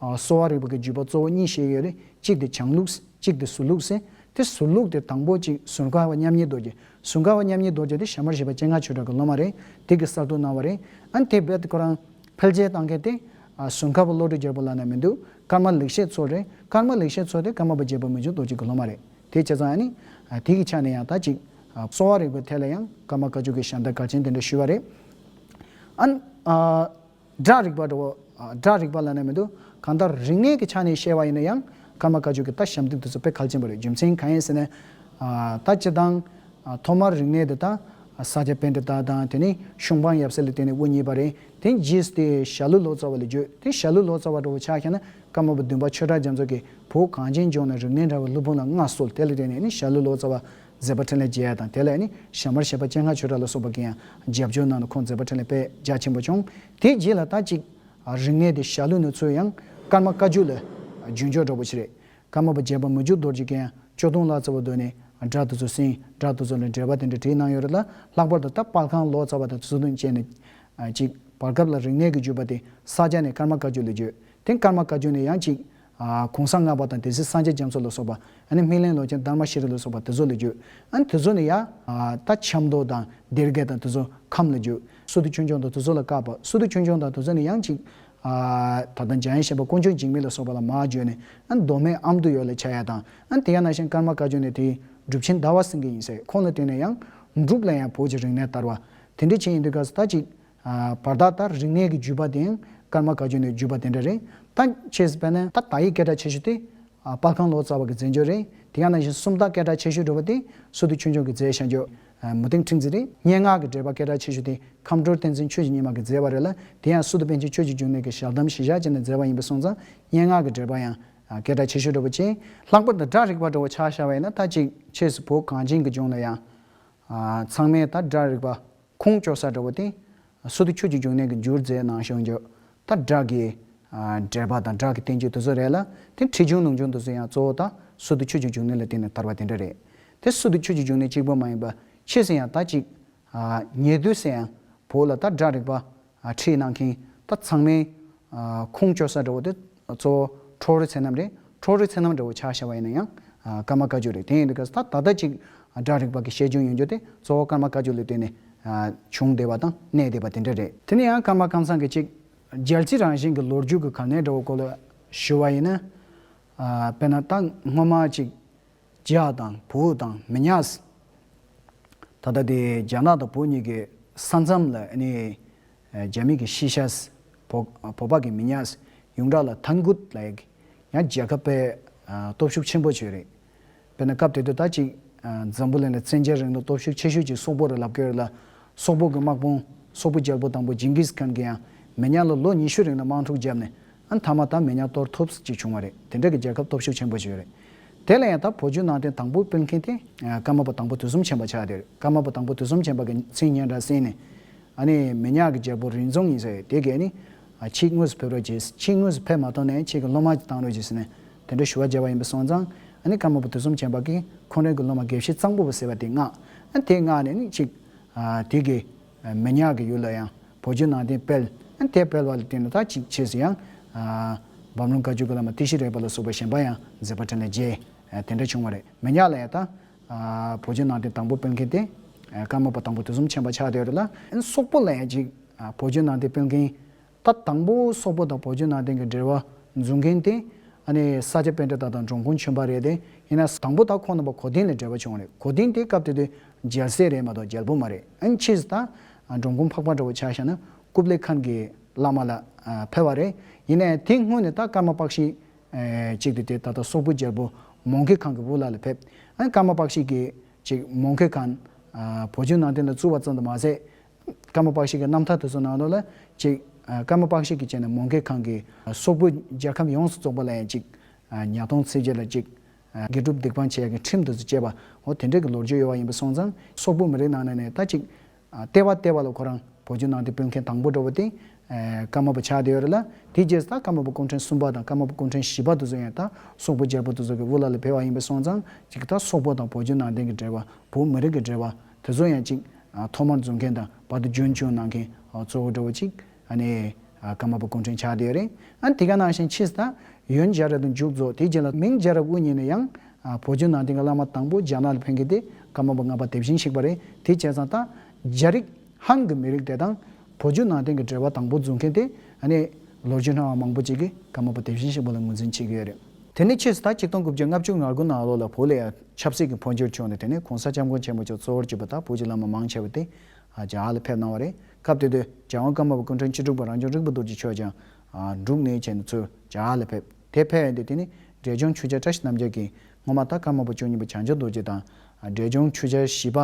ཨ། གསོ་བ་རིག་པ་གི་བརྒྱུད་པ་གཙོ་བོ་གཉིས་བཤད་ཡོད་རེད། གཅིག་དེ་བྱང་ལུགས། གཅིག་དེ་ཟུར་ལུགས་ཟེར། དེ་ཟུར་ལུགས་དེ་དང་པོ་གཅིག་ཟུར་མཁས་པ་མཉམ་ཉིད་རྡོ་རྗེ། ཟུར་མཁས་པ་མཉམ་ཉིད་རྡོ་རྗེ་དེ་ཞྭ་དམར་བཞད་པ་སྤྱན་སྔ་ཆོས་གྲགས་ཀྱི་སློབ་མ་རེད། དེ་གིས་གསར་གཏོད་གནང་བ་རེད། ཨ་ནི་དེ་རྦད་དེ་ཁོ་རང་འཕེལ་རྒྱས་བཏང་མཁན་དེ། ཨ། ཟུར་མཁས་པ་བློ་གྲོས་རྒྱལ་པོ་ལབ་ན་མི་འདུག་ཀརྨ་ལེགས་བཤད་མཚོ་རེད། ཀརྨ་ལེགས་བཤད་མཚོ་དེ་ཀརྨ་པ་བརྒྱད་པ་མི་འགྱུར་རྡོ་རྗེ་གི་སློབ་མ་རེད། དེ་བྱས་ཙང་ཨ་ནི། ཨ། དེ་གི་ཆ་ནས་ཡང་ད་ཅིག་ཨ། གསོ་བ་རིག་པའི་ཐད་ལ་ཡང་ཀརྨ་བཀའ་བརྒྱུད་ཀྱི་ཞབས་འདེགས་གལ་ཆེན་དེ་འདྲ་ཞུས་པ་རེད། ཨ་ནི། ཨ། སྒྲ་རིག་པ་འདྲ་བོ། ཨ། སྒྲ་རིག་པ་ལབ་ན་མི་འདུག་གང་ལྟར་རིག་གནས་ཀྱི་ཆ་ནས་བཤད་པ་ཡིན་ན་ཡང་ཀརྨ་བཀའ་བརྒྱུད་ཀྱི་ད་ཞབས་འདེགས་དེ་ཚོ་དཔེ་གལ་ཆེན་པོ་རེད། རྒྱུ་མཚན་གང་ཡིན་ཟེར་ན། ཨ། ད་སྤྱིར་བཏང་། ཨ། ཐོག་མར་རིག་གནས་དེ་ད་ས་སྐྱ་པཎྜི་ཏ་དང་དེ་ནས་ཤུང་པང་ཡབ་སྲས་ལ་བརྟེན་ནས་དབུ་བརྙེས་པ་རེད། དེ་རྗེས་དེ་ཞྭ་ལུ་ལོ་ཙཱ་བ་ལ་བརྒྱུད། དེ་ཞྭ་ལུ་ལོ་ཙཱ་བ་འདྲ་བོ་ཆ་བཞག་ན་ཀརྨ་པ་བདུན་པ་ཆོས་གྲགས་རྒྱ་མཚོ་གིས་བོད་གངས་ཅན་ལྗོངས་ན་རིག་གནས་དྲ་བའི་སློབ་དཔོན་ལ་མངའ་གསོལ། དེ་ལ་བརྟེན་ནས་ནི་ཞྭ་ལུ་ལོ་ཙཱ་བ་མཛད་པ་འཕྲིན་ལས་རྒྱས་ཡ་དང་། དེ་ལ་ནི་ཞྭ་དམར་བཞད་པ་སྤྱན་སྔ་ཆོས་གྲགས་ལ་སོགས་པ་གིས་ཡང་རྒྱབ་སྐྱོར་གནང་ནས་ཁོང་མཛད་པ་འཕྲིན་ལས་དཔེ་རྒྱ་ཆེན་པོ་བྱུང་། དེ་རྗེས་ལ་ད་ཅིག་རིག་གནས་དེ་ཞྭ་ལུ་ནས་ཚུར་ཡང་ཀརྨ་བཀའ་བརྒྱུད་ལ་རྒྱུན་སྐྱོང་འདྲ་བོ་ཞིག་རེད། ཀརྨ་པ་བརྒྱད་པ་མི་འགྱུར་རྡོ་རྗེ་གིས་ཡང་སྐྱོ་གདུང་ལོ་ཙཱ་བ་མདུན་ནས་སྒྲ་དེ་ཚོ་གསན། སྒྲ་དེ་ཚོ་ལ་འགྲེལ་པ་དེ་འདྲ་བྲིས་གནང་ཡོད་རེད་ལ། ལྷག་པར་དུ་ད་དཔལ་ཁང་ལོ་ཙཱ་བ་དང་དེ་ཚོ་དང་བཅས་ནས། ཨ། ཅིག་བར་སྐབས་ལ་རིག་གནས་ཀྱི་བརྒྱུད་པ་དེ་ས་སྐྱ་ནས་ཀརྨ་བཀའ་བརྒྱུད་ལ་བརྒྱུད། དེ་ཀརྨ་བཀའ་བརྒྱུད་ནས་ཡང་ཅིག་གོང་ས་ལྔ་པ་དང་སྡེ་སྲིད་སངས་རྒྱས་རྒྱ་མཚོ་ལ་སོགས་པ། ཨ་ནི་སྨིན་གླིང་ལོ་ཆེན་དྷརྨ་ཤྲཱི་ལ་སོགས་པ་དེ་ཚོ་ལ་བརྒྱུད། ཨ་ནི་དེ་ཚོ་ནས་ཡང་ད་ཆབ་མདོ་དང་སྡེ་དགེ་དང་དེ་ཚོ་ཁམས་ལ་བརྒྱུད། སི་ཏུ་ཆོས་འབྱུང་དང་དེ་ཚོ་ལ་བཀག་པ། སི་ཏུ་ཆོས་འབྱུང་དང་དེ་ཚོ་ནས་ཡང་ཅིག་ད་ལྟ་འཇམ་དབྱངས་བཞད་པ་དཀོན་མཆོག་འཇིགས་མེད་ལ་སོགས་པ་ལ་མར་བརྒྱུད་ནས། ཨ་ནི་མདོ་སྨད་ཨ་མདོ་ཡུལ་ལ་ཆགས་ཡ་དང་། ཨ་ནི་དེ་ཡང་ནང་བཞིན་ཀརྨ་བཀའ་བརྒྱུད་ནས་དེའི་སྒྲུབ་ཆེན་ཟླ་བ་སེང་གེ་ཡིན་ཟེར། ཁོང་ལ་བརྟེན་ནས་ཡང་འབྲུག་ལ་ཡང་བོད་ཀྱི་རིག་གནས་དར་བ། དེ་འདྲ་བྱས་ཡིན་དུས་སྐབས་སུ་ད་ཅིག་བར་ཐག་ད་རིག་གནས་ཀྱི་བརྒྱུད་པ་དེ་ཡང་ཀརྨ་བཀའ་བརྒྱུད་ནས་བརྒྱུད་པ་དེ་འདྲ་རེད། ད་ཆེས་སུ་དཔེར་ན་ད་ད་ཡིག་སྐད་གྲགས་ཆེ་ཤོས་དེ་དཔལ་ཁང་ལོ་ཙཱ་བ་གི་མཛད་སྤྱོད་རེད། དེ་ཡང་ནང་བཞིན་སུམ་རྟགས་སྐད་གྲགས་ཆེ་ཤོས་འདྲ་བོ་དེ་སི་ཏུ་ཆོས་འབྱུང་གི་མཛད་བཞག་རྒྱུ་མུ་སྟེགས་ཁྲིམས་འཛིན་རེད། སྙན་ངག་གི་འགྲེལ་པ་སྐད་གྲགས་ཆེ་ཤོས་དེ་ཁམས་སྤྲུལ་བསྟན་འཛིན་ཆོས་ཀྱི་ཉི་མ་གིས་མཛད་པ་རེད་ལ། དེ་ཡང་སི་ཏུ་པཎ་ཆེན་ཆོས་ཀྱི་འབྱུང་གནས་ཀྱི་ཞལ་གདམས་གཞི་བཞག་བྱས་ནས་མཛད་པ་ཡིན་པ་སོང་ཙང་། སྙན་ངག་གི་འགྲེལ་པ་ཡང་སྐད་གྲགས་ཆེ་ཤོས་འདྲ་བོ་བྱས། ལྷག་པར་དུ་སྒྲ་རིག་པ་འདྲ་བོ་ཆ་བཞག་པ་ཡིན་ན། ད་ཅིག་ཆེས་སུ་བོད་གངས་ཅན་གྱི་ལྗོངས་ལ་ཡང་ཚང་མས་ད་སྒྲ་རིག་པ་ཁུངས་བཅོལ་ས་འདྲ་བོ་དེ་སི་ཏུ་ཆོས་ཀྱི་འབྱུང་གནས་ཀྱི་འགྱུར་མཛད་གནང་བྱུང་རྒྱུ། ད་སྒྲ་གི་འགྲེལ་པ་དང་སྒྲ་གི་བསྟན་བཅོས་དེ་ཚོ་རེད་ལ། དེ་ཁྲིད་ཆུང་ལུང་ཆུང་དེ་ཚོ་ཡང་གཙོ་བོ་ད་སི་ཏུ་ཆོས་ཀྱི་འབྱུང་གནས་ལ་བརྟེན་ནས་དར་བ་དེ་འདྲ་རེད། དེ་སི་ཏུ་ཆོས་ཀྱི་འབྱུང་གནས་གཅིག་པོ་མ་ཡིན་པ་ཕྱིས་སུ་ཡང་ད་ཅིག་ཉེ་དུས་སུ་ཡང་བོད་ལ་ད་སྒྲ་རིག་པ་ཁྲིད་གནང་མཁན་ད་ཚང་མའི་ཁུངས་བཅོལ་ས་འདྲ་བོ་དེ་གཙོ་བོ་ཁྲོ་རི་ཚེ་རྣམ་རེད། ཁྲོ་རི་ཚེ་རྣམ་འདྲ་བོ་ཆ་བཞག་པ་ཡིན་ན་ཡང་ཀརྨ་བཀའ་བརྒྱུད་རེད། དེ་ཡིན་དུས་སྐབས་སུ་ད་ད་ལྟ་ཅིག་སྒྲ་རིག་པ་གི་ཤེས་འཇོན་ཡོང་རྒྱུ་དེ་གཙོ་བོ་ཀརྨ་བཀའ་བརྒྱུད་ལ་བརྟེན་ནས་བྱུང་བསྡད་པ་དང་གནས་བསྡད་པ་དེ་འདྲ་རེད། དེ་ནས་ཡང་ཀརྨ་ཀཾ་ཚང་གི་ཅིག་རྒྱལ་སྤྱི་རང་བཞིན་གྱི་ལོ་རྒྱུས་ཀྱི་གལ་གནད་འདྲ་བོ་སྐོར་ལ་ཞུ་བ་ཡིན་ན། དཔེར་ན་ད་སྔོན་མ་ཅིག་རྒྱ་དང་བོད་དང་མི་ཉག་ད་ལྟ་དེ་རྒྱ་ནག་དང་བོད་གཉིས་ཀྱི་ས་མཚམས་ལ་ནི་རྒྱ་མི་གི་ཤི་ཤ་བོད་བོད་པ་གི་མི་ཉག་ཡོངས་གྲགས་ལ་ཐན་ཀུད་ལབ་ཡག་ཡང་རྒྱལ་ཁབ་དཔེ་སྟོབས་ཤུགས་ཆེན་པོ་བྱོས་རེད། དཔེར་ན་སྐབས་དེ་དུས་ད་ཅིག་འཛམ་བུ་གླིང་ལ་བཙན་རྒྱལ་རིང་ལུགས་སྟོབས་ཤུགས་ཆེ་ཤོས་ཅིག་སོག་པོ་རུ་ལབ་ཀྱི་ཡོད་ལ། སོག་པོ་གི་དམག་དཔུང་སོག་པོ་རྒྱལ་པོ་དང་པོ་ཇིང་གིས་ཁཱན་གྱིས་ཡང་མི་ཉག་ལ་ལོ་ཉི་ཤུ་རིང་ལ་དམག་འཁྲུག་བརྒྱབ་ནས། ཨ་ནི་མཐའ་མ་ད་མི་ཉག་གཏོར་ཐུབ་ཅིག་བྱུང་བ་རེད། དེ་འདྲ་གི་རྒྱལ་ཁབ་སྟོབས་ཤུགས་ཆེན་པོ་ཞིག་རེད། དེ་ལ་ཡང་ད་བོད་བརྒྱུད་ནང་བསྟན་དང་པོ་སྤེལ་མཁན་དེ་ཀརྨ་པ་དང་པོ་དུས་གསུམ་ཆེན་པོ་ཆགས་བསྡད་རེད། ཀརྨ་པ་དང་པོ་དུས་གསུམ་ཆེན་པོ་གི་མཚན་སྙན་གྲགས་གསན་ནས། ཨ་ནི་མི་ཉག་གི་རྒྱལ་པོ་རིན་འཛོམས་ཡིན་ཟེར་དེ་གས་ནི་ཁྱེད་དངོས་སུ་ཕེབས་རོགས་གྱིས། ཁྱེད་དངོས་སུ་ཕེབས་མ་ཐུབ་ནའི་ཁྱེད་ཀྱི་སློབ་མ་ཅིག་བཏང་རོགས་གྱིས་ཟེར་ནས་དེ་འདྲ་ཞུ་བ་བརྒྱབ་པ་ཡིན་པ་སོང་ཙང་། ཨ་ནི་ཀརྨ་པ་དུས་གསུམ་ཆེན་པོ་གིས་ཁོང་རང་གི་སློབ་མ་དགེ་བཤེས་གཙང་པོ་པ་ཟེར་བ་དེ་མངགས། ཨ་ནི་དེ་མངགས་ནས་ནི་ཅིག་དེ་གི་མི་ཉག་གི་ཡུལ་ལ་ཡང་བོད་བརྒྱུད་ནང་བསྟན་སྤེལ། ཨ་ནི་དེ་སྤེལ་བ་ལ་བརྟེན་ནས་ད་ཅིག་ཆེས་སུ་ཡང་བམ་ལུང་བཀའ་བརྒྱུད་ཀྱི་བླ་མ་ཏི་ཤྲི་རས་པ་ལ་སོགས་པ་གཞན་པ་ཡང་མཛད་པ་འཕྲིན་ལས་རྒྱས་དེ་འདྲ་བྱུང་བ་རེད། མི་ཉག་ལ་ཡང་ད་བོད་བརྒྱུད་ནང་བསྟན་དང་པོ་སྤེལ་མཁན་དེ་ཀརྨ་པ་དང་པོ་དུས་གསུམ་ཆེན་པོ་ཆགས་བསྡད་ཡོད་རེད་ལ། ཨ་ནི་སོག་པོ་ལ་ཡང་ཅིག་བོད་བརྒྱུད་ནང་བསྟན་སྤེལ་མཁན། ད་དང་པོ་སོག་པོ་དང་བོད་བརྒྱུད་ནང་བསྟན་གྱི་འབྲེལ་བ་འཛུགས་མཁན་དེ་ཨ་ནི་ས་སྐྱ་པཎྜི་ཏ་དང་འབྲོང་སྐུ་ཆོས་འཕེལ་རེད་དེ། ཡིན་ན་དང་པོ་ད་ཁོང་རྣམ་པ་གོ་དན་ལས་འབྲེལ་བ་བྱུང་བ་རེད། གོ་དན་དེ་སྐབས་དེ་དུས་རྒྱལ་སྲས་རེད་མ་གཏོགས་རྒྱལ་པོ་མ་རེད། ཨ་ནི་ཕྱིས་སུ་ད་འབྲོང་སྐུ་འཕགས་པ་འདྲ་བོ་ཆ་བཞག་ན་ཀུབ་ལེ་ཁཱན་གྱི་བླ་མ་ལ་ཕེབས་པ་རེད། ཡིན་ནའི་དེ་སྔོན་ནས་ད་ཀརྨ་པཀྵི་གཅིག་དེ་དེ་ད་ལྟ་སོག་པོའི་རྒྱལ་པོ་མོང་གྷེ་ཁཱན་གྱི་དབུ་བླ་ལ་ཕེབས། ཨ་ནི་ཀརྨ་པཀྵི་གིས་ཅིག་མོང་གྷེ་ཁཱན་བོད་བརྒྱུད་ནང་བསྟན་ལ་བཙུགས་པ་ཙམ་དུ་མ་ཟད། ཀརྨ་པཀྵི་གི་རྣམ་ཐར་དེ་ཚོ་ནང་ལོགས་ལ་ཅིག་ཀརྨ་པཀྵི་གིས་བྱས་ནས་མོང་གྷེ་ཁཱན་གྱིས་སོག་པོའི་རྒྱལ་ཁམས་ཡོངས་སུ་རྫོགས་པ་ལ་ཡང་ཅིག་ཉ་སྟོང་ཚེས་བརྒྱད་ལ་ཅིག་དགེ་སྒྲུབ་སྡིག་སྤང་བྱེད་ཡག་གི་ཁྲིམས་དེ་ཚོ་བཅས་པ་འོ་དེ་འདྲ་གི་ལོ་རྒྱུས་ཡོད་པ་ཡིན་པ་སོང་ཙང་། སོག་པོ་མི་རིགས་ནང་ནས་ནས་ད་ཅིག་ལྟེ་བ་ལྟེ་བ་ལ་ཁོ་རང་བོད་བརྒྱུད་ནང་བསྟན་སྤེལ་མཁན་དང་པོ་འདྲ་བོ་དེ་ཀརྨ་པ་ཆགས་བསྡད་ཡོད་རེད་ལ། དེ་རྗེས་ད་ཀརྨ་པ་སྐུ་ཕྲེང་གསུམ་པ་དང་ཀརྨ་པ་སྐུ་ཕྲེང་བཞི་པ་དེ་ཚོ་ཡང་ད་སོག་པོ་རྒྱལ་པོ་དེ་ཚོ་གི་དབུ་བླ་ལ་ཕེབས་པ་ཡིན་པ་སོང་ཙང་ཅིག་ད་སོག་པོ་དང་བོད་བརྒྱུད་ནང་བསྟན་གྱི་འབྲེལ་བ། བོད་མི་རིགས་ཀྱི་འབྲེལ་བ་དེ་ཚོ་ཡང་ཅིག་ཐོག་མར་འཛུགས་མཁན་དང་བར་དུ་རྒྱུན་སྐྱོང་གནང་མཁན་གཙོ་བོ་འདྲ་བོ་ཅིག་ཨ་ནི་ཀརྨ་པ་སྐུ་ཕྲེང་ཆགས་བསྡད་ཡོད་རེད། ཨ་ནི་དེ་ག་ནང་བཞིན་ཕྱིས་ད་ཡོན་རྒྱལ་རབས་དང་མཇུག་རྫོགས། དེའི་རྗེས་ལ་མིང་རྒྱལ་རབས་དབུ་བརྙེས་ནས་ཡང་བོད་བརྒྱུད་ནང་བསྟན་གྱི་བླ་མ་དང་པོ་རྒྱ་ནག་ལ་ཕེབས་མཁན་དེ་ཀརྨ་པ་ལྔ་པ་དེ་བཞིན་གཤེགས་པ་རེད། དེ་བྱས་ཙང་ད་རྒྱ་རིགས་ཧན་གྱི་མི་རིགས་དེ་དང་བོད་བརྒྱུད་ནང་བསྟན་གྱི་འབྲེལ་བ་དང་པོ་འཛུགས་མཁན་དེ་ཨ་ནི་ལོ་རྒྱུས་སྣང་བ་མང་པོ་ཅིག་གིས་ཀརྨ་པ་དེ་བཞིན་གཤེགས་པ་ལ་ངོས་འཛིན་བྱེད་ཀྱི་ཡོད་རེད། དེ་ནས་ཕྱིས་སུ་ད་ཆིག་སྟོང་དགུ་བརྒྱ་ལྔ་བཅུ་ང་དགུ་ནང་ལོགས་ལ་བོད་ལ་ཡང་ཆབ་སྲིད་ཀྱི་འཕོ་འགྱུར་བྱུང་ནས། དེ་ནས་གོང་ས་སྐྱབས་མགོན་ཆེན་པོ་མཆོག་གཙོ་བོར་གྱུར་པ་ད་བོད་ཀྱི་བླ་མ་མང་ཆེ་བ་དེ་རྒྱ་གར་ལ་ཕེབས་གནང་བ་རེད། སྐབས་དེ་དུས་རྒྱལ་དབང་ཀརྨ་པ་སྐུ་ཕྲེང་བཅུ་དྲུག་པ་རང་བྱུང་རིག་པ་རྡོ་རྗེ་མཆོག་ཀྱང་འབྲུག་ནས་བྱས་ནས་ཚུར་རྒྱ་གར་ལ་ཕེབས། དེ་ཕེབས་ཡོང་དུས་དེ་ནི་འབྲས་ལྗོངས་ཆོས་རྒྱལ་བཀྲ་ཤིས་རྣམ་རྒྱལ་གྱིས་སྔོན་མ་ད་ཀརྨ་པ་བཅུ་གཉིས་པ་བྱང་ཆུབ་རྡོ་རྗེ་དང་འབྲས་ལྗོངས་ཆོས་རྒྱལ་བཞི་པ་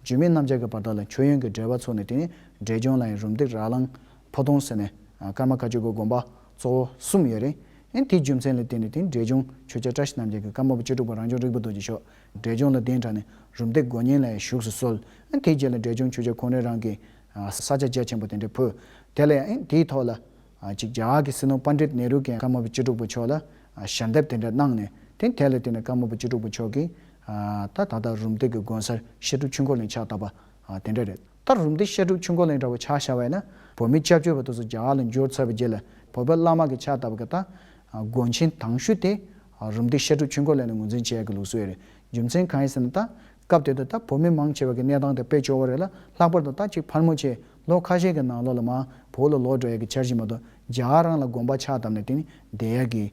འཇིགས་མེད་རྣམ་རྒྱལ་གྱི་བར་ཐག་ལ་མཆོད་ཡོན་གྱི་འབྲེལ་བ་ཚུགས་ནས། དེ་ནི་འབྲས་ལྗོངས་ལ་ཡང་རུམ་བཏེག་ར་ལང་ཕོ་ཐོང་ཟེར་ནས་ཀརྨ་བཀའ་བརྒྱུད་ཀྱི་དགོན་པ་གཙོ་བོ་གསུམ་ཡོད་རེད། ཨེ་དེའི་རྒྱུ་མཚན་ལ་བརྟེན་ནས་དེ་འབྲས་ལྗོངས་ཆོས་རྒྱལ་བཀྲ་ཤིས་རྣམ་རྒྱལ་གྱིས་ཀརྨ་པ་བཅུ་དྲུག་པ་རང་བྱུང་རིག་པ་རྡོ་རྗེ་མཆོག་འབྲས་ལྗོངས་ལ་གདན་དྲངས་ནས་རུམ་བཏེག་དགོན་གཉེར་ལ་ཡང་བཞུགས་སུ་གསོལ། ཨེ་དེའི་རྗེས་ལ་འབྲས་ལྗོངས་ཆོས་རྒྱལ་ཁོང་རང་རང་གིས་ས་ཆ་རྒྱ་ཆེན་པོ་དེ་འདྲ་ཕུལ། དེ་ལ་ཡང་ཨེ་དེའི་ཐོག་ལ་ཅིག་རྒྱ་གར་གྱི་སྲིད་བློན་པཎྜི་ཏ་ནེ་རུ་གིས་ཀརྨ་པ་བཅུ་དྲུག་པ་མཆོག་ལ་ཞལ་འདེབས་དེ་འདྲ་གནང་ནས། དེ་དེ་ལ་བརྟེན་ནས་ཀརྨ་པ་བཅུ་དྲུག་པ་མཆོག་གིས་ད་ད་ལྟ་རུམ་བཏེག་གི་དགོན་སར་བཤད་སྒྲུབ་ཆོས་འཁོར་གླིང་ཕྱག་བཏབ་པ་དེ་འདྲ་རེད། ད་རུམ་བཏེག་བཤད་སྒྲུབ་ཆོས་འཁོར་གླིང་འདྲ་བོ་ཆ་བཞག་པ་ཡིན་ན། བོད་མི་སྐྱབས་བཅོལ་བ་དེ་ཚོ་རྒྱ་གར་ལ་འབྱོར་ཚར་བའི་རྗེས་ལ་བོད་པའི་བླ་མ་གི་ཕྱག་བཏབ་པ་གི་ད་ སྒོ་ཆེན་དང་ཤོས་དེ་རུམ་བཏེག་བཤད་སྒྲུབ་ཆོས་འཁོར་ལས་ནས་ངོས་འཛིན་བྱེད་ཡག་གི་ལུགས་སྲོལ་ཡོད་རེད། རྒྱུ་མཚན་གང་ཡིན་ཟེར་ན། ད་སྐབས་དེ་དུས་ད་བོད་མི་མང་ཆེ་བ་གི་གནས་སྟངས་དེ་དཔེ་སྐྱོ་བོ་རེད་ལ། ལྷག་པར་དུ་ད་ཅིག་ཕལ་མོ་ཆེ་ལོ་ཁ་ཤས་ཀྱི་ནང་ལོགས་ལ་མར་བོད་ལ་ལོག་འགྲོ་ཡག་གི་འཆར་གཞི་མ་གཏོགས། རྒྱ་གར་རང་ལ་དགོན་པ་ཆགས་བཏབ་ནས་དེ་ནི་བསྡད་ཡག་གི་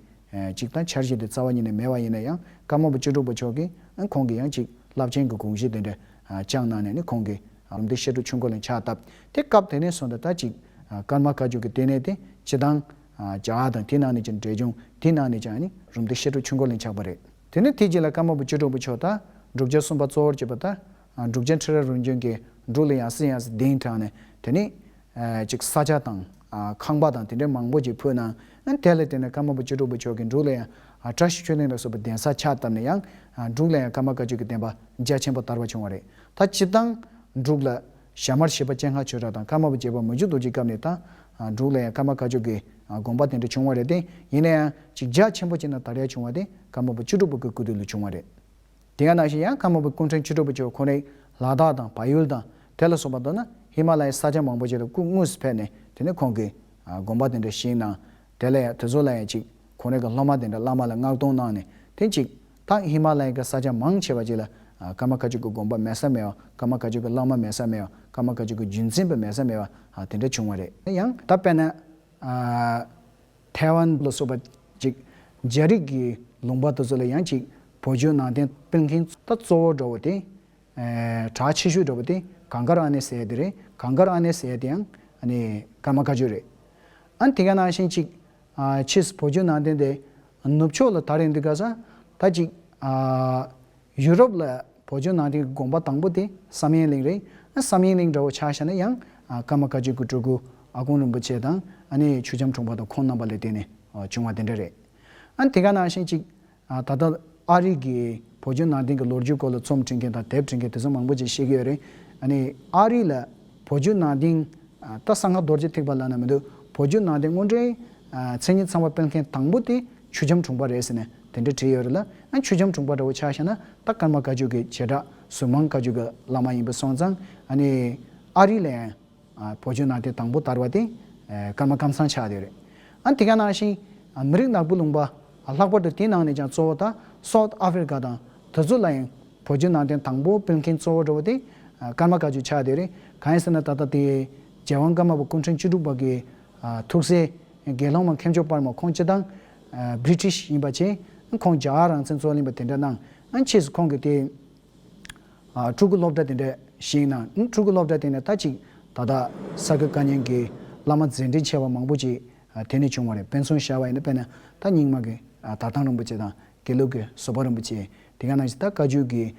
ཅིག་ད་འཆར་གཞི་དེ་རྩ་བ་ཉིད་ནས་མེད་པ་ཡིན་ན་ཡང་། ཀརྨ་པ་བཅུ་དྲུག་པ་མཆོག་གིས་ཁོང་གི་ཡང་ཅིག་རླབས་ཆེན་གྱི་དགོངས་གཞི་དེ་འདྲ་བཅངས་གནང་ནས་ནི། ཁོང་གིས་རུམ་བཏེག་བཤད་སྒྲུབ་ཆོས་འཁོར་ལས་ཆགས་བཏབ། དེ་སྐབས་དེ་ནས་བཟུང་སྟེ་ད་ཅིག་ཀརྨ་བཀའ་བརྒྱུད་ཀྱི་ལྟེ་གནས་དེ་སྤྱིར་བཏང་རྒྱ་གར་དང་དེ་ནང་ནས་ཀྱང་འབྲས་ལྗོངས། དེ་ནང་ནས་ཀྱང་ནི་རུམ་བཏེག་བཤད་སྒྲུབ་ཆོས་འཁོར་ལས་ཆགས་པ་རེད། དེ་ནས་དེ་རྗེས་ལ་ཀརྨ་པ་བཅུ་དྲུག་པ་མཆོག་ད་འབྲུག་རྒྱལ་གསུམ་པ་གཙོ་བོར་བྱས་པ་ད་འབྲུག་རྒྱལ་ཁྲི་རབས་རིམ་བྱོན་གྱིས་འབྲུག་ལ་ཡང་སྲིད་ཡང་སྲིད་གདན་དྲངས་ནས། དེ་ནས་ཅིག་ས་ཆ་དང་ཁང་པ་དང་དེ་འདྲའི་མང་པོ་ཅིག་ཕུལ་གནང་། དེ་ལ་བརྟེན་ནས་ཀརྨ་པ་བཅུ་དྲུག་པ་མཆོག་གིས་འབྲུག་ལ་ཡང་བཀྲ་ཤིས་ཆོས་གླིང་ལ་སོགས་པའི་གདན་ས་ཆགས་བཏབ་ནས། ཡང་འབྲུག་ལ་ཡང་ཀརྨ་བཀའ་བརྒྱུད་ཀྱི་བསྟན་པ་རྒྱ་ཆེན་པོ་དར་བ་བྱུང་བ་རེད། ད་སྤྱིར་བཏང་འབྲུག་ལ་ཞྭ་དམར་བཞི་པ་སྤྱན་སྔ་ཆོས་གྲགས་དང་ཀརྨ་པ་བརྒྱད་པ་མི་འགྱུར་རྡོ་རྗེའི་སྐབས་ནས་ད་འབྲུག་ལ་ཡང་ཀརྨ་བཀའ་བརྒྱུད་ཀྱི་དགོངས་པ་དེ་འདྲ་བྱུང་བ་རེད་དེ། ཡིན་ན་ཡང་ཅིག་རྒྱ་ཆེན་པོ་ཅིག་ནང་དར་ཡག་བྱུང་བ་དེ་ཀརྨ་པ་བཅུ་དྲུག་པ་གི་སྐུ་དུས་ལ་བྱུང་བ་རེད། དེ་ག་ནང་བཞིན་ཡང་ཀརྨ་པ་སྐུ་ཕྲེང་བཅུ་དྲུག་པ་མཆོག་ཁོང་རང་ལ་དྭགས་དང་བལ་ཡུལ་དང་དེ་ལ་སོགས་པ་མདོར་ན་ཧི་མ་ལ་ཡའི་ས་ཆ་མང་པོ་ཅིག་ལ་སྐུ་དངོས་སུ་ཕེབས་ནས། དེ་ནས་ཁོང་གིས་དགོངས་པ་དེ་འདྲ་བཞེས་གནང་། དེ་ལ་ཡང་དེ་ཚོ་ལ་ཡང་ཅིག་ཁོང་རང་གི་སློབ་མ་དེ་འདྲ་བླ་མ་ལ་མངགས་གཏོང་གནང་ནས། དེ་ཅིག་ད་ཧི་མ་ལ་ཡའི་གི་ས་ཆ་མང་ཆེ་བ་ཅིག་ལ་ཀརྨ་བཀའ་བརྒྱུད་ཀྱི་དགོངས་པ་མེད་ས་མེད་པ། ཀརྨ་བཀའ་བརྒྱུད་ཀྱི་བླ་མ་མེད་ས་མེད་པ། ཀརྨ་བཀའ་བརྒྱུད་ཀྱི་རྒྱུན་འཛིན་པ་མེད་ས་མེད་པ་དེ་འདྲ་བྱུང་བ་རེད། ཡང་ད་དཔེར་ན། ཐའེ་ཝན་ལ་སོགས་པ་ཅིག་རྒྱ་རིགས་ཀྱི་ལུང་པ་དེ་ཚོ་ལ་ཡང་ཅིག་བོད་བརྒྱུད་ནང་བསྟན་སྤེལ་མཁན་ད་གཙོ་བོ་འདྲ་བོ་དེ། གྲགས་ཆེ་ཤོས་འདྲ་བོ་དེ་གངས་དཀར་ཨ་ནེ་ཟེར་ཡ་དེ་རེད། གངས་དཀར་ཨ་ནེ་ཟེར་ཡ་དེ་ཡང་ཨ་ནི་ཀརྨ་བཀའ་བརྒྱུད་རེད། ཨ་ནི་དེ་ག་ནང་བཞིན་ཅིག་ཕྱིས་སུ་བོད་བརྒྱུད་ནང་བསྟན་དེ་ནུབ་ཕྱོགས་ལ་དར་ཡོང་དུས་སྐབས་སུ། ད་ཅིག་ཡུ་རོབ་ལ་བོད་བརྒྱུད་ནང་བསྟན་གྱི་དགོངས་པ་དང་པོ་དེ་བསམ་ཡས་གླིང་རེད། ཨ་བསམ་ཡས་གླིང་འདྲ་བོ་ཆ་བཞག་ན་ཡང་ཀརྨ་བཀའ་བརྒྱུད་ཀྱི་སྤྲུལ་སྐུ་ཨ་དཀོན་རིན་པོ་ཆེ་དང་། ཨ་ནི་ཆོས་རྒྱམ་འབྲོང་པ་དང་ཁོང་རྣམ་པ་ལ་བརྟེན་ནས་བྱུང་བ་དེ་འདྲ་རེད། ཨ་ནི་དེ་ག་ནང་བཞིན་ཅིག་ད་ལྟ་ཨ་རི་གི་བོད་བརྒྱུད་ནང་བསྟན་གྱི་ལོ་རྒྱུས་སྐོར་ལ་རྩོམ་འབྲི་མཁན་དང་དེབ་འབྲི་མཁན་དེ་ཚོ་མང་པོ་ཅིག་བཤད་ཀྱི་ཡོད་རེད། ཨ་ནི་ཨ་རི་ལ་བོད་བརྒྱུད་ནང་བསྟན་ད་གསང་སྔགས་རྡོ་རྗེ་ཐེག་པ་ལབ་ན་མི་འདུག་བོད་བརྒྱུད་ནང་བསྟན་དངོས་འབྲེལ་མཚན་ཉིད་ཚང་བ་སྤེལ་མཁན་དང་པོ་དེ་ཆོས་རྒྱམ་འབྲོང་པ་རེད་ཟེར་ནས་དེ་འདྲ་བྲིས་ཡོད་རེད་ལ། ཨ་ཆོས་རྒྱམ་འབྲོང་པ་འདྲ་བོ་ཆ་བཞག་ན་ད་ཀརྨ་བཀའ་བརྒྱུད་ཀྱི་བྱེ་བྲག་ཟུར་མང་བཀའ་བརྒྱུད་ཀྱི་བླ་མ་ཡིན་པ་སོང་ཙང་། ཨ་ནི་ཨ་རི་ལ་ཡང་བོད་བརྒྱུད་ནང་བསྟན་དང་པོ་དར་བ་དེ་ཀརྨ་ཀམ་ཚང་ཆགས་བསྡད་རེད། ཨ་དེ་ག་ནང་བཞིན་མི་རིགས་ནག་པོའི་ལུང་པ། ལྷག་པར་དུ་དེའི་ནང་ནས་ཀྱང་གཙོ་བོ་ད་སའུ་ཐི་ཨ་ཧྥེ་རི་ཀ་དང་དེ་ཚོ་ལ་ཡང་བོད་བརྒྱུད་ནང་བསྟན་དང་པོ་སྤེལ་མཁན་གཙོ་བོ་འདྲ་བོ་དེ་ཀརྨ་བཀའ་བརྒྱུད་ཆགས་བསྡད་རེད། གང་ཡིན་ཟེར་ན་ད་ལྟ་དེ་རྒྱལ་དབང་ཀརྨ་པ་སྐུ་ཕྲེང་བཅུ་དྲུག་པ་གི་ཐུགས་སྲས་དགེ་སློང་མ་མཁྱེན་མཆོག་དཔལ་མོ་ཁོང་སྤྱིར་བཏང་བྷི་རི་ཊིཤ་ཡིན་པ་བྱས། ཁོང་རྒྱ་གར་རང་བཙན་རྩོད་ལེན་པ་དེ་འདྲ་གནང་། ཨ་ཕྱིས་སུ་ཁོང་གིས་དེ། ཕྲུ་གུ་སློབ་གྲྭ་དེ་འདྲ་ཞིག་ནང་། ཕྲུ་གུ་སློབ་གྲྭ་དེ་ནས་ད་ཅིག་ད་ལྟ་ས་དགེ་བཀའ་རྙིང་གི་བླ་མ་མཛད་འཕྲིན་ཆེ་བ་མང་པོ་ཅིག་དེ་ནས་བྱུང་བ་རེད། དཔེ་མཚོན་བཞག་པ་ཡིན་ན། དཔེར་ན་ད་རྙིང་མ་གི་དར་ཐང་རིན་པོ་ཆེ་དང་། དགེ་ལུགས་ཀྱི་བཟོད་པ་རིན་པོ་ཆེ། དེ་ག་ནང་བཞིན་ད་བཀའ་བརྒྱུད་ཀྱི་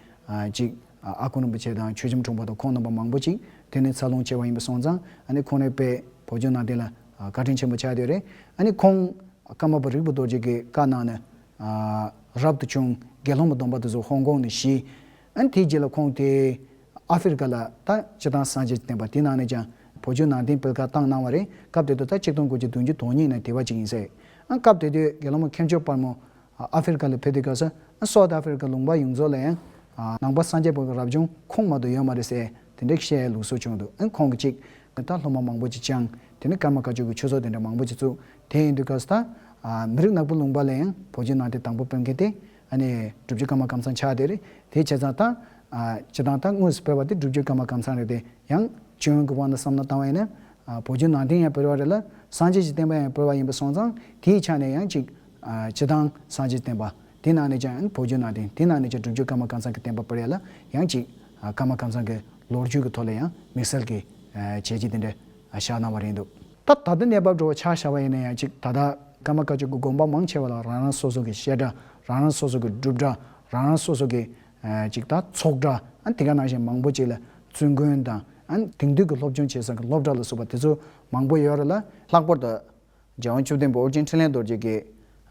ཅིག་ཨ་དཀོན་རིན་པོ་ཆེ་དང་ཆོས་རྒྱམ་འབྲོང་པ་དང་ཁོང་རྣམ་པ་མང་པོ་ཅིག་དེ་ནས་འཚར་ལོངས་བྱས་པ་ཡིན་པ་སོང་ཙང་། ཨ་ནི་ཁོང་རྣམ་པས་བོད་བརྒྱུད་ནང་བསྟན་ལ་བཀའ་དྲིན་ཆེན་པོ་ཆགས་བསྡད་རེད། ཨ་ནི་ཁོང་ཀརྨ་པ་རིག་པ་རྡོ་རྗེ་གི་བཀའ་གནང་ནས། ཨ་རབ་ཏུ་བྱུང་དགེ་སློང་གི་སྡོམ་པ་དེ་ཚོ་ཧོང་ཀོང་ནས་བཞེས། ཨ་ནི་དེའི་རྗེས་ལ་ཁོང་དེ་ཨ་ཧྥེ་རི་ཀ་ལ་ད་སྤྱིར་བཏང་སངས་རྒྱས་ཀྱི་བསྟན་པ་དེ་ནང་ནས་ཀྱང་བོད་བརྒྱུད་ནང་བསྟན་སྤེལ་ཁ་བཏང་གནང་བ་རེད། སྐབས་དེ་དུས་ད་ཆིག་སྟོང་དགུ་བརྒྱ་བདུན་ཅུ་དོན་གཉིས་ནས་དེ་བ་ཅིག་ཡིན་ཟེར། ཨ་སྐབས་དེ་དུས་དགེ་སློང་མ་མཁྱེན་མཆོག་དཔལ་མོ་ཨ་ཧྥེ་རི་ཀ་ལ་ཕེབས་དུས་སྐབས་སུ། ཨ་སའུ་ཐི་ཨ་ཧྥེ་རི་ཀ་ལུང་པ་ཡོངས་རྫོགས་ལ་ཡང་ཨ་ནང་པ་སངས་རྒྱས་པ་གི་རབ་བྱུང་ཁོང་མ་གཏོགས་ཡོད་མ་རེད་ཟེར་དེ་འདྲ་བཤད་ཡའི་ལུགས་སྲོལ་བྱུང་འདུག་ཨ་ཁོང་གིས་ཅིག་ད་སློབ་མ་མང་པོ་ཅིག་བསྐྱངས། དེ་ནས་ཀརྨ་བཀའ་བརྒྱུད་ཀྱི་ཆོས་ཚོགས་དེ་འདྲ་མང་པོ་ཅིག་བཙུགས། དེ་ཡིན་དུས་སྐབས་སུ་ད་ཨ་མི་རིགས་ནག་པོའི་ལུང་པ་ལ་ཡང་བོད་བརྒྱུད་ནང་བསྟན་དང་པོ་སྤེལ་མཁན་དེ་ཨ་ནི་སྒྲུབ་བརྒྱུད་ཀརྨ་ཀམ་ཚང་ཆགས་བསྡད་རེད། དེ་བྱས་ཙང་ད་ཨ་སྤྱིར་བཏང་ད་དངོས་སུ་སྤེལ་བ་དེ་སྒྲུབ་བརྒྱུད་ཀརྨ་ཀམ་ཚང་རེད་དེ། ཡང་སྤྱི་ཡོངས་ཀྱི་དབང་དུ་བསམ་བློ་བཏང་བ་ཡིན་ན། ཨ་བོད་བརྒྱུད་ནང་བསྟན་ཡང་སྤེལ་བ་རེད་ལ། སངས་རྒྱས་ཀྱི་བསྟན་པ་ཡང་སྤེལ་བ་ཡིན་པ་སོང་ཙང་། དེའི་ཆ་ནས་ཡང་ཅིག་ཨ་སྤྱིར་བཏང་སངས་རྒྱས་བསྟན་པ། དེ་ནང་ནས་ཀྱང་བོད་བརྒྱུད་ནང་བསྟན། དེ་ནང་ནས་ཀྱང་སྒྲུབ་བརྒྱུད་ཀརྨ་ཀམ་ཚང་གི་བསྟན་པ་སྤེལ་ཡ་ལ་ཡང་ཅིག་ཨ་ཀརྨ་ཀམ་ཚང་གི་ལོ་རྒྱུས་ཀྱི་ཐོག་ལ་ཡང་དམིགས་བསལ་གྱི་ཨ་བྱས་རྗེས་དེ་འདྲ་ཨ་བཞག་གནང་བ་རེད་འདུག་ད་ད་ལྟ་གནས་བབ་འདྲ་བོ་ཆ་བཞག་པ་ཡིན་ན་ཡང་ཅིག་ད་ལྟ་ཀརྨ་བཀའ་བརྒྱུད་ཀྱི་དགོངས་པ་མང་ཆེ་བ་ལ་རང་རང་སོ་སོ་གི་བཤད་གྲྭ། རང་རང་སོ་སོ་གི་སྒྲུབ་གྲྭ། རང་རང་སོ་སོ་གི་ཨ་ཅིག་ད་ཚོགས་གྲྭ། ཨ་དེ་ག་ནང་བཞིན་མང་པོ་ཅིག་ལ་བཙུན་དགོན་དང་། ཨ་དེང་དུས་ཀྱི་སློབ་སྦྱོང་བྱེད་ས་གི་སློབ་གྲྭ་ལ་སོགས་པ་དེ་ཚོ་མང་པོ་ཡོད་རེད་ལ། ལྷག་པར་དུ་རྒྱལ་དབང་བཅུ་བདུན་པ་ཨོ་རྒྱན་འཕྲིན་ལས་རྡོ་རྗེ་གིས་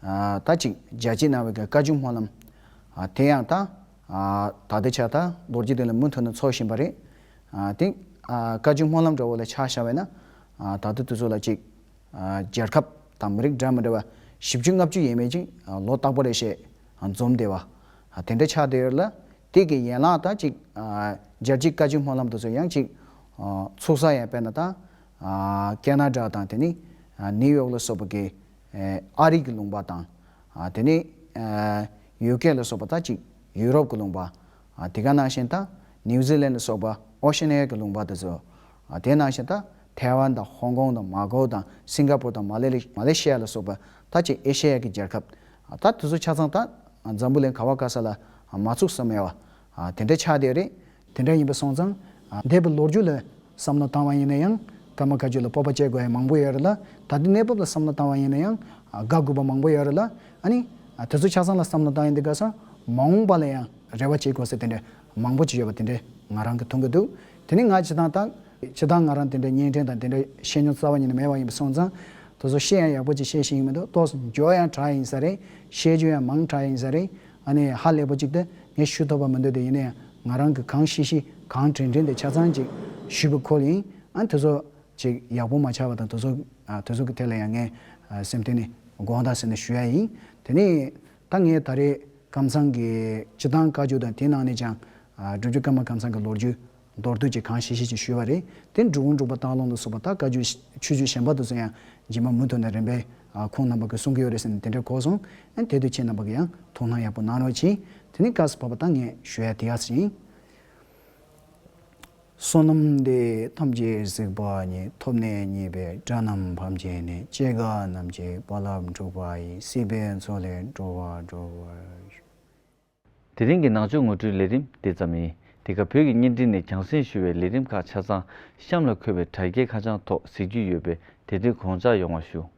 ཨ་ད་ཅིག་རྒྱ་སྐྱེད་གནང་བའི་གི་བཀའ་བརྒྱུད་སྨོན་ལམ། ཨ་དེ་ཡང་ད་ཨ་ད་ལྟའི་ཆར་ད་ལོ་རྒྱུས་དེ་ལ་མུ་མཐུད་ནས་འཚོགས་བཞིན་པ་རེད། ཨ་དེ་ཨ་བཀའ་བརྒྱུད་སྨོན་ལམ་འདྲ་བོ་ལ་ཆ་བཞག་པ་ཡིན་ན། ཨ་ད་ལྟ་དུས་ཚོད་ལ་ཅིག་ཨ་རྒྱལ་ཁབ་དང་མི་རིགས་འདྲ་མི་འདྲ་བ་བཞི་བཅུ་ལྔ་བཅུ་ཡས་མས་ཅིག་ཨ་ལོ་རྟག་པ་རེ་བཞིན་ཨ་འཛོམས་བསྡད་པ། ཨ་དེ་འདྲ་ཆགས་བསྡད་ཡོད་ལ། དེ་གི་ཡན་ལག་ད་ཅིག་ཨ་རྒྱལ་སྤྱིའི་བཀའ་བརྒྱུད་སྨོན་ལམ་དེ་ཚོ་ཡང་ཅིག་ཨ་ཚུགས་ས་ཡང་དཔེར་ན་ད་ཨ་ཁེ་ན་ཌ་དང་། དེ་ནི་ཨ་ནིའུ་ཡོག་ལ་སོགས་པ་གི་ ཨ་རི་གི་ལུང་པ་དང་། དེ་ནས་ཡུ་ཀེ་ལ་སོགས་པ་ད་ཅིག་ཡུ་རོབ་ཀྱི་ལུང་པ། དེ་ག་ནང་བཞིན་ད་ནིའུ་ཛི་ལན་ལ་སོགས་པ་ཨོ་ཤེ་ནི་ཡ་གི་ལུང་པ་དེ་ཚོ། དེ་ནང་བཞིན་ད་ཐའེ་ཝན་དང་ཧོང་ཀོང་དང་མ་ཀའོ་དང་སིང་ག་པོར་དང་མ་ལེ་ལི་མ་ལེ་ཤི་ཡ་ལ་སོགས་པ་ད་ཅིག་ཨེ་ཤེ་ཡ་གི་རྒྱལ་ཁབ། ད་དེ་ཚོ་ཆ་ཚང་ད་འཛམ་བུ་གླིང་ག་བ་ག་ས་ལ་མ་ཚུགས་ས་མེད་པ་དེ་འདྲ་ཆགས་བསྡད་རེད། དེ་འདྲ་ཡིན་པ་སོང་ཙང་། འདས་པའི་ལོ་རྒྱུས་ལ་བསམ་བློ་བཏང་བ་ཡིན་ན་ཡང་སྐར་མ་ཁ་ཅིག་ལ་སྤོབས་པ་སྐྱེ་དགོས་ཡ་མང་པོ་ཡོད་རེད་ལ། ད་ལྟའི་གནས་བབ་ལ་བསམ་བློ་བཏང་བ་ཡིན་ན་ཡང་དགའ་དགོས་པ་མང་པོ་ཡོད་རེད་ལ། ཨ་ནི་དེ་ཚོ་ཆ་ཚང་ལ་བསམ་བློ་བཏང་ཡིན་དུས་ག་ས་མ་འོངས་པ་ལ་ཡང་རེ་བ་བྱེད་དགོས་ས་དེ་འདྲ་མང་པོ་ཅིག་ཡོད་པ་དེ་འདྲ་ང་རང་གི་མཐོང་གི་འདུག་དེ་ནི་ང་སྤྱི་བཏང་དང་སྤྱི་བཏང་ང་རང་དེ་འདྲ་བརྙན་འཕྲིན་དང་དེ་འདྲ་བཤད་མྱོང་རྩ་བ་ཉིད་ནས་མེད་པ་ཡིན་པ་སོང་ཙང་། དེ་ཚོ་བཤད་ཡང་ཡག་པོ་ཅིག་བཤད་ཤེས་ཀྱི་མི་འདུག་ཏོག་ཙམ་འཇོག་ཡང་དྲག་ཡིན་ས་རེད། བཤད་རྒྱུ་ཡང་མང་དྲག་ཡིན་ས་རེད། ཨ་ནི་ཧ་ལས་པོ་ཅིག་ཏུ་ངས་ཞུ་ཐུབ་པ་མི་འདུག་དེ་ཡིན་ན་ཡང་ང་རང་གི་གང་ཤེས་ཤེས་གང་དྲན་དྲན་དེ་ཆ་ཚང་ཅིག་ཞུས་པ་ཁོ་ཡིན། ཨ་དེ་ཚོ་ཅིག་ཡག་པོ་མ་ཆགས་པ་དང་དེ་ཚོ་ཨ་དེ་ཚོ་གི་ཐད་ལ་ཡང་ངས་ཨ་སེམས་གཏིང་ནས་དགོངས་དག་ཟེར་ནས་ཞུ་ཡ་ཡིན། དེ་ནས་ད་ངས་ད་རེས་ཀམ་ཚང་གི་སྤྱི་བཏང་བཀའ་བརྒྱུད་དང་དེའི་ནང་ནས་ཀྱང་ཨ་སྒྲུབ་བརྒྱུད་ཀརྨ་ཀམ་ཚང་གི་ལོ་རྒྱུས་མདོར་བསྡུས་ཀྱི་གང་ཤེས་ཤེས་ཀྱི་ཞུས་པ་རེད། དེ་འབྲི་གུང་འབྲུག་པ་སྟག་ལུང་ལ་སོགས་པ་ད་བཀའ་བརྒྱུད་ཆོས་བརྒྱུད་གཞན་པ་དེ་ཚོ་ཡང་རྗེས་མ་མུ་མཐུད་ནས་རིམ་པས་ཨ་ཁོང་རྣམ་པ་གིས་གསུང་གི་ཡོད་རེད་ཟེར་ནས་དེ་འདྲ་གོ་སོང་། ཨ་དེ་དུས་ཁྱེད་རྣམ་པ་གིས་ཡང་དོ་སྣང་ཡག་པོ་གནང་རོགས་གྱིས། དེ་ནས་སྐབས་སུ་བབ་པ་ད་ངས་ཞུ་ཡ་དེ་ཡག་ཡིན། བསོད་ནམས་འདི་ཐམས་ཅད་གཟིགས་པ་ཉིད། ཐོབ་ནས་ཉེས་པའི་དགྲ་རྣམས་ཕམ་བྱས་ནས། སྐྱེ་རྒ་ན་འཆིའི་རྦ་རླབས་འཁྲུགས་པ་ཡི། སྲིད་པའི་མཚོ་ལས་འགྲོ་བ་སྒྲོལ་བར་ཤོག་དེ་རིང་གི་ནང་ཆོས་ངོ་སྤྲོད་ལས་རིམ་དེ་ཙམ་ཡིན། དེ་སྐབས་བོད་ཀྱི་བརྙན་འཕྲིན་ནས་རྒྱང་སྲིང་ཞུ་བའི་ལས་རིམ་ཁག་ཆ་ཚང་གཤམ་ལ་འཁོད་པའི་དྲ་རྒྱའི་ཁ་བྱང་ཐོག་གཟིགས་རྒྱུ་ཡོད་པས་དེ་དུས་དགོངས་འཇགས་ཡོང་བ་ཞུ།